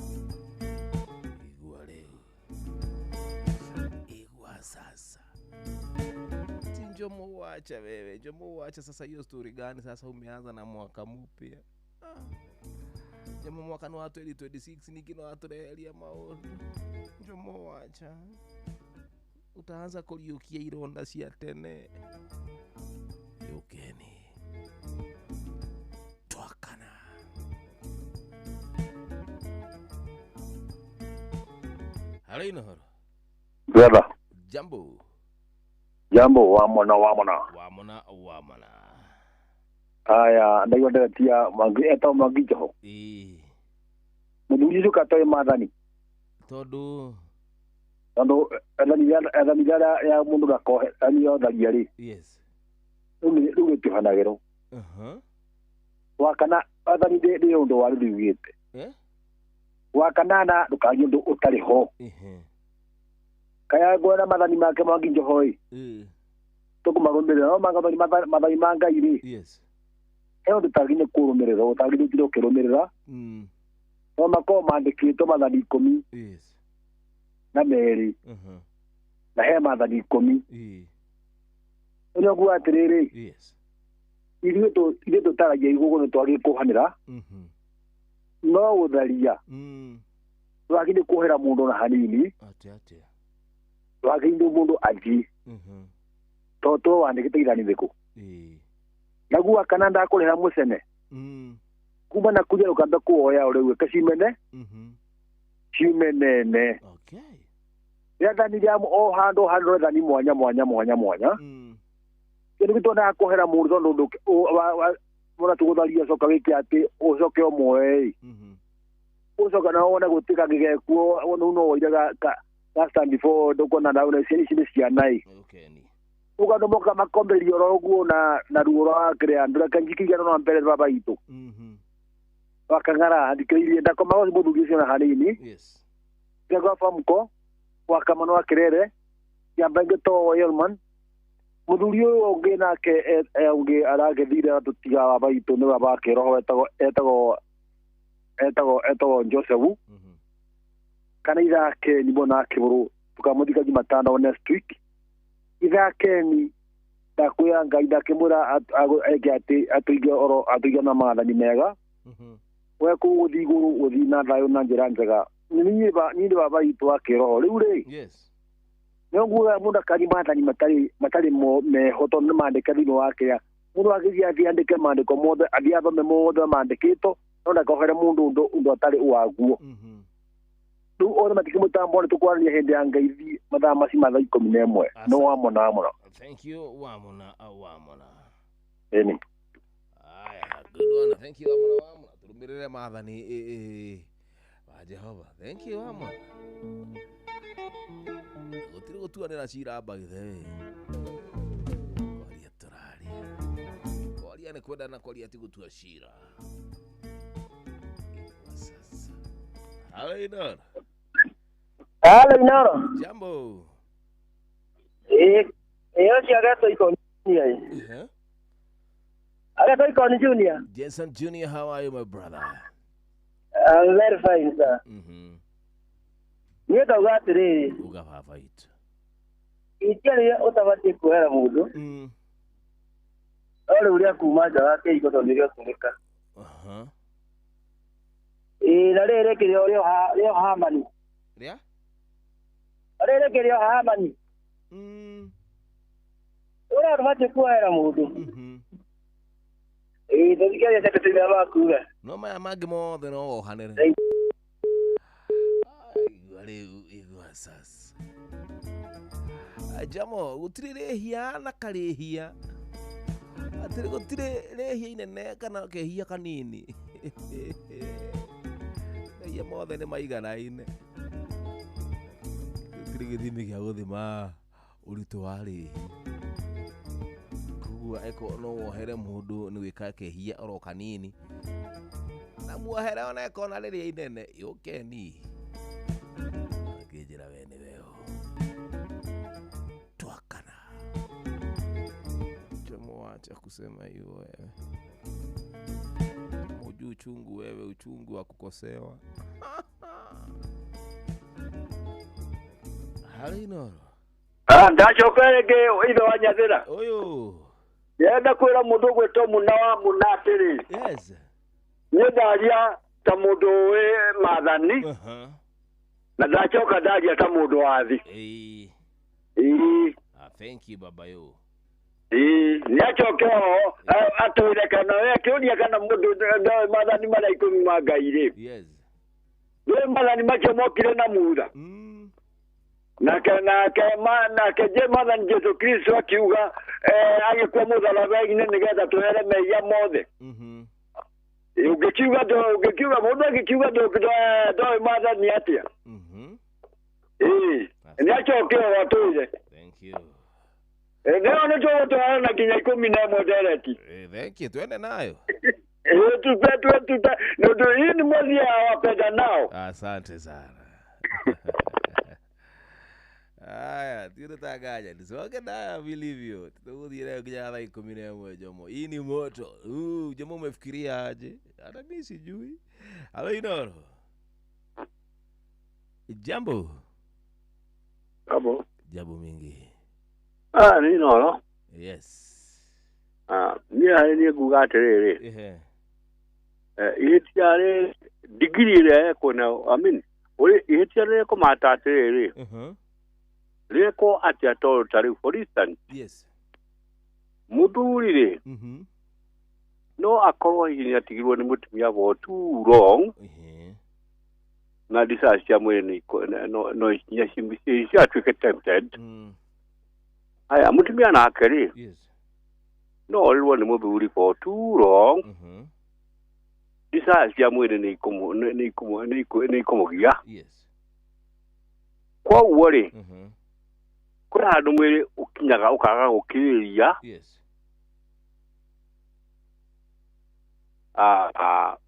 Igua rĩu. Igua sasa. Ti Njomo wacha wewe, Njomo wacha sasa hiyo story gani sasa umeanza na mwaka mpya? Njomo mwaka wa 2026 ningĩ no atũreheria maũndũ. Njomo wacha. Utaanza kũriũkia ironda cia tene. Yukeni. Twakana. Halo Inohoro. Brother. Jambo. Jambo wamona wamona. Wamona wamona. Aya, ndaigua ndĩretia Mwangi etagwo Mwangi Njoho. Ĩĩ. Mũthuri ũcio katoĩ maathani. Tondũ ethani rĩa mũndũ gakohe ethani yotharia rĩ. Yes. Rĩu gĩtiohanagĩrwo. Wa kana ethani nĩ ũndũ wa rĩu riugĩte. Wa kanana ndũkarie ũndũ ũtarĩ ho. Kaya nguona maathani make Mwangi Njoho ĩ. Tũkũmarũmĩrĩra no maathani ma Ngai rĩ. Yes. He ũndũ ũtagĩrĩire kũrũmĩrĩra ũtagĩrĩire ũtinde ũkĩrũmĩrĩra. No makorwo mandĩkĩtwo maathani 12. Yes. Na 2. Na he maathani 10. Ũrĩa nguga atĩrĩrĩ. Yes. Ithuĩ tũtaragia igũgũ nĩ twagĩrĩire kuohanĩra. No gũtharia. Ndwagĩrĩire kuohera mũndũ ona hanini. Atĩa atĩa. Ndwagĩrĩire mũndũ athiĩ. Tondũ to wandĩkĩte ithani thĩkũ. Naguo kana ndakũrĩha mũcene. Kuma na kuja ũkamba kuoya ũrĩa ũgwĩka cimene. Ciumenene. Okay. Rĩathani rĩa o handũ handũ rĩathani mwanya mwanya mwanya mwanya. Kĩndũ gĩtonaga kuohera mũndũ tondũ wona tũgũtharia coka wĩke atĩ ũcoke ũmuoe ĩ. Ũcoka na wone gũtirĩ kangĩ gekuo rĩu no woire ga stand for ndũkuona na ciana ici nĩ ciana ĩ. Ũguo andũ moka makomberio oro ũguo na ruo rwa kĩrĩa andũ reke njikiria no mbere baba itũ. Wakang'ara thikĩrĩirie ndakomaga mũthuri ũcio na hanini. Yes. Gwa famko wakamano wa Kirere kĩamba ngĩtwo Yelman mũthuri ũyũ ũngĩ nake ũngĩ aragĩthire atũtiga baba itũ nĩ baba kĩroho etagwo Joseph. Kana ithake ni mbona akĩbũrũ tũkamũthika Jumatano next week. Ithake ndakwĩra Ngai ndakĩmwĩra eke atĩ atũige oro atũige na maathani mega. We kũu gũthiĩ igũrũ gũthiĩ na thayũ na njĩra njega. Niĩ baba itũ wa kĩroho rĩu rĩ. Yes. Nĩ nguga mũndũ akari maathani matarĩ meho tondũ nĩ mandĩke thĩinĩ wa kĩrĩa mũndũ agĩthiĩ athiĩ andĩke maandĩko mothe athiĩ athome mothe mandĩkĩtwo no ndakohere mũndũ ũndũ atarĩ waguo. Rĩu othe matikĩmũtambo nĩ tũkwaranĩria hĩndĩ ya ngeithi mathaa maci ma thaa 11. No wamona wamona. Thank you wamona wamona. Ĩni. Aya, good one. Thank you wamona wamona. Tũrũmĩrĩre maathani wa Jehova. Thank you wamona. Gũtirĩ gũtuanĩra cira mbagithe. Kwaria tũraria. Kwaria nĩ kwendana, kwaria ti gũtua cira. Sasa. Halo Inoro. Halo Inoro. Jambo. Ũcio agetwo Ikoni Junior. Agetwo Ikoni Junior. Jason Junior, how are you my brother? I'm very fine, sir. Niĩ ngauga atĩrĩrĩ. Uga baba itũ. Itia rĩrĩa ũtabatiĩ kuohera mũndũ. No rĩu rĩa kuma nja wa kĩhiko tondũ nĩrĩotũmĩka. Ĩĩ na rĩrĩ rĩngĩ rĩo Hamani. Rĩa? Rĩrĩ rĩngĩ rĩo Hamani. Ũrĩa ũtabatiĩ kuohera mũndũ. Ĩĩ tũthikĩrĩrie secretary makuga. No maya mangĩ mothe no wohanĩre. Igua rĩu, igua sasa. Jamo, gũtirĩ rĩhia na karĩhia. Atĩrĩ gũtirĩ rĩhia inene kana kehia kanini. Mehia mothe nĩ maiganaine. Gũtirĩ gĩthimi gĩa gũthima ũritũ wa rĩhia. Koguo eko no wohere mũndũ nĩ gwĩka kehia oro kanini. Na muohere ona eko na rĩrĩa inene yũkeni. Akĩnjĩra we nĩ weho. Twakana. Jomo, wacha kusema hivyo wewe. Hujui uchungu wewe, uchungu wa kukosewa. Hali Inoro. Ndacoka rĩngĩ ithe wa Nyathĩra. Ũyũ. Ndĩrenda kwĩra mũndũ ũgwĩtwo Mũna wa Mũna atĩrĩ. Yes. Niĩ ndaria ta mũndũ ũĩ maathani. Na ndacoka ndaria ta mũndũ wa thĩ. Ĩĩ. Thank you baba yo. Ĩĩ, nĩacoke oho atwĩre kana we akĩũria kana mũndũ ndoĩ maathani marĩa ikũmi ma Ngai rĩ. Yes. Ndoĩ maathani macio mokire na Musa. Nake nake maathani Jesu Kristo akiuga agĩkua mũtharaba-inĩ nĩgetha twehere mehia mothe. Ũngĩkiuga mũndũ angĩkiuga ndoĩ maathani atĩa. Ĩĩ, nĩacoke oho atwĩre. Thank you. Leo nĩ tũgũtwarana nginya 11 ndereti. Thank you, twende nayo. Tupe ndio hii ni mwezi ya wapenda nao. Asante sana. Aya, tiro taganya nisonge nayo vilivyo. Tutagũthiĩ nayo nginya thaa 11 Jomo. Hii ni moto. Jomo umefikiria aje? Hata mimi sijui. Halo Inoro. Jambo. Jambo. Jambo mingi. Ni Inoro. Yes. Niĩ harĩ niĩ nguga atĩrĩrĩ. Ihĩtia rĩ digiri ĩrĩa yekwo nayo, I mean, ihĩtia rĩrekwo mata atĩrĩrĩ. Rĩekwo atĩa tondũ ta rĩu for instance. Yes. Mũthuri rĩ. No akorwo hihi nĩatigirwo nĩ mũtumia for too long. Na desire cia mwĩrĩ no nginya ciatuĩke tempted. Aya, mũtumia nake rĩ. Yes. No orirwo nĩ mũthuri for too long. Desire cia mwĩrĩ nĩ ikũmũgia. Yes. Koguo rĩ, kwĩ handũ mwĩrĩ ũkinyaga ũkaga gũkirĩrĩria. Yes.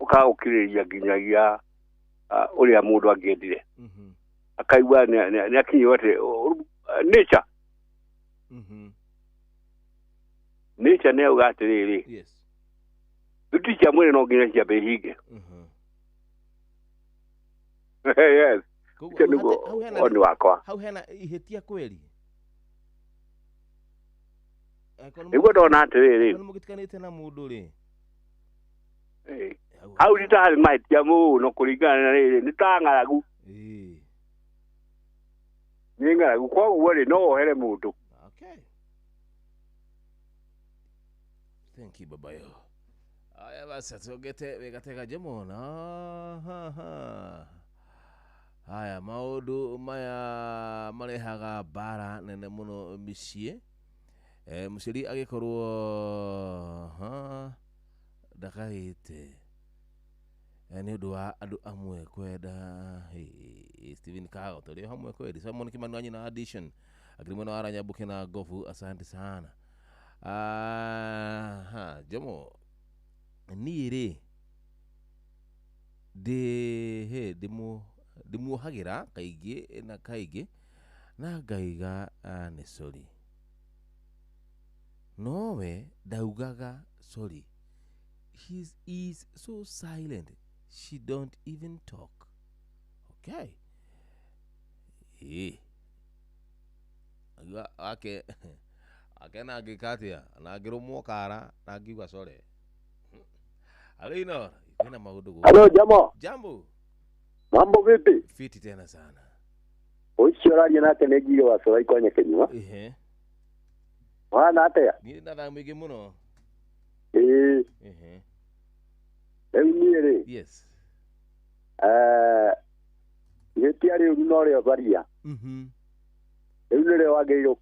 Ũkaga gũkirĩrĩria nginyagia ũrĩa mũndũ angĩendire. Akaigua nĩ akinyirwo atĩ nature. Nature nĩ yauga atĩrĩrĩ. Yes. Thuti cia mwĩrĩ no nginya ciambe ihinge. Yes. Ũcio nĩguo woni wakwa. Hau hena ihĩtia kweli. Nĩguo ndona atĩrĩrĩ. Nĩ mũgĩtiganĩte na mũndũ rĩ. Hau nĩ ta harĩ mahĩtia mũno kũringana na rĩrĩ nĩ ta ng'aragu. Nĩ ng'aragu koguo rĩ no wohere mũndũ. Okay. Thank you baba yo. Aya basi tuongete wega Jomo na Haya maũndũ maya marehaga mbara nene mũno mĩciĩ. Mũciari agĩkorwo ndakaĩte nĩ ũndũ wa andũ amwe kwenda. Steven Kago tũrĩ hamwe kweli. Simon Kimani wa nyina addition akiri mwena wa Nyambuke na Gofu, asante sana. Aha, Jomo niĩ rĩ ndĩ he ndĩmuohagĩra kaingĩ na kaingĩ na ngaiga nĩ sorry, nowe ndaugaga sorry. He is so silent, she don't even talk. Okay, ĩĩ ake ake na angĩka atĩa na angĩrũmwo kara na angiuga sorry. Halo Inoro, kwĩna maũndũ gũkũ. Halo Jamo. Jambo. Mambo vipi? Fiti tena sana. Ũcio ũraria nake nĩ Ngigĩ wa Corai kwa Nyakenyua. Ehe. Wana atĩa? Niĩ na thaa mũingĩ mũno. Ĩĩ. Ehe. Rĩu niĩ rĩ. Yes. Ihĩtia rĩũru no rĩo tharia. Rĩu nĩrĩo wagĩrĩirwo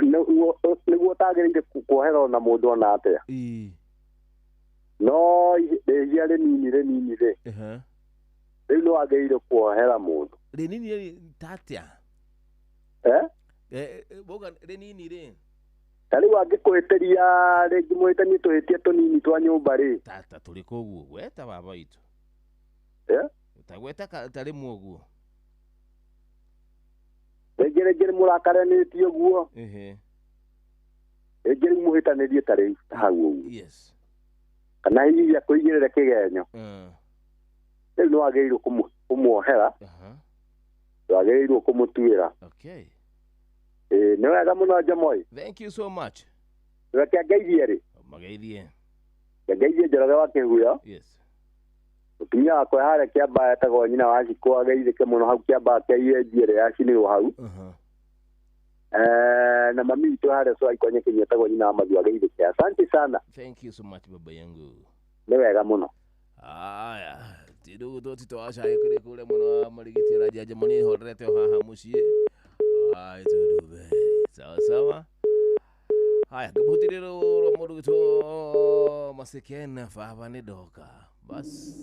nĩguo ũtagĩrĩire kuohera ona mũndũ ona atĩa. Ĩĩ. No rĩhia rĩnini rĩnini rĩ. Rĩu nĩ wagĩrĩire kuohera mũndũ. Rĩnini rĩ ta atĩa? Wauga rĩnini rĩ. Ta rĩu angĩkũhĩtĩria rĩngĩ mũhĩtanie tũhĩtia tũnini twa nyũmba rĩ. Ta tũrĩkũ ũguo? Gweta baba witũ. Ta gweta ta rĩmwe ũguo. Rĩngĩ rĩngĩ nĩ mũrakaranĩtie ũguo. Rĩngĩ rĩu mũhĩtanĩrie ta rĩu ta hau ũguo. Yes. Kana hihi akũigĩrĩre kĩgenyo. Rĩu nĩ wagĩrĩirwo kũmuohera. Ndwagĩrĩirwo kũmũtuĩra. Okay. Ĩĩ nĩ wega mũno Njamoi. Thank you so much. Reke ngeithie rĩ. Mageithie. Ngeithie Njoroge wa Kĩhuyo. Yes. Mũtumia wakwa harĩa Kĩambaa etagwo nyina wa Cikũ ageithĩke mũno hau Kĩambaa kĩa EAG ĩrĩa yacinirwo hau. Na mami witũ harĩa Corai kwa Nyakenyua etagwo nyina wa Mathu ageithĩke. Asante sana. Thank you so much baba yangu. Nĩ wega mũno. Aya, tindu tũtito wa cai kũrĩ kũrĩa mwena wa Marigiti aranjia Njamoni horerete o haha mũciĩ. Ai tũndũ sawa sawa. Haya, ngũbũtirĩrwo rwa mũndũ gwĩtwo Masekena baba nĩ ndoka. Bas.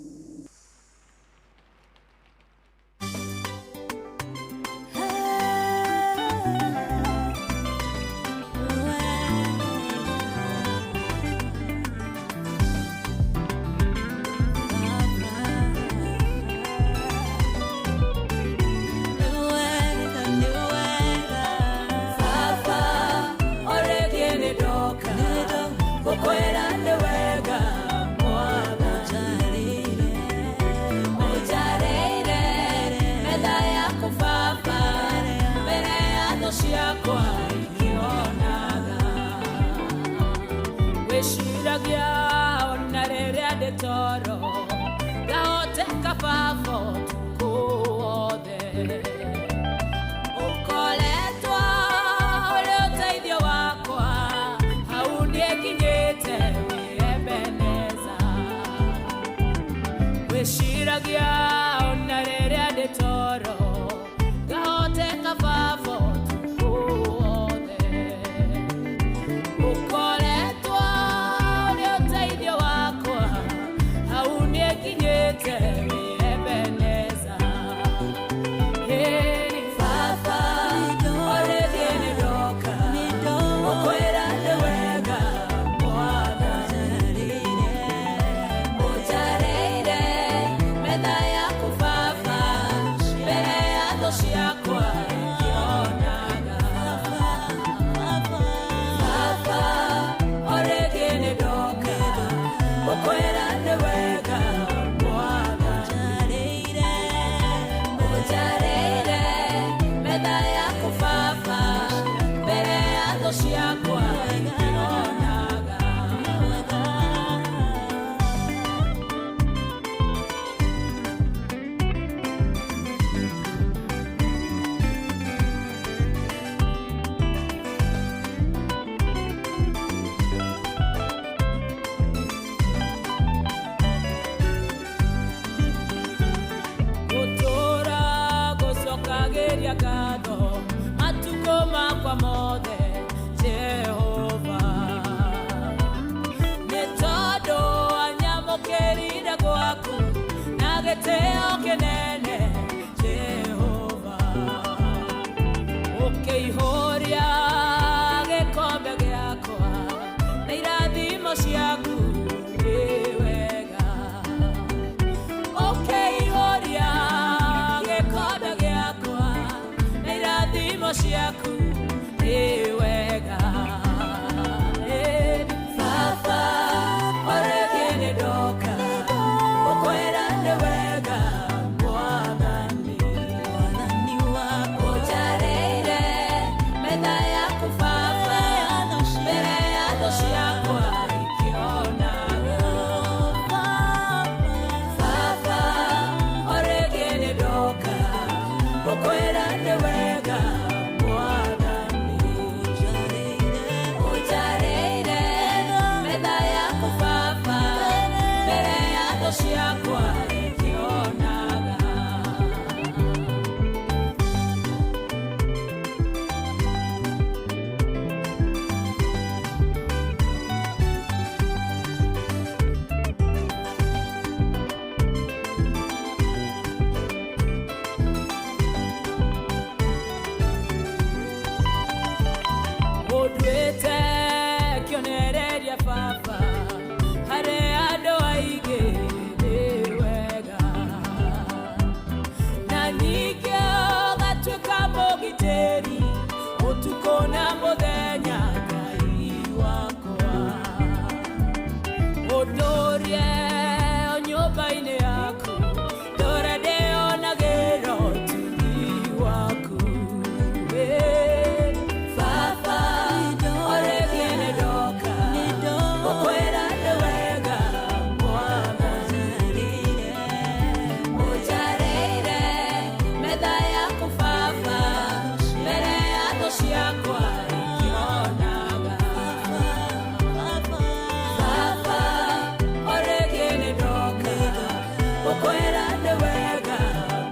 Jehova, ukiihoria gikombe giakwa. ciaku nĩ wega. Baba orĩngĩ nĩ ndoka gũkwĩra nĩ wega Mwathani ũnjarĩire metha yaku Baba mbere ya thũ ciakwa ikĩonaga. Baba orĩngĩ nĩ ndoka gũkwĩra nĩ wega Mwathani ũnjarĩire metha yaku Baba mbere ya thũ ciakwa ikĩonaga. Ũnduĩte kĩonereria Baba harĩ andũ aingĩ nĩ wega, na ningĩ ũgatuĩka mũgitĩri ũtukũ na mũthenya Ngai wakwa. Ũndũrie o nyũmba-inĩ yaku ndũre ndĩonagĩra ũtugi waku. Baba orĩngĩ nĩ ndoka gũkwĩra nĩ wega Mwathani ũnjarĩire metha yaku Baba mbere ya thũ ciakwa ikĩonaga. Baba orĩngĩ nĩ ndoka gũkwĩra nĩ wega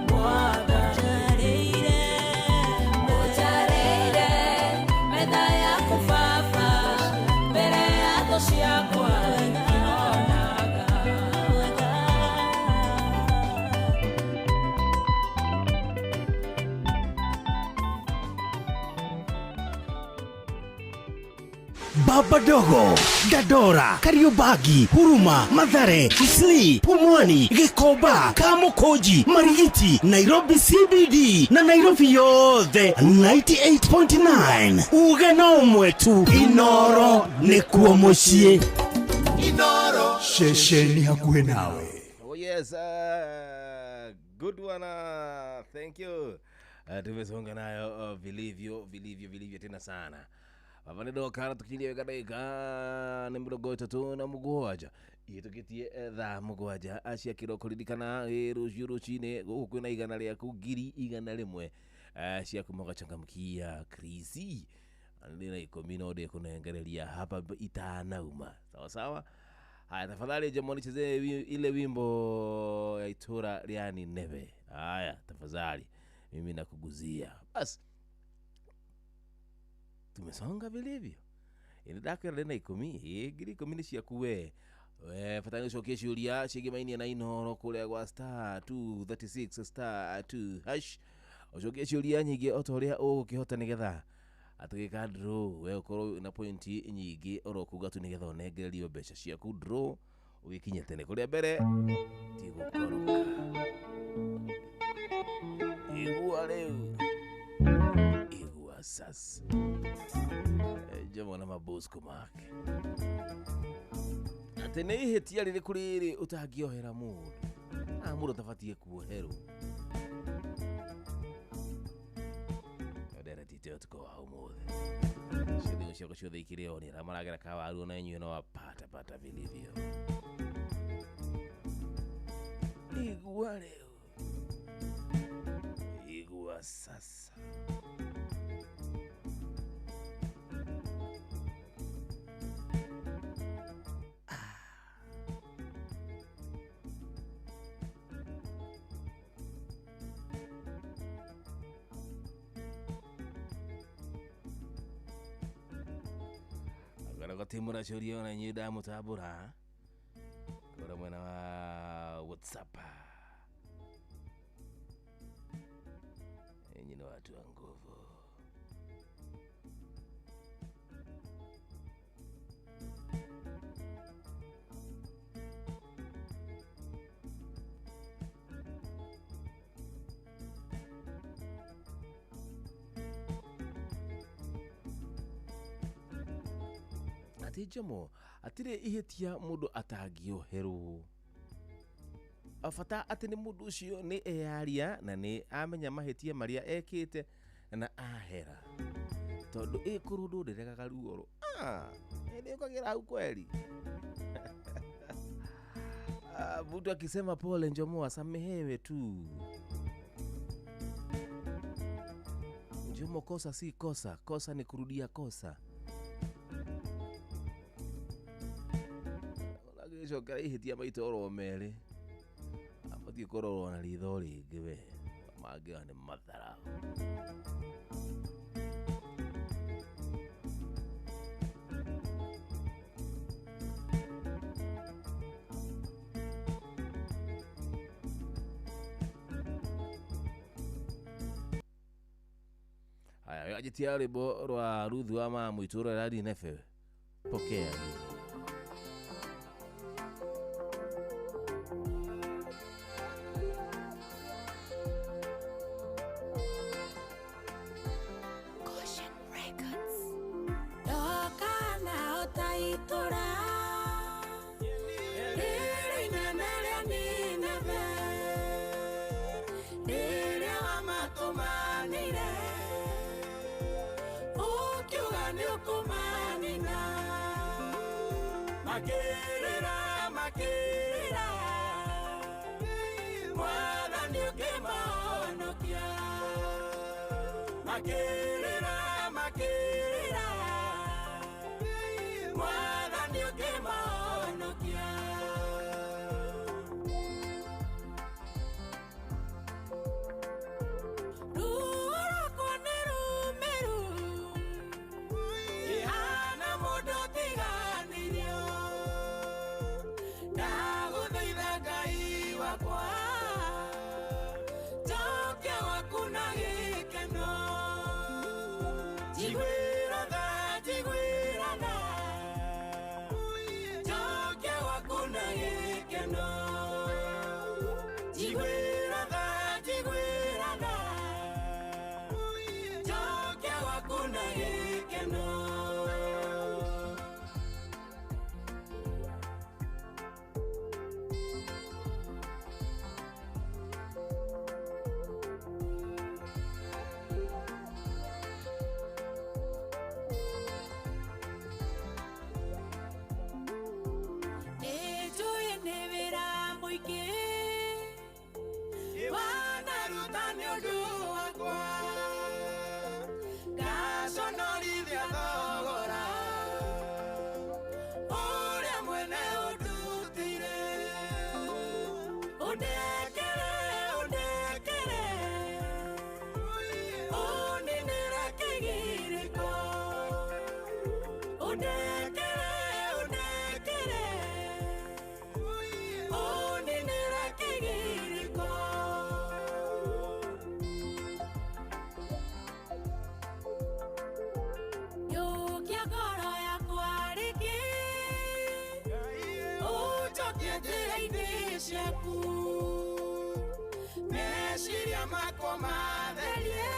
Mwathani ũnjarĩire metha yaku Baba mbere ya thũ ciakwa ikĩonaga. Baba Dogo, Dandora, Kariobangi, Huruma, Mathare, Isli, Pumwani, Gikomba, Kamukunji, Marigiti, Nairobi CBD na Nairobi yothe 98.9. Uge no ũmwe tu, Inoro nĩkuo mũciĩ. Inoro ceceni hakuhĩ nawe. Oh yes, good one. Thank you. Tumesonga nayo vilivyo vilivyo vilivyo tena sana. Baba nĩ ndoka na tukinyia wega ndagĩka nĩ 37 ihĩtũkĩtie thaa 7 cia kĩroko. Ririkana rũciũ rũcinĩ gũkũ kwĩna 100 rĩaku 100,000 cia kuma ũgachangamkia Krisi ndĩna 10 no ndĩkũnengereria hapa itanauma. Sawa sawa. Haya, tafadhali jamani, chezee ile wimbo ya itura rĩa Nineve. Haya, tafadhali mimi nakuguzia. Bas tumesonga vilivyo. Ĩ ndĩna 10 10,000 nĩ ciaku we. We bata nĩ ũcokie ciũria ciĩgĩmainie na Inooro kũrĩa gwa star 236 star 2 hash. Ũcokie ciũria nyingĩ o ta ũrĩa ũgũkĩhota nĩgetha atũgĩka draw we ũkorwo na pointi nyingĩ oro kuga tu nĩgetha ũnengererio mbeca ciaku draw ũgĩkinye tene kũrĩa mbere ti gũkoroka. Igua rĩu, igua sasa. Jomo na mabosco make atĩ nĩ ihĩtia rĩrĩkũ rĩrĩ ũtangĩohera mũndũ? Mũndũ ũtabatiĩ kuoherwo. Nderetite ũtukũ wa ũmũthĩ ciothe ciakwa ciothe ikĩrĩ oni arĩa maragera kawaru ona inyuĩ no wapata pata vilivyo. Igua rĩu, igua sasa. Timura ciũria ona inyuĩ ndamũtambũra kũrĩa mwena wa WhatsApp. Enyi ni watu wa nguvu. Atĩ Njomo atirĩ ihĩtia mũndũ atangĩoherwo, bata atĩ nĩ mũndũ ũcio nĩ eyaria na nĩ amenya mahĩtia marĩa ekĩte na ahera, tondũ ĩkũrũndũ ndĩregaga ruoro. Nĩ ũkagĩra hau kweli. Mtu akisema pole Njomo asamehewe tu. Njomo, kosa si kosa, kosa ni kurudia kosa. Ũragĩcokera ihĩtia maita oro merĩ, abatiĩ kũrorwo na ritho rĩngĩ we, mangĩoya nĩ mathara. Haya, ajitia rwĩmbo rwa Ruthu wa mama mwitũ rwa Radi Nefe. Pokea hii. Caution Records. Ndoka na ũtaitũra rĩrĩ inene rĩa Nineve, rĩrĩa wamatũmanĩire ũkiuga nĩũkũmanina. Makĩrĩra makĩrĩra, Mwathani ũkĩmahonokia. Makĩrĩra makĩrĩra, Mwathani ũkĩmahonokia. Ruo rwakwa nĩ rũmĩru, Ihana mũndũ ũtiganĩirio, ndagũthaitha Ngai wakwa, njokia gwaku na gĩkeno. Njiguĩra tha, njiguĩra tha, njokia gwaku na gĩkeno. Njiguĩra tha, njiguĩra tha, njokia gwaku na gĩkeno. Nĩnjũĩ nĩ wĩra mũingĩ Wanaruta nĩ ũndũ wakwa, ngaconorithia thogora ũrĩa mwene ũndutĩire. Ũndekere, ũndekere, ũninĩre kĩgirĩko. Ũndekere, ũndekere, ũninĩre kĩgirĩko. Yũkia ngoro yakwa rĩngĩ, Ũnjokie njĩra-inĩ ciaku, meciria makwa matherie,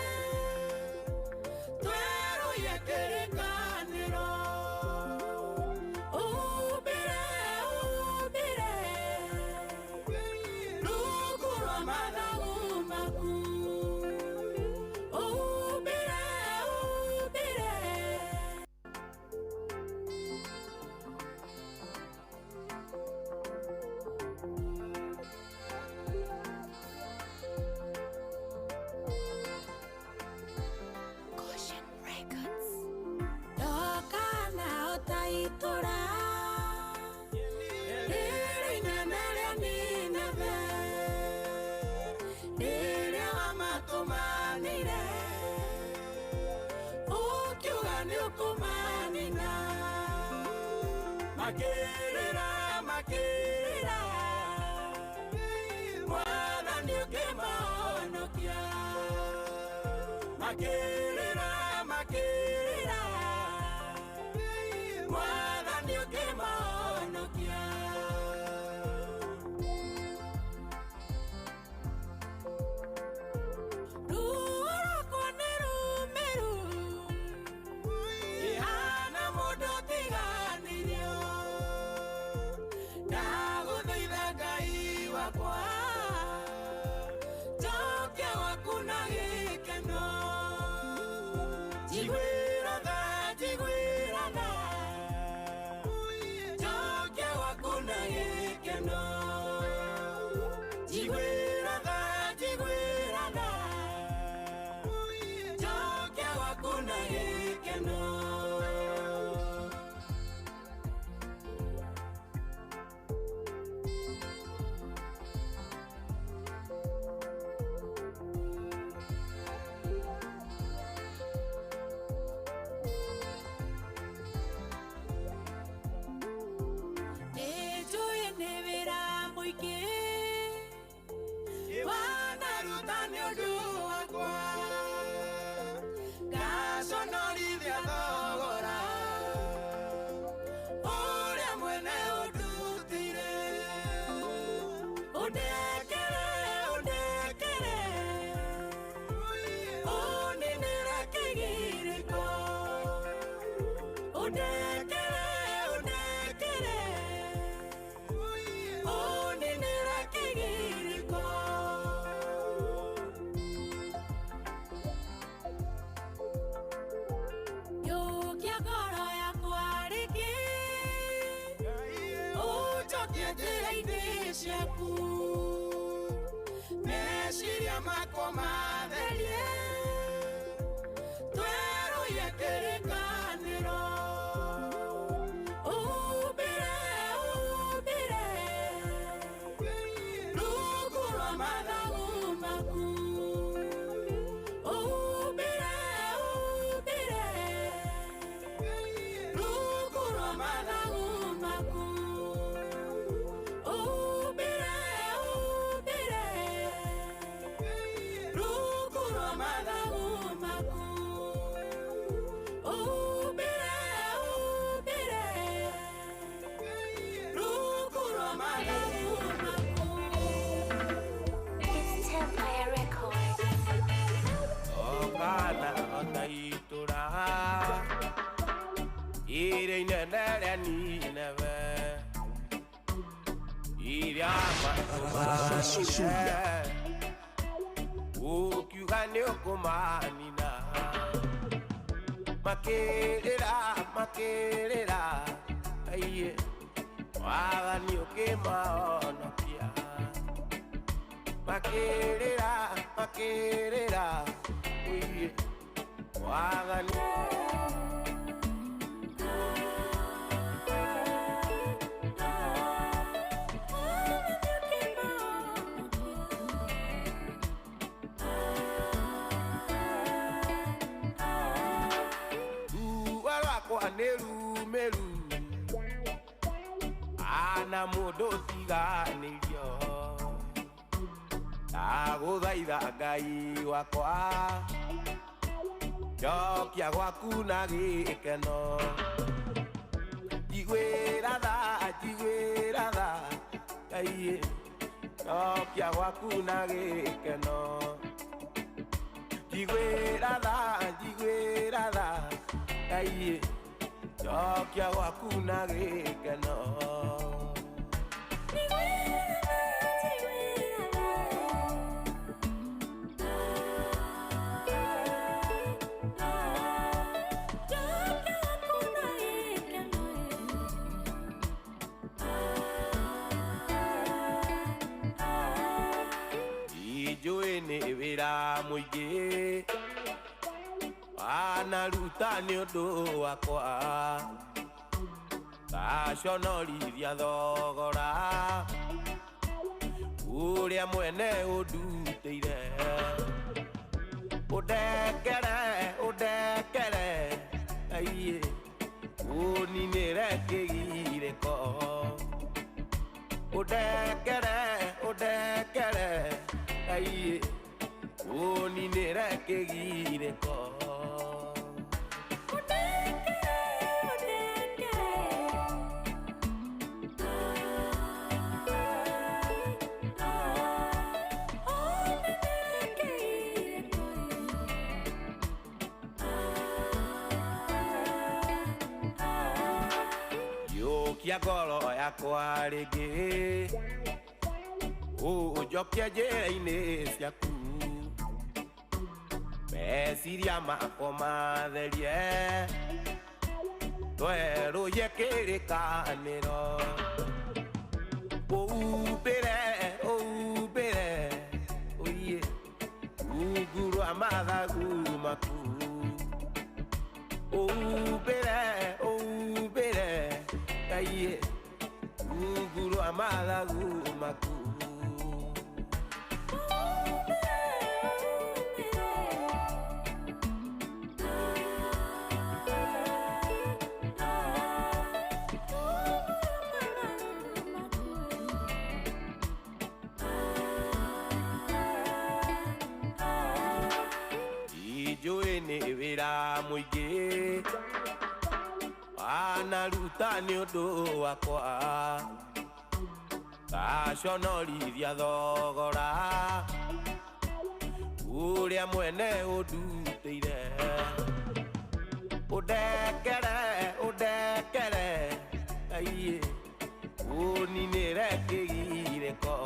twerũhie kĩrĩkanĩro. Ũmbĩre, ũmbĩre, Rungu rwa mathagu maku. Ũmbĩre, ũmbĩre. Caution Records. Ndoka na ũtaitũra rĩrĩ inene rĩa Nineve, rĩrĩa wamatũmanĩire ũkiuga nĩũkũmanina. Makĩrĩra makĩrĩra, Mwathani ũkĩmahonokia. Makĩrĩra makĩrĩra, Mwathani ũkĩmahonokia. Ruo rwakwa nĩ rũmĩru, Ihana mũndũ ũtiganĩirio. nĩ ũndũ wakwa ngaconorithia thogora ũrĩa mwene ũndutire ũndekere ũndekere ũninĩre kĩgirĩko ũndekere ũndekere ũninĩre kĩgirĩko. Yũkia ngoro yakwa rĩngĩ ũnjokie njĩra-inĩ ciaku meciria makwa matherie twerũhie kĩrĩkanĩro ũhumbĩre ũhumbĩre rungu rwa mathagu maku ũhumbĩre ũhumbĩre rungu rwa mathagu maku ũhumbĩre ũhumbĩre rungu rwa mathagu maku ũhumbĩre ũhumbĩre rungu rwa mathagu maku. It's Empire Records. Okana otaitura Ire inene rĩa Nineve Iria matũmire Ũkiuga nĩ ũkũmanina Makĩrĩra makĩrĩra Aiye Wathani ũkĩmahonokia Makĩrĩra makĩrĩra Uiye Wathani. Ruo rwakwa nĩ rumĩru ana mũndũ ũtiganĩirio ndagũthaitha Ngai wakwa njokia gwaku na gĩkeno njiguĩra tha njiguĩra tha Ngai njokia gwaku na gĩkeno njiguĩra tha njiguĩra tha Ngai njokia gwaku na gĩkeno. Njũĩ nĩ wĩra mũingĩ wanaruta nĩ ũndũ wakwa ngaconorithia thogora ũrĩa mwene ũndutĩire ũndekere ũndekere aiye ũninĩre kĩgirĩko ũndekere ũndekere aiye ũninĩre kĩgirĩko. Yũkia ngoro yakwa rĩngĩ ũnjokie njĩra-inĩ ciaku meciria makwa matherie twerũhie kĩrĩkanĩro ũhumbĩre ũhumbĩre ũiye rungu rwa mathagu maku ũhumbĩre ũhumbĩre Ngai rungu rwa mathagu maku. Wĩra mũingĩ Anaruta nĩ ũndũ wakwa Ngaconorithia thogora Ũrĩa mwene ũndutĩire Ũndekere, ũndekere Aiye, ũninĩre kĩgirĩko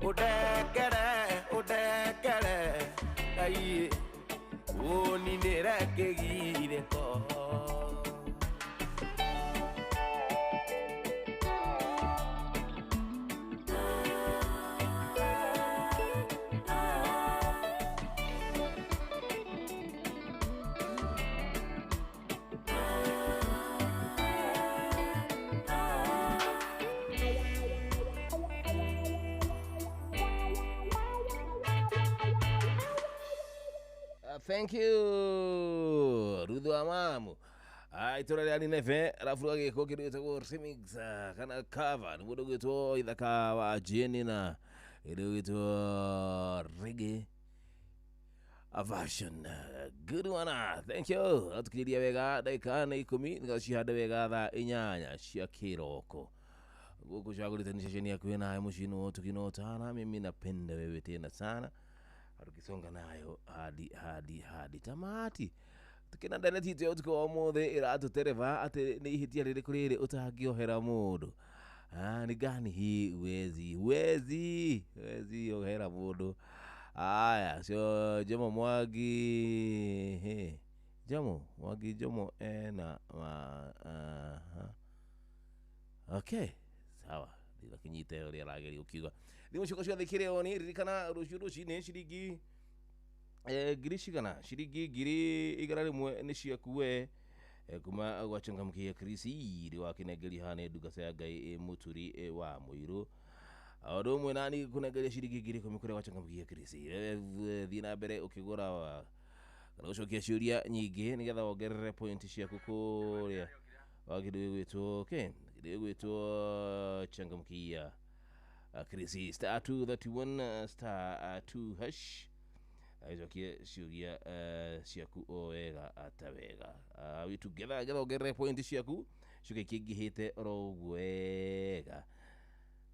Ũndekere, ũndekere Aiye, ũninĩre kĩgirĩko Thank you Ruthu wa mamu itũra rĩa Nineve arabu gagĩkwo kĩndũ gĩtagwo remix kana cover nĩ mũndũ ũgwĩtwo Ithaka wa Jane na kĩndũ gĩgwĩtwo reggae version. Good one, thank you. Atukinyĩria wega ndagĩka nĩ 10 nĩgetha cihande wega thaa 8 cia kĩroko gũkũ cagũrĩte nĩ ceceni yaku nayo mũciĩ-inĩ wa ũtugi na ũtana. Mimi napenda wewe tena sana tukisonga nayo hadi hadi hadi tamati tukina ndaneti itũ ya ũtukũ wa ũmũthĩ ĩratũtereba atĩ nĩ ihĩtia rĩrĩkũ rĩrĩ ũtangĩohera mũndũ. Ni gani hii huwezi huwezi huwezi ohera mũndũ. Aya so Jomo Mwangi he Jomo Mwangi Jomo ena okay sawa ndigakinyite ũrĩa arageria ũkiuga thimũ ciakwa ciothe ikĩrĩ oni ririkana rũciũ rũcinĩ ciringi ngiri cigana ciringi 100,000 nĩ ciaku we kuma gwa Changamkia Chris ri wakinengeria haha nĩ ndungata ya Ngai Mũturi wa Mũirũ ũndũ ũmwe nani kũnengeria ciringi 10,000 kũrĩa gwa Changamkia Chris. Thiĩ na mbere ũkĩgũra kana gũcokia ciũria nyingĩ nĩgetha wongerere point ciaku kũrĩa wa kĩndũ gĩgwĩtwo okay kĩndũ gĩgwĩtwo Changamkia Chris star 231 star 2 hash aicokie ciũria ciaku o wega ata wega. We together getha ongerere point ciaku ciũke ikĩingĩhĩte oro ũguo wega.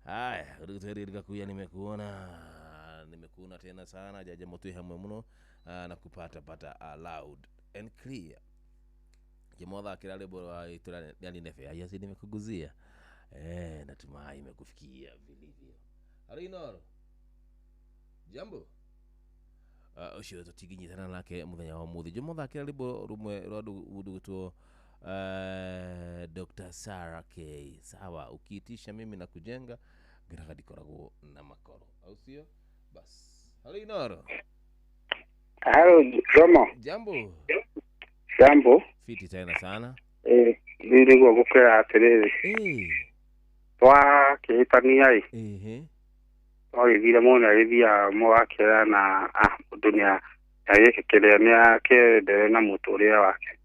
Haya rĩgakuya nimekuona nimekuona tena sana jaja motwe hamwe muno na kupata pata loud and clear kimotha kira rwĩmbo rwa itũra rĩa Nineve aya si nimekuguzia natumai imekufikia vilivyo. Arinoro jambo ũcio tũtingĩnyitana nake mũthenya wa ũmũthĩ. Njũmũthakĩra rwĩmbo rũmwe rwa mũndũ gwĩtwo Dr. Sarah K. Sawa, ukiitisha mimi na kujenga ngiraga ndikoragwo na makoro au sio? Bas Arinoro. Halo Jomo. Jambo. Jambo. Fiti tena sana. Nĩguo gũkwĩra atĩrĩrĩ twakĩhĩtania ĩ twagĩthire mũndũ agĩthiaga mũgakĩra na mũndũ nĩagĩke kĩrĩa nĩakĩendelee na mũtũrĩre wake.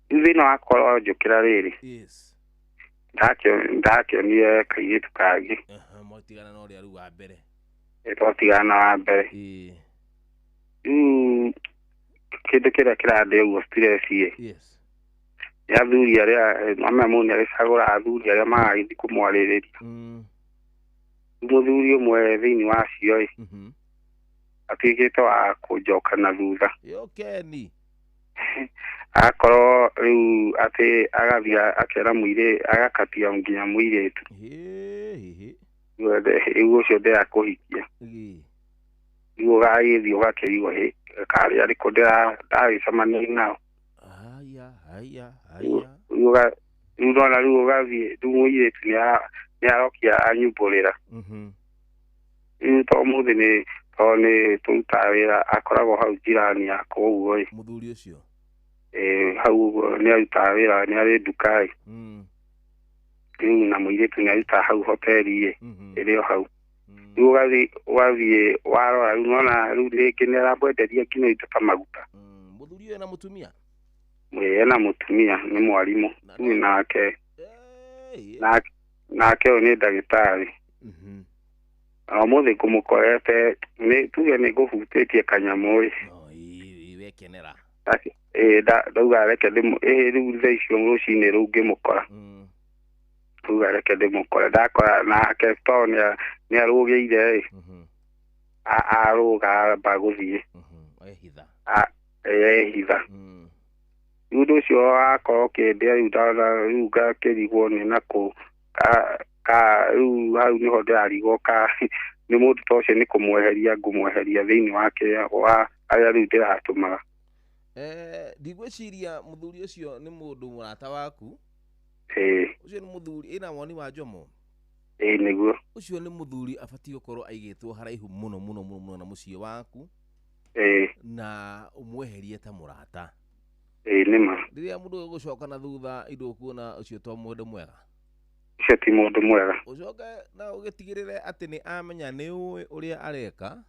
Rĩu thĩna wakwa njũkĩra rĩrĩ ndakĩonire kairĩtu kangĩ. Mwatigana na ũrĩa rĩu wa mbere. Twatigana na wa mbere. Rĩu kĩndũ kĩrĩa kĩrandĩa ũguo stress ĩ nĩ athuri arĩa amwe mũndũ nĩagĩcagũra athuri arĩa magagĩthiĩ kũmwarĩrĩria. Mũthuri ũmwe thĩinĩ wa acio ĩ atuĩkĩte wa kũnjoka na thutha. Yokeni akorwo rĩu atĩ agathiĩ akera mũirĩ agakatia nginya mũirĩtu rĩu ũcio ndĩrakũhikia rĩu ũgagĩthiĩ ũgakĩrigwo hĩ karĩ arĩkũ ndagĩcemania nao. Haya haya rĩu ndona rĩu ũgathiĩ rĩu mũirĩtu nĩarokia anyumbũrĩra. Rĩu to mũthĩ nĩ to nĩ tũrutaga wĩra akoragwo hau jirani yakwa ũguo ĩ mũthuri ũcio hau ũguo nĩarutaga wĩra nĩarĩ nduka ĩ rĩu na mũirĩtu nĩarutaga hau hoteli ĩ ĩrĩ o hau. Rĩu ũgathiĩ warora rĩu nona rĩu rĩngĩ nĩaramwenderia nginya indo ta maguta. Mũthuri ũyũ ena mũtumia? Ena mũtumia nĩ mwarimũ rĩu nake nake ũyũ nĩ ndagĩtarĩ. Na ũmũthĩ ngũmũkorete nĩ tuge nĩ ngũhutĩtie kanyamũ ĩ Nĩarekenera. Ĩĩ ndauga reke ĩĩ rĩu thaa icio rũcinĩ rũu ngĩmũkora. Ndauga reke ndĩmũkore ndakora nake tondũ nĩarũgĩire ĩ. Arũga amba gũthiĩ. Ehitha. Ehitha. Rĩu ũndũ ũcio wakorwo ũkĩndĩa rĩu rĩu ngakĩrigwo nĩ nakũ ka rĩu hau nĩho ndĩrarigwo ka nĩ mũndũ ta ũcio nĩ kũmweheria ngũmweheria thĩinĩ wake wa arĩa rĩu ndĩratũmaga. Ndigwĩciria mũthuri ũcio nĩ mũndũ mũrata waku. Ĩĩ. Ũcio nĩ mũthuri ĩna woni wa Jomo. Ĩĩ nĩguo. Ũcio nĩ mũthuri abatiĩ gũkorwo aigĩtwo haraihu mũno mũno mũno mũno na mũciĩ waku. Ĩĩ. Na ũmweherie ta mũrata. Ĩĩ nĩma. Rĩrĩa mũndũ egũcoka na thutha indo ũkuona ũcio to mũndũ mwega. Ũcio ti mũndũ mwega. Ũcoke na ũgĩtigĩrĩre atĩ nĩ amenya nĩ ũĩ ũrĩa areka.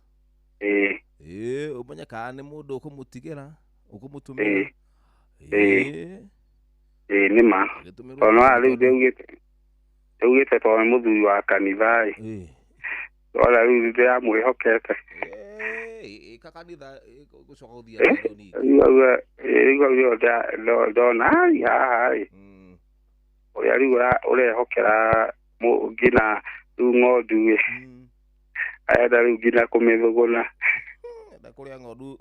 Ĩĩ. Ĩĩ ũmenye kana nĩ mũndũ ũkũmũtigĩra ũkũmũtũmĩra. Ĩĩ. Ĩĩ nĩma. Tondũ rĩu ndĩugĩte tondũ nĩ mũthuri wa kanitha ĩ. Ona rĩu ndĩramwĩhokete. Ĩka kanitha gũcoka gũthiĩ rĩu ningĩ. Rĩu hau ndona ai haha ĩ. Ũrĩa rĩu ũrehokera nginya rĩu ng'ondu ĩ. Arenda rĩu nginya kũmĩthũgũna. Enda kũrĩa ng'ondu.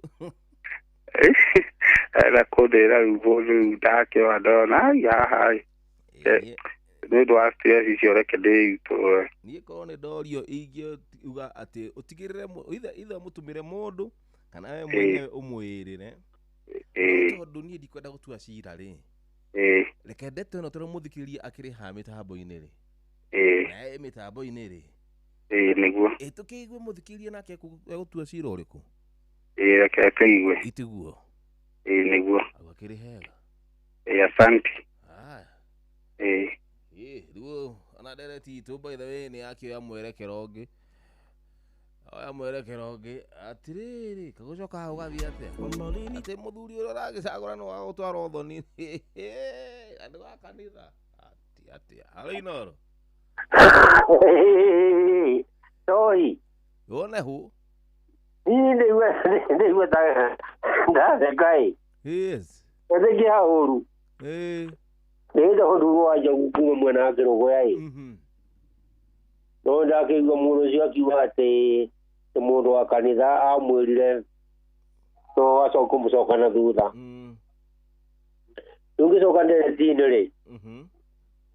Arenda kũndĩra rĩu mũndũ rĩu ndakĩona ndona ai haha ĩ. Nĩ ũndũ wa stress icio reke ndĩyutũrũre. Niĩ korwo nĩ ndorio ingĩuga atĩ ũtigĩrĩre either ũmũtũmĩre mũndũ kana we mwenyewe ũmwĩrĩre. Tondũ niĩ ndikwenda gũtua cira rĩ. Reke ndeto ĩno tondũ mũthikĩrĩria akĩrĩ haha mĩtambo-inĩ rĩ. Na ĩ mĩtambo-inĩ rĩ. Ĩĩ nĩguo. Ĩ tũkĩigue mũthikĩrĩria nake egũtua cira ũrĩkũ? Ĩĩ reke tũigue. Itiguo. Ĩĩ nĩguo. Hau akĩrĩ hega. Ĩĩ asante. Haya. Ĩĩ. Ĩĩ rĩu ona ndereti itũ by the way nĩ yakĩoya mwerekero ũngĩ. Oya mwerekero ũngĩ atĩrĩrĩ kagũcoka hau gathiĩ atĩa? Atĩ mũthuri ũrĩa ũragĩcagũra nĩ wa gũtwara ũthoni. Andũ a kanitha. Atĩ atĩa. Halo Inoro. Toi. Wone hu. Niĩ ndĩigua ta ndatheka ĩ. Yes. Ĩthĩkĩ haũru. Ĩĩ. Nĩgetha ũndũ wa njogu kuma mwena wa Kĩrũgũya ĩ. No ndakĩigua mũndũ ũcio akiuga atĩ nĩ mũndũ wa kanitha amwĩrire no acoke kũmũcoka na thutha. Rĩu ngĩcoka ndereti-inĩ rĩ,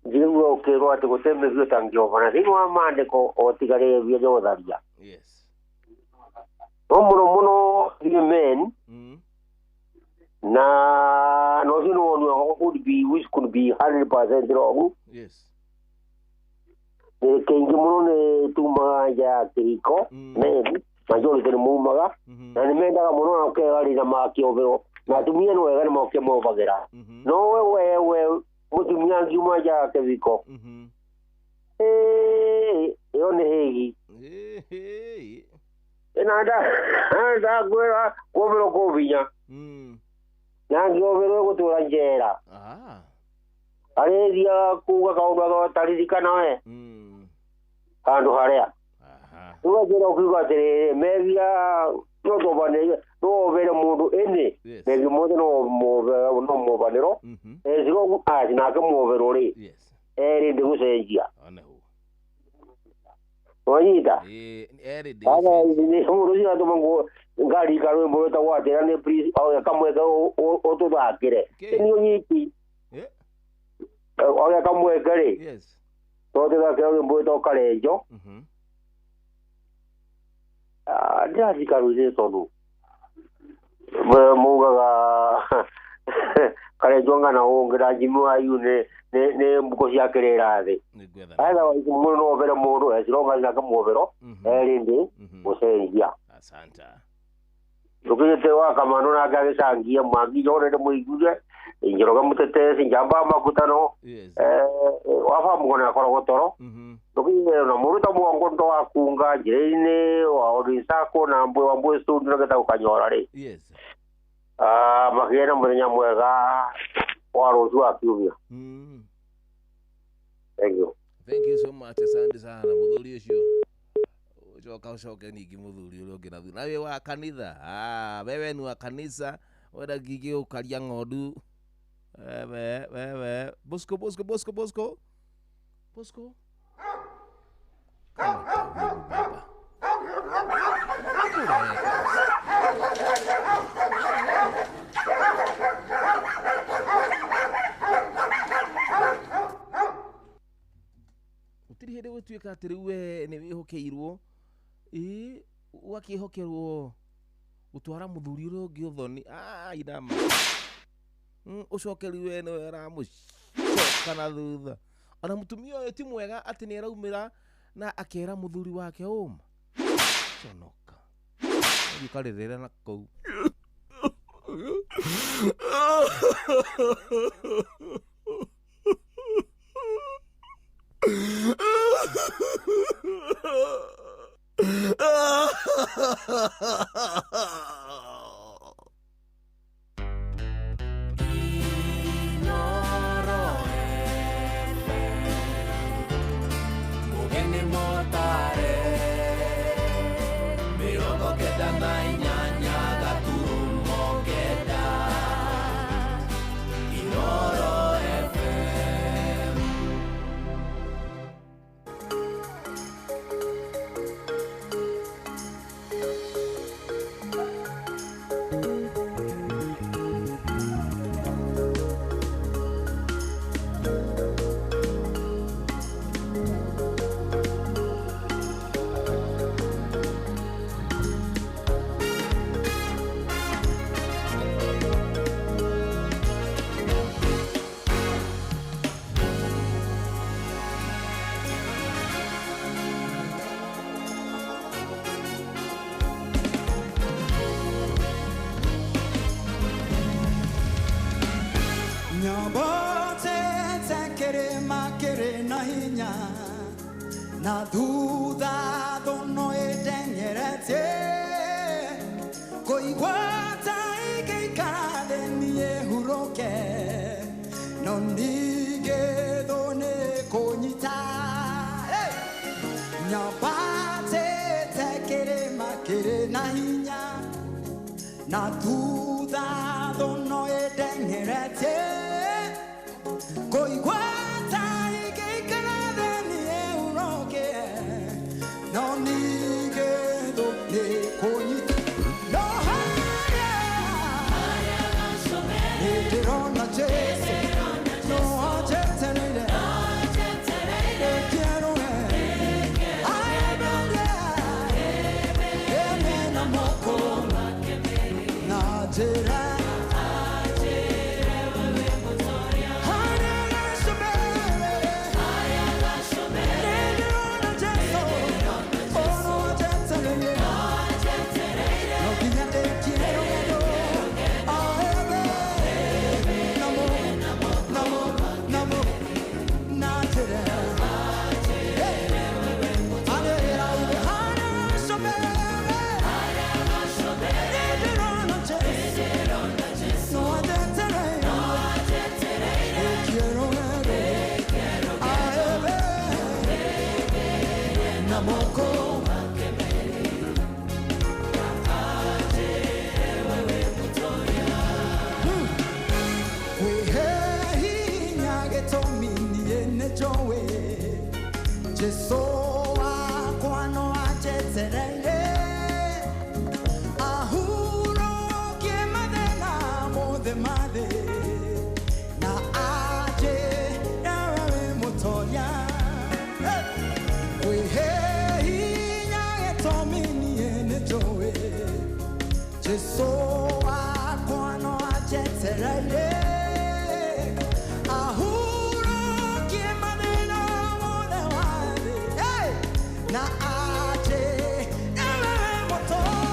njigua ũkĩrwo atĩ gũtirĩ mĩthiĩ ũtangĩobana thĩinĩ wa maandĩko o tiga rĩrĩa rĩa ũtharia. No mũno mũno ithuĩ men na no ũcio nĩ woni wakwa could be which could be 100% wrong. Yes. Kaingĩ mũno nĩ tumaga nja ya kĩhiko men majority nĩ maumaga na nĩ mendaga mũno na ũkegarĩra makĩoberwo na atumia nĩ wega nĩ makĩmobagĩra no we we mũtumia angiuma nja ya kĩhiko ĩyo nĩ hĩgi ĩna ndakwĩra kuoberwo kũ binya na ngĩoberwo gũtũra njera arĩthiaga kuga kaũndũ agataririkana we handũ harĩa rĩu anjĩra ũkiuga atĩrĩrĩ mehia no tũbanĩre no wobere mũndũ ĩnĩ mehia mothe no mobanĩro ecigo aci nake mwoberwo rĩ erĩ ndĩgũcenjia wanyita mũndũ ũcio atũma ngarika rwĩmbo rwĩtagwo atĩra nĩ please oya kamweke ũtũthakĩre nĩ ũnyiti oya kamweke rĩ no tũthakĩre rwĩmbo rwĩtagwo Karenjo ndĩraririkana rwĩmbo tondũ maugaga Karenjo ng'ana ũngĩ na Jimmy Wayu nĩ mbuko cia kĩrĩra thĩ otherwise mũndũ no obere mũndũ ecironga nake mwobero erĩ ndĩ gũcenjia. Ndũkĩgĩte wa Kamano nake agĩcangia Mwangi Njogore ndĩmũiguire Njoroge Mũtetezi Njamba Makutano wa Famũgo akoragwo toro ndũkĩgĩte na mũndũ ta Mwango ndo wa kunga njĩra-inĩ wa Orisako na Mbwe wa Mbwe studio na Kanyora rĩ makĩgĩa na mũthenya mwega wa rũciũ wa kiumia. Thank you. Thank you so much. Asante sana mũthuri ũcio. Ũcoka ũcoke ningĩ mũthuri ũrĩa ũngĩ na thutha. Na we wa kanitha. Wewe ni wa kanitha. Wenda ngingĩ gũkaria ng'ondu. Wewe wewe Bosco Bosco Bosco Bosco Bosco. Baba. Gũtirĩ hĩndĩ gũtuĩka atĩ rĩu we nĩ wĩhokeirwo, ĩĩ ũgakĩhokerwo gũtwara mũthuri ũrĩa ũngĩ ũthoni, inama ũcoke rĩu we nĩwe ũramũcoka na thutha. Ona mũtumia ũyũ ti mwega atĩ nĩ araumĩra na akera mũthuri wake ũma. Conoka. Ũthiĩ ũkarĩrĩra na kũu. Mugeni motare 98 gaturumo 9 Inoro FM. Makere na hinya na thutha thono ĩteng'eretie kũigua ta ĩngĩikara thĩ niĩ hurũke no ningĩ thũ nĩ kũnyita. Nyambatĩte kĩrĩma kĩrĩ na hinya na thutha thono ĩteng'eretie kũigua ta ĩngĩikara thĩ niĩ hurũke no ningĩ thũ nĩ kũnyita. No harĩa nĩndĩrona Jesũ no anjetereire ĩkĩerũhe aemberie ĩmena moko na njĩra Jesu wakwa no anjetereire ahurũkie mathĩna mothe ma thĩ na anjĩre we wĩ mũtoria. Kwĩhe hinya gĩtũmi niĩ nĩnjũĩ Jesu wakwa no anjetereire ahurũkie mathĩna mothe ma thĩ na anjĩre we wĩ mũtoria.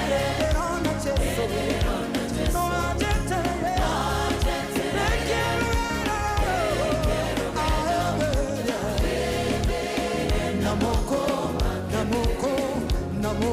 Nĩndĩrona Jesu no anjetereire Namoko, namoko, namoko.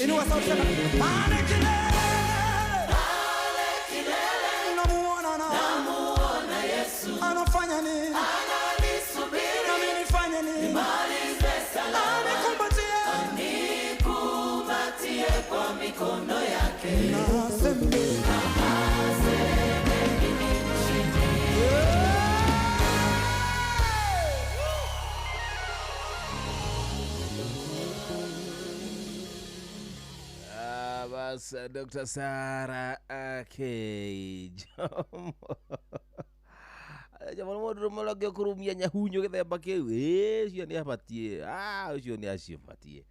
Inua sauti sana. Pale kilele. Pale kilele. Namuona na. Namuona Yesu. Anafanya nini? Ananisubiri. Nami nifanye nini? Nimalize salama. Anikumbatie. Anikumbatie kwa mikono yake. Naseme. Naseme mimi mshindi. Ah, bas Dr. Sarah K. Jomo. Jomo mũndũ mũrĩa kũrumia nyahunyo gĩthemba kĩu ĩ ũcio nĩ abatie, ah, ũcio nĩ acibatie.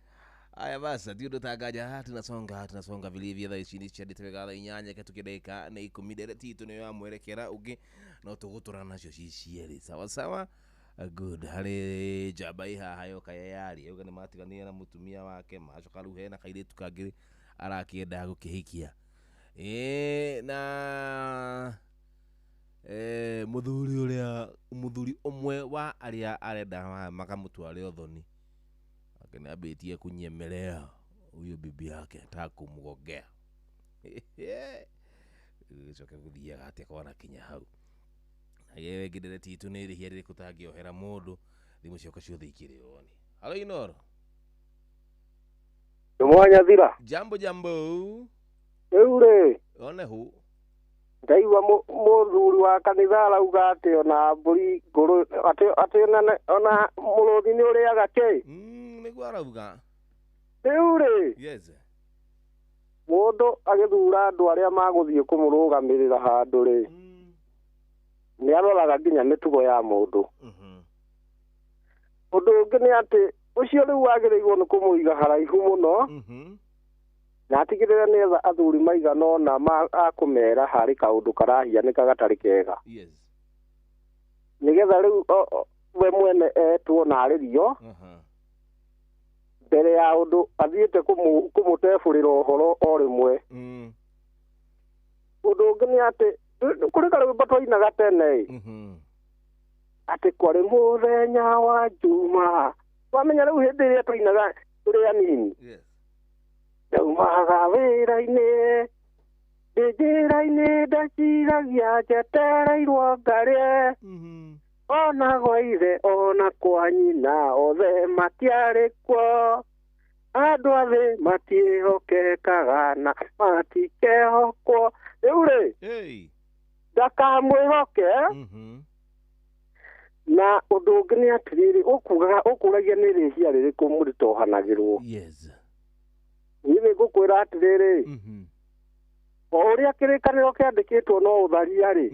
Aya basi ti ũndũ tanganja, tunasonga tunasonga vilivyo. Thaa ici nĩ ciandĩte wega thaa 8 ketukä nĩ 10 ndereti itũ nĩyo ya mwerekera ũngĩ no tũgũtũra nacio ci cierĩ sawa sawa. Good harĩ njamba ĩ haha yoka yeyari yauga nĩ matiganire na mũtumia wake macoka rĩu hena kairĩtu kangĩ arakĩenda gũkĩhikia ĩ na mũthuri ũrĩa mũthuri ũmwe wa arĩa arenda makamũtware ũthoni ake nĩ ambĩtie kunyemelea huyo bibi yake ataka kumgongea gĩcoke gũthiaga atĩa kwana kinya hau na yewe ndereti itũ nĩ rĩhia rĩrĩkũ tangĩohera mũndũ thimũ ciakwa ciothe ikĩrĩ oni. Halo Inoro. Mwanyathira. Jambo jambo. Rĩu rĩ one hu ndaigua mũthuri wa kanitha arauga atĩ ona mbũri ngũrũ atĩ ona mũrũthi nĩ ũrĩaga kĩ. Nĩguo arauga. Rĩu rĩ yes mũndũ agĩthura andũ arĩa magũthiĩ kũmũrũgamĩrĩra handũ rĩ nĩ aroraga nginya mĩtugo ya mũndũ. Ũndũ ũngĩ nĩ atĩ ũcio rĩu wagĩrĩirwo nĩ kũmũiga haraihu mũno na atigĩrĩre nĩetha athuri maigana ũna akũmera harĩ kaũndũ karahianĩka gatarĩ kega. Yes. Nĩgetha rĩu we mwene etwo na arĩrio mbere ya ũndũ athiĩte kũmũtebũrĩra ũhoro o rĩmwe. Ũndũ ũngĩ nĩ atĩ kũrĩ karwĩmbo twainaga tene atĩ kwarĩ mũthenya wa Juma. Wamenya rĩu hĩndĩ ĩrĩa twainaga tũrĩ anini ndaumaga wĩra-inĩ ndĩ njĩra-inĩ ndeciragia njetereirwo ngarĩe ona gwa ithe ona kwa nyina othe matiarĩ kuo andũ a thĩ matiĩhokekaga na matikehokwo. Rĩu rĩ ndakamwĩhoke. Na ũndũ ũngĩ nĩ atĩrĩrĩ ũkugaga ũkũragia nĩ rĩhia rĩrĩkũ mũrĩtohanagĩrwo. Yes. Niĩ ngũkwĩra atĩrĩrĩ o ũrĩa kĩrĩkanĩro kĩandĩkĩtwo no ũtharia rĩ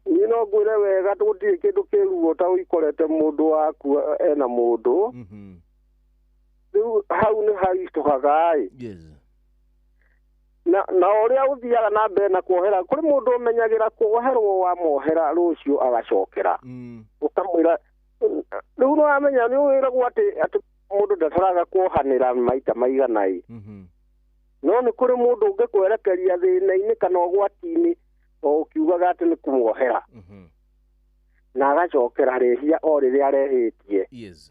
niĩ no ngwĩre wega gũtirĩ kĩndũ kĩruo ta ũikorete mũndũ waku ena mũndũ. Rĩu hau nĩ haritũhaga ĩ. Yes. Na ũrĩa ũthiaga na mbere na kuohera kũrĩ mũndũ ũmenyagĩra kuoherwo wamuohera rũciũ agacokera ũkamwĩra rĩu nĩ wamenya nĩ wĩragwo atĩ mũndũ ndataraga kuohanĩra maita maigana ĩ. No nĩ kũrĩ mũndũ ũngĩkwerekeria thĩna-inĩ kana ũgwati-inĩ o ũkiugaga atĩ nĩ kũmuohera na agacokera rĩhia o rĩrĩa arehĩtie. Yes.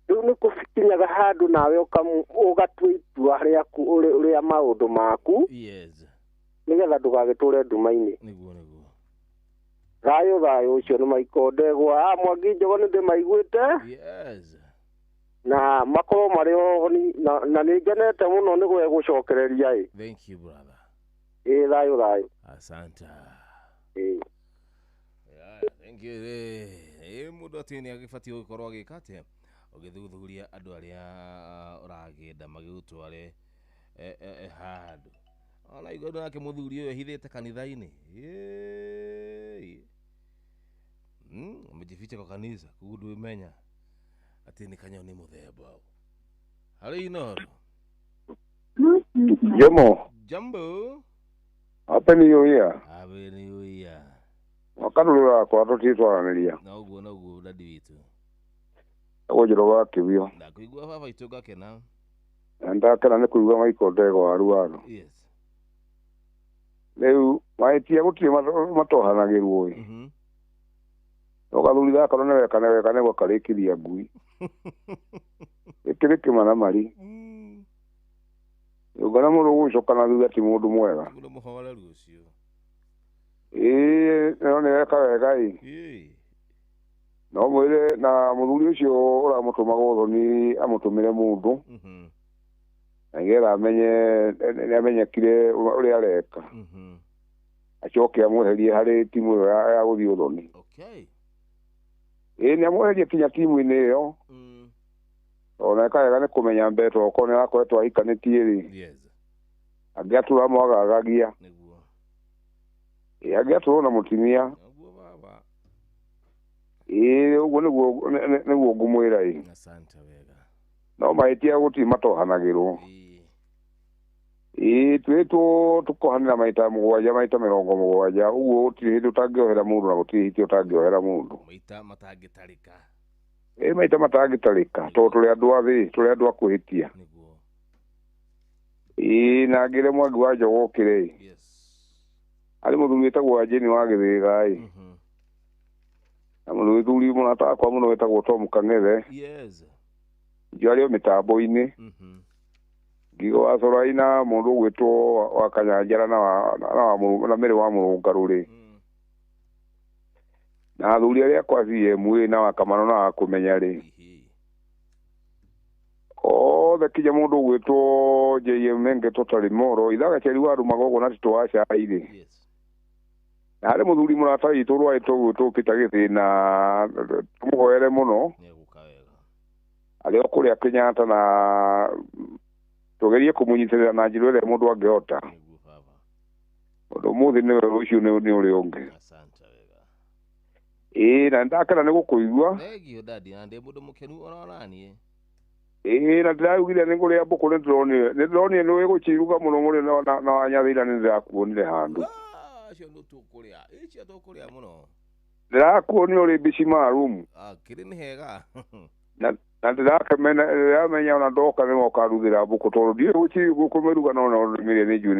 Rĩu nĩ kũkinyaga handũ nawe ũgatua itua rĩaku ũrĩa maũndũ maku. Yes. Nĩgetha ndũgagĩtũre nduma-inĩ. Nĩguo nĩguo. Thayũ thayũ ũcio nĩ Maiko Ndegwa. Mwangi Njogo nĩ ndĩmaiguĩte. Yes. Na makorwo marĩ ohoni na nĩ ngenete mũno nĩ gwe gũcokereria ĩ. Thank you brother. Ĩ thayũ thayũ. Asante. Ĩ. Yeah, thank you. Ĩ mũndũ atĩ nĩ agĩbatiĩ gũkorwo agĩka atĩa ũgĩthuthuria andũ arĩa ũragĩenda magĩgũtware handũ. Ona igua andũ nake mũthuri ũyũ ehithĩte kanitha-inĩ. Amejificha kwa kanitha koguo ndũmenya atĩ nĩ kanyoni mũthemba ũ. Harĩ Inoro. Jomo. Jambo. Happy New Year. Happy New Year. Mwaka ndũrĩ wakwa tũtitwaranĩria. Noguo noguo dadi witũ. Njoro wa Kĩbio. Ndakũigua baba itũ ngakena. Na ndakena nĩ kũigua Maiko Ndegwa wa Ruaru. Yes. Rĩu mahĩtia gũtirĩ matohanagĩrwo ĩ. No gathuri gaka nĩ weka nĩ weka nĩguo karĩkithia ngui. Gĩkĩ nĩ kĩmaramari. Ndũkana mũndũ ũgũcoka na thutha ti mũndũ mwega. Mũndũ mũhoreru ũcio. Ĩĩ no nĩ eka wega ĩ. No mwĩre na mũthuri ũcio ũramũtũmaga ũthoni amũtũmĩre mũndũ. Na nĩgetha amenye nĩamenyekire ũrĩa areka. Acoke amweherie harĩ timu ĩyo ya gũthiĩ ũthoni. Okay. Ĩĩ nĩamweherie kinya timu-inĩ ĩyo. Ona eka wega nĩ kũmenya mbere tondũ okorwo nĩarakoretwo ahikanĩtie rĩ. Yes. Angĩatũra mwagagagia. Nĩguo. Ĩĩ angĩatũrwo na mũtumia. Nĩguo baba. Ĩĩ ũguo nĩguo ngũmwĩra ĩ. Asante wega. No mahĩtia gũtirĩ matohanagĩrwo. Ĩĩ twĩtwo tũkohanĩra maita 7 maita 70 ũguo gũtirĩ hĩndĩ ũtangĩohera mũndũ na gũtirĩ hĩndĩ ũtangĩohera mũndũ. Maita matangĩtarĩka. Ĩĩ maita matangĩtarĩka tondũ tũrĩ andũ a thĩ, tũrĩ andũ a kwĩhĩtia. Nĩguo. Ĩĩ na ngĩre Mwangi wa Njogu okĩre ĩ. Yes. Harĩ mũthuri wĩtagwo Wanjĩni wa Gĩthĩga ĩ. Na mũthuri mũrata wakwa mũno wĩtagwo Tom Kang'ethe. Yes. Njũ arĩ o mĩtambo-inĩ. Ngigo wa Corai na mũndũ ũgwĩtwo wa Kanyanjara na na Mĩrĩ wa Mũrũngarũ rĩ. Na athuri arĩa akwa CMA na wa Kamano na wa Kũmenya rĩ. Othe kinya mũndũ ũgwĩtwo JM Menge Totally Moro ithagaceri wa Rumagogo na Tito wa Cai rĩ. Na harĩ mũthuri mũrata witũ ũrwarĩtwo ũgwĩtwo Peter Gĩthĩna tũmũhoere mũno. Arĩ o kũrĩa Kenyatta na tũgerie kũmũnyitĩrĩra na njĩra ĩrĩa mũndũ angĩhota. Ũndũ ũmũthĩ nĩwe rũciũ nĩ ũrĩa ũngĩ. Ĩĩ na nĩndakena nĩ gũkũigua. Thank you daddy, na ndĩ mũndũ mũkenu ona niĩ. Ĩĩ na ndĩraugire nĩ ngũrĩa mbũkũ nĩndĩronire nĩ ũgũciruga mũno mũrĩ na Wanyathĩra nĩndĩrakuonire handũ. Acio nĩ tũkũrĩa. Icio tũkũrĩa mũno. Ndĩrakuonire ũrĩ mbici maalum. Kĩrĩ nĩ hega. Na ndĩramenya ona ndoka nĩ ũkaruthĩra mbũkũ tondũ ndiũĩ gũkũmĩruga no nĩmĩrĩa nĩ njũĩ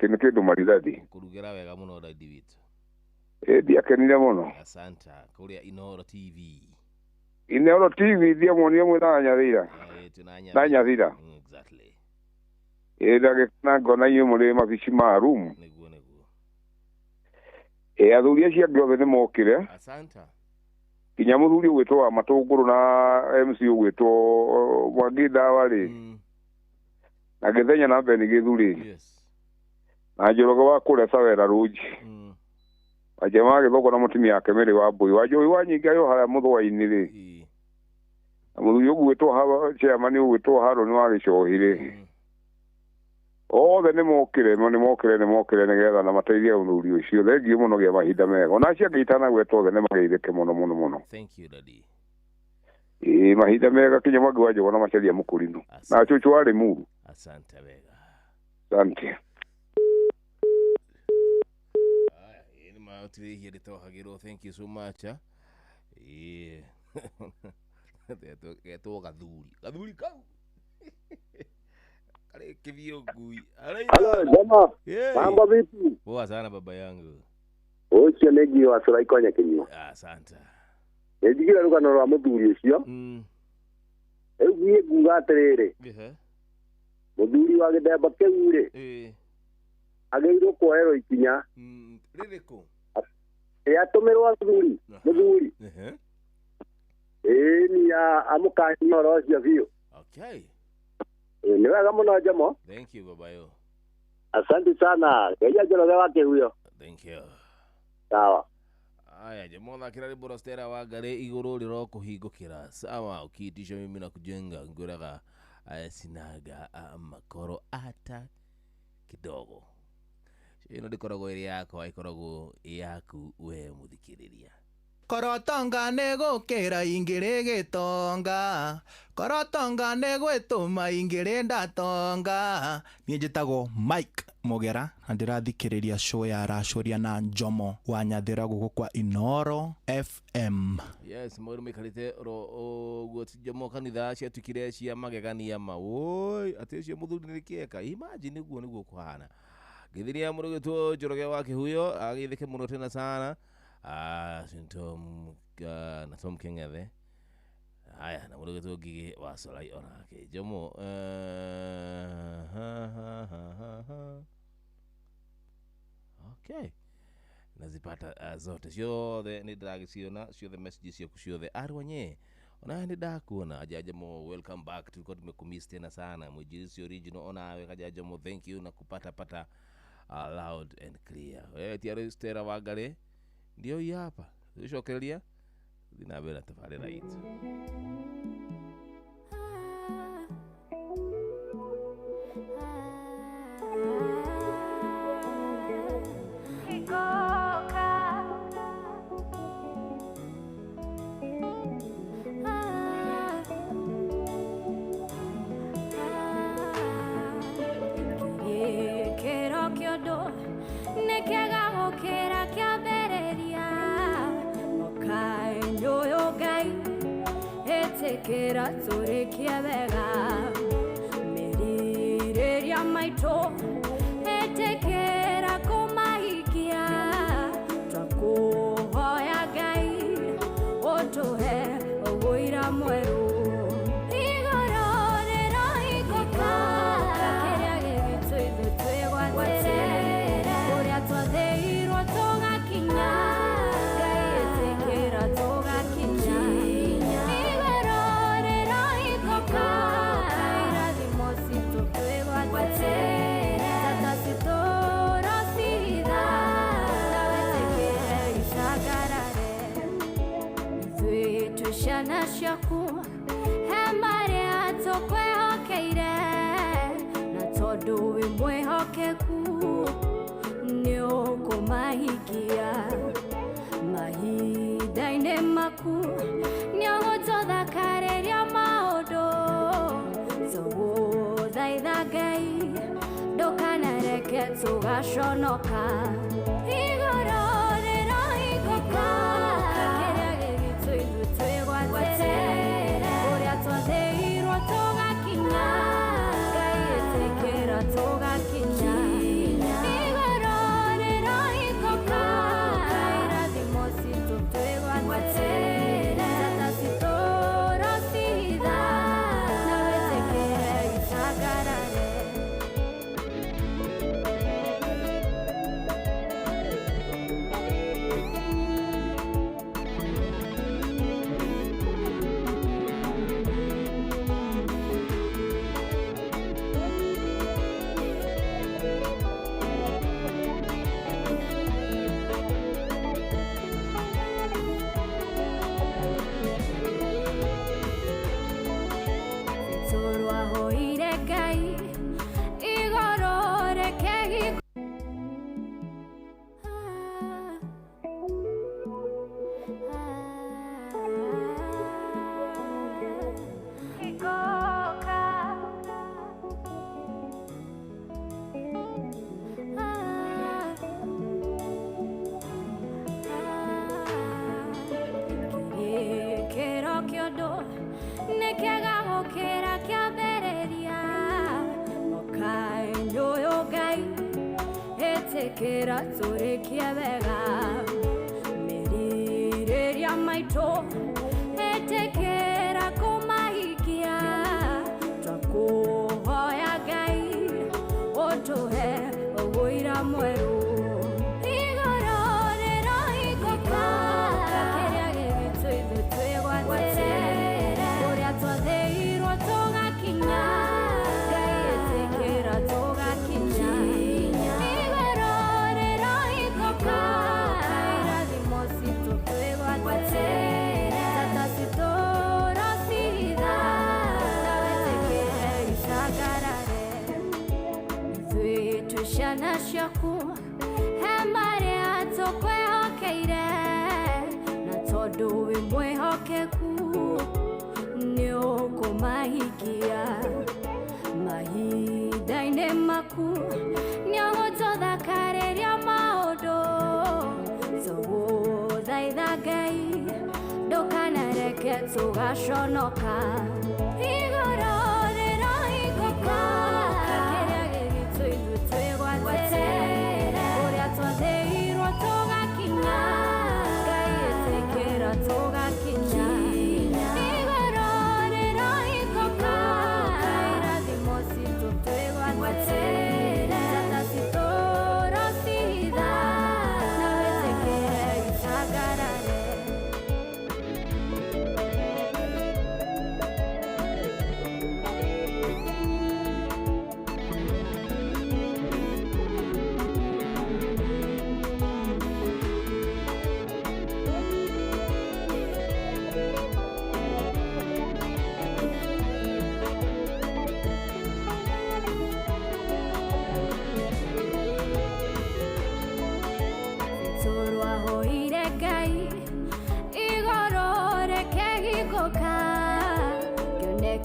nĩ kĩndũ maridadi. Kũrugĩra wega mũno daddy witũ. Ĩĩ ndiakenire mũno. Asante kũrĩa Inooro TV. Inooro TV ndiamuonire mwĩ na Nyathira. Na Nyathira. Exactly. Ĩĩ ndagĩkena ngona inyuĩ mũrĩ mabici maalum. Nĩguo nĩguo. Ĩĩ athuri acio angĩ othe nĩmokire. Asante. Kinya mũthuri ũgwĩtwo wa Matũngũrũ na MC ũgwĩtwo Mwangi Ndawa rĩ. Na Gĩthenya na Beni Gĩthurĩ. Yes. Na Njoroge wa kũrĩa Sawera Rũnji. Wajema wa Gĩthongo na mũtumia wake Mĩrĩ wa Mbũi. Wanjohi wa Nyinga yo harĩa Mũthũa-inĩ rĩ. Na mũthuri ũgwĩtwo chairman ũgwĩtwo Harũni wa Gĩcohi rĩ. Othe nĩmokire nĩmokire nĩgetha na mateithie mũthuri ũcio. Thengiũ mũno gĩa mahinda mega. Ona acio angĩ itanagwetwo othe nĩmageithĩke mũno mũno mũno. Thank you daddy. Ĩĩ mahinda mega kinya Mwangi wa Njogu na Macharia Mũkũrinũ. Na cũcũ wa Rĩmuru. Asante wega. Asante. Matirihia rĩtohagĩrwo. Thank you so much. Ĩĩ getwo gathuri gathuri kau karĩ kĩthio ngui. Halo jamaa. Mambo vipi? Poa sana baba yangu. Ũcio nĩ Ngio wa Corai Konya Kĩnyua. Asante. Nĩnjiguire rũgano rwa mũthuri ũcio. Rĩu niĩ nguga atĩrĩrĩ. Mũthuri wa gĩthemba kĩu rĩ. Agĩrĩirwo kuoerwo ikinya. Rĩrĩkũ? Atũmĩrwo athuri, mũthuri. Ĩĩ ni amũkanie ũhoro ũcio biũ. Okay. Nĩ wega mũno Jomo. Thank you baba yo. Asante sana. Ngai Njoroge wa Kĩhuyo. Thank you. Sawa. Aya Jomo thakĩra rwĩmbo rwa Stella Wangari igũrũ rĩrokũhingũkĩra. Sawa, ukiitisha mimi na kujenga ngwĩraga sinaga makoro ata kidogo. Ĩno ndĩkoragwo ĩrĩ yakwa, ĩkoragwo ĩ yaku we mũthikĩrĩria. Korotonga nĩ gũkĩra ingĩrĩ gĩtonga, korotonga nĩ gwĩtũma ingĩrĩ ndatonga. Niĩ njĩtagwo Mike Mũgera na ndĩrathikĩrĩria show ya Racũria na Njomo wa Nyathĩra gũkũ kwa Inooro FM. Yes, maũndũ maikarĩte oro ũguo ti Njomo kanitha ciatuĩkire cia magegania ma woi atĩ ũcio mũthuri nĩ kĩeka. Imagine ũguo nĩguo kũhana. Gĩthiria mũndũ ũgwĩtwo Njoroge wa Kĩhuyo agĩthĩke mũno tena sana. Tom na Tom Keng'ethe. Haya na mũndũ ũgwĩtwo Ngigĩ wa Corai onake. Jomo ha ha ha. Okay, nazipata zote ciothe nĩ ndĩragĩciona ciothe message ciaku ciothe arwanye onawe nĩ ndakuona Jajamo, welcome back, tulikuwa tumekumiss tena sana. Mwinjilisti original onawe Kajajamo, thank you na kupata pata loud and clear. Wewe tiari Stella Wangari ndio hii hapa ucokereria thiĩ na mbere na tabarĩra itũ. Kera tũrĩkie wega mĩrirĩria maitũ ĩtĩkĩra kũmahikia twakũhoya Ngai ũtũhe ũira mwerũ igũrũ rĩrohingũka kĩrĩa gĩgĩtũ ithuĩ twĩgwatĩre kũrĩa twathĩirwo tũgakinya Ngai ĩtĩkĩra tũgakinya ciana ciaku he marĩa tũkwĩhokeire na tondũ wĩ mwĩhokeku nĩ ũkũmahingia mahinda-inĩ maku nĩ ũgũtũthakarĩria maũndũ tũgũthaitha Ngai ndũkanareke tũgaconoka igũrũ rĩrohingũka kĩrĩa gĩgĩtũ ithuĩ twĩgwatĩre kũrĩa twathĩirwo tũgakinya Ngai ĩtĩkĩra tũgakinya igũrũ rĩrohingũka irathimo citũ twĩgwatĩre tata citũ rocitha na wĩtĩkĩre icangarare. Tũrwahoire Ngai igũrũ reke gĩkũ kĩrĩkĩro kĩa ũndũ nĩ kĩega gũkĩra kĩambĩrĩria mwaka-inĩ ũyũ Ngai ĩtĩkĩra tũrĩkie wega mĩrirĩria maitũ ĩtĩkĩra kũmahingia twakũhoya Ngai ũtũhe ũira mwerũ igũrũ rĩrohingũka kĩrĩa gĩgĩtũ ithuĩ twĩgwatĩre kũrĩa twathĩirwo tũgakinya Ngai ĩtĩkĩra tũgakinya igũrũ rĩrohingũka irathimo citũ twĩgwatĩre tata citũ rocitha na wĩtĩkĩre icangarare ithuĩ twĩ ciana ciaku he marĩa tũkwĩhokeire na tondũ wĩ mwĩhokeku nĩ ũkũmahingia mahinda-inĩ maku nĩ ũgũtũthakarĩria maũndũ tũgũthaitha Ngai ndũkanareke tũgaconoka igũrũ rĩrohingũka kĩrĩa gĩgĩtũ ithuĩ twĩgwatĩre kũrĩa twathĩirwo tũgakinya Ngai ĩtĩkĩra tũgakinya igũrũ rĩrohingũka irathimo citũ twĩgwatĩre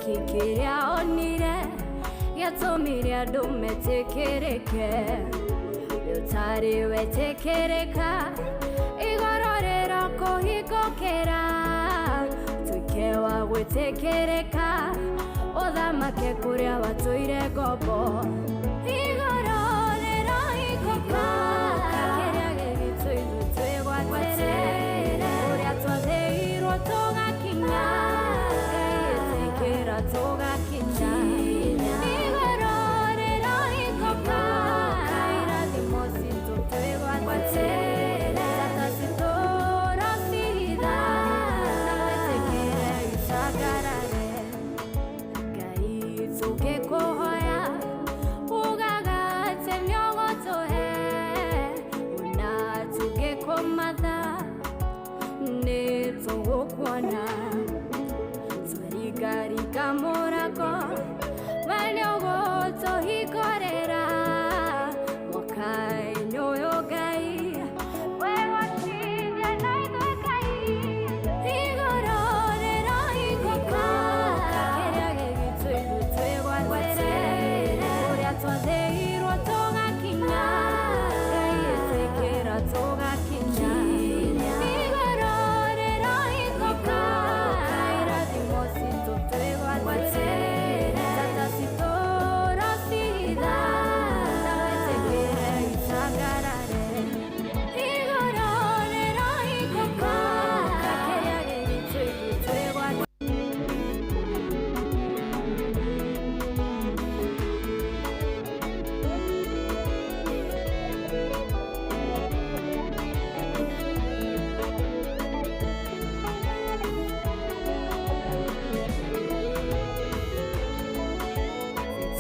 Kĩoneki kĩrĩa onire gĩatũmire andũ metĩkĩrĩke. We ũtarĩ wetĩkĩrĩka, igũrũ rĩrokũhingũkĩra, tuĩke wa gwĩtĩkĩrĩka, ũthamake kũrĩa watũire ngombo. Igũrũ rĩrohingũka, kĩrĩa gĩgĩtũ ithuĩ twĩgwatĩre, kũrĩa twathĩirwo tũgakinya, Ngai ĩtĩkĩra tũgakinya. Igũrũ rĩrohingũka, irathimo citũ twĩgwatĩre, njata citũ rocihitha, na wĩtĩkĩre icangarare. Ngai tũngĩkũhoya, ugaga atĩ nĩũgũtũhe, ona tũngĩkũmatha nĩtũgũkuona. Twarigarika mũrango, we nĩũgũtũhingũrĩra, mwaka-inĩ ũyũ Ngai, we gũtithia na ithuĩ Ngai. Igũrũ rĩrohingũka, kĩrĩa gĩgĩtũ ithuĩ twĩgwatĩre, kũrĩa twathĩirwo tũgakinya, Ngai ĩtĩkĩra tũgakinya. Igũrũ rĩrohingũka, irathimo citũ twĩgwatĩre, njata citũ rocihitha, na wĩtĩkĩre icangarare. Igũrũ rĩrohingũka, kĩrĩa gĩgĩtũ ithuĩ twĩgwatĩre.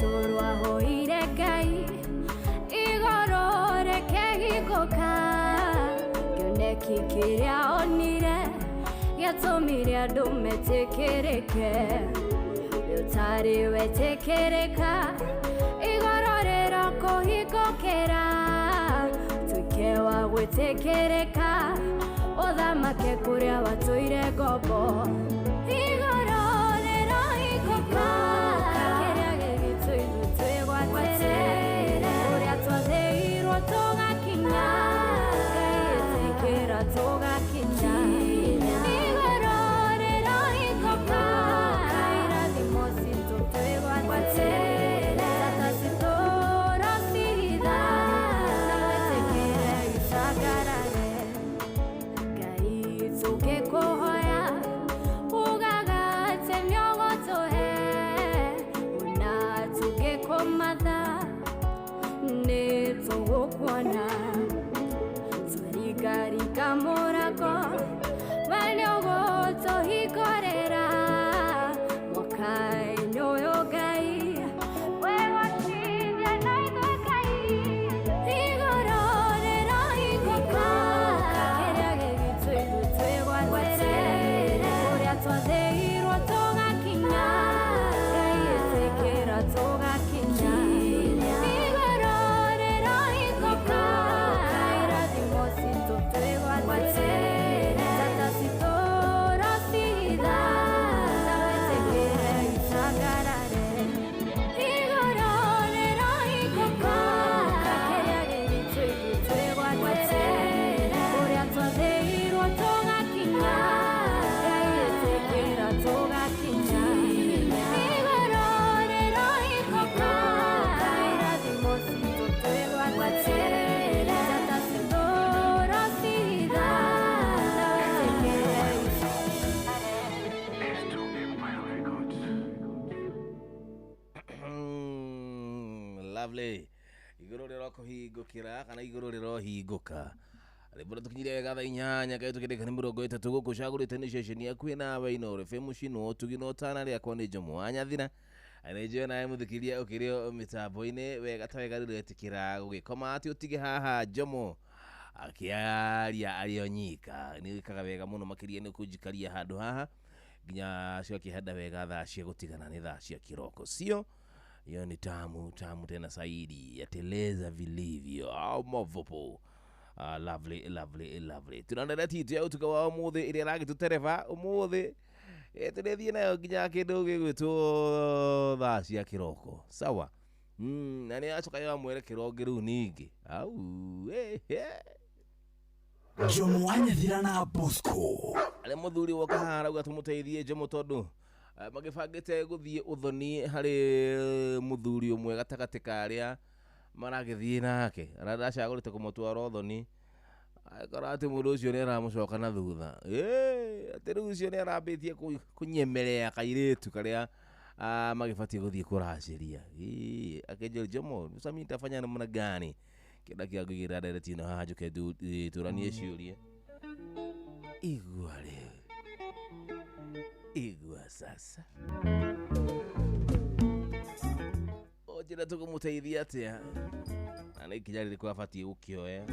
Tũrwahoire Ngai, igũrũ rĩkĩhingũka, kĩoneki kĩrĩa onire gĩatũmire andũ metĩkĩrĩke. We ũtarĩ wetĩkĩrĩka, igũrũ rĩrokũhingũkĩra, tuĩke wa gwĩtĩkĩrĩka, ũthamake kũrĩa watũire ngombo. Igũrũ rĩrohingũka, kĩrĩa gĩgĩtũ ithuĩ twĩgwatĩre, kũrĩa twathĩirwo tũgakinya, Ngai ĩtĩkĩra tũgakinya. Igũrũ rĩrohingũka, irathimo citũ twĩgwatĩre, njata citũ rocihitha, na wĩtĩkĩre icangarare. Ngai tũngĩkũhoya, ugaga atĩ nĩũgũtũhe, ona tũngĩkũmatha nĩtũgũkuona. Twarigarika mũrango, we nĩũgũtũhingũrĩra, mwaka-inĩ ũyũ Ngai, we gũtithia na ithuĩ Ngai. Igũrũ rĩrohingũka, kĩrĩa gĩgĩtũ ithuĩ twĩgwatĩre, kũrĩa twathĩirwo tũgakinya, Ngai ĩtĩkĩra tũgakinya. Igũrũ rĩrohingũka, irathimo citũ twĩgwatĩre, njata citũ rocihitha, na wĩtĩkĩre icangarare. Igũrũ rĩrohingũka, kĩrĩa gĩgĩtũ ithuĩ twĩgwatĩre, kũrĩa twathĩirwo tũgakinya, Ngai ĩtĩkĩra tũgakinya. Igũrũ rĩrohingũka, irathimo citũ twĩgwatĩre, njata citũ rocihitha, na wĩtĩkĩre Lovely. Igũrũ rĩrokũhingũkĩra kana igũrũ rĩrohingũka. Rĩmbo tũkinyire wega thaa 8 kaĩ tũkĩndĩka nĩ 30 gũkũ cagũrĩte nĩ ceceni yaku ĩnawe Inooro FM mũciĩ ũtugi na ũtana rĩakwa nĩ Jomo wa Nyathira. Nĩ njũĩ nawe mũthikĩria ũkĩrĩ o mĩtambo-inĩ wega ta wega rĩrĩa wetĩkĩra gũgĩkoma atĩ ũtige haha Jomo akĩaria arĩ o nyika. Nĩ wĩkaga wega mũno makĩria nĩ kũnjikaria handũ haha nginya cigakĩhanda wega thaa cia gũtigana nĩ thaa cia kĩroko sio hiyo ni tamu tamu tena zaidi, yateleza vilivyo au mavopo. Lovely lovely lovely. Tunaendelea titu ya utuka wa umuthi iria ragitutereva umuthi Tũrĩthiĩ nayo nginya kĩndũ gĩgwĩtwo thaa cia kĩroko. Sawa. Na nĩ acoka ya mwerekero ũngĩ rĩu ningĩ. Au. Jomo wa Nyathira na Bosco. Arĩa mũthuri woka haha arauga tũmũteithie Jomo tondũ magĩbangĩte gũthiĩ ũthoni harĩ mũthuri ũmwe gatagatĩ ka arĩa maragĩthiĩ nake. Aracagũrĩte kũmũtwara ũthoni. Akora atĩ mũndũ ũcio nĩ aramũcoka na thutha. Atĩ rĩu ũcio nĩ arambĩtie kũnyemerea kairĩtu karĩa magĩbatiĩ gũthiĩ kũracĩria. Akĩnjĩra Jomo, sasa mimi nitafanya namna gani? Kĩenda kĩa ngũigĩrĩra ndereti ĩno haha njũke tũranie ciũria. Igua rĩu. Igua sasa. Ũnjĩra tũkũmũteithia atĩa? Na nĩ ikinya rĩrĩkũ abatiĩ gũkĩoya?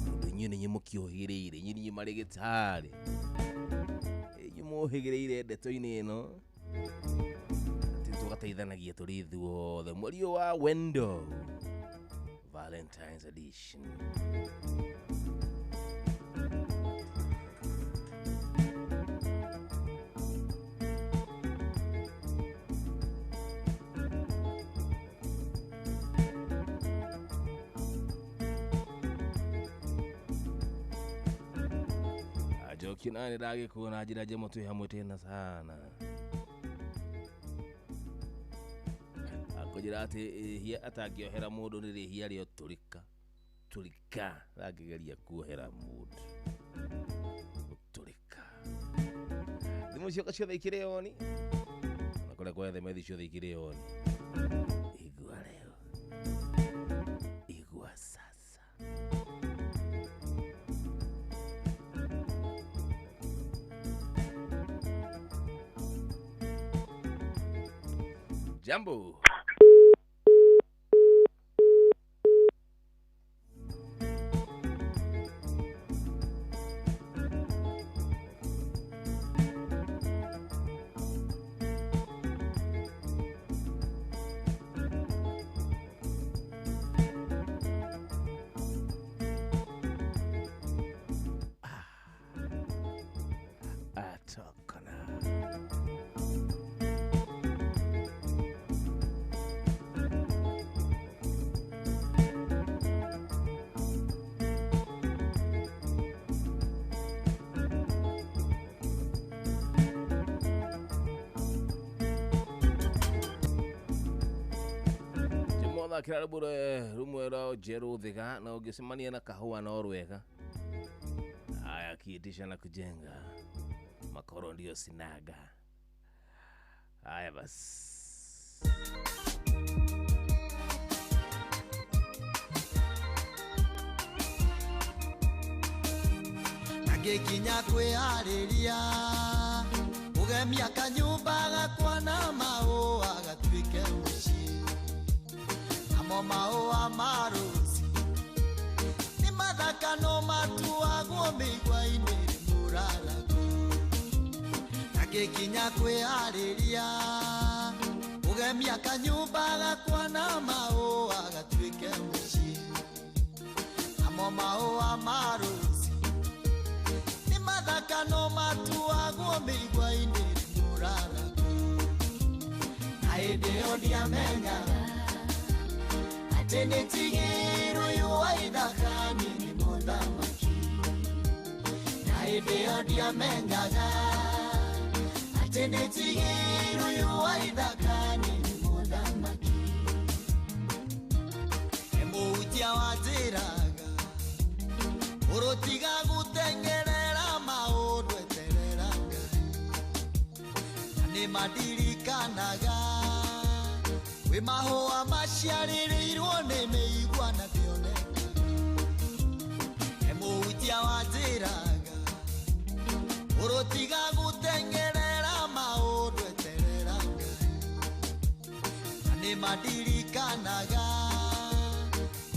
Tondũ inyuĩ nĩ inyuĩ mũkĩũhĩgĩrĩire, inyuĩ nĩ inyuĩ marĩ gĩtarĩ. Inyuĩ mũhĩgĩrĩire ndeto-inĩ ĩno. Atĩ tũgateithanagia tũrĩ ithuothe. Mweri ũyũ wa wendo, Valentine's edition. Ajoki nani ndagĩkuona njĩra njema twĩ hamwe tena sana. Akũnjĩra atĩ ihia atangĩohera mũndũ nĩ rĩhia rĩa ũtũrĩka. Tũrĩka ndangĩgeria kuohera mũndũ. Ũtũrĩka. Thimũ ciakwa ciothe ikĩrĩ oni. Ona kũrĩa kwa SMS ciothe ikĩrĩ oni. Igua rĩu. Igua sasa. Jambo. Kira rũmwe rũmwe rwa njerũ thiga na ũngĩcemania na kahũa no rwega. Haya, kiitisha na kujenga makoro ndio sinaga. Haya basi. Agĩkinya kwĩharĩria ũgemia kanyũmba gakwa na maũa gatuĩke mũciĩ. Namo maũa ma rũci nĩ mathaka no matuagwo mĩigua-inĩ mũraragũ. Agĩkinya kwĩharĩria ũgemia kanyũmba gakwa na maũa gatuĩke mũciĩ. Namo maũa ma rũci nĩ mathaka no matuagwo mĩigua-inĩ mũraragũ. Na hĩndĩ ĩyo ndiamenyaga atĩ nĩtigĩirwo ũyũ wa ithaka-inĩ nĩ mũthamaki. Na hĩndĩ ĩyo ndiamenyaga atĩ nĩtigĩirwo ũyũ wa ithaka-inĩ nĩ mũthamaki. Nĩ mũhutia wanjĩraga ũrũtiga gũteng'erera maũndũ eterera Ngai. Na nĩmandirikanaga wĩ mahũa maciarĩrĩirwo nĩ mĩigua na ndĩonekaga. Nĩ mũhutia wanjĩraga ũrũtiga gũteng'erera maũndũ eterera Ngai. Na nĩmandirikanaga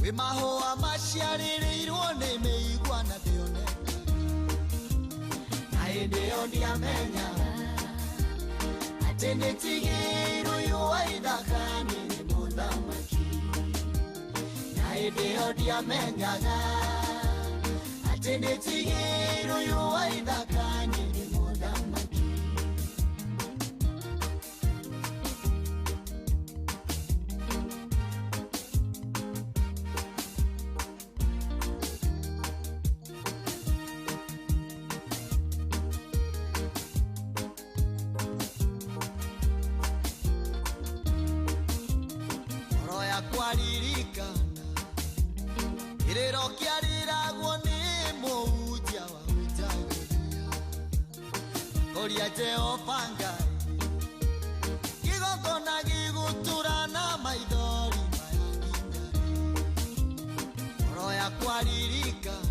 wĩ mahũa maciarĩrĩirwo nĩ mĩigua na ndĩonekaga. Na hĩndĩ ĩyo ndiamenyaga atĩ nĩtigĩirwo ũyũ wa ithaka-inĩ nĩ mũthamaki. Na hĩndĩ ĩyo ndiamenyaga atĩ nĩtigĩirwo ũyũ wa ithaka-inĩ nĩ mũthamaki. yakwa ririkana kĩrĩro kĩarĩragwo nĩ mũhunjia wa hunjagĩria kũria Jehova Ngai kĩgongona gĩgũtũra na maithori maya nginya ngoro yakwa ririkana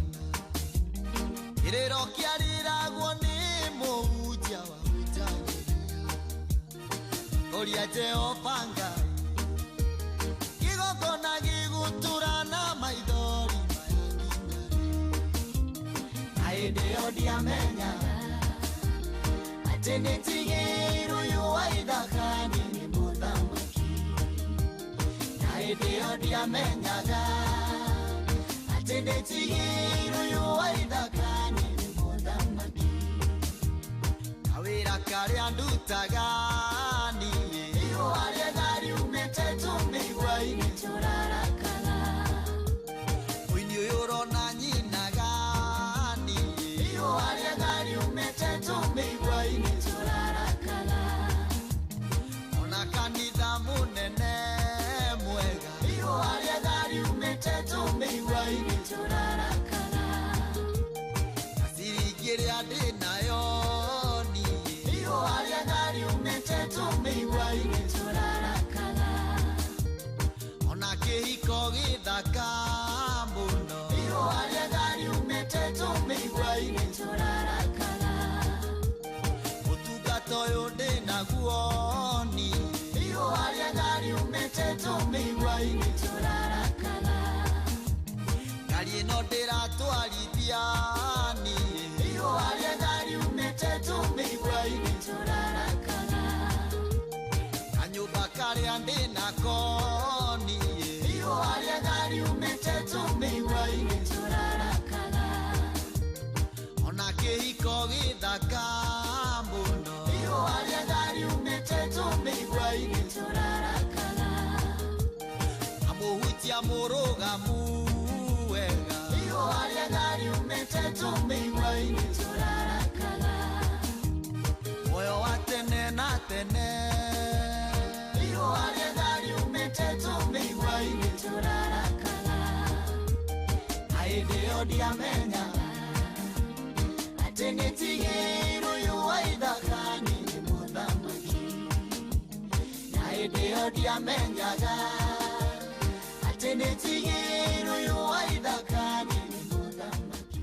kĩrĩro kĩarĩragwo nĩ mũhunjia wa hunjagĩria kũria Jehova Ngai kĩgongona gĩgũtũra na maithori maya nginya na hĩndĩ ĩyo ndiamenyaga atĩ nĩndigĩirwo ũyũ wa ithaka-inĩ nĩ mũthamaki na hĩndĩ ĩyo ndiamenyaga atĩ nĩndigĩirwo ũyũ wa ithaka-inĩ nĩ mũthamaki kawĩra karĩa ndutaga niĩ ihũa rĩega riumĩte tũmĩigua-inĩ tũrarakara mũini ũyũ ũrona nyinaga niĩ ihũa rĩega riumĩte tũmĩigua-inĩ tũrarakara ona kanitha mũnene mwega ihũa rĩega riumĩte tũmĩigua-inĩ tũrarakara na ciringi ĩrĩa ndĩ nayo niĩ ihũa rĩega riumĩte tũmĩigua-inĩ tũrarakara ona kĩhiko gĩthaka mũno ihũa rĩega riumĩte tũmĩigua-inĩ tũrarakara ũtungata ũyũ ndĩ naguo niĩ ihũa rĩega riumĩte tũmĩigua-inĩ tũrarakara ngari ĩno ndĩratwarithia niĩ ihũa rĩega riumĩte tũmĩigua-inĩ tũrarakara kanyũmba karĩa ndĩ nako niĩ ihũa rĩega riumĩte tũmĩigua-inĩ tũrarakara ona kĩhiko gĩthaka mũno ihũa rĩega riumĩte tũmĩigua-inĩ tũrarakara na mũhunjia mũrũgamu wega ihũa rĩega riumĩte tũmĩigua-inĩ tũrarakara muoyo wa tene na tene ihũa rĩega riumĩte tũmĩigua-inĩ tũrarakara na hĩndĩ ĩyo ndiamenyaga atĩ nĩndigĩirwo ũyũ wa ithaka-inĩ nĩ mũthamaki na hĩndĩ ĩyo ndiamenyaga atĩ nĩndigĩirwo ũyũ wa ithaka-inĩ nĩ mũthamaki.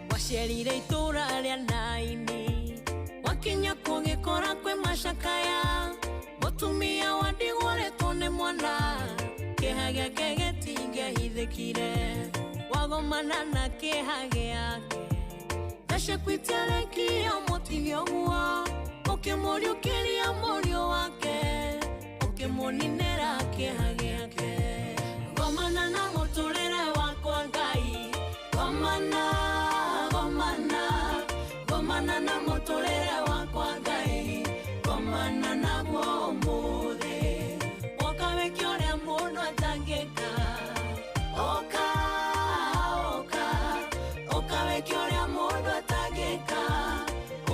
Wacerire itũra rĩa Naini wakinya kũgĩkora kwĩ macakaya mũtumia wa ndigwa ũrĩtwo nĩ mwana kĩeha gĩake gĩtingĩahithĩkire wagomana na kĩeha gĩake gacekuitiarekia mũtige ũguo ũkĩmũriũkĩria mũriũ wake ũkĩmũninĩra kĩeha gĩake gomana na mũtũrĩre wakwa Ngai gomana gomana gomana na mũtũrĩre wakwa Ngai gomana naguo ũmũthĩ woka wĩke ũrĩa mũndũ atangĩka oka oka oka wĩke ũrĩa mũndũ atangĩka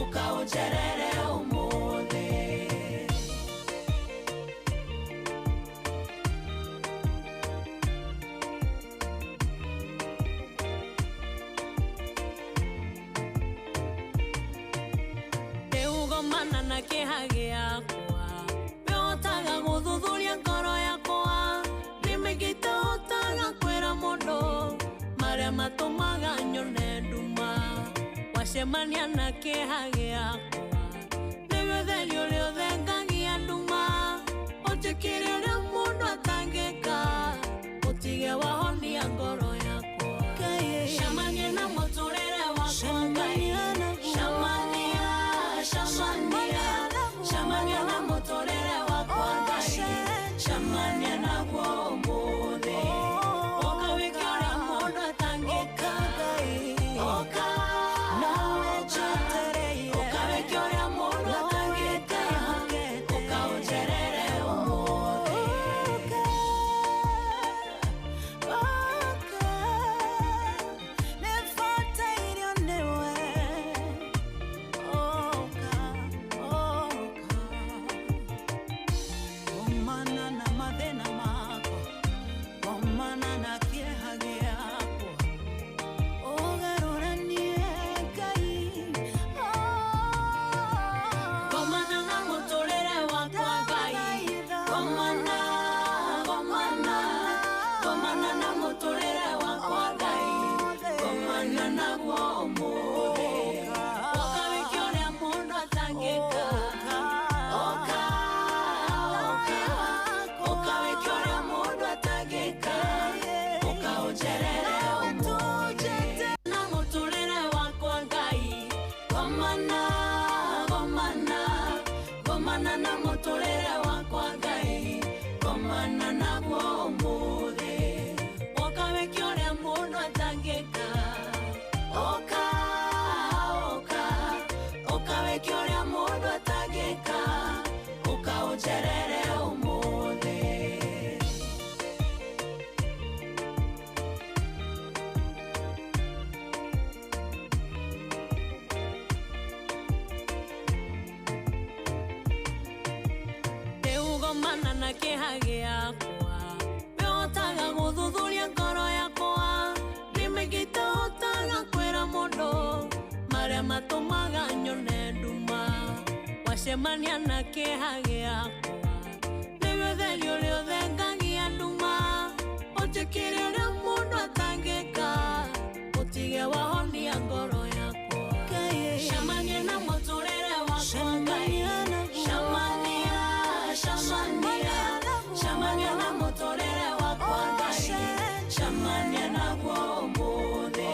ũka ũnjerere ũmũthĩ. Gomana na kĩeha gĩakwa wĩhotaga gũthuthuria ngoro yakwa nĩ mĩingĩ itahotaga kwĩra mũndũ marĩa matũmaga nyone nduma wacemania na kĩeha gĩakwa nĩwe ũtheri ũrĩa ũthengagia nduma ũnjĩkĩre ũrĩa mũndũ atangĩka ũtige wahonia ngoro yakwa cemania na mũtũrĩre wakwa Ngai cemania cemania cemania na mũtũrĩre wakwa Ngai cemania naguo ũmũthĩ ũka wĩke ũrĩa mũndũ atangĩka. kĩeha gĩakwa wĩhotaga gũthuthuria ngoro yakwa nĩ mĩingĩ itahotaga kwĩra mũndũ marĩa matũmaga nyone nduma wacemania na kĩeha gĩakwa nĩwe ũtheri ũrĩa ũthengagia nduma ũnjĩkĩre ũrĩa mũndũ atangĩka ũtige wahonia ngoro yakwa Shamania na mũtũrĩre wakwa Ngai Shamania, shamania, shamania na mũtũrĩre wakwa Ngai Shamania naguo ũmũthĩ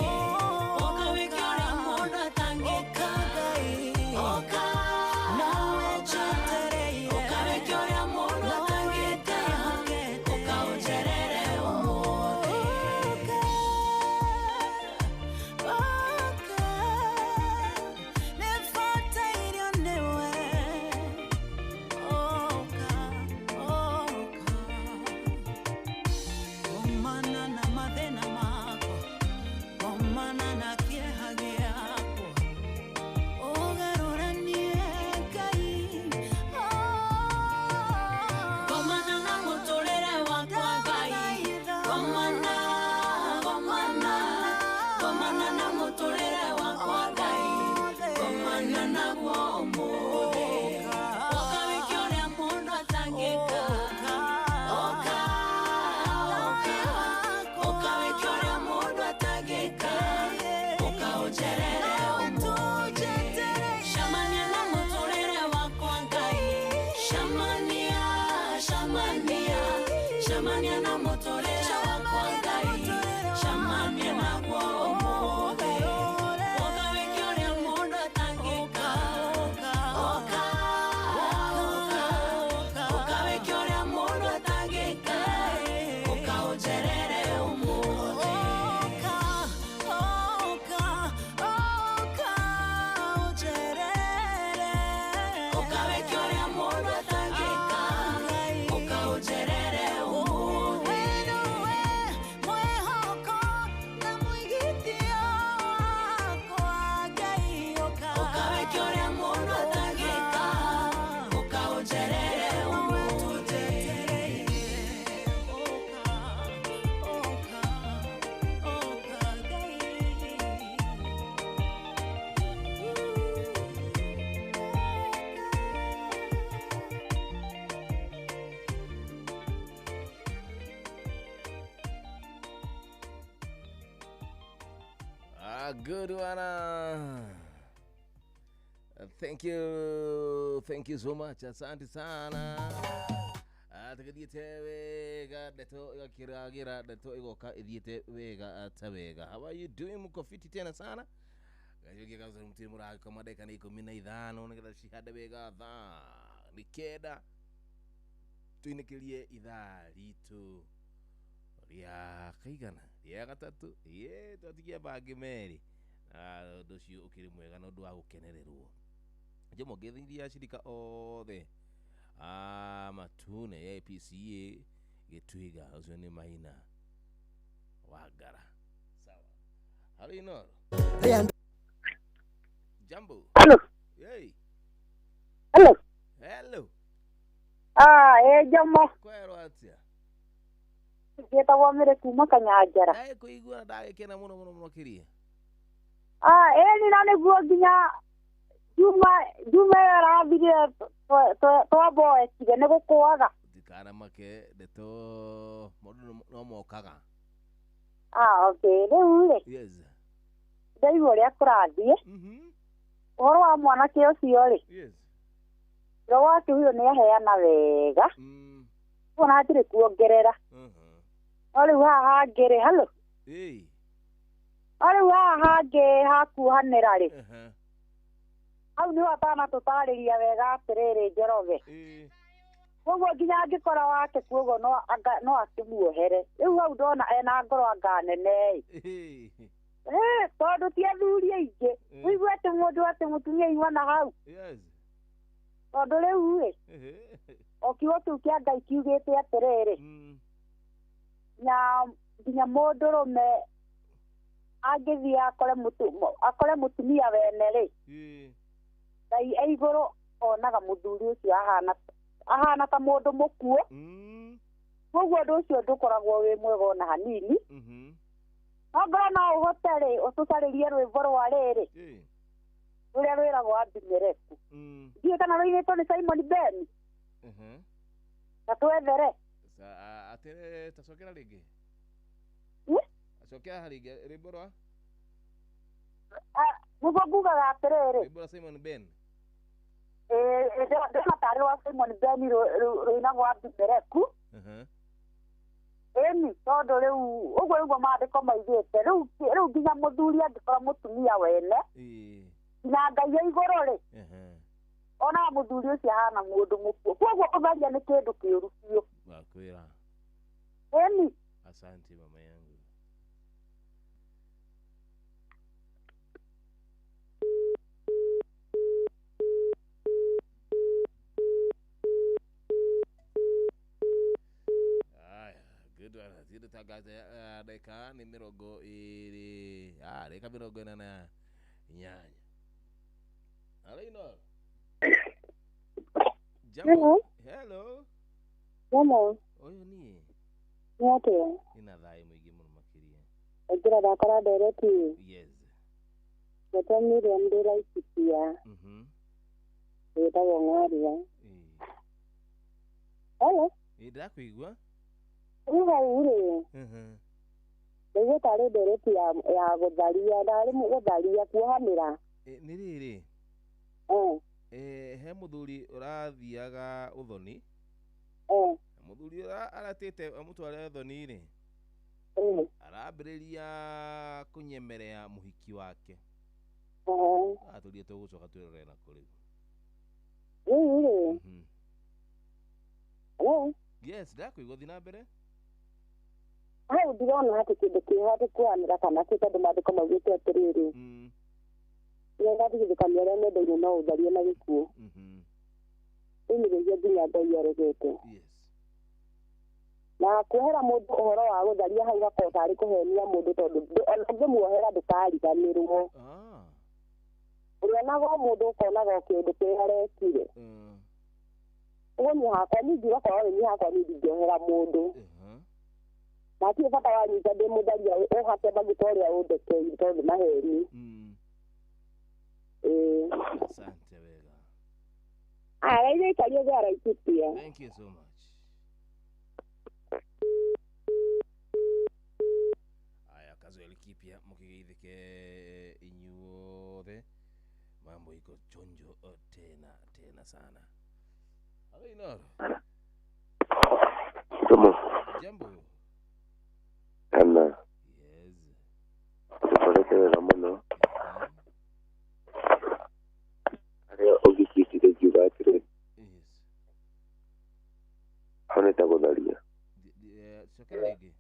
Ũka wĩke ũrĩa mũndũ atangĩka Ũka, ũka, ũka wĩke ũrĩa mũndũ atangĩka Ũka ũnjerere ũmũthĩ Komana na mũtũrĩre wakwa Ngai Komana, komana, komana na mũtũrĩre wakwa Ngai Komana naguo ũmũthĩ Ũka wĩke ũrĩa mũndũ atangĩka Ũka, ũka, ũka wĩke ũrĩa mũndũ atangĩka Ũka ũnjerere ũmũthĩ Shamania na mũtũrĩre wakwa Ngai Shamania, shamania, shamania na mũtũrĩre wakwa Ngai Shamania naguo ũmũthĩ Ũka wĩke ũrĩa mũndũ atangĩka Ũka, ũka, ũka wĩke ũrĩa mũndũ atangĩka Ũka ũnjerere ũmũthĩ Ũka wĩke ũrĩa mũndũ atangĩka Ũka ũnjerere ũmũthĩ Ũka wĩke ũrĩa mũndũ atangĩka Ũka ũnjerere ũmũthĩ Ah, good one. Thank you. Thank you so much. Asante sana. Tũgĩthiĩte wega ndeto ĩgakĩragĩra ndeto ĩgoka ĩthiĩte wega ta wega. How are you doing? Mko fiti tena sana? Gajokia kabisa mtiri mũragĩkoma ndagĩka nĩ 15 nĩgetha cihande wega thaa nĩ 9 tũinĩkĩrie ithaa ritũ rĩa kaigana rĩa gatatũ ĩĩ twatigia bangĩ merĩ na ũndũ ũcio ũkĩrĩ mwega na ũndũ wa gũkenererwo Jomo ngĩthiria ashirika othe a matune ya APCA Gĩtwiga ũcio nĩ Maina Wangara sawa halo Inoro jambo. Hello. Hey. Hello. Hello. Ah, Jomo. Kwerwo atĩa? Njĩtagwo Mĩrĩ kuma Kanyanjara. Ndagĩkũigua na ndagĩkena mũno mũno mũno kĩria. Ah, ĩni na nĩguo nginya Juma ĩyo ĩrathirire twamboekire nĩ gũkũaga. Ndikanamake ndeto maũndũ no mokaga. Ah, okay. Rĩu rĩ. Yes. Ndaigua ũrĩa kũrathiĩ. Ũhoro wa mwanake ũcio rĩ. Yes. Ũhoro wake ũyũ nĩ aheana wega. Ona hatirĩ kuongerera. No rĩu haha hangĩ rĩ, hello. No rĩu haha hangĩ hakuhanĩra rĩ. Hau nĩho atanatũtarĩria wega atĩrĩrĩ Njoroge. Koguo nginya angĩkora wake koguo no akĩmuohere. Rĩu hau ndona ena ngoro anga nene ĩ. Tondũ ti athuri aingĩ. Ũigue atĩ mũndũ atĩ mũtumia auma na hau. Yes. Tondũ rĩu rĩ, o kiugo kĩu kĩa Ngai kiugĩte atĩrĩrĩ, nginya mũndũrũme angĩthiĩ akore mũtumia wene rĩ, Ngai e igũrũ onaga mũthuri ũcio ahana ahana ta mũndũ mũkuũ. Koguo ũndũ ũcio ndũkoragwo wĩ mwega ona hanini. Ongorwo no ũhote rĩ ũtũcarĩrie rwĩmbo rwa rĩrĩ rũrĩa rwĩragwo Abimeleku. Ndiũĩ kana rũinĩtwo nĩ Simon Ben. Ta twethere. Atĩrĩ tacokera rĩngĩ. Acokera rĩngĩ rwĩmbo rwa nĩguo ngugaga atĩrĩrĩ rwĩmbo rwa Simon Ben. Ndĩrona tarĩ rwa Simon Ben rũinagwo Abimeleku. Ĩni tondũ rĩu ũguo nĩguo maandĩko maugĩte rĩu nginya mũthuri angĩkorwo mũtumia wene nginya Ngai e igũrũ rĩ onaga mũthuri ũcio ahana mũndũ mũkuũ. Koguo gũtharia nĩ kĩndũ kĩũru biũ. Wakwĩra. Ĩni. Asante mama yangu. Tangaza dakika ni 28 dakika 48. Hello. Jambo. Hello. Hello. Oyo ni. Ni atia? Ina thayo muingi muno makiria. Ngira ndakora ndereti. Yes. Ngetwo Miriam ndĩ Laikipia. Wĩtagwo Ng'aria. Hello. Ĩ ndĩrakuigua. Rĩu hau rĩ ndaigua tarĩ ndereti ya gũtharia ndarĩ gũtharia kuohanĩra. Nĩ rĩrĩ he mũthuri ũrathiaga ũthoni. Mũthuri ũrĩa aratĩte amũtware ũthoni rĩ arambĩrĩria kũnyemerea mũhiki wake. Atũrie tũgũcoka twĩrore nako rĩu. Rĩu rĩ hello. Yes, ndĩrakuigua thiĩ na mbere. Hau ndirona atĩ kĩndũ kĩho atĩ kuohanĩra kana kĩ tondũ maandĩko maugĩte atĩrĩrĩ nĩngatigithũkania arĩa mendaine no ũtharie na gĩkuũ. Rĩu nĩ nginya Ngai aregete. Na kuohera mũndũ ũhoro wa gũtharia hau gakorwo tarĩ kũhenia mũndũ tondũ ona ũngĩmuohera ndũkariganĩrwo. Ũrĩonaga o mũndũ ũkonaga o kĩũndũ kĩrĩa arekire. Ũguo niĩ hakwa niĩ ingiuga korwo nĩ niĩ hakwa niĩ ndingĩohera mũndũ. Na hatirĩ bata wa nyita ndĩ mũtharia ũhake maguta ũrĩa ũndekeire tondũ maheni. Asante wega. Aya ithuĩ ikaria thĩ Laikipia. Thank you so much. Aya kazi ya Laikipia mkigeithike inyuothe. Mambo iko chonjo tena tena sana. Hello Inoro. Jambo. Jambo. Kana. Yes. Tukorete wega mũno. Harĩa ũngĩkĩtire ngiuga atĩrĩ. Yes. Hau nĩ ta gũtharia. Cokera rĩngĩ.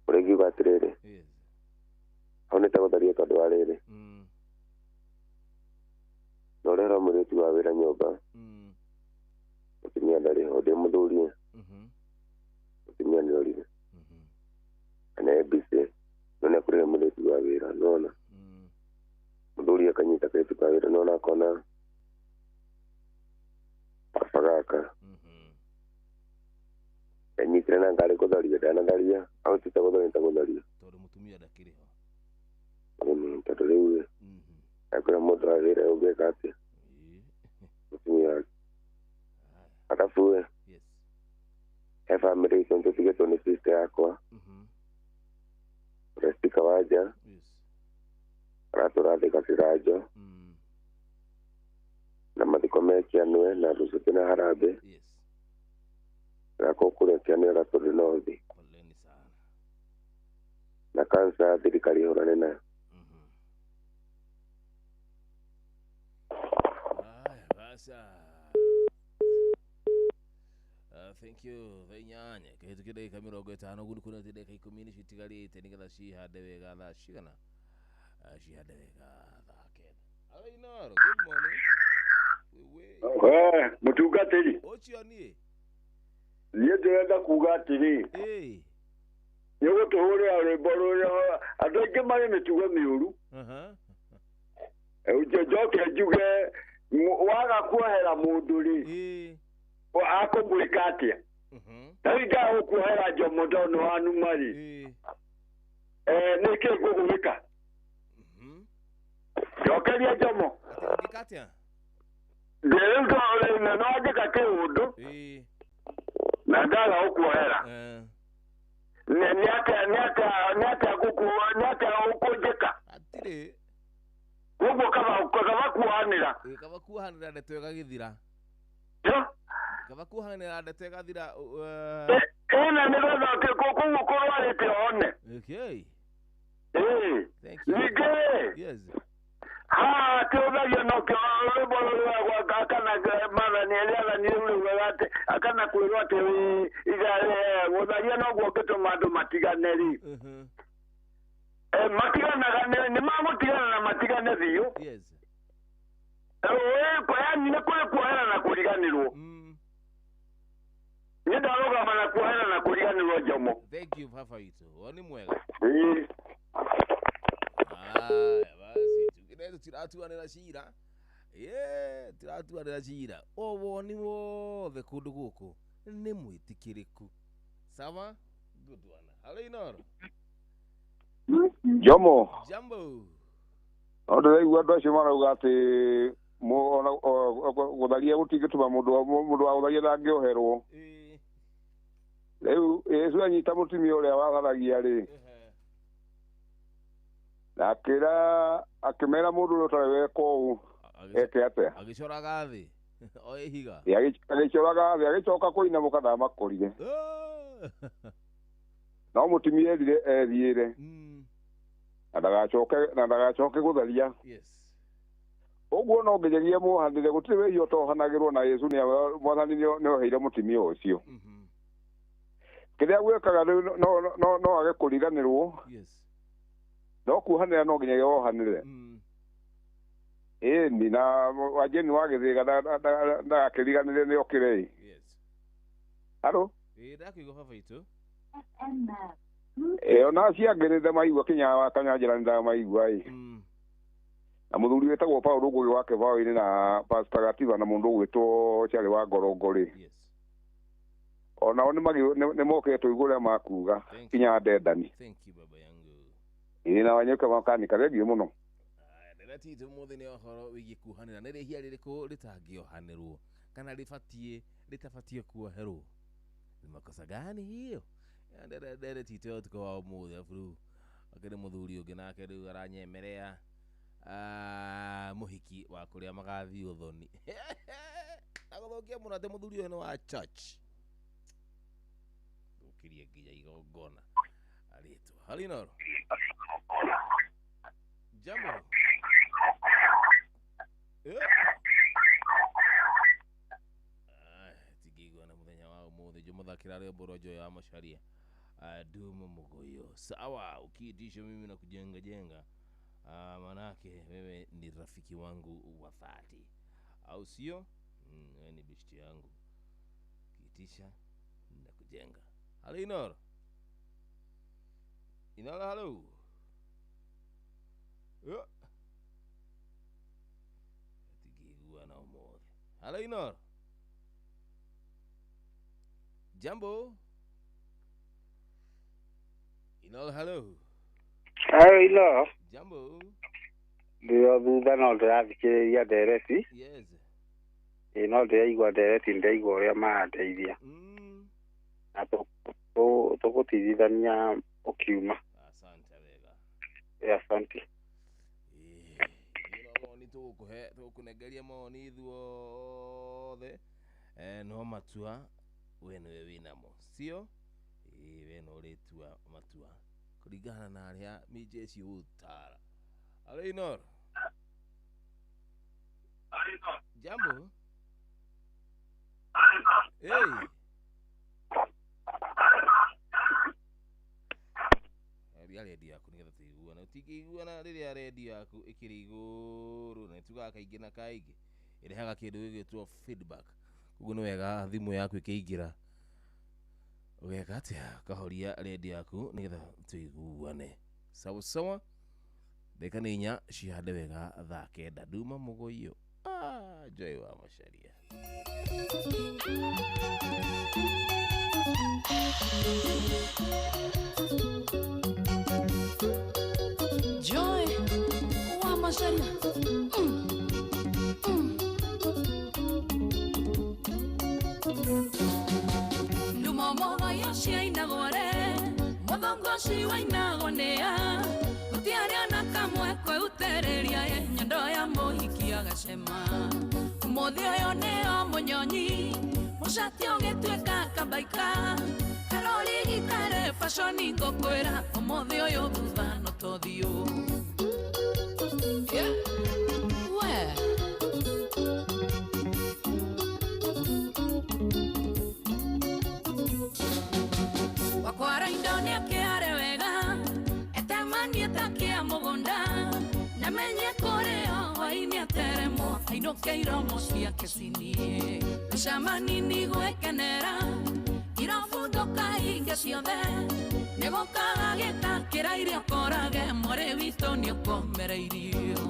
Ũrĩa ingiuga atĩrĩrĩ. Yes. Hau nĩ ta gũtharia tondũ wa rĩrĩ. Na ũrehera mũirĩtu wa wĩra nyũmba. Mũtumia ndarĩ ho, ndĩ mũthuri. Mũtumia nĩ orire. Kana e busy, no nĩ akũrĩhe mũirĩtu wa wĩra, nĩwona. Mũthuri akanyita kairĩtu ka wĩra, nĩwona akona baba gaka. Enyitire na ngarĩ gũtharia, ndanatharia, hau ti ta gũtharia, nĩ ta gũtharia. Tondũ mũtumia ndakĩrĩ ho. Ĩni, tondũ rĩu akwĩra mũndũ wa wĩra ũngĩka atĩa? Mũtumia wake. Arabu ĩ, he bamĩrĩ itũ nĩtũtigĩtwo nĩ sister yakwa. Restika Wanja. Aratũra Thika Kĩganjo. Na mathiko me Kĩanũe na rũciũ twĩna harambee. Gakorwo kũrĩa Kĩanũe Gatũndũ North. Na kansa thirikari ĩhũrane nayo. Aya basa. Thank you thaa inyanya kĩhĩtũkie ndagĩka 50 ũguo nĩ kuona atĩ ndagĩka 10 nĩcio itigarĩte nĩgetha cihande wega thaa cigana cihande wega thaa 9. Hello Inoro, good morning. We mũtungatĩri. Ũcio niĩ. Niĩ ndĩrenda kuga atĩrĩ. Nĩ ũgũtũhũrĩra rwĩmbo rũrĩa andũ aingĩ marĩ mĩtugo mĩũru. Njoke njuge waga kuohera mũndũ rĩ Akũmwĩka atĩa? Rĩu ingaga gũkuohera Njomo tondũ nĩ wanuma rĩ. Nĩ kĩĩ ngũgwĩka? Njokeria Njomo. Ũngĩka atĩa? Rĩu no njĩka kĩũndũ na ndaga gũkuohera. Nĩ atĩa ũkũnjĩka? Hatirĩ. Koguo kaba kuohanĩra. Kaba kuohanĩra ndeto ĩgagĩthira. Kaba kuohanĩra ndeto ĩgathira. Ĩna nĩgetha koguo kũrwarĩte one. Okay. Thank you. Ningĩ Yes. haha kĩũthagia no kĩo rwĩmbo rũrĩa akana mathani rĩathani rĩu rĩugaga atĩ akana kwĩrwo atĩ gũtharia noguo ũngĩtũma andũ matigane rĩ. Matiganaga nĩ magũtigana na matigane biũ. Yes. Yani nĩ kũrĩ kuohera na kũriganĩrwo. Nĩ ndarũgama na kuohera na kũriganĩrwo Njomo. Thank you baba witũ. Woni mwega. Aya basi tugire tiratuanĩra cira. Tiratuanĩra cira. O woni wothe kũndũ gũkũ nĩ mwĩtĩkĩrĩku. Sawa? Good one. Hello Inoro. Njomo. Jambo. No ndĩraigua andũ acio marauga atĩ gũtharia gũtingĩtũma mũndũ wa gũtharia ndangĩoherwo. Rĩu Yesu anyita mũtumia ũrĩa watharagia rĩ, na akĩra akĩmera mũndũ ũrĩa ũtarĩ weka ũũ eke atĩa? Agĩcoraga thĩ o ihiga. Agĩcoraga thĩ agĩcoka kũinamũka ndamakorire. No mũtumia erire ethiĩre na ndagacoke gũtharia. Yes. Ũguo no nginyagia muohanĩre gũtirĩ wĩhia ũtohanagĩrwo na Yesu nĩ mwathani nĩ oheire mũtumia ũcio. Kĩrĩa gwĩkaga rĩu no age kũriganĩrwo. Yes. No kuohanĩra no nginyagia wohanĩre. Ĩni na Wajeni wa Gĩthĩga ndagakĩriganĩre nĩ okĩre. Yes. Haro? Ndakũigua baba witũ. Ona acio angĩ nĩ ndamaigua kinya Kanyanjĩra nĩ ndamaigua ĩ. Na mũthuri wĩtagwo Paul Ngũgĩ wa Kĩbaũ-inĩ na Pastor Gativa na mũndũ ũgwĩtwo Charlie wa Ngorongo rĩ. Onao nĩ mokĩte tũigue ũrĩa makuga kinya Ndendani. Thank you baba yangu. Ĩ na Wanyũka makanika thengiũ mũno. Ndereti itũ ũmũthĩ nĩ ũhoro wĩgiĩ kuohanĩra. Nĩ rĩhia rĩrĩkũ rĩtangĩohanĩrwo kana rĩbatiĩ rĩtabatiĩ kuoherwo? Ni makosa gani hiyo? Ndereti itũ ya ũtukũ wa ũmũthĩ arabu rĩu akĩrĩ mũthuri ũngĩ nake rĩu aranyemerea mũhiki wa kũrĩa magathiĩ ũthoni. Na gũthũkia mũno atĩ mũthuri ũyũ nĩ wa church. Thũkirie nginya igongona arĩtwo. Halinoro. Jambo. Tingĩiguana mũthenya wa ũmũthĩ. Njũmũthakĩra rwĩmbo rwa Joy wa Macharia. Dumu Mugoyo. Sawa, ukiitisha mimi na kujenga jenga. Manake wewe ni rafiki wangu wa dhati. Au sio? Wewe ni beshti yangu. Ukiitisha na kujenga. Halo Inoro. Inoro halo. Tingĩiguana ũmũthĩ. Halo Inoro. Jambo. Inoro halo. Halo Inoro. Jambo. Ndio thutha no ndĩrathikĩrĩria ndereti. Yes. Ĩ no ndĩraigua ndereti ndĩraigua ũrĩa marandeithia. Na tũgũtigithania ũkiuma. Asante wega. Asante. Mawoni tũgũkũhe tũgũkũnengeria mawoni ithuothe. No matua we nĩwe wĩnamo. Sio? We no ũrĩtua matua kũringana na arĩa mĩnjeci gũtara. Halo Inoro. Jambo. Hey. Ria redio yaku nĩgetha tũiguane. Ũtingĩiguana rĩrĩa redio yaku ĩkĩrĩ igũrũ na ĩtugaga kaingĩ na kaingĩ ĩrehaga kĩndũ gĩgwĩtwo feedback. Koguo nĩ wega thimũ yaku ĩkĩingĩra ũgeka atĩa ũkahoria redio yaku nĩgetha tũiguane. Sawa sawa. Ndagĩka nĩ 4 cihande wega thaa 9 nduma mũgũiyo. Joy wa Macharia. Joy wa Macharia. Lumomoga yoshiainagore muthongo wainagonea gutiaria na kamwe kweutereria nyondo ya muhiki agacema umuthi uyu nio munyonyi mucati ugituika kabaika karori gikare fashoni ngukwira umuthi uyu thutha no tuthiu. Yeah. We. Wakwara indo nĩakĩare wega etemanie ta kĩa mũgũnda na menye kũrĩo hwaĩ-inĩ ateremwo ainũke iromo ciake cinie mĩcama nini gwĩkenera irabu ndũkahinge ciothe nĩgũkaga gĩtakĩra irio ũkorage mwarĩ witũ nĩũkomereirio.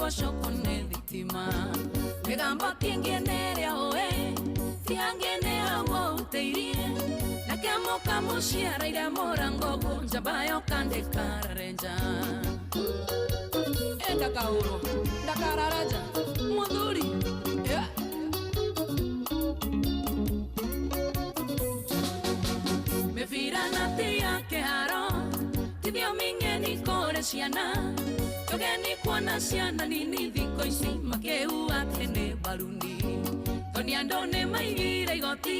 Shoko ne thitima migambo tingeneria oe tiangene awo uteirie na kemoka muciaraire murango njamba yokande kararenja enda kahurwo ndakararaja muthuri. Yeah. Mĩbira na ti ya kĩharo ti thiomi ng'eni kũrĩ ciana tugeni kuona ciana nini thikũ ici makĩua atĩ nĩ mbaruni tondũ andũ nĩ maigire igoti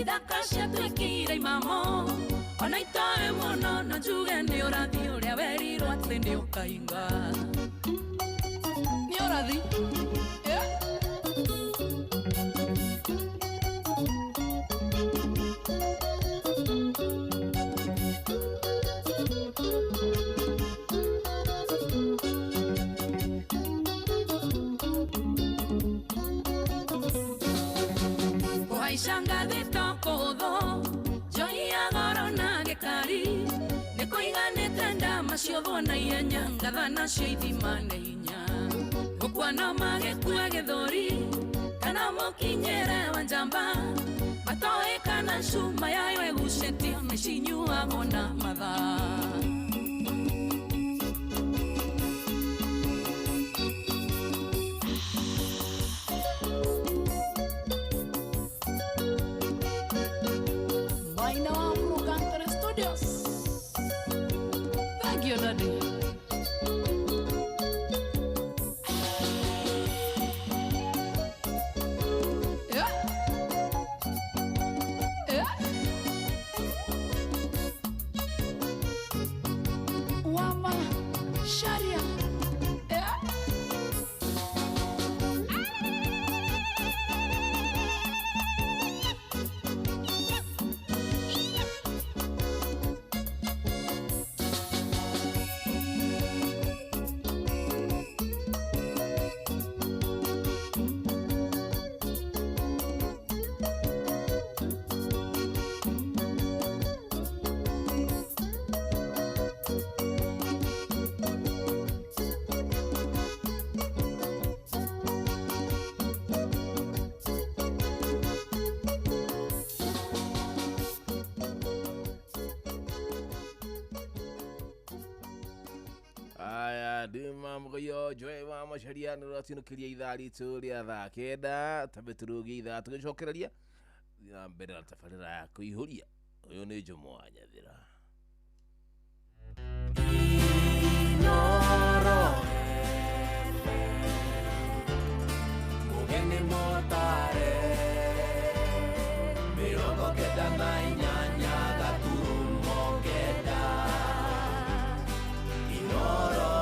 ithaka ciatuĩkire imamo ona itoĩ mũno no njuge nĩ ũrathi ũrĩa werirwo atĩ nĩ ũkainga nĩ ũrathi. Yeah. Kũhaica ngathĩ to kũhũthũ njohi ya goro na gĩkari nĩ kũiganĩte ndama ciothwo na ihenya ngatha nacio ithima nĩ hinya gũkua no magĩkue gĩthũri kana mũkinyĩre wa njamba matoĩ kana cuma yayo ĩgucĩtio nĩcinyuagwo na mathaa. Thank you, Daddy. Yeah. Yeah. Wama Sharia. Yeah. Ndima mugoyo Joy wa Macharia nĩ ũratinũkĩria ithaa ritũ rĩa thaa kenda tambe tũrũgie ithaa tũgĩcokereria na mbere na tabarĩra ya kũihũria ũyũ nĩ Jomo wa Nyathira. Inoro Mugeni motare 98 gaturumo 9 Inoro.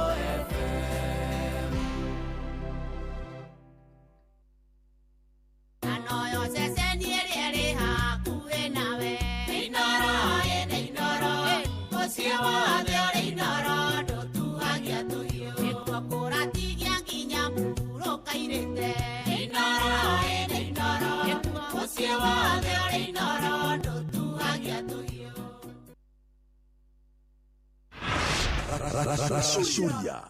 Racũria.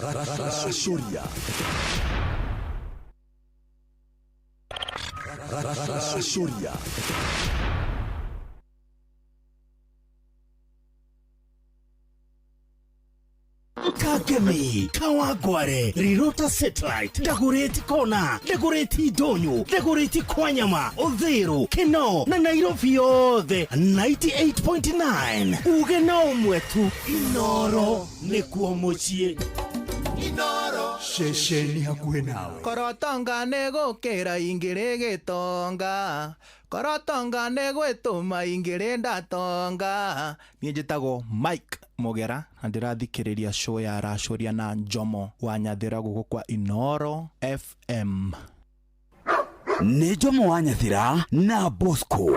Racũria. Racũria. Kangemi, Kawangware, Rirota Satellite, Dagoretti Kona, Dagoretti Ndonyo, Dagoretti Kwanyama, Uthiru, Kinoo na Nairobi yothe 98.9. Uge na ũmwe tu, Inoro nĩkuo mũciĩ. Inoro ceceni hakuhĩ nawe. Korotonga nĩ gũkĩra ingĩrĩ gĩtonga, korotonga nĩ gwĩtũma ingĩrĩ ndatonga. Niĩ njĩtagwo Mike Mugera na ndĩrathikĩrĩria show ya Racũria na Njomo wa Nyathira gũkũ kwa Inoro FM. Nĩ Njomo wa Nyathira na Bosco.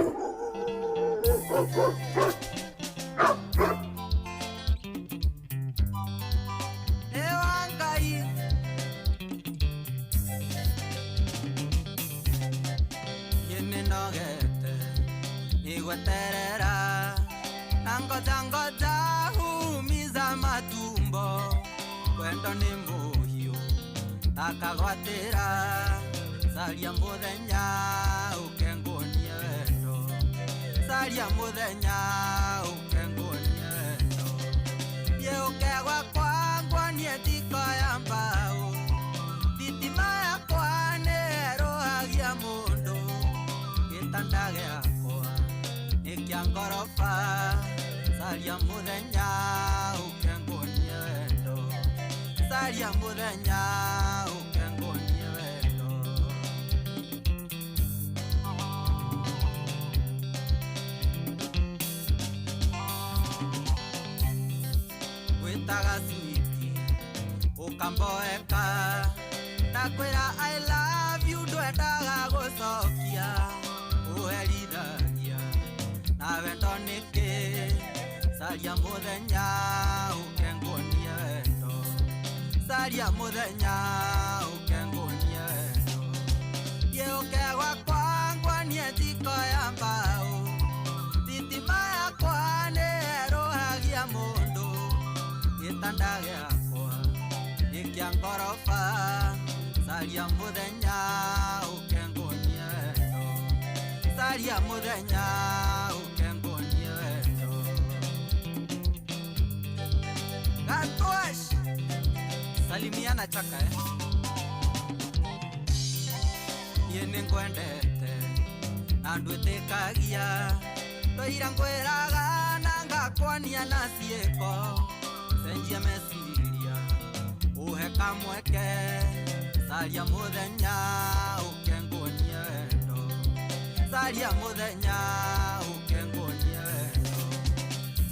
Nigweterera na ngoja ngoja humiza matumbo wendo ni muhiu akagwatira saria muthenya ukengunie wendo saria muthenya ukengunie wendo ye ukegwa kwangwa nie tiko ya mbao thitima yakwa nĩĩrũhagia mũndũ gĩtanda gĩakwa nĩ kĩa ngoroba saria muthenya ukengunie wendo saria muthenya ukengunie wendo. Wĩtaga switi ũkamboeka ndakwĩra I love you ndwendaga gũcokia ũherithagia na wendo nĩkĩ saria muthenya ukengunie wendo saria muthenya ukengunie wendo ye ũke gwakwa ngwonie njiko ya mbao thitima yakwa nĩĩrũhagia mũndũ gĩtanda gĩakwa nĩ kĩa ngoroba saria muthenya ukengunie wendo saria muthenya ukengunie wendo. Gatosh salimiana chaka niĩ nĩngwendete na ndwĩtĩkagia twaira ngwĩraga na ngakwania na ciĩko cenjia meciria ũhe kamweke saria muthenya ukengunie wendo saria muthenya ukengunie wendo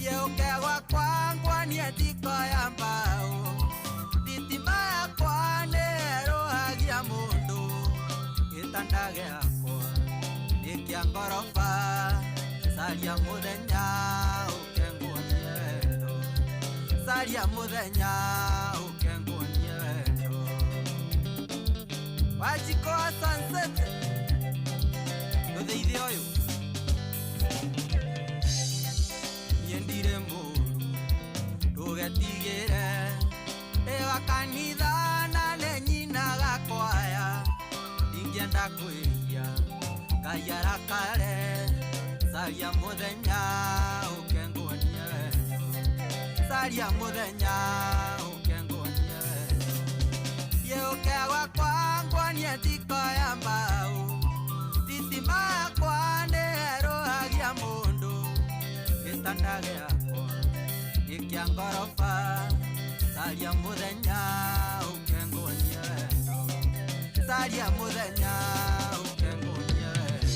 ye ũke gwakwa ngwonie njiko ya mbao thitima yakwa nĩĩrũhagia mũndũ gĩtanda gĩakwa nĩ kĩa ngoroba saria muthenya ukengunie wendo saria muthenya ukengunie wendo. Wajiko wa sunset ndũthĩithie ũyũ niĩ ndirĩ mũru ndũgetigĩre ndĩ wa kanitha na nĩ nyinaga kwaya ndingĩenda kwĩhia Ngai arakare saria mũthenya ũkengunie wendo saria mũthenya ũkengunie wendo ye ũke gwakwa ngwonie njiko ya mbao thitima yakwa nĩĩrũhagia mũndũ gĩtanda gĩakwa nĩ kĩa ngoroba saria mũthenya ũkengunie wendo saria mũthenya ũkengunie wendo.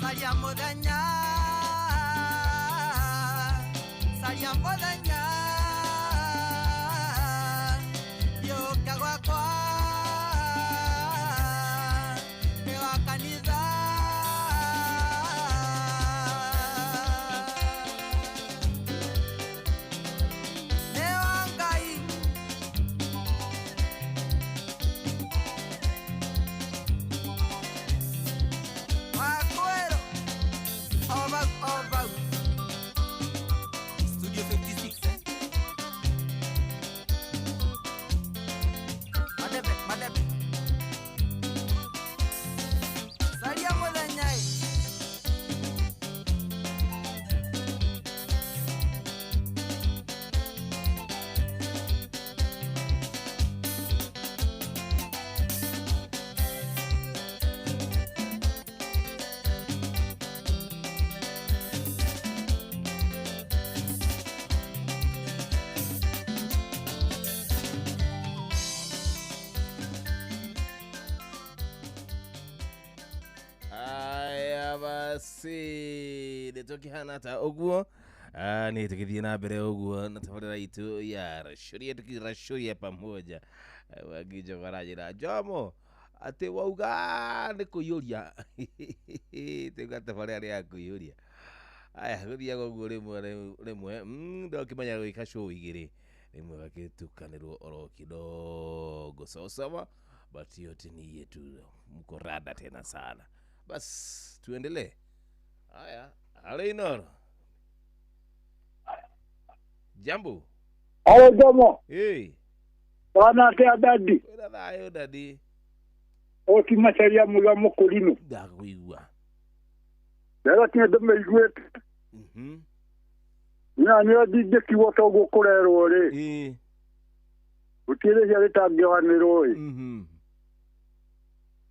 Saria mũthenya saria mũthenya yũka gwakwa nĩ wa kanitha nĩ wa Ngai Madebe, madebe. Salia muthenya ĩ. Aya basi nĩtũkĩhana ta ũguo. Ah, nĩ tũgĩthiĩ na mbere ũguo na tabarĩra itũ ya Racũria, tukiracũria pamoja. Wanginjo aranjĩra Jomo atĩ wauga nĩ kũiyũria, tauga tabarĩra nĩ ya kũiyũria. Aya, gũthiaga ũguo rĩmwe rĩmwe ndokĩmenya gwĩka show igĩrĩ rĩmwe gakĩtukanĩrwo oro kidogo sawasawa, but yote ni yetu, mko rada tena sana. Bas tuendelee. Haya, Aleinor. Jambo. Alo Jomo. Hey. Bana atia dadi. Kwĩna thayũ dadi. Oti macaria muga mũkũrinũ. Ndakũigua. Ndĩra kinya ndĩmĩiguĩte. Na nĩ ndingĩkiuga ta ũguo kũrerwo rĩ. Gũtirĩ rĩhia rĩtangĩohanĩrwo ĩ.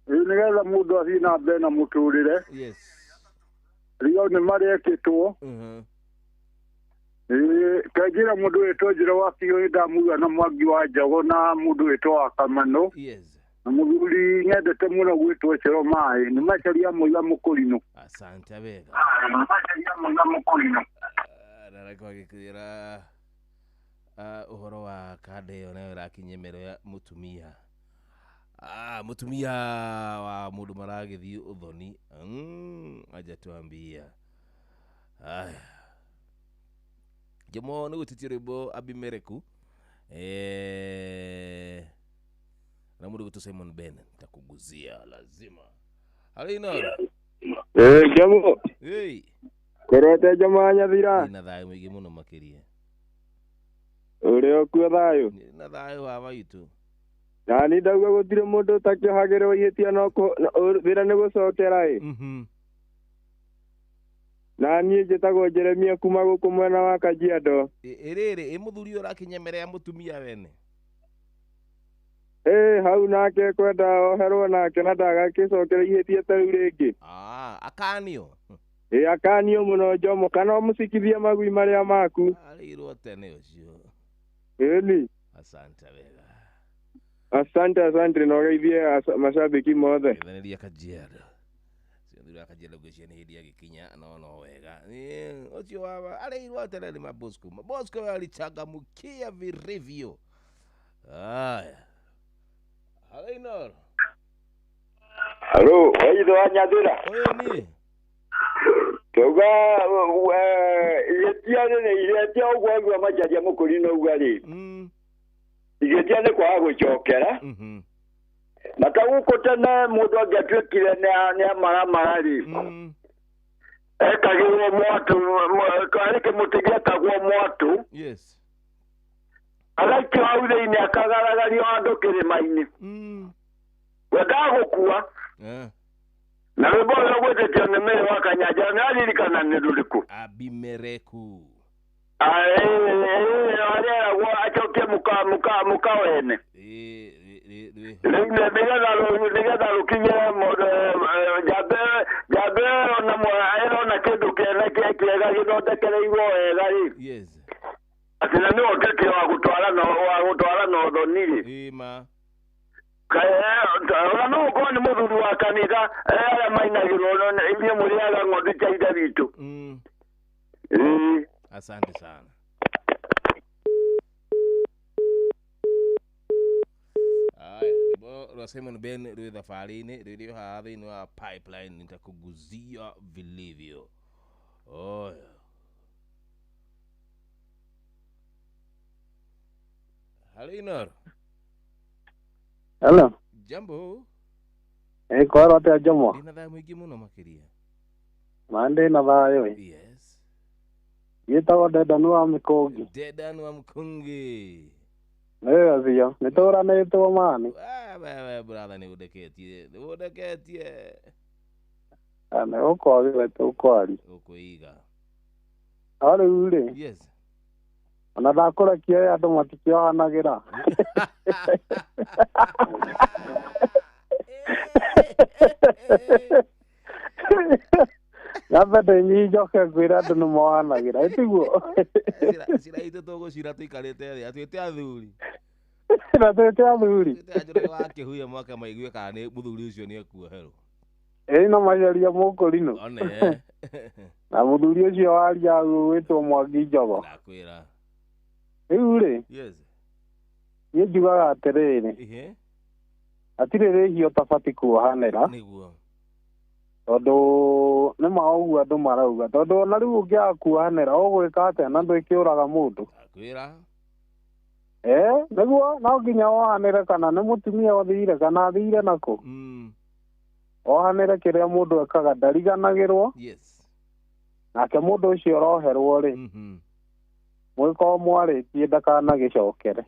Ĩ nĩgetha mũndũ athiĩ na mbere na mũtũrĩre. Yes. Rio nĩ marekĩtwo. Kanjĩra mũndũ wĩtwo Njĩra wa Kĩo nĩ ndamũigua na Mwangi wa Njago na mũndũ wĩtwo wa Kamano. Yes. Na mũthuri nyendete mũno gwĩtwo Cero Maĩ nĩ macaria mũiga mũkũrinũ. Asante wega. Macaria mũiga mũkũrinũ. Narako agĩkwĩra ũhoro wa kanda ĩyo nayo ĩrakinyia ya mũtumia. Mũtumia wa mũndũ maragĩthiĩ ũthoni. Aja tuambia. Aya. Jomo nĩ gũtitie rwĩmbo Abimereku. Na mũndũ gwĩtwo Simon Ben nitakuguzia lazima. Alino. Jomo. Hey. Korote Jomo Nyathira. Na thayũ mũingĩ mũno makĩria. Ũrĩ okuo thayũ? Na thayũ wa maitũ. Na nĩ ndauga gũtirĩ mũndũ ũtakĩohagĩrwo ihĩtia no wĩra nĩ gũcokera ĩ. Na niĩ njĩtagwo Jeremia kuma gũkũ mwena wa Kajiado. Ĩrĩrĩ ĩ mũthuri ũrakinyemerera mũtumia wene. Hau nake kwenda oherwo nake na ndagagĩcokera ihĩtia ta rĩu rĩngĩ. Akanio. Akanio mũno Jomo, kana ũmũcikithie magui marĩa maku. Arĩirwo tene ũcio. Ĩni. Asante wega. Asante, asante, na ũgeithie mashabiki mothe. Gethanĩria Kajiado. Thura Kajiado gwĩciria nĩ hĩndĩ agĩkinya no wega. Ũcio wa arĩirwo tene nĩ Mabosco. Mabosco alichangamkia vilivyo. Aya. Aleinor. Halo, waitho wa Nyathira. Ũyũ niĩ. Tauga ihĩtia nĩ ihĩtia ũguo aigua macaria mũkũrinũ uga rĩ. Ihĩtia nĩ kwaga gũcokera. Na ta gũkũ tene mũndũ angĩatuĩkire nĩ amaramara rĩ. Ekagĩrwo mwatũ, harĩ kĩmũtĩ gĩetagwo mwatũ. Yes. Agaikio hau thĩinĩ akagaragario handũ kĩrĩma-inĩ. Wendaga gũkua. Na rwĩmbo rũrĩa rwĩtĩtio nĩ Mary wa Kanyanja nĩ aririkana nĩ rũrĩkũ? Abimereku. Areragwo acokie mũka wene. Rĩu nĩgetha rũkinyĩre njambe ĩrona kĩndũ kĩega gĩthondekereirwo wega rĩ. Yes. Atĩ na nĩwe ũtuĩke wa gũtwara na ũthoni rĩ. Ĩma. Ona no ũkorwo nĩ mũthuri wa kanitha arĩa mainagĩrwo inyuĩ mũrĩaga ng'ondu cia ithe witũ. Asante sana. Aya, rwĩmbo rwa Simon Ben rwĩ thabarĩ-inĩ rĩrĩ haha thĩinĩ wa pipeline nitakuguzia vilivyo. Oya. Aleinor. Hello. Jambo. Kwaro atia Jomo? Ndĩna thayũ mũingĩ mũno makĩria. Ma ndĩna thayũ. Yes. Gĩtagwo Dedan wa Mĩkũngi. Dedan wa Mkungi. Nĩ acio nĩ tũranĩtwo mani. Wewe brother nĩ ũndeketie. Nĩ ũndeketie. Nĩ ũkwagĩra tũkwaria. Ũkwĩiga. No rĩu rĩ. Yes. Ona ndakũrekia andũ matikĩohanagĩra. Nyambe ndĩnyijoke ngwĩre andũ nĩ mohanagĩra ĩtiguo. Cira itũ tũgũcira tũikarĩte thĩ atuĩte athuri. Na tuĩte athuri. Tuĩte Njoroge wa Kĩhuya mwaka maigue kana nĩ mũthuri ũcio nĩ ekuoherwo. Ĩĩ no macaria mũkũrinũ. One. Na mũthuri ũcio waria gwĩtwo Mwangi Njogo. Ndakwĩra. Rĩu rĩ. Yes. Niĩ njugaga atĩrĩrĩ. Ihe. Hatirĩ rĩhia ũtabatiĩ kuohanĩra. Nĩguo. Tondũ nĩ ma ũguo andũ marauga. Tondũ ona rĩu ũngĩaga kuohanĩra ũgwĩka atĩa na ndwĩkĩũraga mũndũ. Ndakwĩra. Nĩguo no nginya wohanĩre kana nĩ mũtumia ũthire kana athire nakũ. Wohanĩre kĩrĩa mũndũ ekaga ndariganagĩrwo. Yes. Nake mũndũ ũcio ũroherwo rĩ. Mwĩkorwo mwarĩtie ndakanagĩcokere.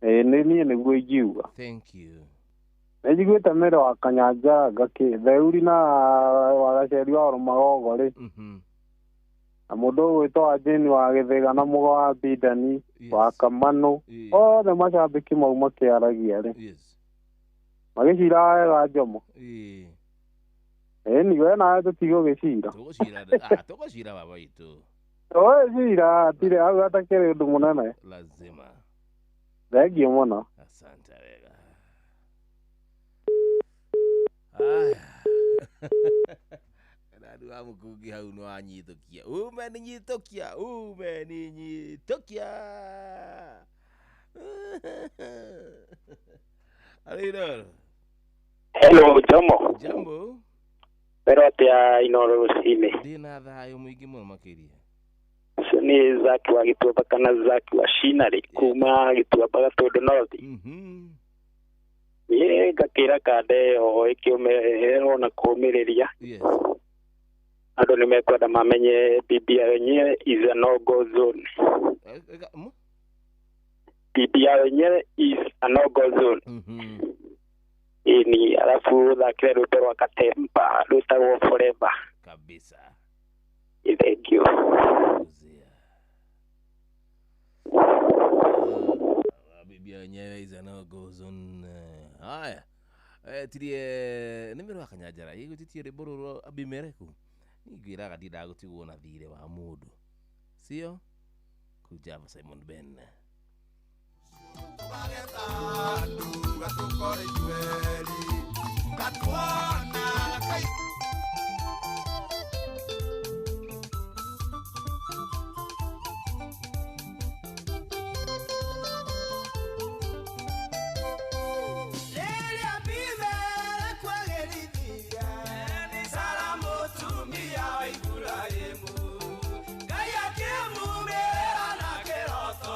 Ĩĩ nĩ niĩ nĩguo ingiuga. Thank you. Nĩ njiguĩte mĩro wa Kanyanja ngakĩ Theuri na wa Gaceri wa Rũmagogo rĩ. Na mũndũ ũgwĩtwo wa Jane wa Gĩthĩga na Mũgo wa Bindani wa Kamanũ othe macambĩki mau makĩaragia rĩ. Yes. Magĩcira wega Njomo. Ĩĩ. Ĩni we nawe tũtigũgĩcira. Tũgũcira tũgũcira baba witũ. Tũgũcira hatirĩ hau hatakĩrĩ ũndũ mũnene. Lazima. Thengiũ mũno. Asante wega. Aya. Nani wa mũkungi hau nĩ wanyitũkia. Umeninyitũkia, umeninyitũkia. Arĩ Inooro. Hello Jomo. Jambo. Wero atĩa Inooro rũcinĩ? Ndĩna thayũ mũingĩ mũno makĩria. Ũcio nĩ Zaki wa Gĩtuamba kana Zaki wa Shinarĩ kuma Gĩtuamba Gatũndũ North. Niĩ ngakĩra kanda ĩyo ĩkĩũme ona kũũmĩrĩria. Yes. Andũ nĩ mekwenda mamenye bibi ya wenyewe is a no-go zone. Bibi ya wenyewe is a no-go zone. Ĩni alafu ũthakĩre rwĩmbo rwa Katempa rwĩtagwo Forever. Kabisa. Thank you. Bibi ya wenyewe is a no-go zone. Haya. Tirie nĩ mĩro wa Kanyanjara ĩgũtitie rwĩmbo rũrũ Abimereku. Ningwĩraga ndindaga gũtigwo na thirĩ wa mũndũ. Sio? Kujava Simon Ben. Ngai akĩmumĩrĩra na kĩroto.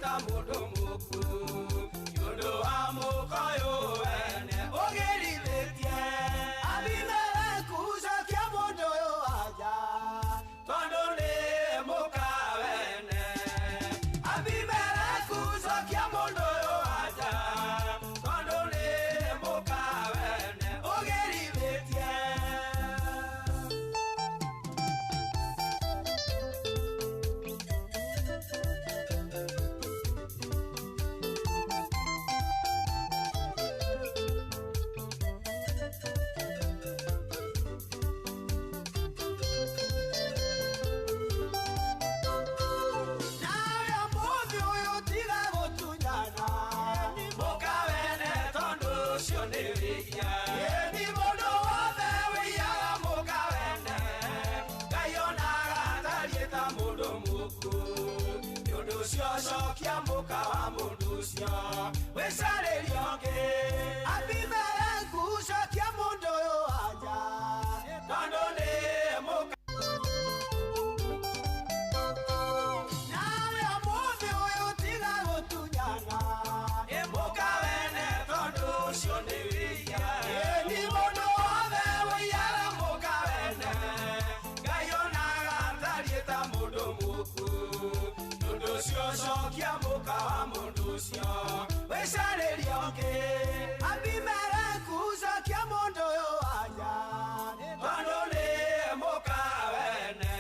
ta mũndũ mũkuũ nĩ ũndũ wa mũka ũyũ wene ũgĩrithĩtie. Abimeleku cokia mũndũ ũyũ anja tondũ nĩ mũka wene. Abimeleku cokia mũndũ ũyũ anja tondũ nĩ mũka wene ũgĩrithĩtie. Nawe ũmũthĩ ũyũ tiga gũtunyana mũka wene tondũ ũcio nĩ wĩhia. Ĩni mũndũ wothe wĩiyaga mũka wene Ngai onaga atariĩ ta mũndũ mũkuũ. Nĩ ũndũ ũcio cokia mũka wa mũndũ ũcio wĩcarĩrie ũngĩ. Abimeleku cokia mũndũ ũyũ anja tondũ nĩ mũka. Nawe ũmũthĩ ũyũ tiga gũtunyana mũka wene tondũ ũcio nĩ wĩhia. Ĩni mũndũ wothe wĩiyaga mũka wene Ngai onaga atariĩ ta mũndũ mũkuũ. Nĩ ũndũ ũcio cokia mũka wa mũndũ ũcio wĩcarĩrie ũngĩ. Abimeleku cokia mũndũ ũyũ anja tondũ nĩ mũka wene.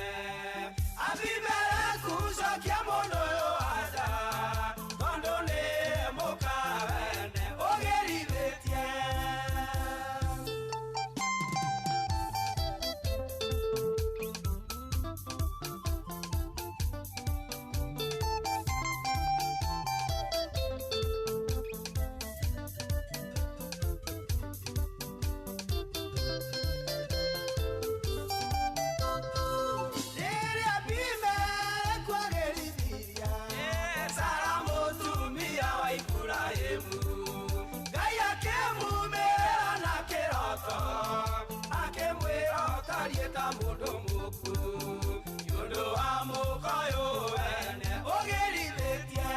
Abimeleku cokia mũndũ ũyũ anja tondũ nĩ mũka wene ũgĩrithĩtie. Rĩrĩa Abimeleku agĩrithirie Sara mũtumia wa Iburahĩmu, Ngai akĩmumĩrĩra na kĩroto akĩmwĩra ũtariĩ ta mũndũ mũkuũ nĩ ũndũ wa mũka ũyũ wene ũgĩrithĩtie.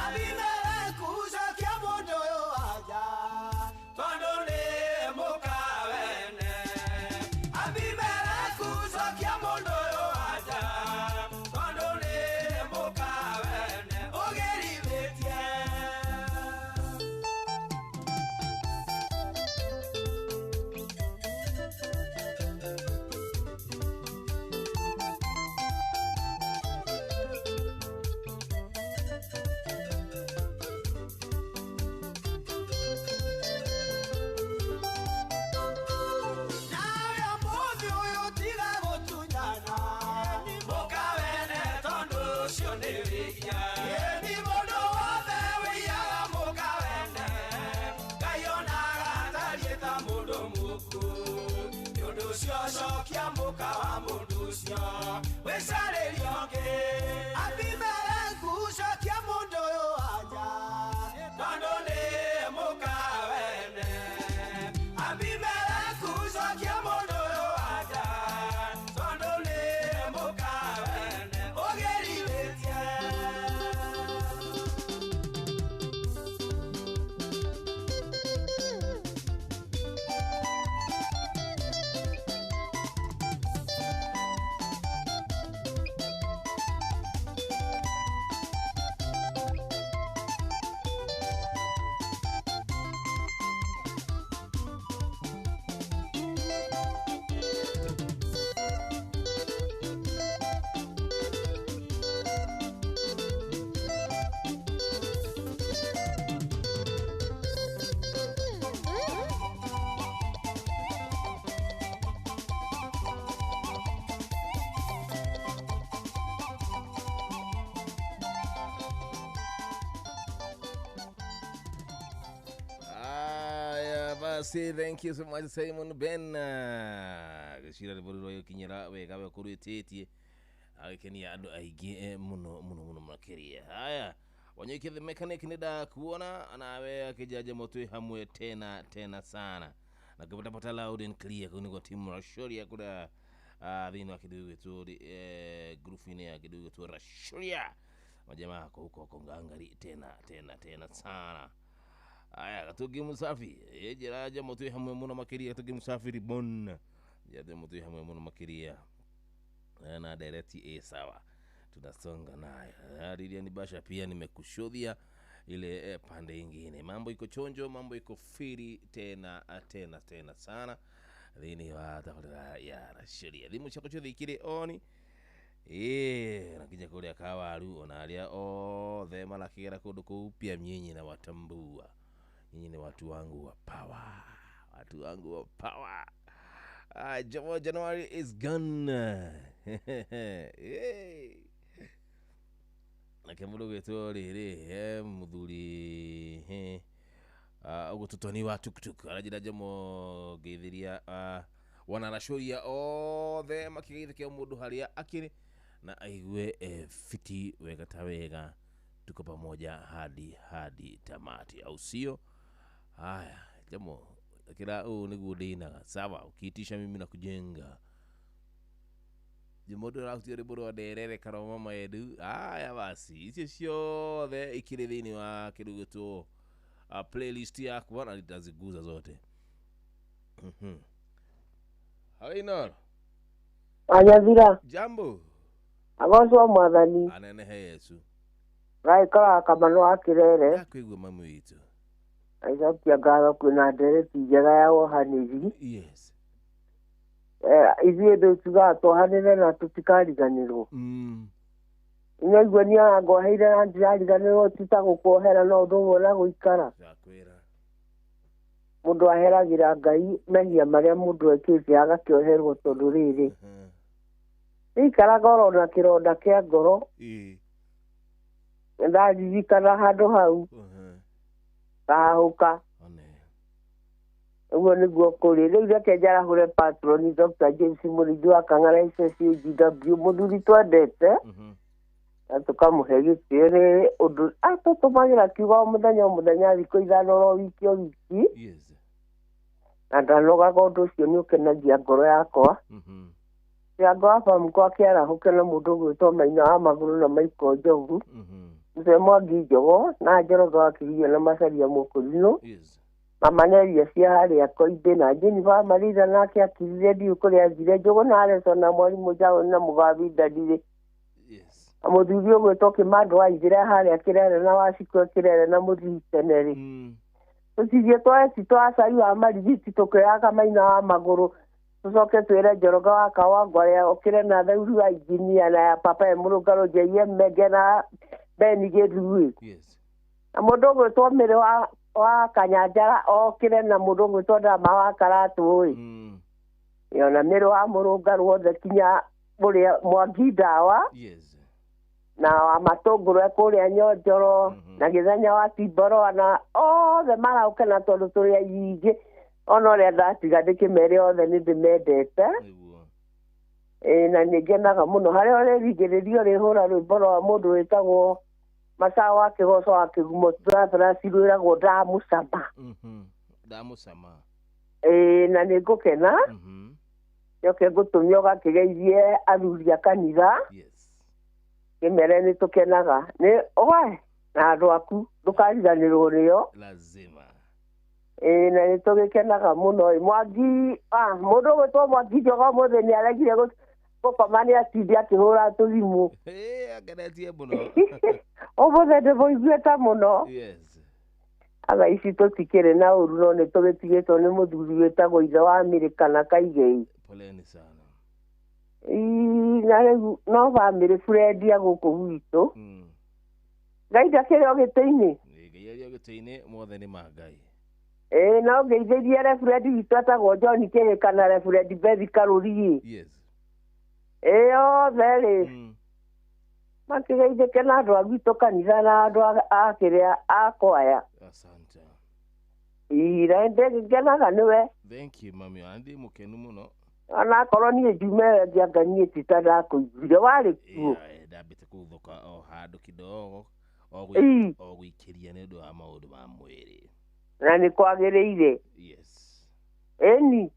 Abimeleku cokia mũndũ ũyũ anja tondũ nĩ mũka wene. Abimeleku cokia mũndũ ũyũ anja tondũ nĩ mũka wene ũgĩrithĩtie. Nawe ũmũthĩ ũyũ tiga gũtunyana mũka wene tondũ ũcio nĩ wĩhia. Ĩni mũndũ wothe wĩiyaga mũka wene Ngai onaga atariĩ ta mũndũ mũkuũ. Nĩ ũndũ ũcio cokia mũka wa mũndũ ũcio wĩcarĩrie ũngĩ. Abimeleku cokia mũndũ ũyũ anja tondũ nĩ mũka wene. Abimeleku cokia mũndũ ũyũ anja tondũ nĩ mũka wene ũgĩrithĩtie. Aya basi, thank you so much Simon Ben. Gĩcira rĩbũrũri gĩkinyĩra wega we kũrwĩtĩtie agĩkenia andũ aingĩ mũno mũno mũno makĩria. Haya, Wanyoike the mechanic nĩ ndakuona nawe akĩnjanja twĩ hamwe tena tena sana na ngĩpatapata loud and clear kũu nĩguo timu Rashoria kũrĩa thĩinĩ wa kĩndũ gĩgwĩtwo grupu-inĩ ya kĩndũ gĩgwĩtwo Rashoria. Majamaa wako huko wako ngangari tena tena tena sana. Aya, Gatugi Musafi, jeraja mutwi hamwe muno makiria. Gatugi Musafi Ribon jathe mutwi hamwe muno makiria na direct sawa, tunasonga nayo. Lilian Basha pia nimekushuhudia ile pande ingine. Mambo iko chonjo, mambo iko firi tena tena tena sana. Thini wa tabarira ya rashiria thimu ciakwa ciothe ikiri oni na nginya kuria kawaru ona aria othe marakigera kundu kuu pia nyinyi na watambua. Nyinyi ni watu wangu wa power, watu wangu wa power. January is gone. Hey. Nake mundu gwitwo riri muthuri ugututoni wa tuktuk aranjira Jomo ngeithiria wanaracũria othe makigeithĩke o mũndũ harĩa akĩrĩ na aigue fiti wega ta wega. Tuko pamoja hadi tamati, au sio? Haya Jomo, kila niguo ndinaga sawa, ukiitisha mimi na kujenga. Jomo ndũrahutia rwĩmbo rwa nderere karoma maendu. Haya basi, icio ciothe ikĩrĩ thĩinĩ wa kĩndũ gĩtwo playlist yakwa na nitaziguza zote. Hainor Anyathira. Jambo. Agocwo mwathani. Anenehe Yesu. Gaikara kamano wa Kirere. Ndakwigua mamu witũ. Aicokia ngatho kwĩna ndereti njega ya wohanĩri. Yes. Ithuĩ ndũ tugaga twohanĩre na tũtikariganĩrwo. Nyaigua niĩ ngoheire na ndirariganĩrwo ti ta gũkuohera no ũndũ ũmwe na gũikara. Ndakwĩra. Mũndũ aheragĩra Ngai mehia marĩa mũndũ ekĩte agakĩoherwo tondũ rĩrĩ ikaraga oro na kĩronda kĩa ngoro. Ndaririkana handũ hau kahahũka. Ũguo nĩguo kũrĩ. Rĩu reke njarahũre patroni Dr. James Mũrĩithi wa Kang'ara SSUGW, mũthuri twendete na tũkamũhe gĩtĩo nĩ ũndũ atũtũmagĩra kiugo o mũthenya o mũthenya thikũ 5 oro wiki o wiki. Na ndanogaga ũndũ ũcio nĩ ũkenagia ngoro yakwa. Kĩango wa bamũkwa akĩarahũke na mũndũ ũgwĩtwo Maina wa Magũrũ na Michael Njogu, Mzee Mwangi Njogo na Njoroge wa Kĩhiũ na Macaria Mũkũrinũ, Mama Neria cia harĩa Koimbĩ na Jennifer Marira nake akirire ndiũ kũrĩa athire Njũgũ na Aleson na Mwarimũ Jaũni na Mũgabi Ndarire. Mũthuri ũgwĩtwo Kĩmandũ wa Ithĩra harĩa Kĩrere na Wacikũ Kĩrere na Mũthii Tenerĩ. Tũcithie twa twa acai wa marigiti tũkĩoyaga Maina wa Magũrũ tũcoke twĩre Njoroge wa Kawangware okĩre na Thauri wa injinia na ya papa e Mũrũngarũ JM Menge na Beni Gĩthuĩ. Na mũndũ ũgwĩtwo Mĩrĩ wa Kanyanjara okĩre na mũndũ ũgwĩtwo Ndama wa Karatũ ĩ. Ona Mĩrĩ wa Mũrũngarũ othe kinya ũrĩa Mwangi Ndawa na wa Matũngũrũ kũrĩa Nyonjoro na Gĩthenya wa Timboroa na othe maraũke na tondũ tũrĩ aingĩ ona ũrĩa ndatiga ndĩkĩmere othe nĩ ndĩmendete. Na nĩ ngenaga mũno harĩa ũrĩrigĩrĩrio rĩhũra rwĩmbo rwa mũndũ wĩtagwo Macaũ wa Kĩgoco wa Kĩgumo Travellers rwĩragwo Ndamũcama. Ndamũcama. Na nĩ ngũkena njoke ngũtũmia ũgakĩgeithie athuri a kanitha. Kĩmere nĩ tũkenaga nĩ oe na andũ aku ndũkariganĩrwo nĩo. Lazima. Na nĩ tũgĩkenaga mũno. Mwangi mũndũ ũgwĩtwo Mwangi Njogo ũmũthĩ nĩ aregire gũkoma nĩ atinde akĩhũra tũthimũ. Akenetie mũno. Ũmũthĩ ndĩmũiguĩte mũno. Thaa ici tũtikĩrĩ na ũru no nĩ tũgĩtigĩtwo nĩ mũthuri wĩtagwo ithe wa Mĩrĩ kana Kaigei. Poleni sana. Na rĩu no bamĩrĩ burendia gũkũ gwitũ. Ngai ndakĩrĩ o gĩtĩ-inĩ. Ngai arĩ o gĩtĩ-inĩ, mothe nĩ ma Ngai. No ngeithĩrie referendi witũ etagwo John Kĩhĩka na referendi Bethi Karũri. Othe rĩ makĩgeithĩke na andũ a gwitũ kanitha na andũ a kĩrĩa a kwaya. Asante. Ira ngenaga nĩwe. Thank you mami, andi mũkenu mũno. Ona akorwo niĩ njume ngĩanga niĩ ti ta ndakũiguire warĩ kuo. Ndambĩte kũthũka o handũ kidogo o gwĩkĩria nĩ ũndũ wa maũndũ ma mwĩrĩ. Na nĩ kwagĩrĩire. Yes. Eni.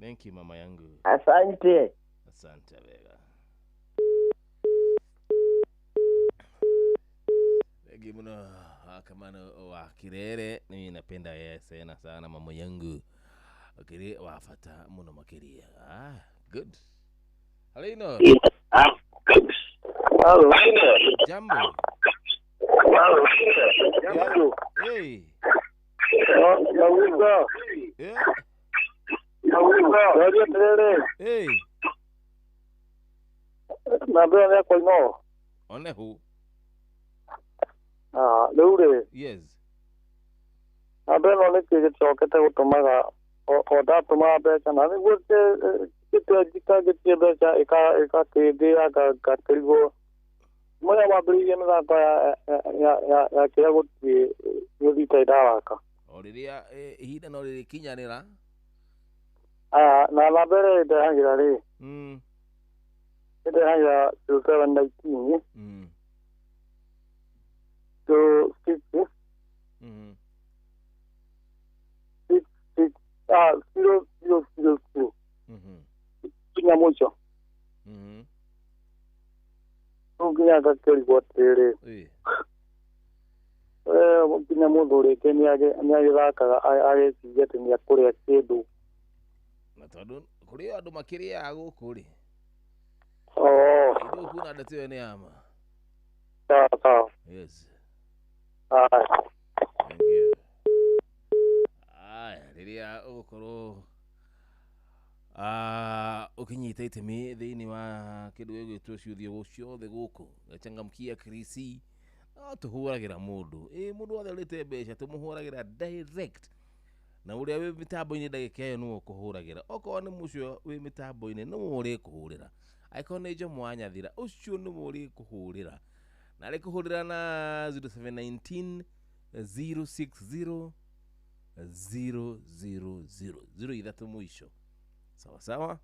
Thank you mama yangu. Asante. Asante wega. Wa Kirere, mimi napenda yeye sana sana, mama yangu akiri wa fata muno makiria. Good. Hello. Good. Hello. Jambo. Hello. Jambo. Hey. Nauza. Nauza. Hey. Nambia kwa ino. Onehu. Rĩu rĩ. Yes. Namba ĩno nĩkĩĩ gĩcokete gũtũmaga o ndatũmaga mbeca na nĩguo ngĩtie mbeca ĩgakĩthĩa ngakĩrigwo mũrĩa wambĩrĩirie mĩthako ya kĩrĩa gũtirĩ gũthiĩte ĩraraka. O rĩrĩa ihinda no rĩrĩkinyanĩra. Na namba ĩrĩa ĩndehagĩra rĩ. Ĩndehagĩra 0719. 26 6 6 0 0 0 0 kinya mwisho. Nginya ngakĩrigwo atĩrĩrĩ, nginya mũndũ rĩngĩ nĩagĩthakaga ageciria atĩ nĩekũrĩa kĩndũ. Na tondũ kũrĩ andũ makĩrĩaga gũkũ rĩ, ndũkuona ndeto ĩyo nĩ ya ma. Sawa sawa. Yes. Thank you. Aya, rĩrĩa ũgũkorwo ũkĩnyita itemi thĩinĩ wa kĩndũ gĩgwĩtwo ciũthio ciothe gũkũ gachangamkia Krisi, no tũhũragĩra mũndũ mũndũ wothe ũrĩte mbeca tũmũhũragĩra direct, na ũrĩa wĩ mĩtambo-inĩ ndagĩka ĩyo nĩwe ũkũhũragĩra. Okorwo nĩ mũcio wĩ mĩtambo-inĩ nĩwe ũrĩkũhũrĩra, angĩkorwo nĩ Jomo wa Nyathira ũcio nĩwe ũrĩkũhũrĩra, na arĩkũhũrĩra na 0719 060 000 03 mwisho. Sawa sawa,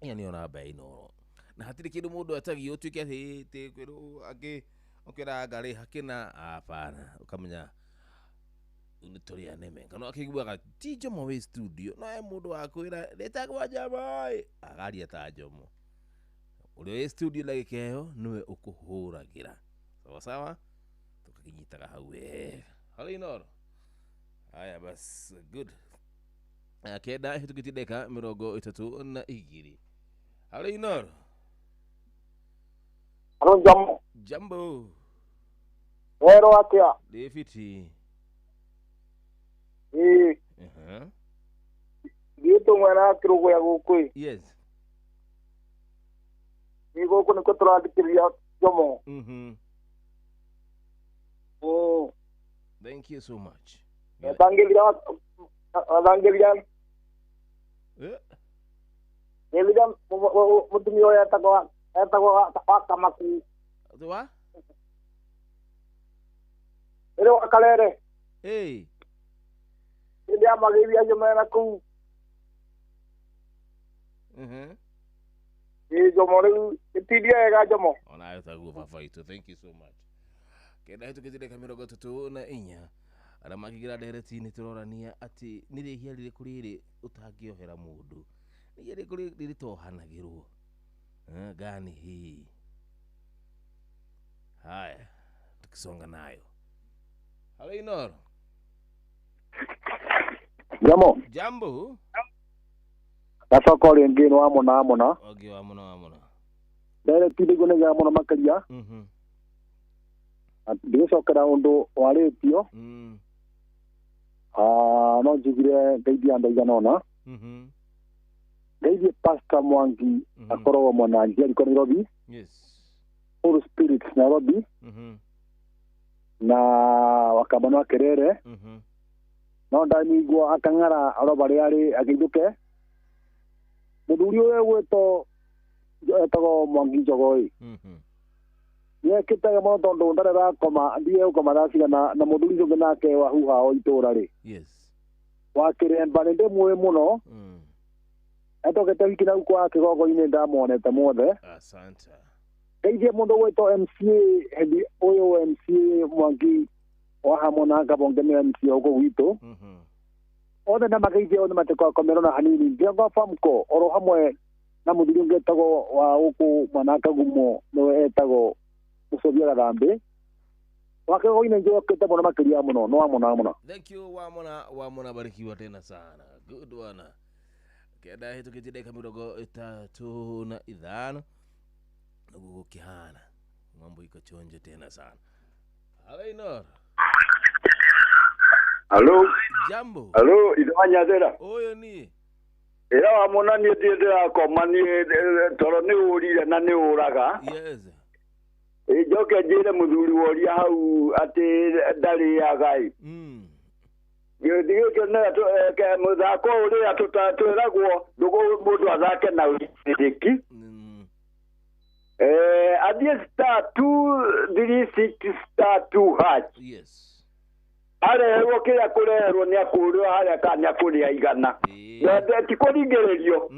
iyo niyo namba ya Inooro. Na hatirĩ kĩndũ mũndũ etagio ũtuĩke atĩ ĩtĩ kwĩrwo angĩ ũkĩra ngarĩ hakĩna, hapana, ũkamenya nĩ tũrĩ aneme. Kana akĩiguaga ti Jomo wĩ studio, no he mũndũ wa kwĩra ndĩtagwo Jomo ĩ, agaria ta Jomo. Ũrĩa wĩ studio ndagĩka ĩyo nĩwe ũkũhũragĩra. Sawa sawa, tukakinyitaga hau wega. Hello Inooro. Haya bas, good. 9 hĩtũkĩtie ndagĩka 32. Hello Inooro. Hello Jambo. Jambo. Wero atia? Ndĩ fiti. Gĩtũ mwena wa Kĩrũgũya gũkũ ĩ. Yes. Nĩ gũkũ nĩkuo tũrathikĩrĩria Jomo. Thank you so much. Thangĩria Nĩthira mũtumia ũyũ etagwo wa Kamaku. Wa? Ĩrĩ wa Karere. Ĩĩ. Hĩndĩ ya mageithia acio mena kũu. Ĩĩ Jomo rĩu ĩtindie wega Jomo. Onayo taguo baba witũ. Thank you so much. 9 hĩtũkĩtie ndagĩka 34. Arĩa makĩingĩra ndereti-inĩ tũrorania atĩ nĩ rĩhia rĩrĩkũ rĩrĩ ũtangĩohera mũndũ, nĩ rĩrĩkũ rĩrĩ tohanagĩrwo gani hii. Haya, tukisonga nayo. Hello Inooro. Jambo. Jambo. Gacoka rĩngĩ nĩ wa mũna mũna. Ũngĩ wa mũna wa mũna. Ndereti nĩguo nĩ ya mũno makĩria. Ndigũcokera ũndũ warĩtio. No njugire ngeithie andũ aigana ũna. Ngeithie Pastor Mwangi akoragwo mwena Jericho Nairobi. Yes. Holy Spirit Nairobi. Na Wakambano wa Kerere. No ndanyigua akang'ara oro barĩa arĩ akĩinũke. Mũthuri ũyũ ũgwĩtwo etagwo Mwangi Njogoi. Nĩekĩte mũno tondũ ndarĩ arakoma, ndiĩ gũkoma thaa cigana, na mũthuri ũcio ũngĩ nake wa huha o itũũra rĩ. Yes. Wa Kĩremba nĩ ndĩmũĩ mũno. Etokete wiki na kwa kĩgongo-inĩ ndamuonete mothe. Asante. Ngeithie mũndũ ũgwĩtwo MCA hĩndĩ ũyũ MCA Mwangi wa hamwe na Ngabonge nĩ MCA gũkũ gwitũ. Othe na mageithie othe matikakomerwo na hanini. Ngĩongo Famco oro hamwe na mũthuri ũngĩ etagwo wa gũkũ mwena wa Kagumo nĩwe etagwo Mũcũbia Gathambĩ. Wakegoine njokete mũno makĩria mũno no wamona mũno. Thank you wamona wamona, barikiwa tena sana. Good one. Kenda hĩtũkĩtie ndagĩka 35 nĩguo gũkĩhana mambo iko chonjo tena sana. Halo. Halo. Jambo. Halo, ithe Ũyũ ni ĩra wamona niĩ ndirĩ ndĩrakoma niĩ toro nĩ ũrire na nĩ ũraga. Yes. Njoke njĩre mũthuri woria hau atĩ ndarĩaga ĩ. Gĩkĩ mũthako ũrĩa twĩragwo mũndũ athake na wĩtĩki. Athiĩ *236 *2#. Yes. Areherwo kĩrĩa kũreherwo nĩ akũrĩo harĩa kana nĩ akũrĩa igana. Ti kũringĩrĩrio.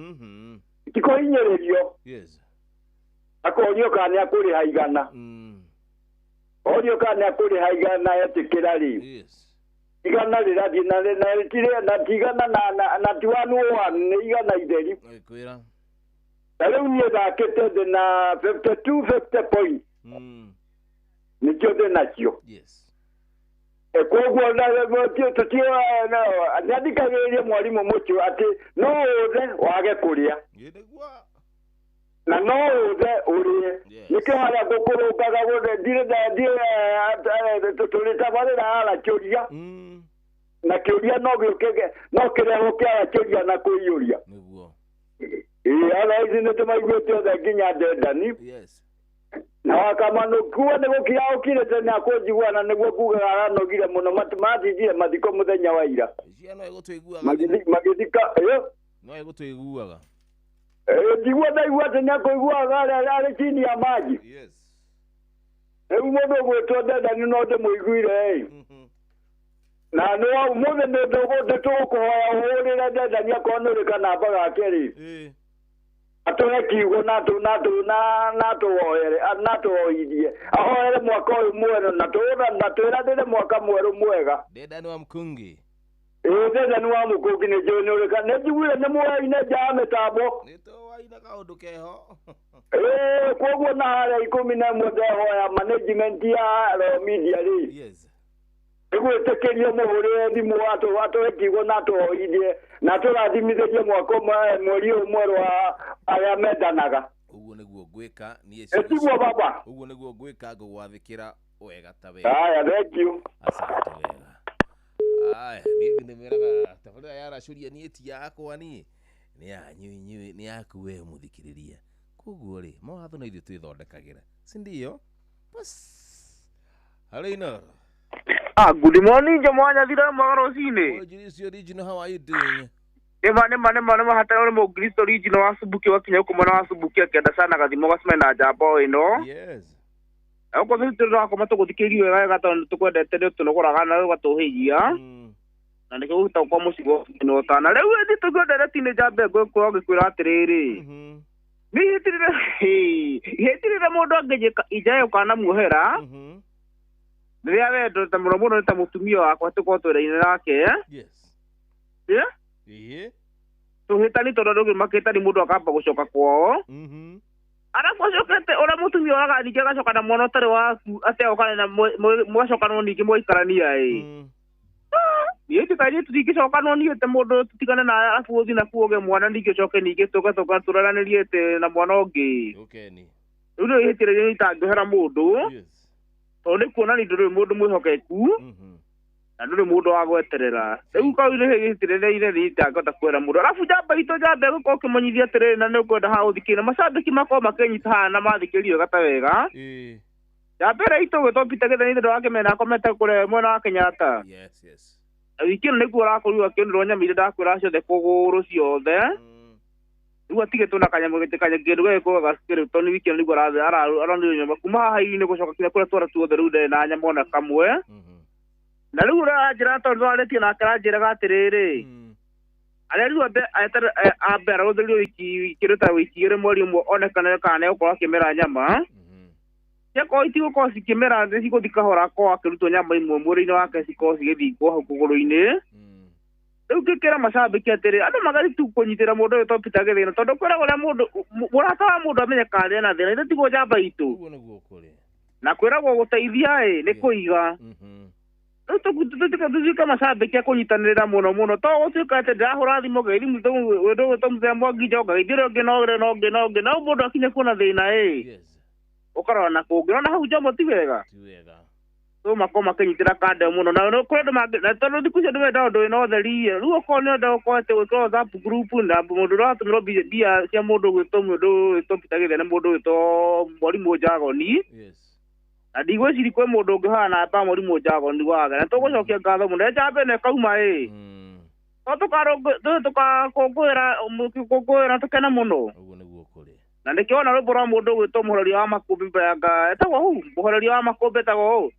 Ti kũhinyĩrĩrio. Yes. Akorio kana nĩ akũrĩha igana. Orio kana nĩ akũrĩha igana etĩkĩra rĩ. Yes. Igana rĩrathiĩ na rĩtirĩ na ti igana na ti one one nĩ igana itheri. Kwĩra. Ta rĩu niĩ thakĩte ndĩ na 52 50 points. Nĩkĩo ndĩ nacio. Yes. Koguo nĩathikagĩrĩrie mwarimũ mũcio atĩ no ũthe wage kũrĩa na no ũthe ũrĩe. Nĩkĩo harĩa ngũkũrũngaga ndirĩ tũrĩtabarĩra arakĩũria na kĩũria no gĩũke no kĩrehwo kĩarakĩũria na kũiyũria. Nĩguo. Ĩĩ otherwise nĩtũmaiguĩte othe nginya Ndendani. Yes. Na wakamano kuwa nĩ gũkira ũkirĩte nĩ akũnjigua na nĩguo kugaga aranogire mũno matindire mathiko mũthenya wa ira. Cia no ĩgũtũiguaga. Magĩthika ĩyo. No ĩgũtũiguaga. Njigua ndaigua atĩ nĩ akũiguaga arĩ chini ya maji. Yes. Rĩu mũndũ ũgwĩtwo Ndendani no ndĩmũiguire ĩ. Na nĩ wa ũmũthĩ nĩ tũgũkũhoya ũhũrĩre Ndendani akorwo nĩ ũrĩ kanamba gake rĩ. Atũhe kiugo na tũhoere na tũhoithie ahoere mwaka ũyũ mwerũ na twĩranĩre mwaka mwerũ mwega. Ndendani wa Mkungi. Ĩĩ Ndendani wa Mkungi nĩ njũĩ nĩ ũrĩka nĩ njiguire nĩ mũraine nja ya mĩtambo. Nĩ tũwaina kaũndũ keho. Ĩĩ koguo na harĩa 11 ndehoya management ya Royal Media rĩ. Yes. Nĩgwĩtĩkĩrio mũhũrĩre thimũ atũhe kiugo na tũhoithie na tũrathimithĩrie mwaka mweri ũyũ mwerũ wa arĩa mendanaga. Ũguo nĩguo ngwĩka niĩ. Tiguo baba. Ũguo nĩguo ngwĩka ngũgwathĩkĩra wega ta wega. Haya, thank you. Asante wega. Aya, niĩ nĩmeraga tabarĩra ya aracũria niĩ ti yakwa niĩ nĩ yanyu inyuĩ nĩ yaku we mũthikĩrĩria. Koguo rĩ mawatho no ithuĩ twĩthondekagĩra, si ndio? Bas. Hello Inoro. Good morning, Jomo Nyathira mwega rũcinĩ. Ojiricio original, how are you doing? Nĩma nĩma nĩma nĩma hatara nĩ mũkristo original wa Subuki wakinya gũkũ mwena wa Subuki akĩenda sana gathimo gacemania na njamba o ĩno. Yes. Okorwo nĩ tũrakoma tũgũthikĩrĩria wega wega tondũ nĩtũkwendete nĩ ũtũnogoraga na ũgatũhĩgia. Na nĩkĩo gũgĩtagwo kwa mũciĩ wa ũtana. Rĩu ĩthi tũigue ndereti-inĩ njambe ngũkũra ngĩkwĩra atĩrĩrĩ. Niĩ ihĩtirĩre mũndũ angĩnjĩka injayo kana muohera. Rĩrĩa wendo ta mũno mũno nĩ ta mũtumia wakwa tũkorwo twĩra-inĩ nake. Yes. Yeah? Ĩĩ. Tũhĩtani tondũ andũ makĩtani mũndũ akamba gũcoka kwao. Arabu acokete ũrĩa mũtumia oraga ningĩ agacoka na mwana ũtarĩ waku atĩ agokane na mũgacokanwo ningĩ mũgaikarania ĩ. Niĩ ndikarie tũtingĩcokanwo niĩ atĩ mũndũ tũtigane na arabu ũthiĩ na kuo ũgĩe mwana ningĩ ũcoke ningĩ tũke tũka tũraranĩrie atĩ na mwana ũngĩ. Ũkeni. Rĩu nĩ ihĩtĩrĩria itangĩohera mũndũ. Yes. Tondũ nĩ kuonania ndũrĩ mũndũ mwĩhokeku na ndũrĩ mũndũ wa gweterera. Rĩu kau nĩ hĩtĩrĩire nĩ itangĩhota kwĩra mũndũ. Arabu njamba itũ njambe gũkorwo ũkĩmenyithia atĩrĩrĩ na nĩ ũkwenda haha ũthikĩrĩria na macambĩki makorwo makĩnyita haha na mathikĩrĩrie wega ta wega. Njamba ĩrĩa itũ gwĩtwo Peter Gĩthani thĩinĩ wa Kĩmena akomete kũrĩa mwena wa Kenyatta. Yes, yes. Na wiki ĩno nĩguo ũrakorirwo akĩonĩrwo nyama iria ndakwĩra ciothe kũgũrũ ciothe. Rĩu atigĩtwo na kanyamũ kĩndũ gagĩkorwo gacikĩrĩ tondũ wiki ĩno nĩguo aronire nyama kuma haha irio-inĩ gũcoka kinya kũrĩa twara tuothe rĩu ndarĩ na nyama ona kamwe. Na rĩu ũrĩa aranjĩra tondũ nĩwarĩtie nake aranjĩraga atĩrĩrĩ arĩa rĩu ambe ararũthĩrio wiki kĩndũ ta wiki igĩrĩ mweri ũmwe onekane kana nĩegũkorwo akĩmera nyama. Ciakorwo itigũkorwo cikĩmera nĩ cigũthiĩ kahora akorwo akĩrutwo nyama imwe mwĩrĩ-inĩ wake cikorwo cigĩthingwo hau kũgũrũ-inĩ. Rĩu ngĩkĩra macambĩki atĩrĩ andũ magari tu kũnyitĩra mũndũ ũyũ to Peter Gĩthĩna tondũ kwĩragwo ũrĩa mũndũ mũrata wa mũndũ amenyekaga rĩrĩa ena thĩna ithe tiguo njamba itũ. Ũguo nĩguo kũrĩ. Na kwĩragwo gũteithia ĩ nĩ kũiga. Rĩu tũtuĩke macambĩki a kũnyitanĩrĩra mũno mũno to gũtuĩka atĩ ndĩrahũra thimũ ngeithi mũndũ ũgwĩtwo mũthee Mwangi Njogu ngeithia ũrĩa ũngĩ na ũrĩa na ũngĩ na ũngĩ na mũndũ akinye kuona thĩna ĩ ũkarora na kũngĩ ona hau Njomo ti wega tũmakorwo makĩnyitĩra kanda mũno na kũrĩ andũ mangĩ na tondũ thikũ ici andũ menda ũndũ wĩna ũtheri ĩ rĩu okorwo nĩ ũrenda gũkorwo atĩ gwĩkĩra WhatsApp group na mũndũ ũrĩa watũmĩrwo mbia cia mũndũ ũgwĩtwo mũndũ ũgwĩtwo Peter Gĩthia na mũndũ ũgwĩtwo Mwarimũ Njagoni na ndigwĩciria kwĩ mũndũ ũngĩhoya namba ya Mwarimũ Njagoni wage na tũgũcokia ngatho mũno njambe ĩno ĩkauma ĩ to tũkakũngũĩra tũkene mũno na nĩkĩo wona rwĩmbo rwa mũndũ ũgwĩtwo mũhoreria wa makũmbĩ anga etagwo hau mũhoreria wa makũmbĩ etagwo ũũ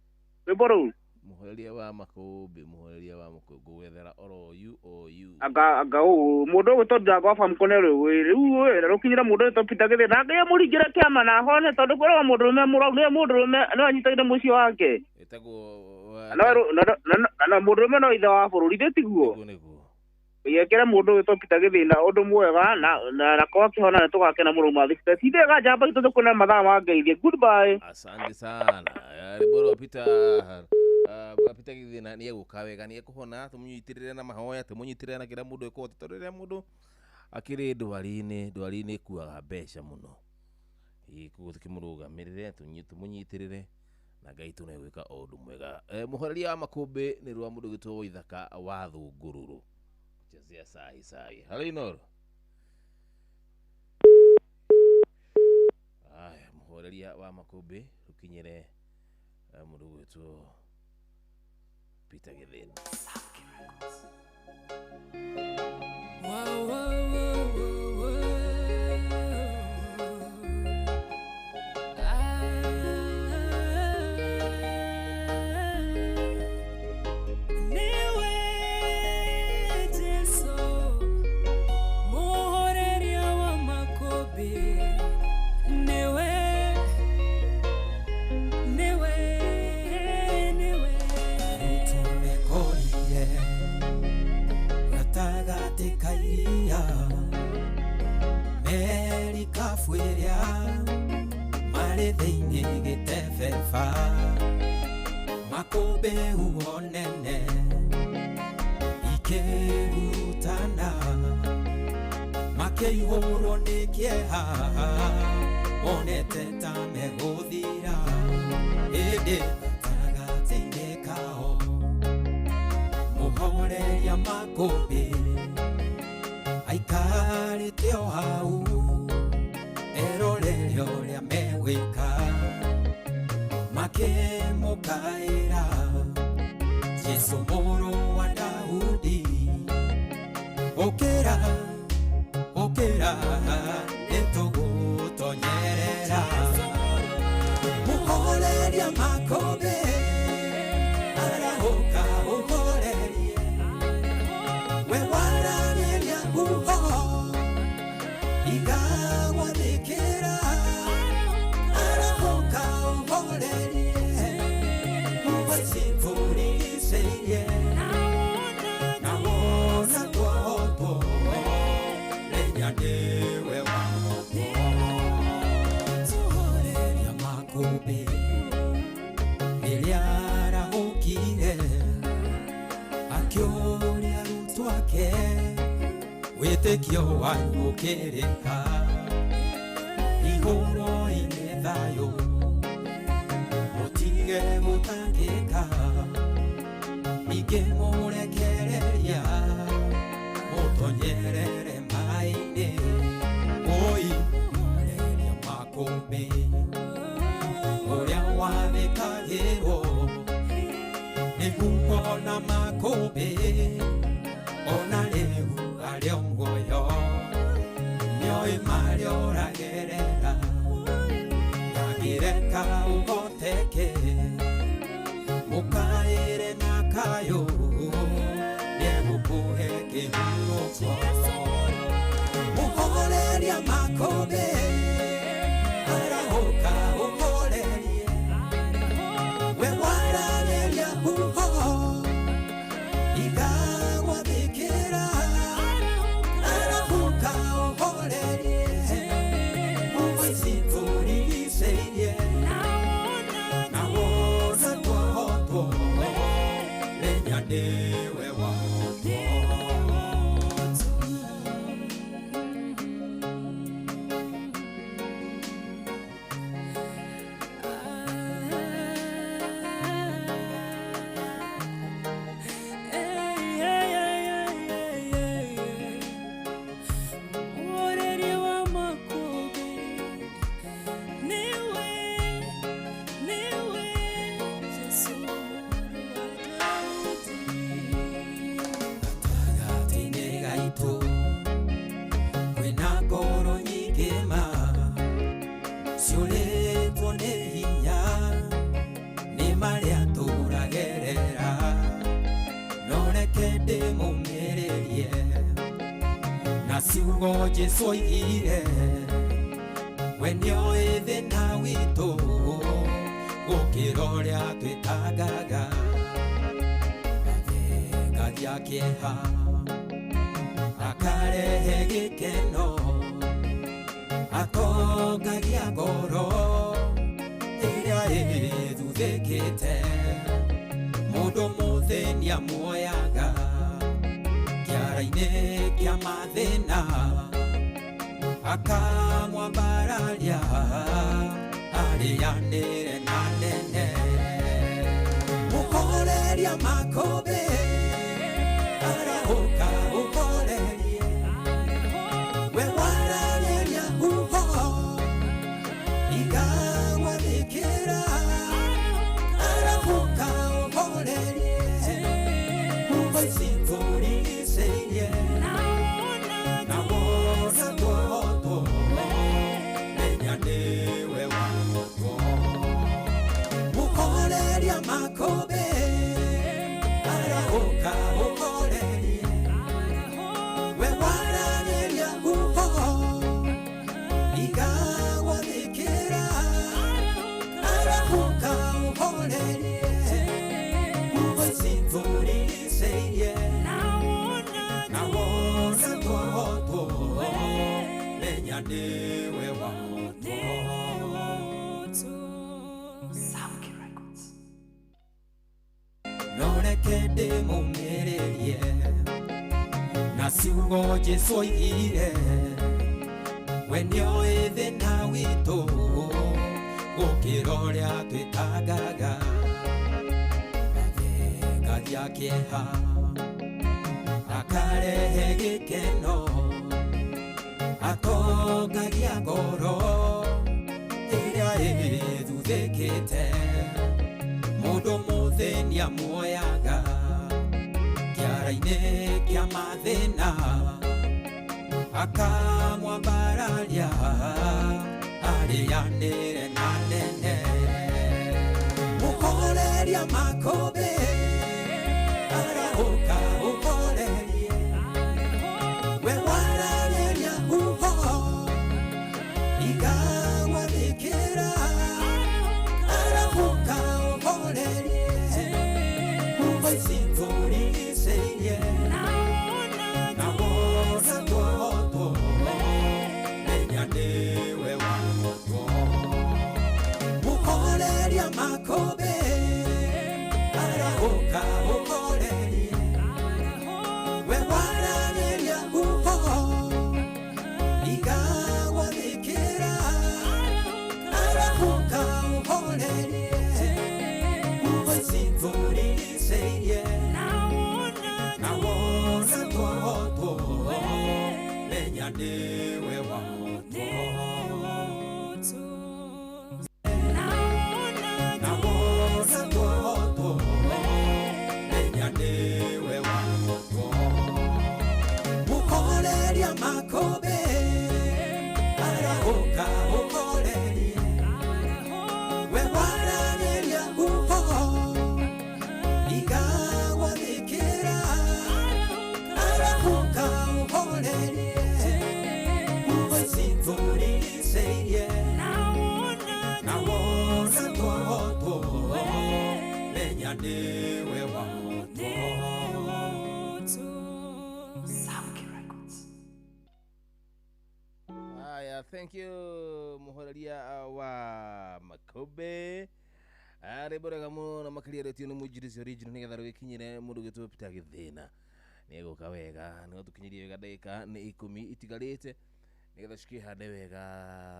rwĩmbo rũu mũhoreria wa makũmbĩ mũhoreria wa makũmbĩ ngũgwethera oro yu o yu anga ũũ mũndũ ũgwĩtwo Njango wa Famkone rĩu rĩu rũkinyĩra mũndũ ũgwĩtwo Peter Gĩthia na Ngai amũringĩre kĩama na ahone tondũ kwĩragwo mũndũrũme mũrau nĩwe mũndũrũme no anyitagĩre mũciĩ wake ĩtagwo na mũndũrũme no ithe wa bũrũri thĩ tiguo yekere mũndũ ũgwĩtwo Peter Gĩthia na ũndũ mwega na korwo akĩhona nĩ tũgakena mũno mathikĩte tindĩga njamba itũ tũkũna mathaa ma ngeithie goodbye. Asante sana rwĩmbo rwa Peter Peter Gĩthia nĩ egũka wega nĩ ekũhona tũmũnyitĩrĩre na mahoya tũmũnyitĩrĩre na kĩrĩa mũndũ ekũhota tondũ rĩrĩa mũndũ akĩrĩ ndwari-inĩ ndwari-inĩ ĩkuaga mbeca mũno koguo tũkĩmũrũgamĩrĩre tũmũnyitĩrĩre na Ngai tũ nĩegwĩka o ũndũ mwega. Mũhoreria wa makũmbĩ nĩ rwa mũndũ ũgwĩtwo Waithaka wa Thũngũrũrũ kuchezea sahi sahi. Halo Inoro. Aya mũhoreria wa makũmbĩ rũkinyĩre mũndũ ũgwĩtwo Peter Gĩthia. Wow, wow, wow, wow. Niwe Jesu muhoreria wa makũmbĩ niwe niwe niwe Tumekorire gatagatĩ ka iria merikabu ĩrĩa marĩ thĩinĩ gĩtebeba makũmbĩ huho nene ikĩhurutana makĩihũrwo nĩ kĩeha monete ta megũthira ĩndĩ gatagatĩ-inĩ kao mũhoreria makũmbĩ aikarĩte o hau erorere ũrĩa megwĩka makĩmũkaĩra Jesũ mũrũ wa Daudi ũkĩra ũkĩra nĩtũgũtonyerera mũhoreria makũmbĩ arahũka ũhorerie we waragĩria huho igagwathĩkĩra arahũka ũhorerie huho cikũrigicĩirie na wona kuohotwo menya nĩwe wahotwo mũhoreria makũmbĩ rĩrĩa arahũkire akĩũria arutwo ake wĩtĩkio wanyu ũkĩrĩ ha igũrũ-inĩ thayũ mũtige gũtangĩka ingĩmũrekereria mũtonyerere maĩ-inĩ oi mũhoreria makũmbĩ ũrĩa wathĩkagĩrwo nĩ huho na makũmbĩ ona rĩu arĩ o muoyo nĩoĩ marĩa ũragerera ndangĩreka ũhoteke mũkaĩre na kayũ nĩegũkũhe kĩhurũko mũhoreria makũmbĩ arahũka ũhorerie we waragĩria huho igagwathĩkĩra ciugo Jesũ oigire we nĩoĩ thĩna witũ gũkĩra ũrĩa twĩtangaga athengagia kĩeha akarehe gĩkeno atongagia ngoro ĩrĩa ĩthuthĩkĩte mũndũ mũthĩni amuoyaga kĩara-inĩ kĩa mathĩna akamwambararia arĩanĩre na nene mũhoreria makũmbĩ arahũka ũhorerie we wararĩria huho igagwathĩkĩra arahũka ũhorerie huho ici tũrigicĩirie na wona tuohotwo menya nĩwe wahotwo mũhoreria makũmbĩ arahũka ũhorerie we wararĩria huho igagwathĩkĩra arahũka ũhorerie huho ici tũrigicĩirie na wona tuohotwo menya nĩwe wahotwo. No reke ndĩmũmĩrĩrie na ciugo Jesũ oigire we nĩoĩ thĩna witũ gũkĩra ũrĩa twĩtangaga athengagia kĩeha akarehe gĩkeno atongagia ngoro ĩrĩa ĩthuthĩkĩte mũndũ mũthĩni amuoyaga kĩara-inĩ kĩa mathĩna akamwambararia arĩanĩre na nene mũhoreria makũmbĩ arahũka ũhorerie we wararĩria huho igagwathĩkĩra arahũka ũhorerie huho ici tũrigicĩirie na wona tuohotwo menya nĩwe wahotwo mũhoreria makũmbĩ arahũka ũhorerie we wararĩria huho igagwathĩkĩra arahũka ũhorerie huho ici tũrigicĩirie na wona tuohotwo menya nĩwe wahotwo na wona tuohotwo menya nĩwe wahotwo mũhoreria makũmbĩ arahũka ũhorerie we wararĩria huho igagwathĩkĩra arahũka ũhorerie huho ici tũrigicĩirie na wona tuohotwo menya nĩwe wahotwo. Haya, thank you muhoreria wa Makobe rwĩmbo rwega mũno makĩria retio nĩ mũnjirisi original nĩgetha rũgĩkinyĩre mũndũ ũgĩtwo Peter Gĩthĩna nĩegũka wega nĩgũtũkinyĩria wega ndagĩka nĩ 10 itigarĩte nĩgetha cikĩhande wega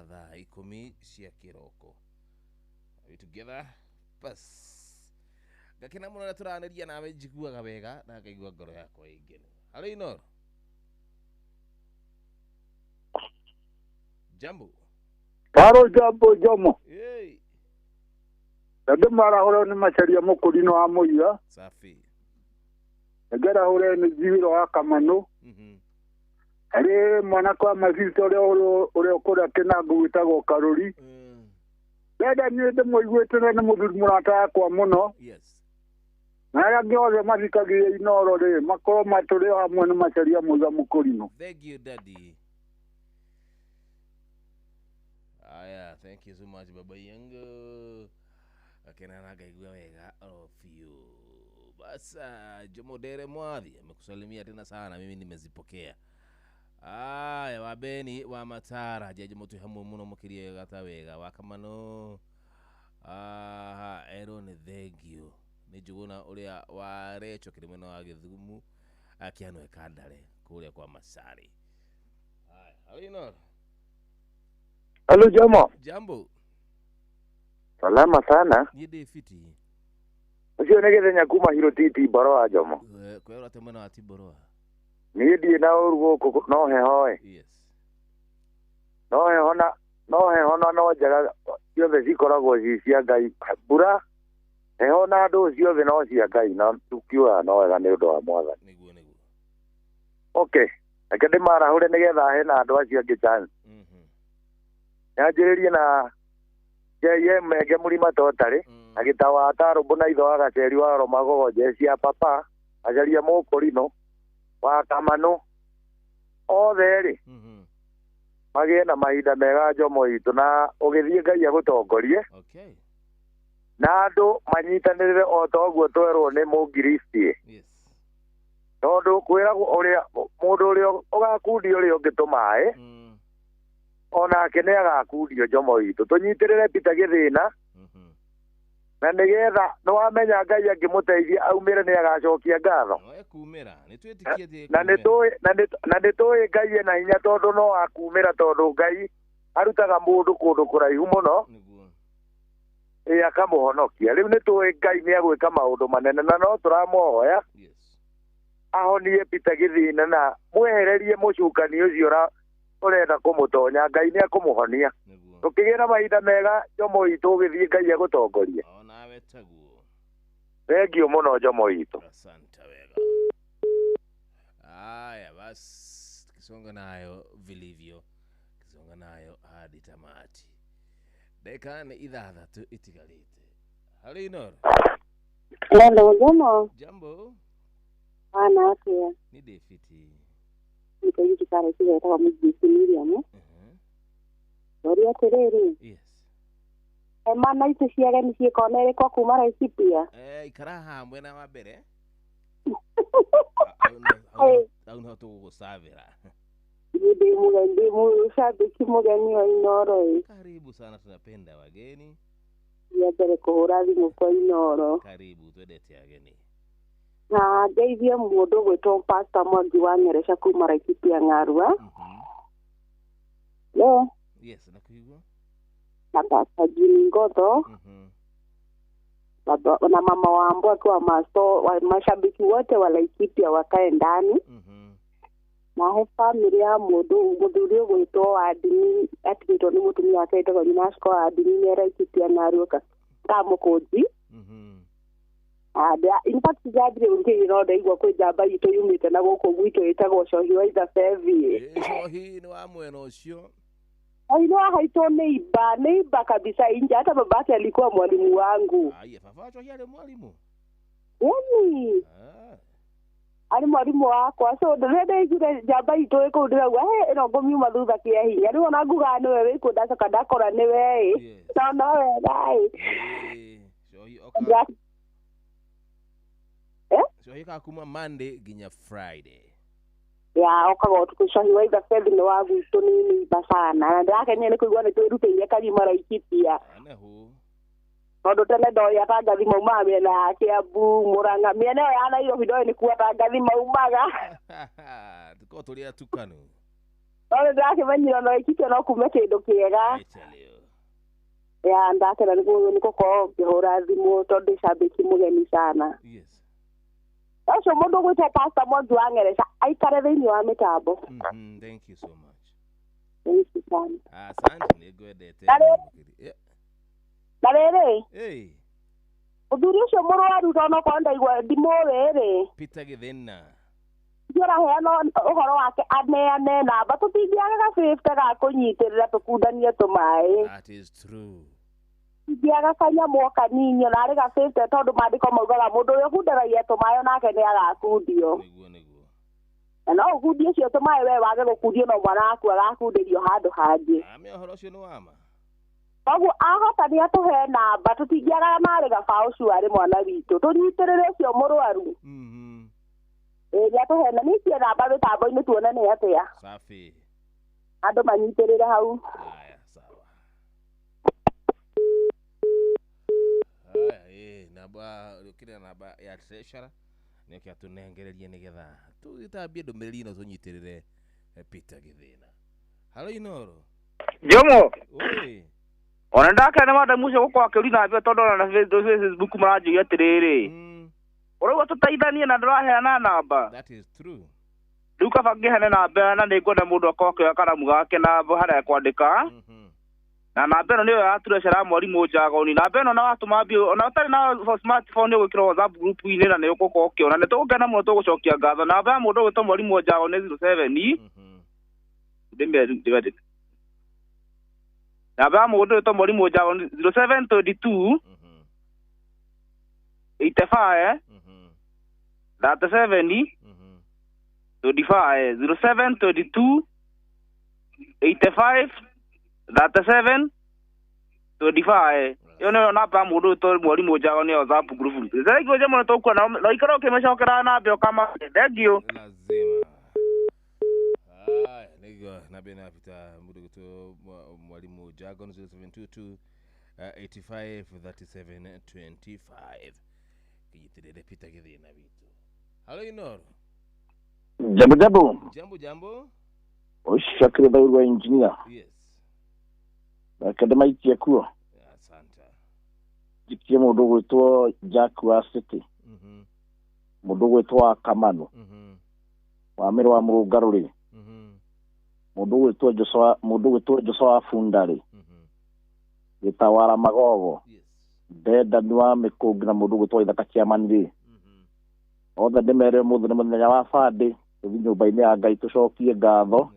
thaa 10 cia kĩroko. Are we together? Bas ngakena mũno rĩrĩa tũranĩria nawe njiguaga wega na ngaigua ngoro yakwa ĩ ngenu. Halo Inoro. Jambo. Karo jambo jomo. Hey. Ndĩ marahũre nĩ Macharia mũkũrinũ wa Mũira. Safi. Ngerahũre nĩ Njihiro wa Kamanũ. Harĩ mwanake wa Macita ũrĩa kũrĩa Kĩnangũ wĩtagwo Karũri. Ndenda niĩ ndĩmũiguĩte na nĩ mũthuri mũrata wakwa mũno. Yes. Na arĩa angĩ othe mathikagĩrĩria Inoro rĩ makorwo matũrĩ o hamwe nĩ Macharia Mũiga mũkũrinũ. Thank you daddy. Aya, thank you so much baba yangu. Akena na ngaigua wega oro biũ. Basa Jomo Dere Mwathi amekusalimia tena sana, mimi nimezipokea. Aya, wabeni wa Matara jeje mutu hamwe muno mukirie gata wega wa Kamano. Aha, Aaron thank you. Nĩ Njuguna ũrĩa wa Recho kĩrĩ mwena wa Gĩthumu akĩanwe Kandare kũrĩa kwa Masari. Haya, Alinor. Halo Jomo. Jambo. Salama sana. Niĩ ndĩ fiti. Ũcio nĩ Gĩthenya kuma Hirotiti Boroa Jomo. Kwĩrwo atĩ mwena wa Tiboroa. Niĩ ndirĩ na ũru gũkũ no heho ĩ. Yes. No heho na no heho na no njega ciothe cikoragwo ci cia Ngai. Mbura heho na andũ ciothe no cia Ngai na tukiugaga no wega nĩ ũndũ wa Mwathani. Nĩguo nĩguo. Okay. Reke ndĩmarahũre nĩgetha he na andũ acio angĩ chance. Nyanjĩrĩrie na JM Menge Mũrima Totarĩ na Gĩtawa Tarũmbũ na Itho wa Gaceri wa Romagogo Jeci ya Papa Acaria Mũkũrinũ wa Kamanũ othe rĩ magĩe na mahinda mega Jomo itũ na ũgĩthiĩ Ngai agũtongorie. Okay. Na andũ manyitanĩrĩre o ta ũguo twerwo nĩ Mũngiristi. Yes. Tondũ kwĩragwo ũrĩa mũndũ ũrĩa ũgakundia ũrĩa ũngĩ tũmaĩ onake nĩ agakundio Jomo itũ. Tũnyitĩrĩre Peter Gĩthĩna na nĩgetha nĩwamenya Ngai angĩmũteithia aumĩre nĩ agacokia ngatho. No ekumĩra nĩ twĩtĩkĩtie na nĩ tũĩ Ngai ena hinya tondũ no akumĩra tondũ Ngai arutaga mũndũ kũndũ kũraihu mũno ĩ akamũhonokia. Rĩu nĩ tũĩ Ngai nĩ agwĩka maũndũ manene na no tũramũhoya ahonie Peter Gĩthĩna na mwehererie mũcukani ũcio ũrenda kũmũtonya. Ngai nĩ akũmũhonia. Tũkĩgĩe na mahinda mega Jomo itũ ũgĩthiĩ Ngai agũtongorie. Onawe taguo. Thengiũ mũno Jomo itũ. Asante wega. Aya basi tukisonga nayo vilivyo, tukisonga nayo hadi tamati. Dakika nĩ 6 itigarĩte. Halinor. Hello Jomo. Jambo. Ana atia. Ni ndĩ fiti. Niko hiki kare kile etagwo Mũthiĩ Miriam. Ũria atĩrĩrĩ. Yes. Hema na itĩ cia ageni ciĩkona ĩrĩkũ kuma Laikipia? Ikara haha mwena wa mbere. Hau nĩho tũgũgũcabĩra. Niĩ ndĩ mũgeni, ndĩ mũcabĩki mũgeni wa Inooro ĩ. Karibu sana, tunapenda wageni. Ya mbere kũhũra thimũ kwa Inooro. Karibu, twendete ageni. Na ngeithie mũndũ ũgwĩtwo Pastor Mwangi wa Ngereca kuma Laikipia Ng'arua. Hello. Yes, nakuigua. Na Pastor Jimmy Ngotho. Baba na mama wa Ambo akiwa masto wa mashabiki wote wa Laikipia wakae ndani. Na he family ya mũndũ mũthuri ũgwĩtwo Adini atigĩtwo nĩ mũtumia wake wĩtagwo Nyinasco Adini nĩ Laikipia Ng'arua Kamũkũnji. In fact njambire ũngĩ no ndaigua kwĩ njamba itũ yumĩte na gũkũ gwitũ ĩtagwo Cohi wa Ithabevi. Cohi nĩ wa mwena ũcio. Aino haitwo neiba neiba kabisa inje hata babake alikuwa mwalimu wangu. Aiya, baba Cohi arĩ mwalimu. Yaani. Arĩ mwalimu wakwa so ndĩrĩa ndaiguire njamba itũ ĩ kũu ndĩrauga he ĩno ngũmiuma thutha kĩa hinya rĩu ona ngugaga nĩwe wĩ kũ ndacoka ndakora nĩwe ĩ no no wega ĩ. Cohi oka. Cohi ka kuma Monday nginya Friday. Ya okaga ũtukũ Cohi wa Ithabethi nĩ wa gwitũ nĩ neiba sana na ndĩrakenire nĩ kũigua nĩ twĩrutĩire karima Laikipia. Tondũ tene ndoĩ atangathi maumaga mĩena ya Kiambu, Murang'a, mĩena ĩyo ya Nairobi ndoĩ nĩkuo atangathi maumaga. Tukorwo tũrĩ atukanu. No nĩ ndĩrakĩmenyire ona Laikipia no kume kĩndũ kĩega. Ya ndakena nĩ gũkorwo ngĩhũra thimũ tondũ ndĩ cambĩki mũgeni sana. Yes. Ũcio mũndũ ũgwĩtwo Pastor Mwangi wa Ngereca aikare thĩinĩ wa mĩtambo. Thank you so much. Thank you sana. Asante, nĩ ngwendete. Na rĩrĩ. Mũthuri ũcio mũrwaru tondũ onokorwo ndaigua ndimũĩ rĩ. Peter Gĩthĩna. Ũcio ũraheana ũhoro wake aneane namba tũtingĩaga gabĩte ga kũnyitĩrĩra tũkundanie tũmaĩ. That is true. Ingĩaga kanyamũ o kanini ona arĩ gabĩte tondũ maandĩko maugaga mũndũ ũrĩa ũkundanagia tũmaĩ onake nĩ agakundio. Nĩguo nĩguo. Na no ũkundie ũcio tũmaĩ we wage gũkundio no mwana waku agakundĩrio handũ hangĩ. Ame ũhoro ũcio nĩ wa ma. Koguo ahota nĩ atũhe namba tũtingĩagara marĩ gaba ũcio arĩ mwana witũ tũnyitĩrĩre ũcio mũrwaru. Ĩĩ nĩ atũhe na niĩ namba mĩtambo-inĩ tuone nĩ atĩa. Safi. Andũ manyitĩrĩre hau. Haya, sawa. Haya, namba rĩũkĩrĩra namba ya treasurer nĩkĩo atũnengererie nĩgetha tũgĩtambie ndũmĩrĩri ĩno tũnyitĩrĩre Peter Gĩthĩna. Halo Inoro. Jomo. Oi. Ona ndakena madamu ũcio gũkorwo akĩũria namba tondũ ona na Facebook maranjũria atĩrĩrĩ. Ũrauga tũteithanie na ndũraheana namba. That is true. Rĩu kaba ngĩheane namba na nĩngwenda mũndũ akorwo akĩoya karamu gake na harĩa ekwandĩka. Na namba ĩno nĩyo ya treasurer ya mwarimũ Njagoni. Namba ĩno na watũma mbia ona ũtarĩ na smartphone ũgwĩkĩra WhatsApp group-inĩ na nĩ ũgũkorwo ũkĩona. Nĩ tũgũkena mũno tũgũcokia ngatho. Namba ya mũndũ ũgwĩtwo mwarimũ Njagoni nĩ 07. Ndĩmĩandĩke. Namba ya mũndũ ũgwĩtwo mwarimũ Njagoni 0722 85 37 25 0722 85 37 25. Ĩyo nĩyo namba ya mũndũ ũgwĩtwo mwarimũ Njagoni ya WhatsApp group. Thengiũ njema nĩ tũkuona na ũikare ũkĩmĩcokera namba ũkama. Thengiũ. Lazima. Haya, nĩguo namba ĩno ya Peter mũndũ ũgwĩtwo mwalimu Jagon 0722 85 37 25. Kĩnyitĩrĩre Peter Gĩthĩna witũ. Halo Inoro. Jambo jambo. Jambo jambo. Ũcakire thauri wa engineer. Yes. Reke ndĩmaikie kuo. Asante. Njikie mũndũ ũgwĩtwo Jack wa City. Mũndũ ũgwĩtwo wa Kamanu. Wa Mĩrũ wa Mũrũngarũ rĩ. Mũndũ ũgwĩtwo Joshua, mũndũ ũgwĩtwo Joshua wa Bunda rĩ. Gĩtawara Magogo. Ndendani wa Mĩkũngi na mũndũ ũgwĩtwo Ithaka Kĩamani rĩ. Othe ndĩmere ũmũthĩ nĩ mũthenya wa Bandĩ, tũthiĩ nyũmba-inĩ ya Ngai tũcokie ngatho.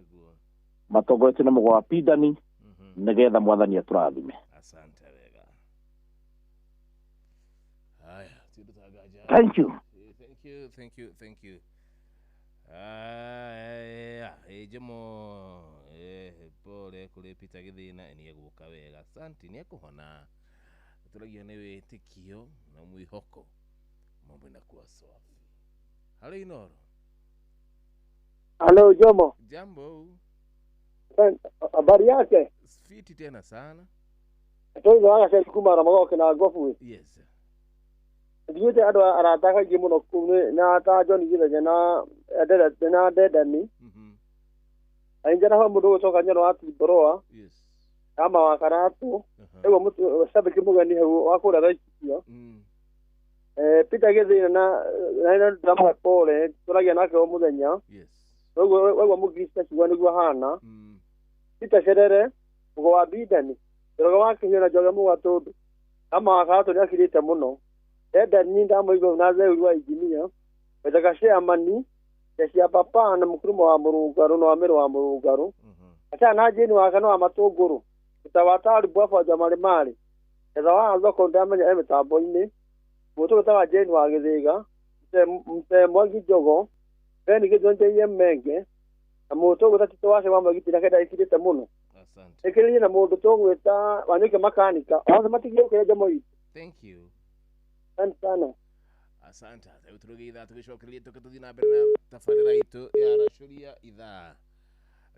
Matongoretio nĩ mũgwa wa Pindani nĩgetha mwathani atũrathime. Asante wega. Haya, tindũtangaja. Thank you. Thank you, thank you, thank you. Haya, Jomo, pole kũrĩ Peter Gĩthĩna nĩ egũka wega. Asante, nĩ ekũhona. Tũragia nĩ wĩtĩkio na mwĩhoko. Mambo inakuwa safi. Halo Inoro. Halo Jomo. Jambo. Habari yake? Fiti tena sana. Toigo aga se kuma ramagoke na gofu. Yes. Ndiwete andũ arata kaingĩ mũno kũu na ta John Githenya na na Dedani. Aingĩ na mũndũ gũcoka Nyoro wa Timboroa. Yes. Ama wa Karatu. Ĩguo mũcabĩki mũgeni hau wa kũrĩa Laikipia. Peter Gĩthĩna na ndamũhe pole tũragia nake o mũthenya. Yes. Ũguo mũkristo akiuga nĩguo ahana. Peter Cerere mũgo wa Bidani Njoroge wa Kĩhiũ na Njoroge Mũgatũndũ ama wa Karatu nĩakirĩte mũno. Dedani ndamũigua na Zeuri wa injinia Wethaga Chairman Jecia Papa na mũkurumo wa Mũrũngarũ na wa Mĩrũ wa Mũrũngarũ Achana na Jane wa Kana wa Matũngũrũ Gĩtawatari Bwabanja Marĩ Etha wa thoko ndamenya e mĩtambo-inĩ Mũtũ wĩtawa Jane wa Gĩthĩga Mzee Mwangi Njogo Ben Gĩthũnjaiye Menge na mũtũ ũgwĩta Tito wa Cema Mwagiti nake ndaikirĩte mũno. Asante. Ĩkĩrĩrie na mũndũ tũgwĩta Wanyũke Makanika othe matigie gũkĩra Jomo witũ. Thank you. Asante sana. Asante. Rĩu tũrũge ithaa tũgĩcokereria tũke tũthiĩ na mbere na tabarĩra itũ ya racũria ithaa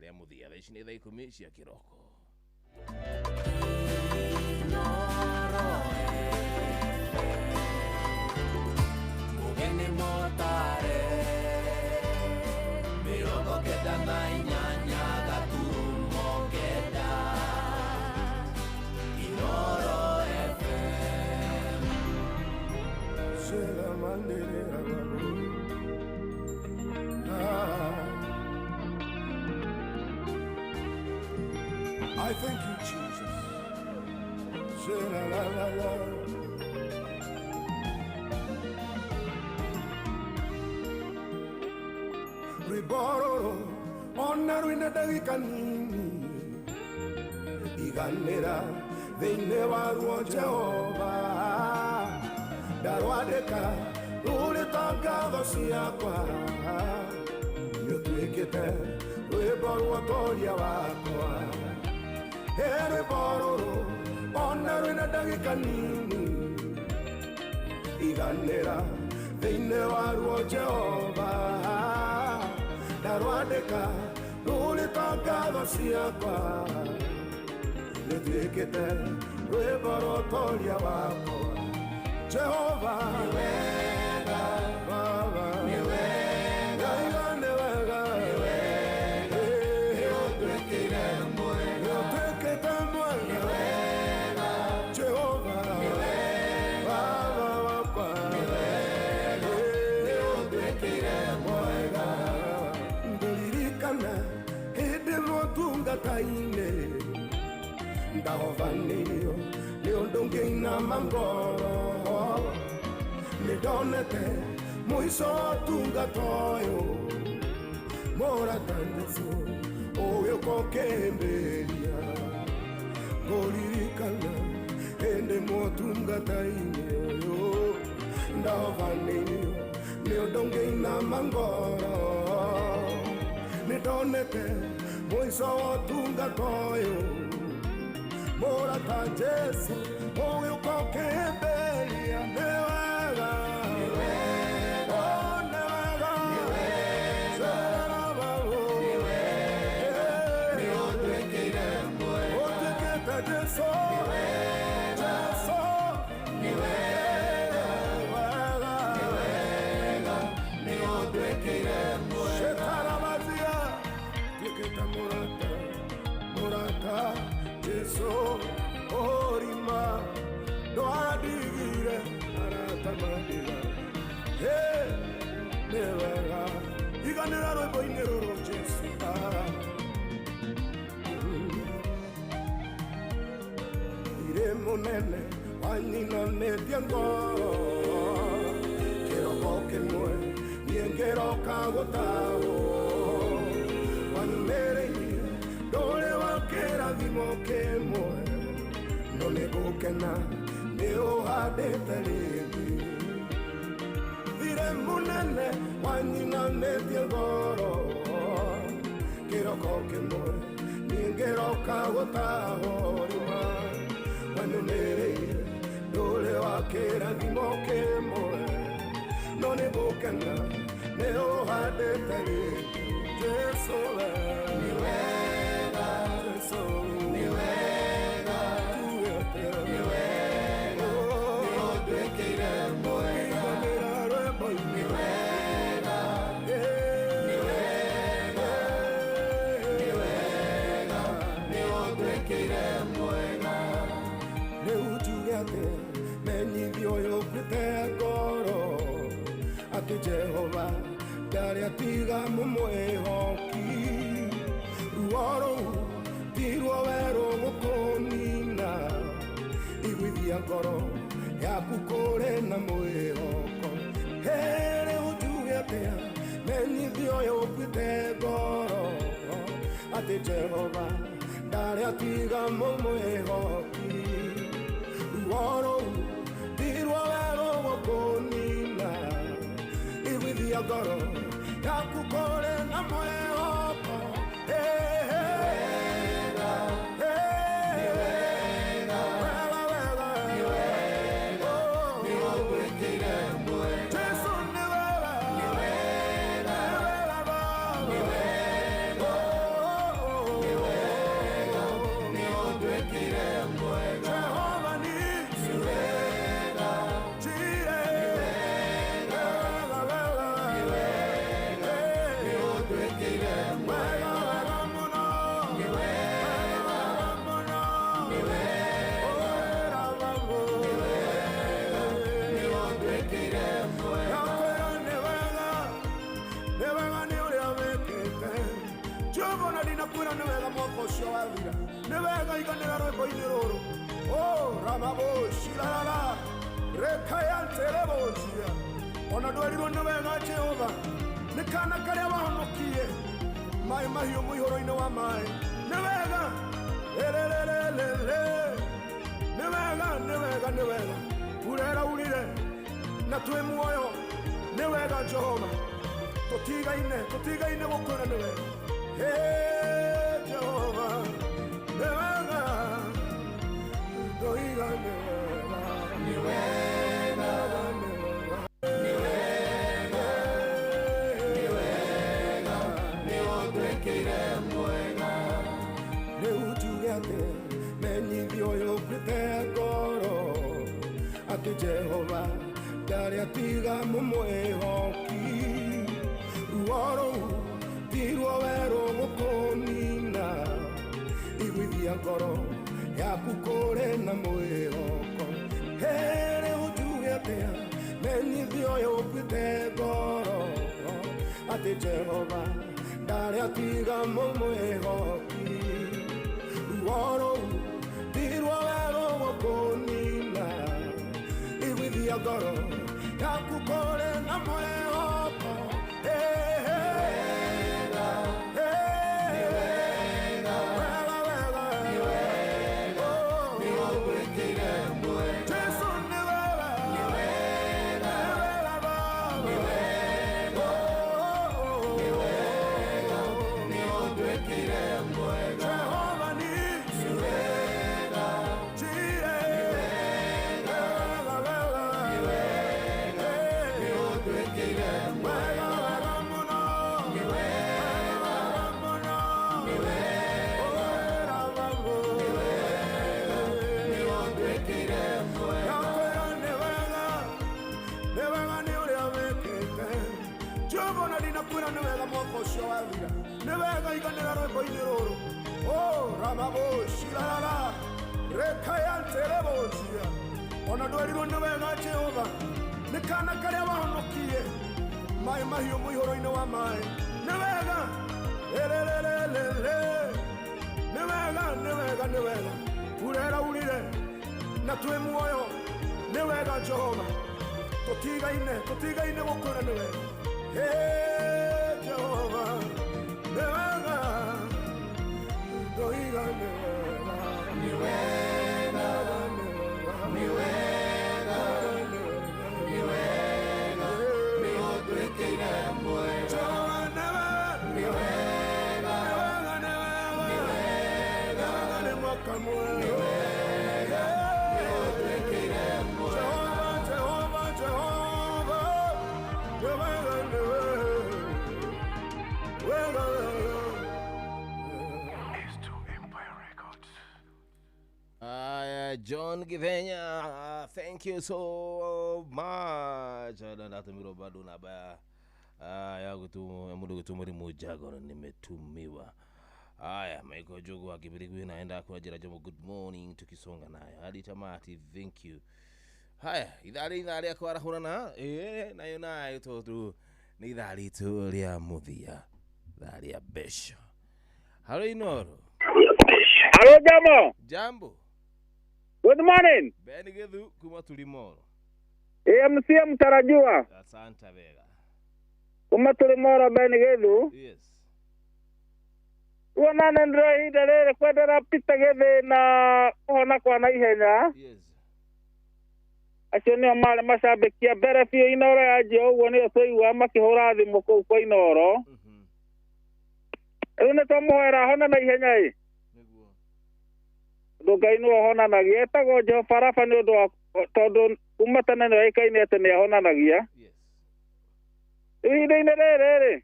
rĩa mũthia. Thaa ici nĩ thaa 10 cia kĩroko. Mugeni motare 98 gaturumo kenda Inoro FM. I thank you, Jesus. Say la la la la. Ribororo, ona ruina ndagĩka nini iganĩra thĩinĩ wa ruo Jehova ndarwandĩka rũrĩ ta ngatho ciakwa nĩũtuĩkĩte rwĩmbo rwa ũtoria wakwa. He rwĩmbo rũrũ Ona rwĩna ndagĩka nini iganĩra thĩinĩ waruo Jehova ndarwandĩka rũrĩ ta ngatho ciakwa nĩtuĩkĩte rwĩmbo rwa ũtoria wakwa Jehova nĩ wega Baba nĩ wega nĩ wega nĩ wega nĩũtuĩkĩire mwega nĩũtuĩkĩte mwega nĩ wega Jehova nĩ wega Baba wakwa nĩ wega nĩũtuĩkĩire mwega ngũririkana hĩndĩ ĩmwe ũtungata-inĩ ndahovanĩirio nĩ ũndũ ngĩinama ngoro nĩndonete mũico wa ũtungata ũyũ mũrata Jesũ ũgĩũka ũkĩhĩmbĩria ngũririkana hĩndĩ ĩmwe ũtungata-inĩ ũyũ ndahovanĩirio nĩ ũndũ ngĩinama ngoro nĩndonete mũico wa ũtungata ũyũ mũrata Jesũ ũgĩũka ũkĩhĩmbĩria nĩ wega nĩ wega nĩ wega nĩ wega nĩ wega nĩũtuĩkĩire mwega ũtuĩkĩte Jesũ nĩ wega Jesũ nĩ wega wega nĩ wega nĩũtuĩkĩire mwega Shetarabazia tuĩkĩte mũrata mũrata Jesũ orima ndwandigire arata mandiga nĩ wega iganĩra rwĩmbo-inĩ rũrũ Jesũ irĩ mũnene wanyinamĩtie ngoro kĩroko kĩmwe niĩ ngĩroka gũtahwo wanyumĩrĩirie ndũrĩ wa kĩrathimo kĩmwe no nĩngũkena nĩ ũhandĩte rĩngĩ thirĩ mũnene wanyinamĩtie ngoro kĩroko kĩmwe niĩ ngĩroka gũtahwo rĩma wanyumĩrĩirie ndũrĩ wa kĩrathimo kĩmwe no nĩngũkena nĩ ũhandĩte rĩngĩ Jesũ we nĩ wega Jesũ nĩ wega nĩ wega nĩũtuĩkĩire mwega iganĩra rwĩmbo-inĩ nĩ wega nĩ wega nĩ wega nĩũtuĩkĩire mwega rĩu njuge atĩ menyithio ũyũ ũkuĩte ngoro atĩ Jehova ndarĩ atiga mũmwĩhoki ruo rũu ti ruo werũ gũkũnina iguithia ngoro yaku kũrĩ na mwĩhoko rĩu njuge atĩa menyithio ũyũ ũkuĩte ngoro atĩ Jehova ndarĩ atiga mũmwĩhoki ruo rũu ti ruo werũ gũkũnina iguithia ngoro yaku kũrĩ na mwĩhoko ona ndwerirwo nĩ wega Jehova nĩ kana karĩa wahonokie maĩ mahiũ mũihũro-inĩ wa maĩ nĩ wega ĩrĩrĩrĩrĩ nĩ wega nĩ wega nĩ wega mbura ĩraurire na twĩ muoyo nĩ wega Jehova tũtigaine gũkwĩra nĩ wega Jehova nĩ wega Ndarĩ atiga mũmwĩhoki. Ruo rũu ti ruo werũ gũkũnina. Iguithia ngoro yaku kũrĩ na mwĩhoko. Rĩu njuge atĩa menyithia ũyũ ũkuĩte ngoro atĩ Jehova ndarĩ atiga mũmwĩhoki. Ruo rũu ti ruo werũ gũkũnina. Iguithia ngoro yaku kũrĩ na mwĩhoko. Jesu nĩ wega. Nĩ wega Baba. Jehova nĩ wega. Jireh. Wega, wega. Wega, wega mũno. Wega mũno. Wega Baba. Ndakwĩra nĩ wega, nĩ wega nĩ ũrĩa wĩkĩte. Jehova ona ndinakwĩra nĩ wega mwaka ũcio wathira. Nĩ wega iganĩra rwĩmbo-inĩ rũrũ. Oh, ramabocirarara rekayanterebocia. Ona ndwerirwo nĩ wega Jehova nĩ kana karĩa wahonokirie maĩ mahiũ mũihũro-inĩ wa maĩ. Nĩ wega ĩrĩrĩrĩrĩrĩ. Nĩ wega, nĩ wega, nĩ wega. Mbura ĩraurire na twĩ muoyo. Nĩ wega Jehova, tũtigaine, tũtigaine gũkwĩra nĩ wega. Hey, Jehova nĩ wega, ndoiga nĩ wega. Nĩ wega, nĩ wega, nĩ wega, nĩ ũndwĩkĩire mwega. Jehova nĩ wega, nĩ wega, nĩ wega, nĩ wega, nĩ mwaka mwega. Nĩ wega, nĩ ũndwĩkĩire mwega. Jehova, Jehova, Jehova, nĩ wega, nĩ wega, wega, wega. Aya, John Githenya, thank you so much. Na Ndatumirwo bado namba ya ya mundu gutuma rimu jago nimetumiwa. Haya, Michael Jogo akibirigwi naenda kwa jira Jomo, good morning, tukisonga nayo hadi tamati, thank you. Haya, ithaa rĩ ithaa rĩa kwarahũrana nayo nayo tondũ nĩ ithaa ritũ rĩa mũthia, ithaa rĩa mbeca. Halo Inoro. Halo Jamo. Jambo. Good morning. Ben Githu kuma Tulimoro. AMC mtarajiwa. Asante wega. Kuma Tulimoro Ben Githu. Yes. Uona ndĩra ihinda rĩrĩ kwendera Peter gĩthĩna kũhona kwa naihenya. Yes. Acio nĩo marĩ macambĩki a mbere biũ Inooro yanjia ũguo nĩo twaigua makĩhũra thimũ kũu kwa Inooro. Rĩu nĩtwamũhoera ahone na ihenya ĩ. Tondũ Ngai nĩwe ũhonanagia. Etagwo Jehova Rafa nĩ ũndũ wa tondũ kuma tene nĩoĩkaine atĩ nĩ ahonanagia. Rĩu ihinda-inĩ rĩrĩ rĩ,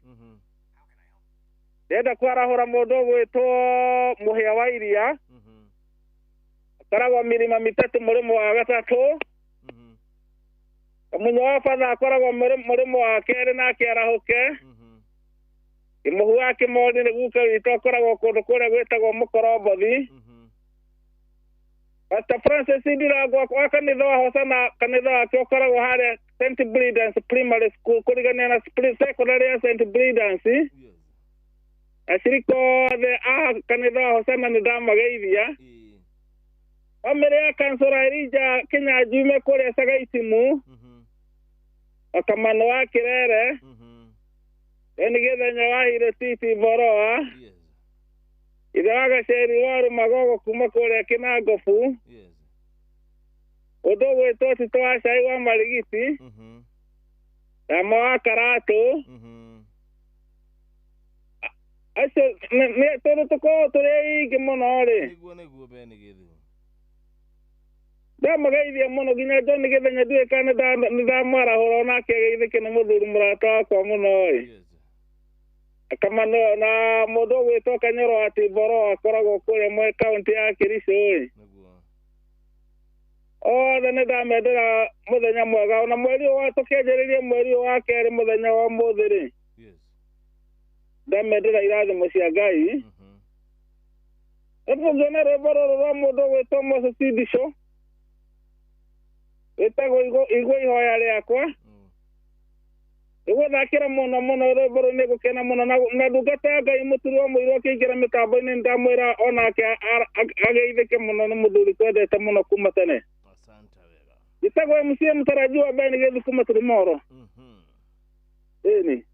ndĩrenda kwarahũra mũndũ ũgwĩtwo Mũhĩa wa Iria. Akoragwo mĩrima mĩtatũ mũrĩmo wa gatatũ. Kamunya wa batha akoragwo mũrĩmo wa kerĩ nake arahũke. Kĩmũhu wa Kĩmoni nĩ guka witũ akoragwo kũndũ kũrĩa gwĩtagwo Mũkorombothi. Pastor Francis Ndirango wa kanitha wa Hosana, kanitha wake ũkoragwo harĩa St. Bridens Primary School kũrigania na secondary ya St. Bridens. Acirika othe a kanitha wa Hosana nĩ ndamageithia. Bamĩrĩ ya Kansũra Elijah Kĩnyanjume kũrĩa Cagaitimu. Wakamano wa Kĩrere. Ben Githenya wa Hirotiti Boroa. Ithe wa Gaceri wa Rũmagogo kuma kũrĩa Kĩnangobu. Ũndũ ũgwĩtwo Tito wa Cai wa Marigiti. Rama wa Karatũ. Acio tondũ tũkoragwo tũrĩ aingĩ mũno rĩ. Nĩguo nĩguo Ben Githu. Ndamageithia mũno nginya John Githenya ndiũĩ kana nĩ ndamwarahũra onake ageithĩke nĩ mũthuri mũrata wakwa mũno ĩ. Kamano na mũndũ ũgwĩtwo Kanyoro wa Timboro akoragwo kũrĩa mwe kaunti ya Kericho ĩ. Othe nĩ ndamendera mũthenya mwega ona mweri wa tũkĩanjĩrĩria mweri wa kerĩ mũthenya wa ũmũthĩ rĩ. Ndamendera irathimo cia Ngai. Rĩu rwĩmbo rũrũ rwa mũndũ ũgwĩtwo Moses Ndisho wĩtagwo igua ihoya rĩakwa. Nĩgũthakĩra mũno mũno rwĩmbo rũu nĩngũkena mũno na ndungata ya Ngai mũturi wa mũirũ akĩingĩra mĩtambo-inĩ nĩndamwĩra onake ageithĩke mũno nĩ mũthuri twendete mũno kuma tene. Gĩtagwo MCA mũtarajiwa Ben Gĩthu kuma Tũrĩmoro. Ĩni.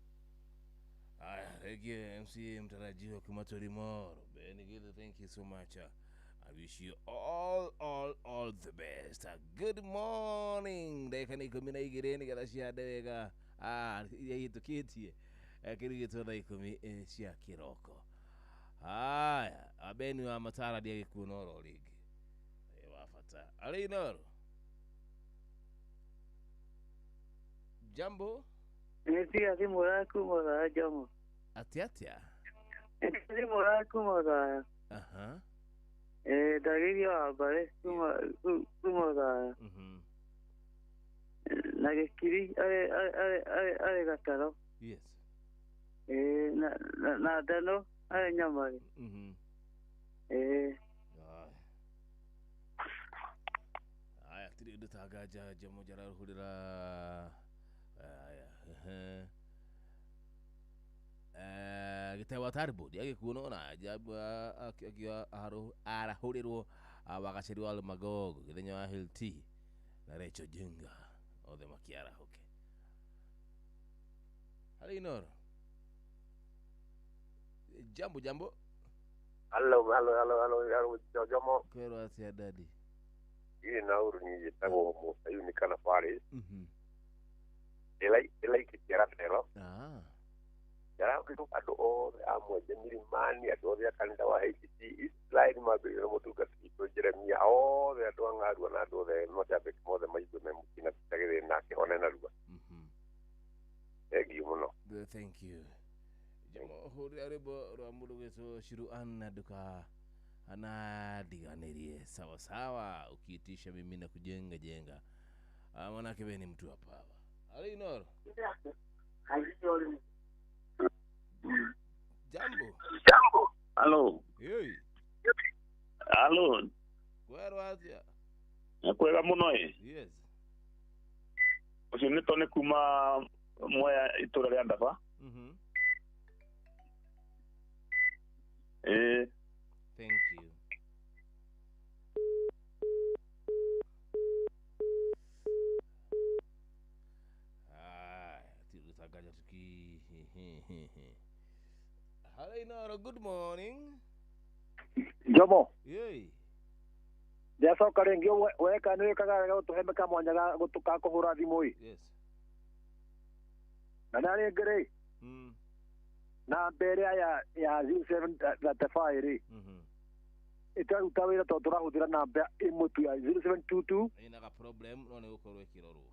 Aya, rĩngĩ MCA mtarajiwa kuma Tũrĩmoro. Ben Gĩthu, thank you so much. I wish you all the best. Good morning. Ndagĩka nĩ 12 nĩgetha cihande wega. Iria ihĩtũkĩtie kĩrigĩtwo thaa 10 cia kĩroko. Haya, Abeni wa Matara ndiagĩkuona oro rĩngĩ. Wa bata. Arĩ Inoro. Jambo. Nĩtiga thimũ yaku mũthaya Jomo. Atĩa atĩa? Thimũ yaku mũthaya. Aha. Ndagĩria wa mbarĩ kuma mũthaya. Na gĩkiri arĩ gataro. Yes. Na ndano arĩ Nyamarĩ. Aya, tirĩ ũndũ tanganja Jomo njarahũrĩra. Aya, gĩtewa Tarbod agĩkuona ona arahũrĩrwo wagaceri wa Magogo gĩthenya wa Hill T na Rachel Jenga othe makĩarahũke. Harĩ Inoro. Jambo jambo. Hello hello hello hello Jomo. Kwĩrwo atĩa dadi? Ĩ na ũru niĩ njĩtagwo Mũsayuni kana Faris. Ĩlaikĩtie Ratelo. Andũ othe a Mwenje Milimani, andũ othe a kanitha wa HT Israel mambĩrĩria mũtungati witũ Jeremia, othe andũ a Ng'arua na andũ othe macambĩki mothe maigue me mũciĩ na Peter na akĩhone narua. Thank you mũno. Thank you. Jomo hũrĩra rwĩmbo rwa mũndũ gwĩtwo Shiru Anna nduka anadiganirie sawa sawa, ukiitisha mimi na kujenga jenga. Manake wewe ni mtu wa pawa. Arĩ Inoro. Jambo. Jambo. Halo. Hey. Halo. Kwero atia? Kwega muno ĩ. Yes. Ũcio nĩ Tony kuma Mwea itũra rĩa Ndaba. Thank you. Tirutagaja tuki. Hello Inoro, good morning. Jomo. Yey. Ndiacoka rĩngĩ weka nĩ wĩkaga wega gũtũhe kamwanya ga gũtũka kũhũra thimũ ĩ. Yes. Na na rĩngĩ rĩ. Na ĩrĩa ya 0735 rĩ. Ĩtaruta wĩra tondũ tũrahũthĩra namba ĩmwe tu ya 0722. Ĩna ga problem no nĩ gũkorwo ĩkĩrorwo.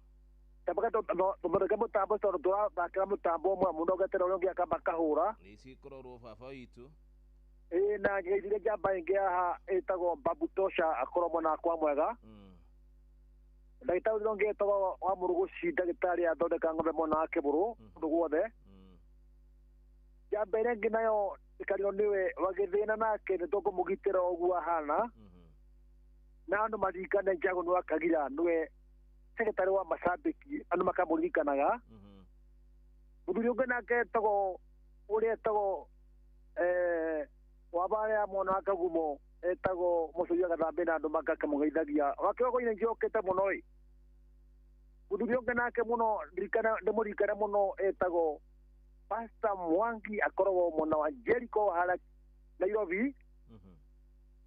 Tabaka tũthondeke mũtambo tondũ tũrathakĩra mũtambo ũmwe mũndũ ũgetera ũrĩa ũngĩ akamba akahũra. Nĩ cikũrorwo baba witũ. Ĩ na ngeithire njamba ĩngĩ haha ĩtagwo Babu Tosha akorwo mwena wakwa mwega. Ndagĩtarĩ ũrĩa ũngĩ etagwo wa Mũrũgũci ndagĩtarĩ athondeka ng'ombe mwena wa Kĩbũrũ kũndũ guothe. Njamba ĩrĩa ĩngĩ nayo ĩkario nĩwe wagĩthĩna nake nĩ tũkũmũgitĩra ũguo ahana. Na andũ maririkane Njago nĩ wa Kagira nĩwe secretary wa macambĩki andũ makamũririkanaga. Mũthuri ũngĩ nake etagwo ũrĩa etagwo wa barĩa mwena wa Kagumo etagwo Mũcũi wa Gathambĩ na andũ makamũgeithagia. Wakĩrogo-inĩ njokete mũno ĩ. Mũthuri ũngĩ nake mũno ndĩmũririkane mũno etagwo Pastor Mwangi akoragwo mwena wa Jericho harĩa Nairobi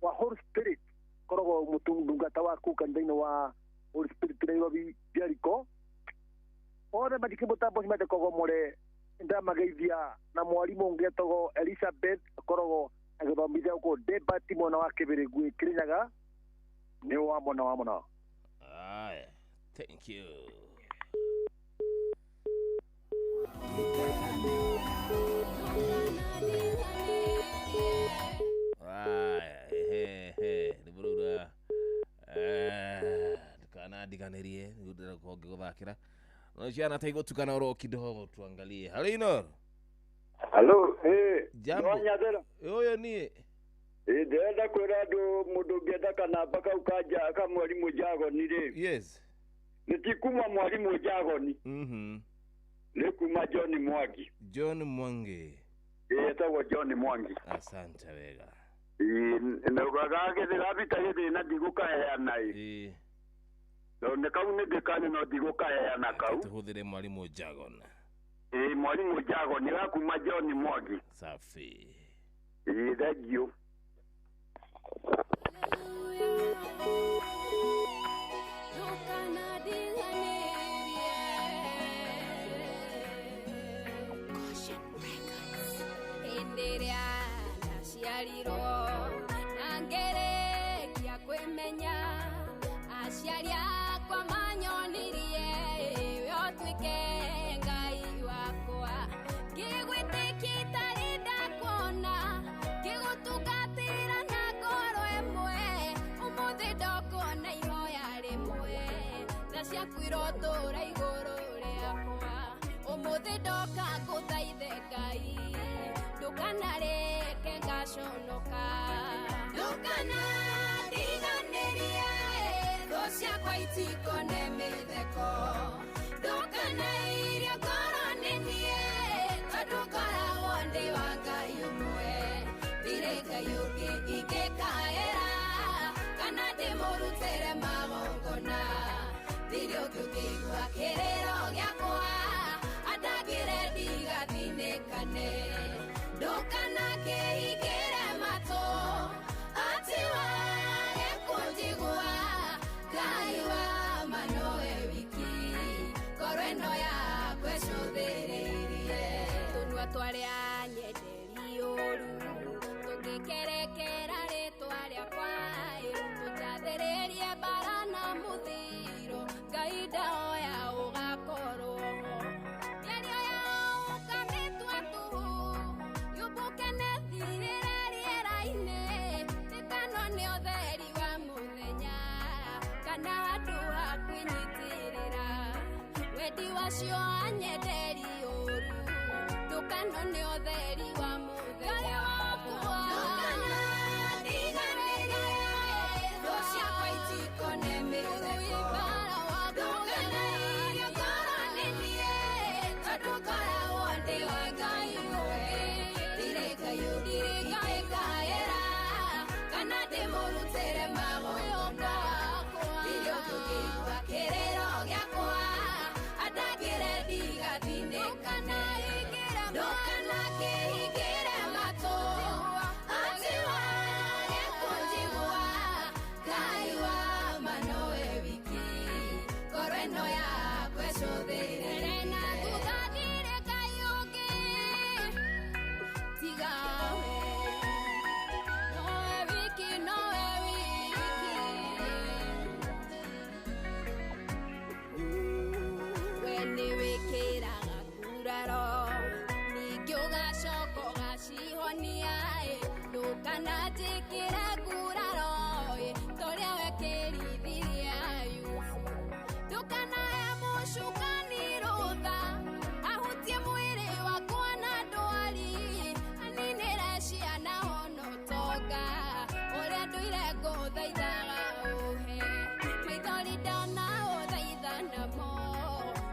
wa Holy Spirit akoragwo mũtungata wa kũu kanitha-inĩ wa Holy Spirit Nairobi Jericho. Othe mathikĩ mũtambo cimatĩkogwo mũre ndamageithia na mwarimũ ũngĩ etagwo Elizabeth akoragwo agĩthomithia gũkũ Debati mwena wa Kĩbĩrĩngũ Kĩrĩnyaga nĩ wa mwena wa mũno. Aya, thank you. Aya, ehe, nĩ mũraura Tũgũthakĩra no ciana ta igũtukana oro kidogo tuangalie. Halo Inoro. Halo, eh, Jambo. Nyanyathera. Ũyũ niĩ. Ĩ ndĩrenda kwĩra andũ mũndũ ũngĩenda kanamba kau kanja ka mwarimũ Njagoni rĩ. Yes. Nĩ ti kuma mwarimũ Njagoni. Nĩ kuma John Mwangi. John Mwangi. Ĩ etagwo John Mwangi. Asante wega. Ĩ na gagĩthĩ gĩthĩna ndigũkaheana ĩ. Ĩ. Tondũ nĩ kau nĩ ndĩkanyũ no ndigũkaheana kau. Tũhũthĩre mwarimũ Jagon. Ĩ mwarimũ Njagoni ga kuma John Mwangi. Safi. Ĩ thengiũ. Hĩndĩ ndaciarirwo na ngĩrĩkia kwĩmenya aciari akwa manyonirie we ũtuĩke Ngai wakwa ngĩgwĩtĩkia itarĩ ndakuona ngĩgũtungatĩra na ngoro ĩmwe ũmũthĩ ndokona ihoya rĩmwe tha ciaku irotũra igũrũ rĩakwa ũmũthĩ ndoka ngũthaithe Ngai ndukanareke ngaconoka ndukanandiganĩrie thũ ciakwa itikone mĩtheko ndukanairie ngoro nĩ niĩ tondũ ngoragwo ndĩ wa Ngai ũmwe ndirĩ Ngai ũngĩ ingĩkaĩra kana ndĩmũrutĩre magongona ndirĩ ũngĩ ũngĩigua kĩrĩro gĩakwa andangĩre ndigathinĩkane ndukanakĩhingĩre matũ atĩ wage kũnjigua Ngai wa ma nowe wiki ngoro ĩno yakwa ĩcũthĩrĩirie tũnua twarĩa nyenderi ũru tũngĩkerekera rĩtwa rĩakwa tũnjathĩrĩrie mbara na mũthiro Ngai ndahoya ũgakorwo ho mĩario yao ũkamĩtua tũhũ yũmbũke thirĩre rĩera-inĩ tĩkano nĩ ũtheri wa mũthenya kana handũ ha kwĩnyitĩrĩra wendi wacio anyenderi ũru ndũkano nĩ ũtheri wa mũthenya ndukanandiganĩrie thũ ciakwa itikone mĩtheko ndukanairie ngoro nĩ niĩ tondũ ngoragwo ndĩ wa Ngai ũmwe ndirĩ Ngai ũngĩ ingĩkaĩra kana ndĩmũrutĩre magongona ndirĩ ũngĩ ũngĩigua kĩrĩro gĩakwa andangĩre ndigathinĩkane ndukanakĩhingĩre matũ atĩ wage kũnjigua Ngai wa ma nowe wiki ngoro ĩno yakwa ĩcũthĩrĩrie na thutha ndirĩ Ngai ũngĩ tiga we nowe wiki nowe wiki we nĩ wĩkĩraga nguraro ningĩ ũgacoka ũgacihonia ĩ ndũkananjĩkĩre nguraro ĩ torĩa wekĩrithirie Ayubu ndũkanahe mũcukani rũtha ahutie mwĩrĩ wakwa na ndwari aninĩre ciana ona ũtonga ũrĩa ndũire ngũthaithaga ũhe maithori ndanaũthaitha namo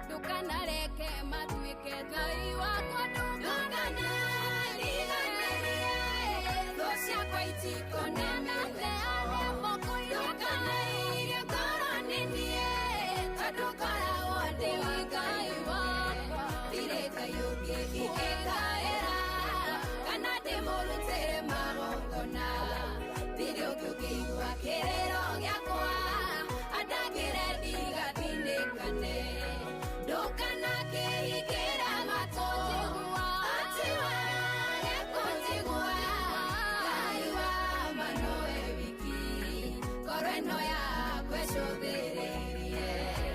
ndũkanareke matuĩke Ngai wakwa ndũkanandiganĩrie thũ ciakwa itikone mĩtheko ndũkanairie ngoro nĩ niĩ tondũ ngoragwo ndĩ wa Ngai wakwa ndirĩ Ngai ũngĩ ingĩkaĩra kana ndĩmũrutĩre magongona ndirĩ ũngĩ ũngĩigua kĩrĩro gĩakwa andangĩre ndigathinĩkane ndukanakĩhingĩre matũ atĩ wage kũnjigua Ngai wa ma nowe wiki ngoro ĩno yakwa ĩcũthĩrĩirie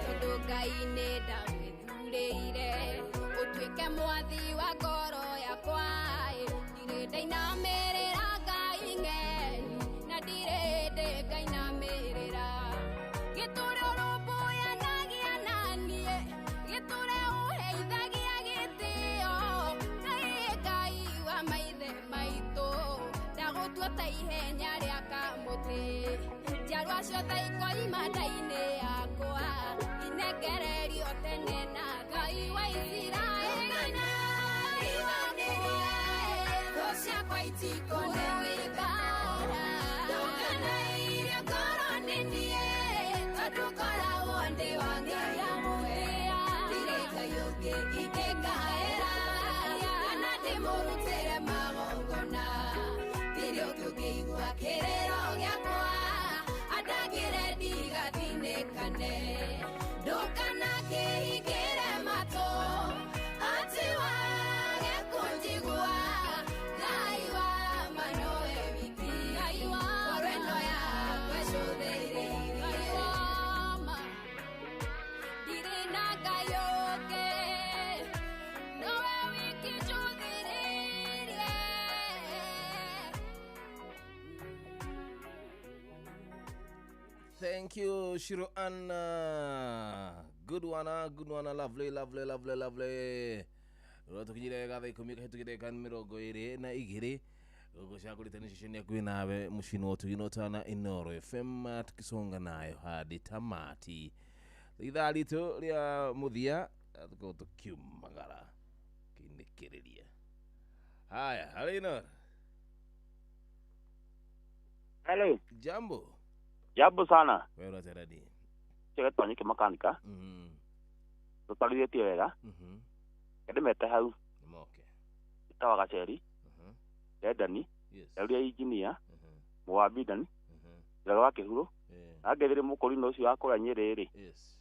tondũ Ngai nĩ ndagwĩthurĩire ũtuĩke mwathi wa ngoro yakwa ndirĩ ndainamĩrĩra Ngai ng'eni na ndirĩ ndĩ ngainamĩrĩra gĩtũre ũrũmbũyanagia na niĩ Ndĩraigua ta ihenya rĩa kamũtĩ njiarwa ciothe ikoima nda-inĩ yakwa inengererio tene na Ngai wa Isiraeli thũ ciakwa itikũnewĩkara ndũkanairie ngoro nĩ niĩ tondũ ngoragwo ndĩ wa Ngai ndirĩ Ngai ũngĩ ingĩkaĩra kana ndĩmũrutĩre magongona ndirĩ ũngĩ ũngĩigua kĩrĩro gĩakwa andangĩre ndigathinĩkane ndũkanakĩhingĩre matũ atĩ wage kũnjigua Ngai wa ma nowe wiki Ngai wa ngoro ĩno yakwa ĩcũthĩrĩirie Ngai wa ma ndirĩ na Ngai ũngĩ nowe wiki njũthĩrĩirie. Thank you, Shiro Anna. Good one, good one, lovely, lovely, lovely, lovely. Tukinyire gatha 10 kahĩtũkĩte ka 22 gũgũcagũrĩte nĩ ceceni yaku nawe mũcino tugino tana Inoro FM tukisonga nayo hadi tamati ithaa ritũ rĩa mũthia tukorwo tũkiumagara kĩinĩkĩrĩria. Haya, harĩ Inoro. Hello. Jambo. Jambo sana. Wewe ũraterani. Chege twanyike makanika. Tũtarithĩtie wega. Ndĩmete hau. Moke. Ĩtawa Gaceri. Endani. Euria engineer. Mũwabindani. Njoroge wa Kĩhurũ. Na ngethĩre mũkũrinũ ũcio wa kũrĩa Nyĩrĩ rĩ. Yes.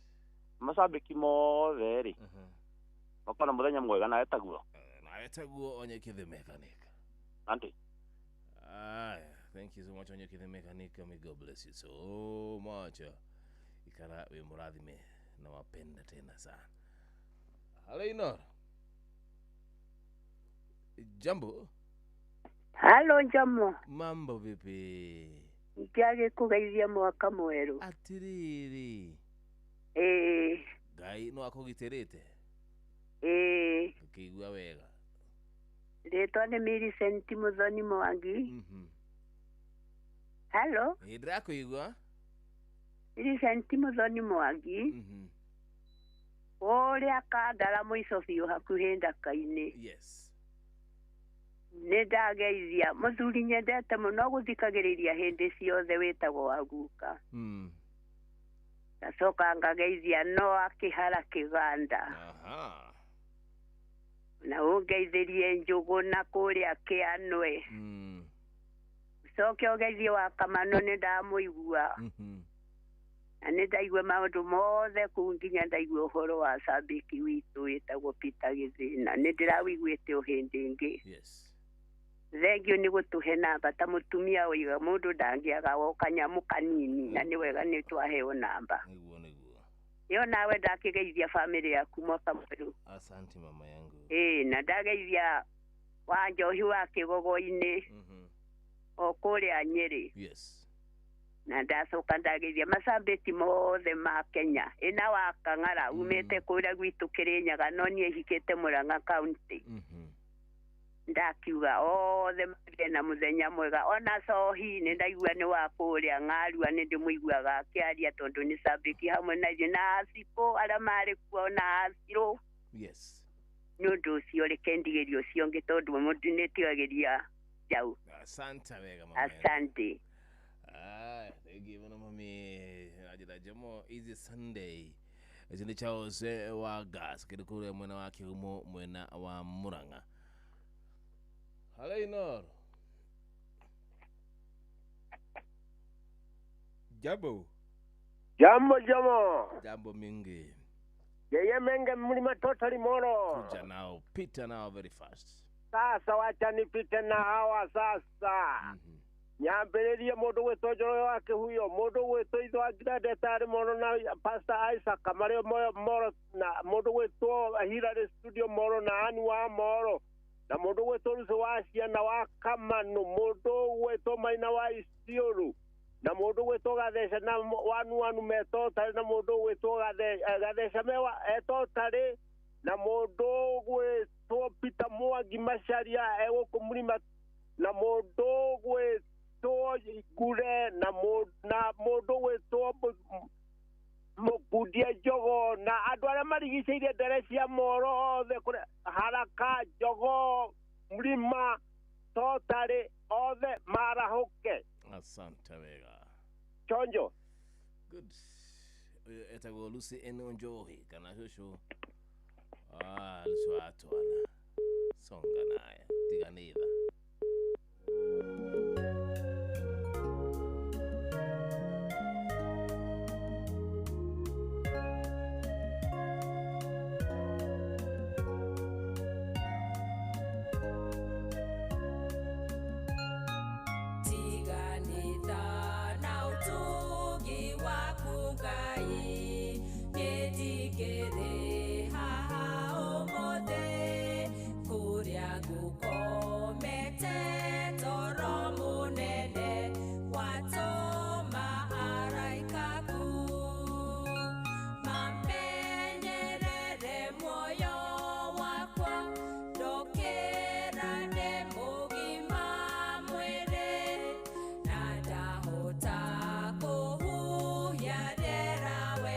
Macambĩki mothe rĩ. Makorwo na mũthenya mwega na etaguo. Na etaguo Onyeki the mechanic. Asante. Aya, thank you so much Onyeki the mechanic. May God bless you so much. Ikara we murathime na wapenda tena sana. Halo Inoro. Jambo. Halo Njamo. Mambo vipi? Ndiagĩkũgeithia mwaka mwerũ. Atiriri. Ĩĩ. Ngai no akũgitĩrĩte? Ĩĩ. Ũkĩigua wega? Rĩtwa nĩ Millicent Mũthoni Mwangi. Halo. Ĩĩ ndĩrakũigua. Millicent Mũthoni Mwangi. Ũrĩa Kandara mũico biũ hakuhĩ Ndaka-inĩ. Yes. Nĩ ndageithia mũthuri nyendete mũno gũthikagĩrĩria hĩndĩ ciothe wĩtagwo wa guka. Ngacoka ngageithia Noah Kĩhara Kĩganda. Aha. Na ũngeithĩrie Njũgũ na kũrĩa Kĩanwe. Ũcoke ũgeithie wa Kamano nĩ ndamũigua. Na nĩ ndaigua maũndũ mothe kũu nginya ndaigua ũhoro wa cambĩki witũ wĩtagwo Peter Gĩthĩna. Nĩ ndĩrawiguĩte o hĩndĩ ĩngĩ. Yes. Thengio nĩ gũtũhe namba ta mũtumia oiga mũndũ ndangĩaga o kanyamũ kanini na nĩ wega nĩ twaheo namba. Nĩguo nĩguo. Ĩyo nawe ndakĩgeithia bamĩrĩ yaku mwaka mwerũ. Asante mama yangu. Ĩĩ na ndageithia wa Njohi wa Kĩgogo-inĩ. O kũrĩa Nyĩrĩ. Yes. Na ndacoka ndageithia macambĩti mothe ma Kenya. Ĩna wa Kang'ara umĩte kũrĩa gwitũ Kĩrĩnyaga no niĩ hikĩte Murang'a County. Ndakiuga othe magĩe na mũthenya mwega. Ona Cohi nĩ ndaigua nĩ wa kũrĩa Ng'arua nĩ ndĩmũiguaga akĩaria tondũ nĩ cambĩki hamwe na ithuĩ na Acikũ arĩa marĩ kuo na Acirũ. Yes. Nĩ ũndũ ũcio reke ndigĩrie ũcio ũngĩ tondũ mũndũ nĩ tigagĩria njaũ. Asante wega mama. Asante. Ah, thank you muno mami. Ajira Jomo easy Sunday. Ici nĩ Charles wa gas kĩndũ kũrĩa mwena wa Kĩhumo mwena wa Murang'a. Halo Inoro. Jambo. Jambo Jomo. Jambo mingi. Yeye menge mlima totally moro. Kuja nao, pita nao very fast. Sasa wacha nipite na hawa sasa. Nyambĩrĩrie mũndũ gwĩtwo Njoroge wa Kĩhuyo, mũndũ gwĩtwo Itho wa Ngirandeta arĩ Moro na Pastor Isaac marĩ Moro na mũndũ gwĩtwo Hilary Studio Moro na Ann wa Moro na mũndũ gwĩtwo Ruco wa Ciana wa Kamanu, mũndũ gwĩtwo Maina wa Isiũrũ na mũndũ gwĩtwo Gatheca na Wanu Wanu Metotarĩ na mũndũ gwĩtwo Gatheca mewa Etotarĩ na mũndũ gwĩtwo Peter Mwangi Macharia egũkũ Mũrima na mũndũ gwĩtwo gwĩtwo Ngure na mũndũ gwĩtwo Mũkundia Njogo na andũ arĩa marigicĩirie ndere cia Moro othe kũrĩa Haraka Njogo Mlima Totari othe marahũke. Asante wega. Chonjo. Good. Ũyũ etagwo Lucy Eno Njohi kana cũcũ. Ah, Lucy wa twana. Songa naye. Tiganitha. Tiganitha na ũtugi waku Ngai, nĩndingĩrĩ haha ũmũthĩ, kũrĩa ngũkomete toro mũnene watũma araika aku mamenyerere muoyo wakwa, ndokĩra ndĩ mũgima mwĩrĩ na ndahota kũhuhia rĩera wega.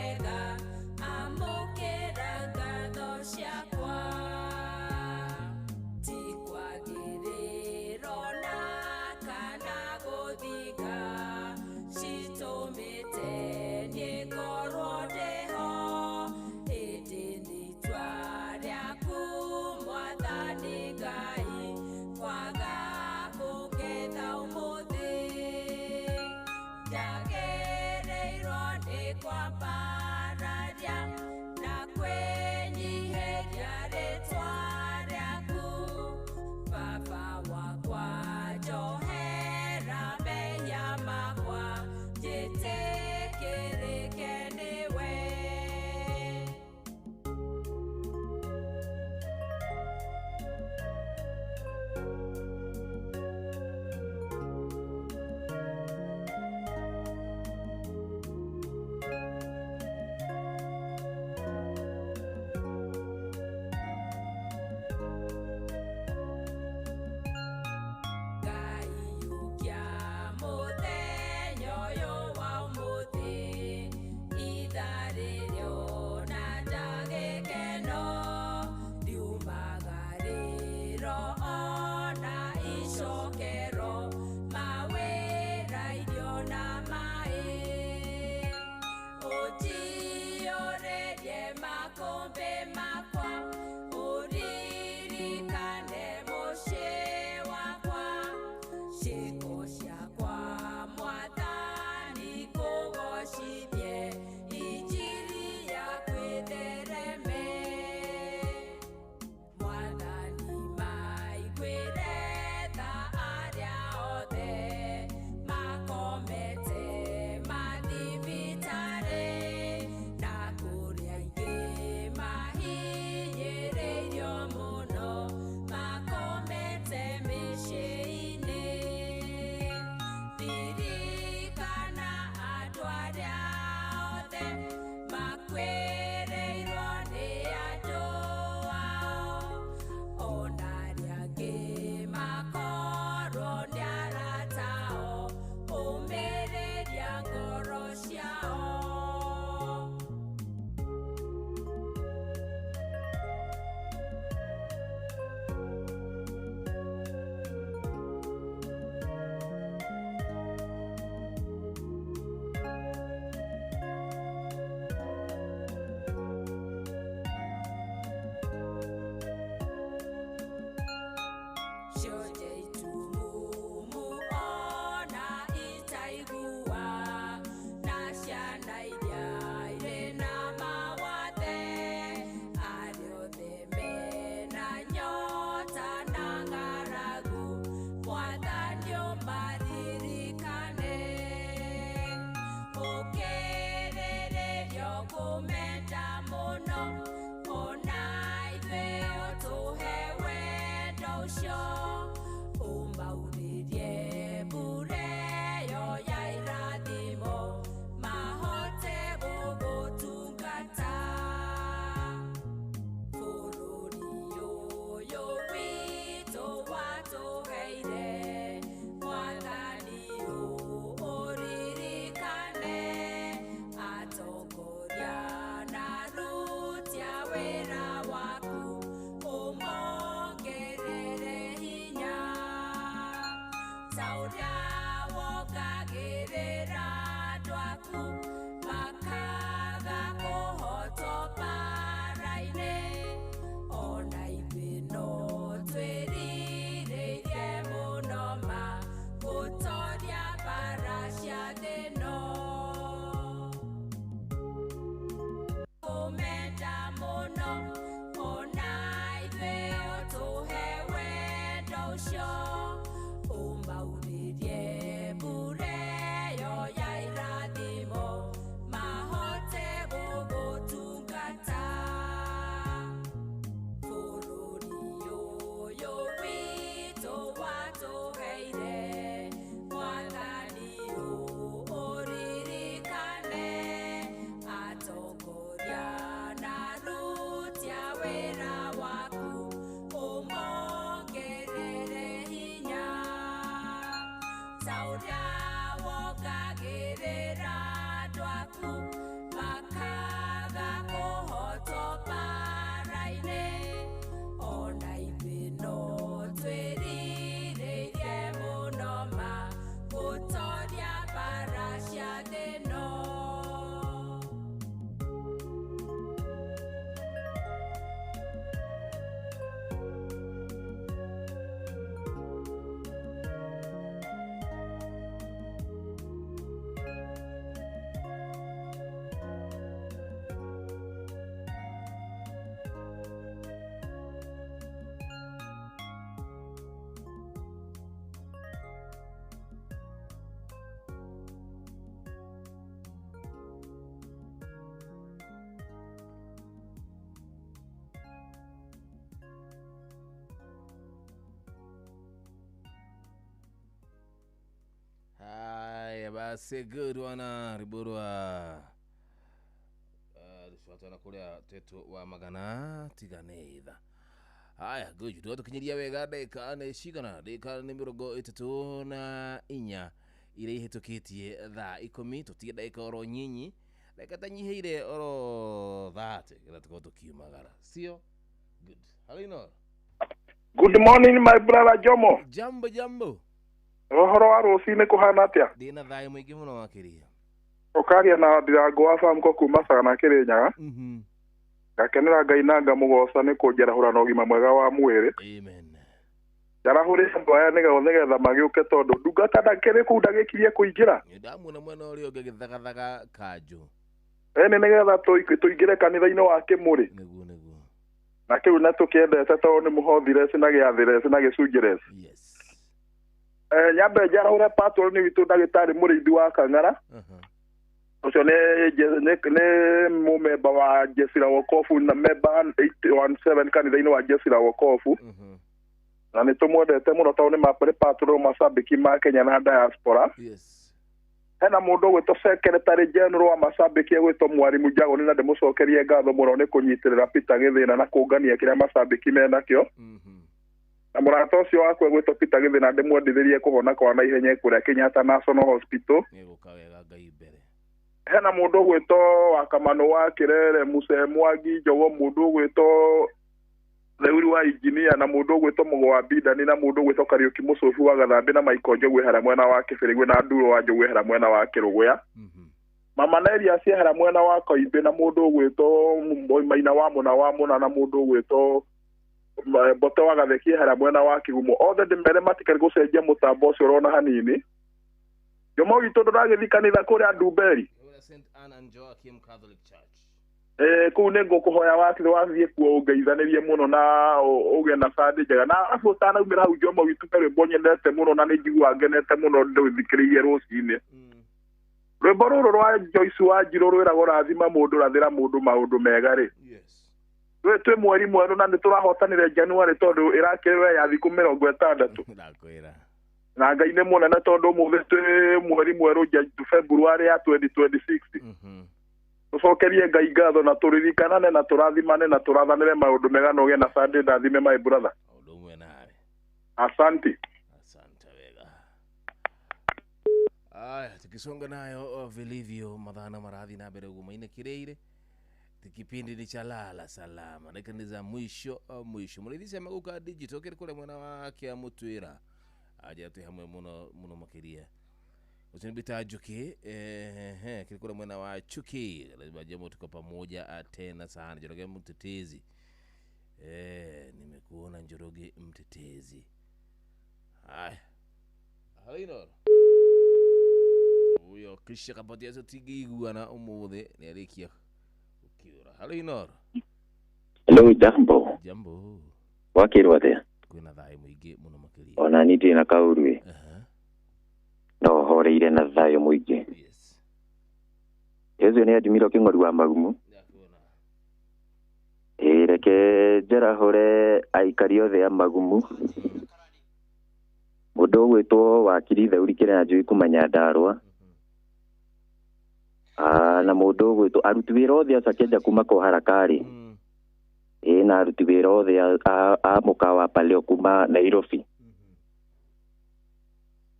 Basi good wana riborwa rucwatwana kuria tetu wa magana tiganetha. Haya good tugakinyiria wega ndagĩka nĩ cigana, ndagĩka nĩ 34 iria ihĩtũkĩtie thaa 10, tũtige ndagĩka oro nyinyi, ndagĩka ta nyihĩire oro 30 getha tũkorwo tũkiumagara, sio? Good. Hello. Good morning my brother Jomo. Jambo jambo. Ũhoro wa rũcinĩ kũhana atĩa? Ndĩna thayũ mũingĩ mũno makĩria. Ũkaria na Ndirango wa Samko kuma Sagana Kĩrĩnyaga. Ngakenera Ngai na ngamũgoca nĩ kũnjarahũra na ũgima mwega wa mwĩrĩ. Amen. Njarahũrĩte andũ aya nĩgetha magĩũke tondũ ndungata ndakĩrĩ kũu ndagĩkirie kũingĩra. Ndamuona mwena ũrĩa ũngĩ agĩthagathaga kanjũ. Ĩni nĩgetha tũingĩre kanitha-inĩ wa Kĩmũrĩ. Nĩguo nĩguo. Na kĩu na tũkĩendete tondũ nĩ mũhothireci na gĩathireci na gĩcunjireci. Yes. Nyambe njarahũre patron witũ ndagĩtarĩ mũrĩithi wa Kang'ara. Ũcio nĩ mũmemba wa Jeshi la Wokovu na memba 817 kanitha-inĩ wa Jeshi la Wokovu. Na nĩ tũmwendete mũno tondũ nĩ patron macambĩki ma Kenya na diaspora. Yes. Hena mũndũ ũgwĩtwo secretary general wa macambĩki egwĩtwo Mwarimu Njagoni na ndĩmũcokerie ngatho mũno nĩ kũnyitĩrĩra Peter Gĩthĩna na kũngania kĩrĩa macambĩki menakĩo. Na mũrata ũcio wakwa egwĩtwo Peter Gĩthĩna ndĩmwendithĩrie kũhona kwa naihenya kũrĩa Kenyatta National Hospital. Nĩgũka wega Ngai mbere. Hena mũndũ ũgwĩtwo wa Kamano wa Kĩrere Muse Mwangi Njogo, mũndũ ũgwĩtwo Theuri wa Engineer na mũndũ ũgwĩtwo Mũgo wa Bindani na mũndũ ũgwĩtwo Kariũki Mũcũbu wa Gathambĩ na Michael Njogu ehera mwena wa Kĩbĩrĩgwe na Nduro wa Njogu ehera mwena wa Kĩrũgũya. Mama Neria ciehera mwena wa Koimbĩ na mũndũ ũgwĩtwo Maina wa Mũna na mũndũ ũgwĩtwo Mbote wa Gatheki ehera mwena wa Kĩgumo. Othe ndĩmere matikari gũcenjia mũtambo ũcio ũrona hanini. Jomo witũ ndũragĩthiĩ kanitha kũrĩa Ndumberi. St. Anne and Joachim Catholic Church. Kũu nĩ ngũkũhoya wathiĩ kuo ũngeithanĩrie mũno na ũgĩe na Sunday njega. Na arabu ũtanaumĩra hau Jomo witũ he rwĩmbo nyendete mũno na nĩ njiguaga ngenete mũno ndĩũthikĩrĩirie rũcinĩ. Rwĩmbo rũrũ rwa Joyce Wanjirũ rwĩragwo rathima mũndũ rathĩra mũndũ maũndũ mega rĩ. Yes. Twĩ mweri mwerũ na nĩ tũrahotanire January tondũ ĩrakĩrĩrwo ya thikũ 60. Ndakwĩra. Na Ngai nĩ mũnene tondũ ũmũthĩ twĩ mweri mwerũ February ya 2026. Tũcokerie Ngai ngatho na tũririkanane na tũrathimane na tũrathanĩre maũndũ mega na ũgĩe na Sunday ndathime my brother. Ũndũ ũmwe nawe. Asante. Asante wega. Aya, tukisonga nayo vilivyo mathana marathi na mbere ũguo mainĩkĩrĩire. Kipindi ni cha lala salama. Dakika ni za mwisho mwisho. Mũrĩithi cia Maguka Digital kĩrĩ kũrĩa mwena wa Kĩamũtwĩra. Aja twĩ hamwe mũno mũno makĩria. Ũcio nĩ Bita Njuki, kĩrĩ kũrĩa mwena wa Chuki. Lazima jambo tuko pamoja tena sana. Njoroge Mtetezi. Nimekuona Njoroge Mtetezi. Haya. Halino. Huyo kisha kapatia tutigiguana ũmũthĩ nĩ arĩkia gũkĩũra. Halino. Hello, jambo. Jambo. Wakĩrwo atĩa? Kwĩna thayũ mũingĩ mũno makĩria. Ona niĩ ndĩ na kaũruĩ. No horeire na thayũ mũingĩ. Yes. Ũcio nĩ Admiro Kĩng'oru wa Magumu. Ĩĩ reke njarahũre aikari othe a Magumu. Mũndũ ũgwĩtwo Wakiri Theuri Kĩrĩanjui kuma Nyandarũa. Na mũndũ ũgwĩtwo aruti wĩra othe a Sakenja kuma Koharakari. Ĩĩ na aruti wĩra othe a mũkawa Paleo kuma Nairobi.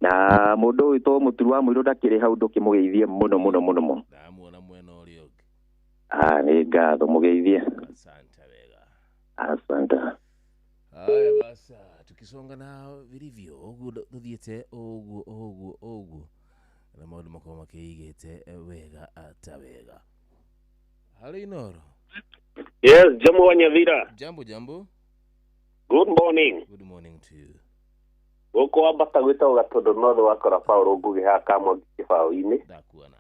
Na mũndũ ũgwĩtwo Mũturu wa Mũirũ ndakĩrĩ hau ndũkĩmũgeithie mũno mũno mũno mũno. Ndamuona mwena ũrĩa ũngĩ. Nĩ ngatho mũgeithie. Asante wega. Asante. Haya basi tukisonga nao vilivyo ũguo tũthiĩte ũguo ũguo ũguo na maũndũ makorwo makĩigĩte wega ata wega. Hali Inoro. Yes, Jambo wa Nyavira. Jambo jambo. Good morning. Good morning to you. Gũkũ wambata gwĩtagwo Gatũndũ North wakora Paul Ngugi haha Kamwangi kĩbaũ-inĩ. Ndakuona.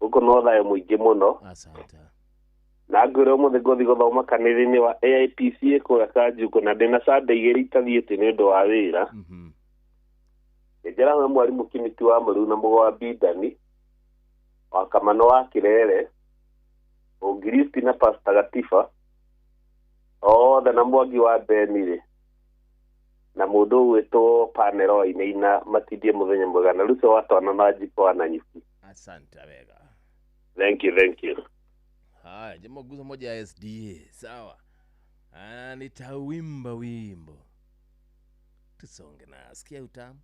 Gũkũ no thayũ mũingĩ mũno. Asante. Na ngwĩra ũmũthĩ ngũthiĩ gũthoma kanitha-inĩ wa AIPCA kũrĩa Kanjungu na ndĩna Sunday igĩrĩ itathiĩte nĩ ũndũ wa wĩra. Njarahe mwarimũ Kimiti wa Mũrĩu na Mũgo wa Bindani wa Kamano wa Kĩrere Ũngiristi na Pastor Gatiba othe na Mwangi wa Benirĩ. Na mũndũ ũgwĩtwo Panero Wainaina matindie mũthenya mwega na Lucy wa Twana na Njiko wa Nanyuki. Asante wega. Thank you, thank you. Haya, jamaa guza moja ya SDA. Sawa. Nitawimba wimbo. Tusonge na sikia utamu.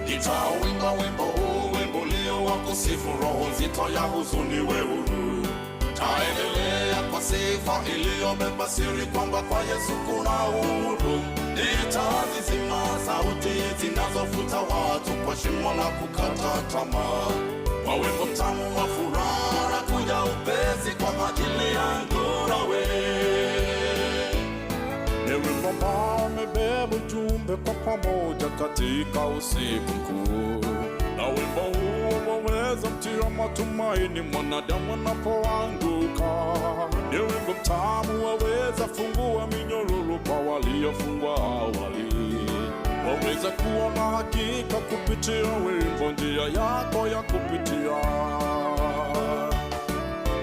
Nitawimba wimbo huu, wimbo leo wa kusifu roho nzito ya huzuni we huru. Taendelea kwa sifa iliyobeba siri kwamba kwa Yesu kuna uhuru. Nitazizima sauti zinazofuta watu kwa shimo la kukata tamaa. Kwa wimbo mtamu wa furaha kuja upesi kwa ajili yangu nawe. Ni wimbo ambao umebeba ujumbe kwa pamoja katika usiku mkuu. Na wimbo huo waweza mtia matumaini mwanadamu anapoanguka. Ni wimbo mtamu waweza fungua minyororo kwa waliofungwa awali. Waweza kuona hakika kupitia wimbo njia yako ya kupitia.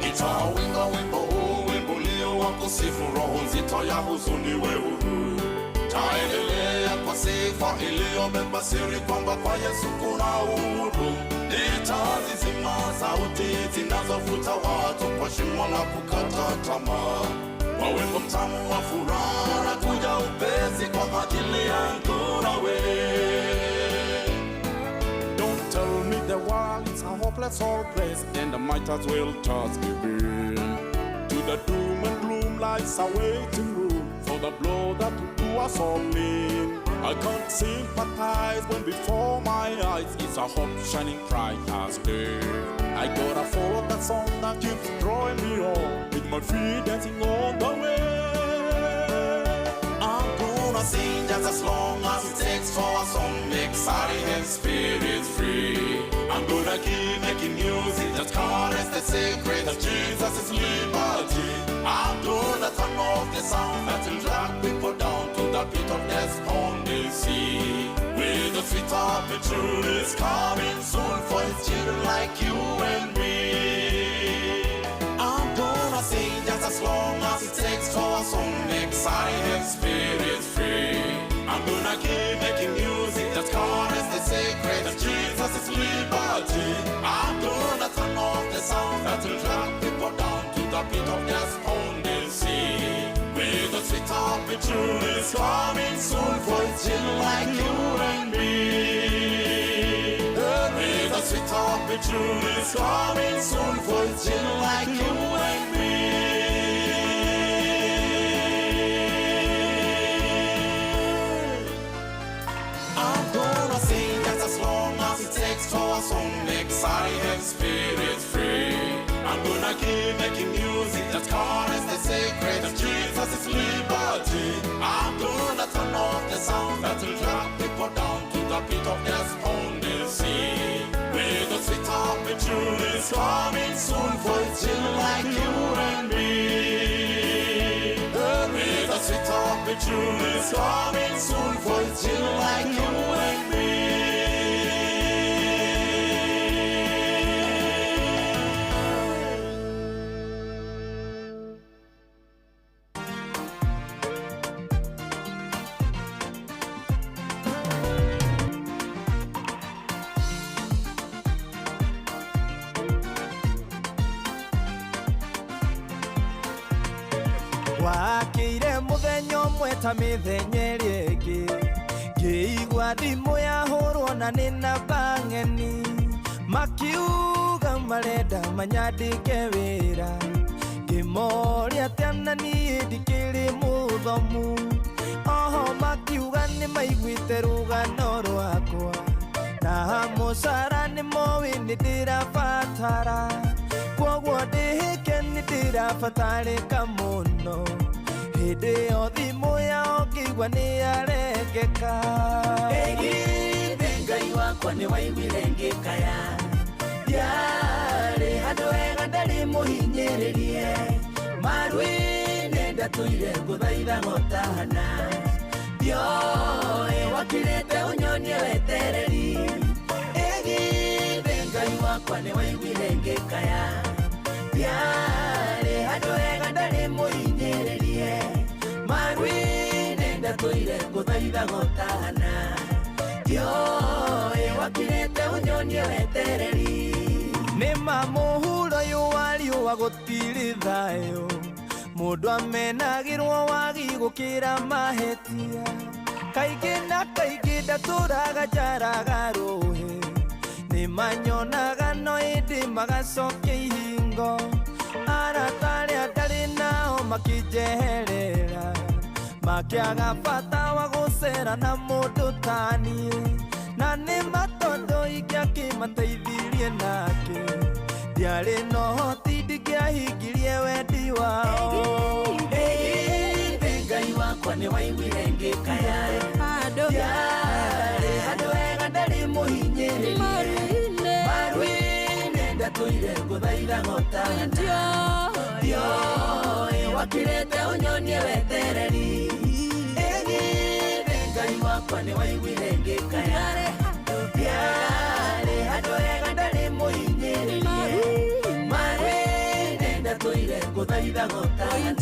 Nitawimba wimbo huu, wimbo leo wa kusifu roho nzito ya huzuni we huru. Taendelea kwa sifa iliyobeba siri kwamba kwa Yesu kuna uhuru. Nitazizima sauti zinazofuta watu kwa shimo la kukata tamaa. Kwa wimbo mtamu wa furaha kuja upesi kwa ajili yangu nawe. Don't tell me the world is a hopeless old place, then I might as well just give in. To the doom and gloom lies a waiting room for the blow that will do us all in. I can't sympathize when before my eyes is a hope shining bright as day. I gotta follow that song that keeps drawing me on, with my feet dancing on the way. I'm gonna sing just as long as it takes for a song exciting and spirit free. I'm gonna keep making music that carries the secret of Jesus' liberty. I'm gonna turn off the sound that will drag people down to the pit of despondency. With the sweet opportunities coming soon for his children like you and me. I'm gonna sing just as long as it takes for a song exciting and spirit free. I'm gonna keep making music that carries the secret of Jesus' liberty. I'm gonna turn off the sound that will drag people down to the pit of despondency. With the sweet opportunities coming soon for his children like you and me. With the sweet opportunities coming soon for his children like you and me. I'm gonna sing just as long as it takes for a song exciting and spirit free. I'm gonna keep making music that carries the secret of Jesus' liberty. I'm gonna turn off the sound that will drag people down to the pit of despondency. With the sweet opportunities coming soon for his children like you and me. With the sweet opportunities coming soon for his children like you and me. Wakire muthenya ũmwe ta mĩthenya ĩrĩa ĩngĩ, ngĩigua thimũ yahũrwo na nĩ namba ng'eni, makiuga marenda manyandĩke wĩra, ngĩmoria atĩa na niĩ ndikĩrĩ mũthomu, oho makiuga nĩ maiguĩte rũgano rwakwa, na mũcara nĩ moĩ nĩ ndĩrabatara, kwoguo ndĩhĩke nĩ ndĩrabatarĩka mũno. Hĩndĩ ĩyo thimũ yao ngĩigua nĩ yarengeka. Ĩgithĩ Ngai wakwa nĩ waiguire ngĩkaya, ndiarĩ handũ hega ndarĩ mũhinyĩrĩrie, maru-inĩ ndatũire ngũthaitha ng'otana, ndioĩ wakirĩte ũnyonie wetereri. Ĩgithĩ Ngai wakwa nĩ waiguire ngĩkaya, ndiarĩ ndarĩ mũhinyĩrĩrie Marwine ndatũire ngũthaitha gũtana Ndioĩ wakirĩte ũnyonie wetereri Nĩ ma mũhuro ũyũ wa riũa gũtirĩ thayũ Mũndũ amenagĩrwo wagi gũkĩra mahĩtia Kaingĩ na kaingĩ ndatũraga njaraga rũhĩ Nĩ manyonaga no ĩndĩ magacokia ihingo Arata arĩa ndarĩ nao makĩnjeherera Makĩaga bata wa gũcera na mũndũ ta niĩ Na nĩ ma tondũ ingĩakĩmateithirie nake Ndiarĩ na ũhoti ndingĩahingirie wendi wao Ĩgithĩ Ngai wakwa nĩ waiguire ngĩkaya Ndiarĩ handũ hega ndarĩ mũhinyĩrĩrie Maruine ndatũire ngũthaitha gũtana Ndioĩ wakirĩte ũnyonie wetereri Ĩgithĩ Ngai wakwa nĩ waiguire ngĩkaya Ndiarĩ handũ hega ndarĩ mũhinyĩrĩrie Maruine ndatũire ngũthaitha gũtana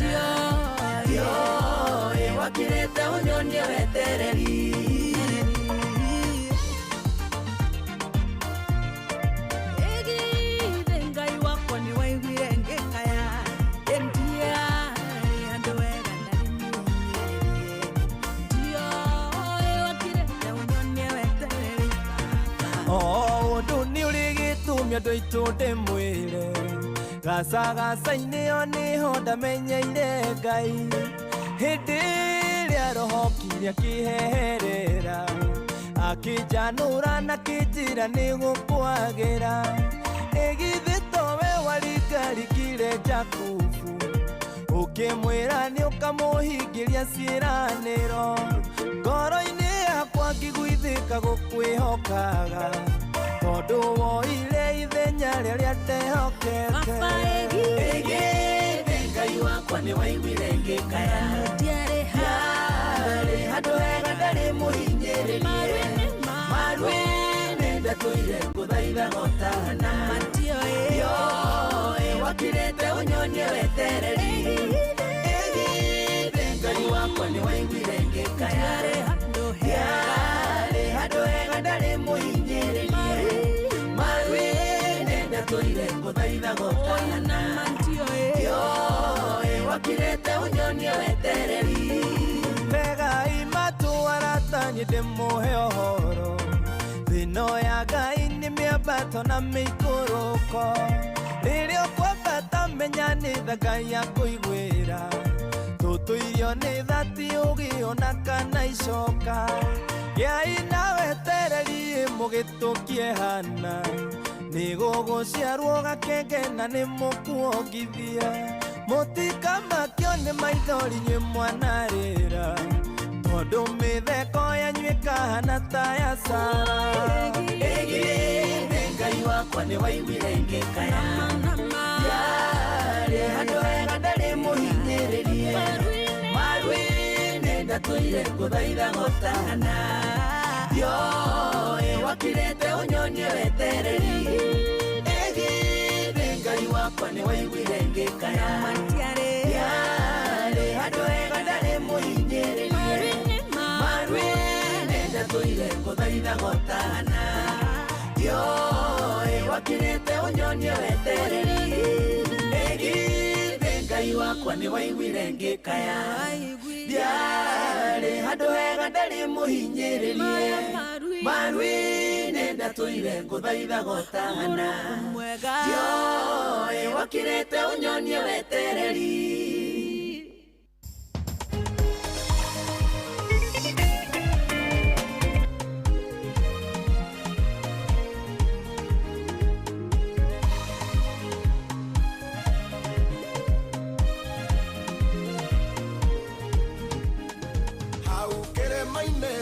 Ndioĩ wakirĩte ũnyonie wetereri Ĩgithĩ Ngai wakwa nĩ waiguire ngĩkaya Ndiarĩ handũ hega ndarĩ mũhinyĩrĩrie Ndioĩ wakirĩte ũnyonie wetereri O ũndũ nĩ ũrĩ gĩtũmi andũ aitũ ndĩmwĩre Gacagaca-inĩ o nĩho ndamenyeire Ngai Hĩndĩ ĩrĩa roho okire akĩheherera Akĩnjanũra na akĩnjĩra nĩ gũkwagĩra Ĩgithĩ towe waringaringire Jakubu Ũkĩmwĩra nĩ ũkamũhingĩria ciĩranĩro Ngoro-inĩ yakwa ngĩiguithĩka gũkwĩhokaga Tondũ woire ithenya rĩrĩa ndehokete Ĩgithĩ Ngai wakwa nĩ waiguire ngĩkaya Ndiarĩ Ndiarĩ handũ hega ndarĩ mũhinyĩrĩrie Maruine ndatũire ngũthaitha gũtana Ndioĩ wakirĩte ũnyonie wetereri Ĩgithĩ Ngai wakwa nĩ waiguire ngĩkaya Ndiarĩ handũ hega ndarĩ mũhinyĩrĩrie Maruine ndatũire ngũthaitha gũtana Ndioĩ wakirĩte ũnyonie wetereri Tegai matũ arata niĩ ndĩmũhe ũhoro Thĩno ya Ngai nĩ mĩambato na mĩikũrũko Rĩrĩa ũkwambata menya nĩ tha Ngai akũiguĩra Tũtũirio nĩ tha ti ũgĩ ona kana icoka Gĩai na wetereri mũgĩtũkie hana Nĩ gũgũciarwo gakenge na nĩ mũkuongithia Mũtikamakio nĩ maithori inyuĩ mwanarĩra Tondũ mĩtheko yanyu ĩkahana ta ya Sara Ĩgithĩ Ngai wakwa nĩ waiguire ngĩkaya Ndiarĩ handũ hega ndarĩ mũhinyĩrĩrie Maruine ndatũire ngũthaitha gũtana Ndioĩ wakirĩte ũnyonie wetereri Ĩgithĩ Ngai wakwa nĩ waiguire ngĩkaya Ndiarĩ handũ hega ndarĩ mũhinyĩrĩrie Maruine ndatũire ngũthaitha gũtana Ndioĩ wakirĩte ũnyonie wetereri Ĩgithĩ Ngai wakwa nĩ waiguire ngĩkaya Ndiarĩ handũ hega ndarĩ mũhinyĩrĩrie Maruine ndatũire ngũthaitha gũtana Ndioĩ wakirĩte ũnyonie wetereri Hau kĩrĩma-inĩ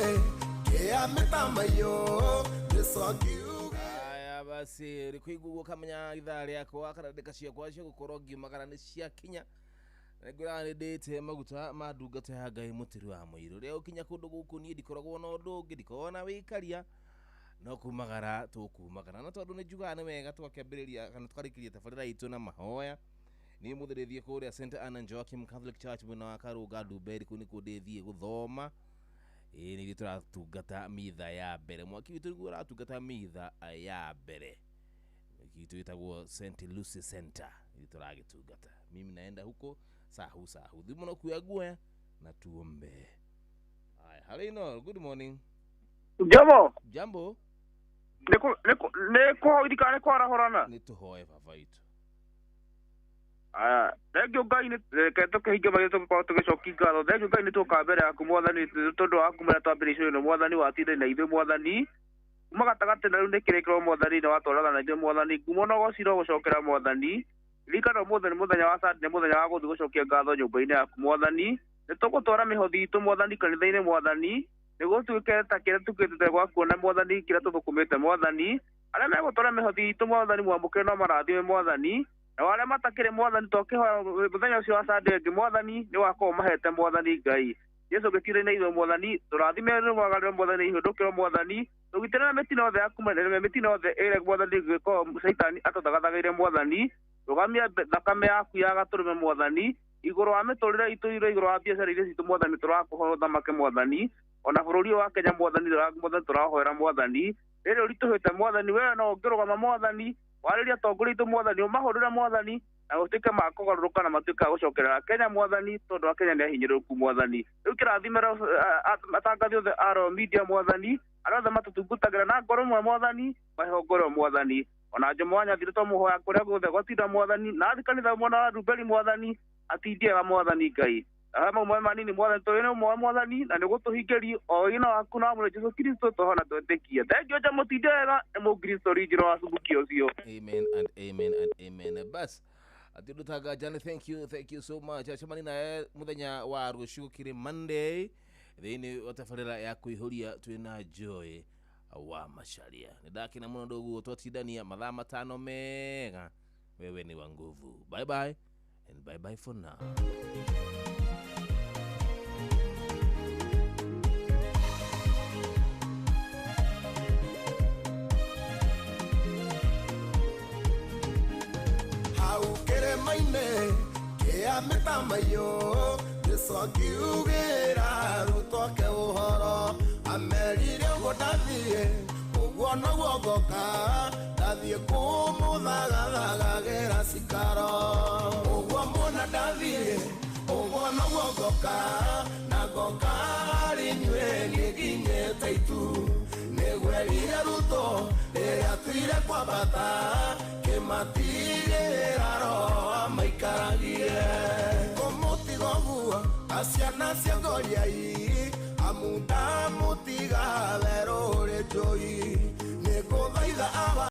kĩa mĩtamaiyũ Jesũ akiuga Aya basi rĩkũigua ũkamenya ithaa rĩakwa kana ndĩka ciakwa cia gũkorwo ngiumagara nĩ ciakinya Nĩngwĩraga nĩ ndĩte maguta ma ndungata ya Ngai mũtĩri wa mũirũ rĩrĩa ũkinya kũndũ gũkũ niĩ ndikoragwo na ũndũ ũngĩ ndikoragwo na wĩikaria no kumagara tũkumagara na tondũ nĩ njugaga nĩ wega twakĩambĩrĩria kana tũkarĩkĩria tabarĩra itũ na mahoya Niĩ mũthĩ ndĩthiĩ kũrĩa St Anna Joachim Catholic Church mwena wa Karũnga Ndumberi, kũu nĩkuo ndĩthiĩ gũthoma. Ĩĩ nĩ ithuĩ tũratungata mitha ya mbere, mwaki witũ nĩguo ũratungata mitha ya mbere. Mwaki witũ wĩtagwo St Lucy Center, ithuĩ tũragĩtungata. Mimi naenda huko sahu sahu, thiĩ mũno kuoya guoya na tuombe. Haya, hello Inoro, good morning. Jomo. Jambo. Nĩ kũhoithika nĩ kwarahũrana. Nĩ tũhoe baba witũ. Aya, thengio Ngai nĩ reke tũkĩhinge maitho tũgĩkorwo tũgĩcokia ngatho. Thengio Ngai nĩ tũka mbere yaku mwathani tondũ wa kumĩra twambĩrĩirie ĩno mwathani watinda na ithuĩ mwathani. Kuma gatagatĩ na rĩu nĩ kĩrĩkĩro mwathani nĩ watwarana na ithuĩ mwathani. Ngumo na ũgoci gũcokera mwathani. Ririkana ũmũthĩ nĩ mũthenya wa Sunday, nĩ mũthenya wa gũthiĩ gũcokia ngatho nyũmba-inĩ yaku mwathani. Nĩ tũgũtwara mĩhothi itũ mwathani kanitha-inĩ mwathani, nĩguo tuĩke ta kĩrĩa tukĩte gwa kuona mwathani kĩrĩa tũthũkũmĩte mwathani. Arĩa megũtwara mĩhothi itũ mwathani mwamũkĩre no marathime mwathani, na arĩa matakĩrĩ mwathani twakĩhoya mũthenya ũcio wa Sunday ũngĩ mwathani nĩ wakorwo mahete mwathani Ngai. Jesu gĩtire na ithuĩ mwathani, tũrathime nĩ mwathani ihũndũkĩro mwathani, tũgitĩre na mĩtino yothe yaku mĩtino yothe ĩrĩa mwathani ĩngĩkorwo caitani atũthagathageire mwathani. Rũgamia thakame yaku ya gatũrũme mwathani igũrũ wa mĩtũrĩre itũ igũrũ wa biacara iria citũ mwathani tũrakũhoya ũthamake mwathani, ona bũrũri wa Kenya mwathani mwathani tũrahoera mwathani. Rĩrĩ ũritũhĩte mwathani, we no ũngĩrũgama mwathani warĩrie atongoria aitũ mwathani, ũmahũrĩre mwathani na gũtuĩke ma kũgarũrũka na matuĩke a gũcokerera Kenya mwathani, tondũ a Kenya nĩ ahinyĩrĩrĩku mwathani. Rĩu kĩrathimĩra atangathi othe a Royal Media mwathani, arĩa othe matũtungatagĩra na ngoro ĩmwe mwathani, mahe ngoro mwathani. Ona Jomo wa Nyathire twamũhoya kũrĩa guothe gwatinda mwathani, na athi kanitha mwena wa Ndumberi mwathani, atindie mwathani Ngai. Arĩa mau manini mwathani tũrĩ nĩ ũmwe mwathani na nĩ gũtũhingĩria o ĩno waku na wa Jesu Kristo tũhona twĩtĩkie. Thengiũ Jomo tindie wega nĩ mũkristo rinjiro wa cumbuki ũcio. Amen and amen and amen. Bas atiũndũ jani, thank you so much. Acemani nawe mũthenya wa rũciũ kĩrĩ Monday thĩinĩ wa tabarĩra ya kwĩihũria twĩna Joy wa Macharia. Nĩ ndakena mũno ndugu, twatindania mathaa 5 mega. Wewe ni wa nguvu. Bye bye and bye bye for now. Maine kĩa mĩtamaiyũ Jesũ akiugĩra arutwo ake ũhoro amerire ũguo ndathiĩ ũguo noguo ngoka ndathiĩ kũmũthagathagagĩra cikaro ũguo muona ndathiĩ ũguo noguo ngoka na ngoka harĩ inyuĩ nĩnginyĩte itu nĩgwerire Ruto rĩrĩa atuire kwambata kĩmatigĩra roho maikaragie kũmũtiga ũguo aciana cia ngoriai amu ndamũtiga werũ ũrĩ njũi nĩngũthaitha awa.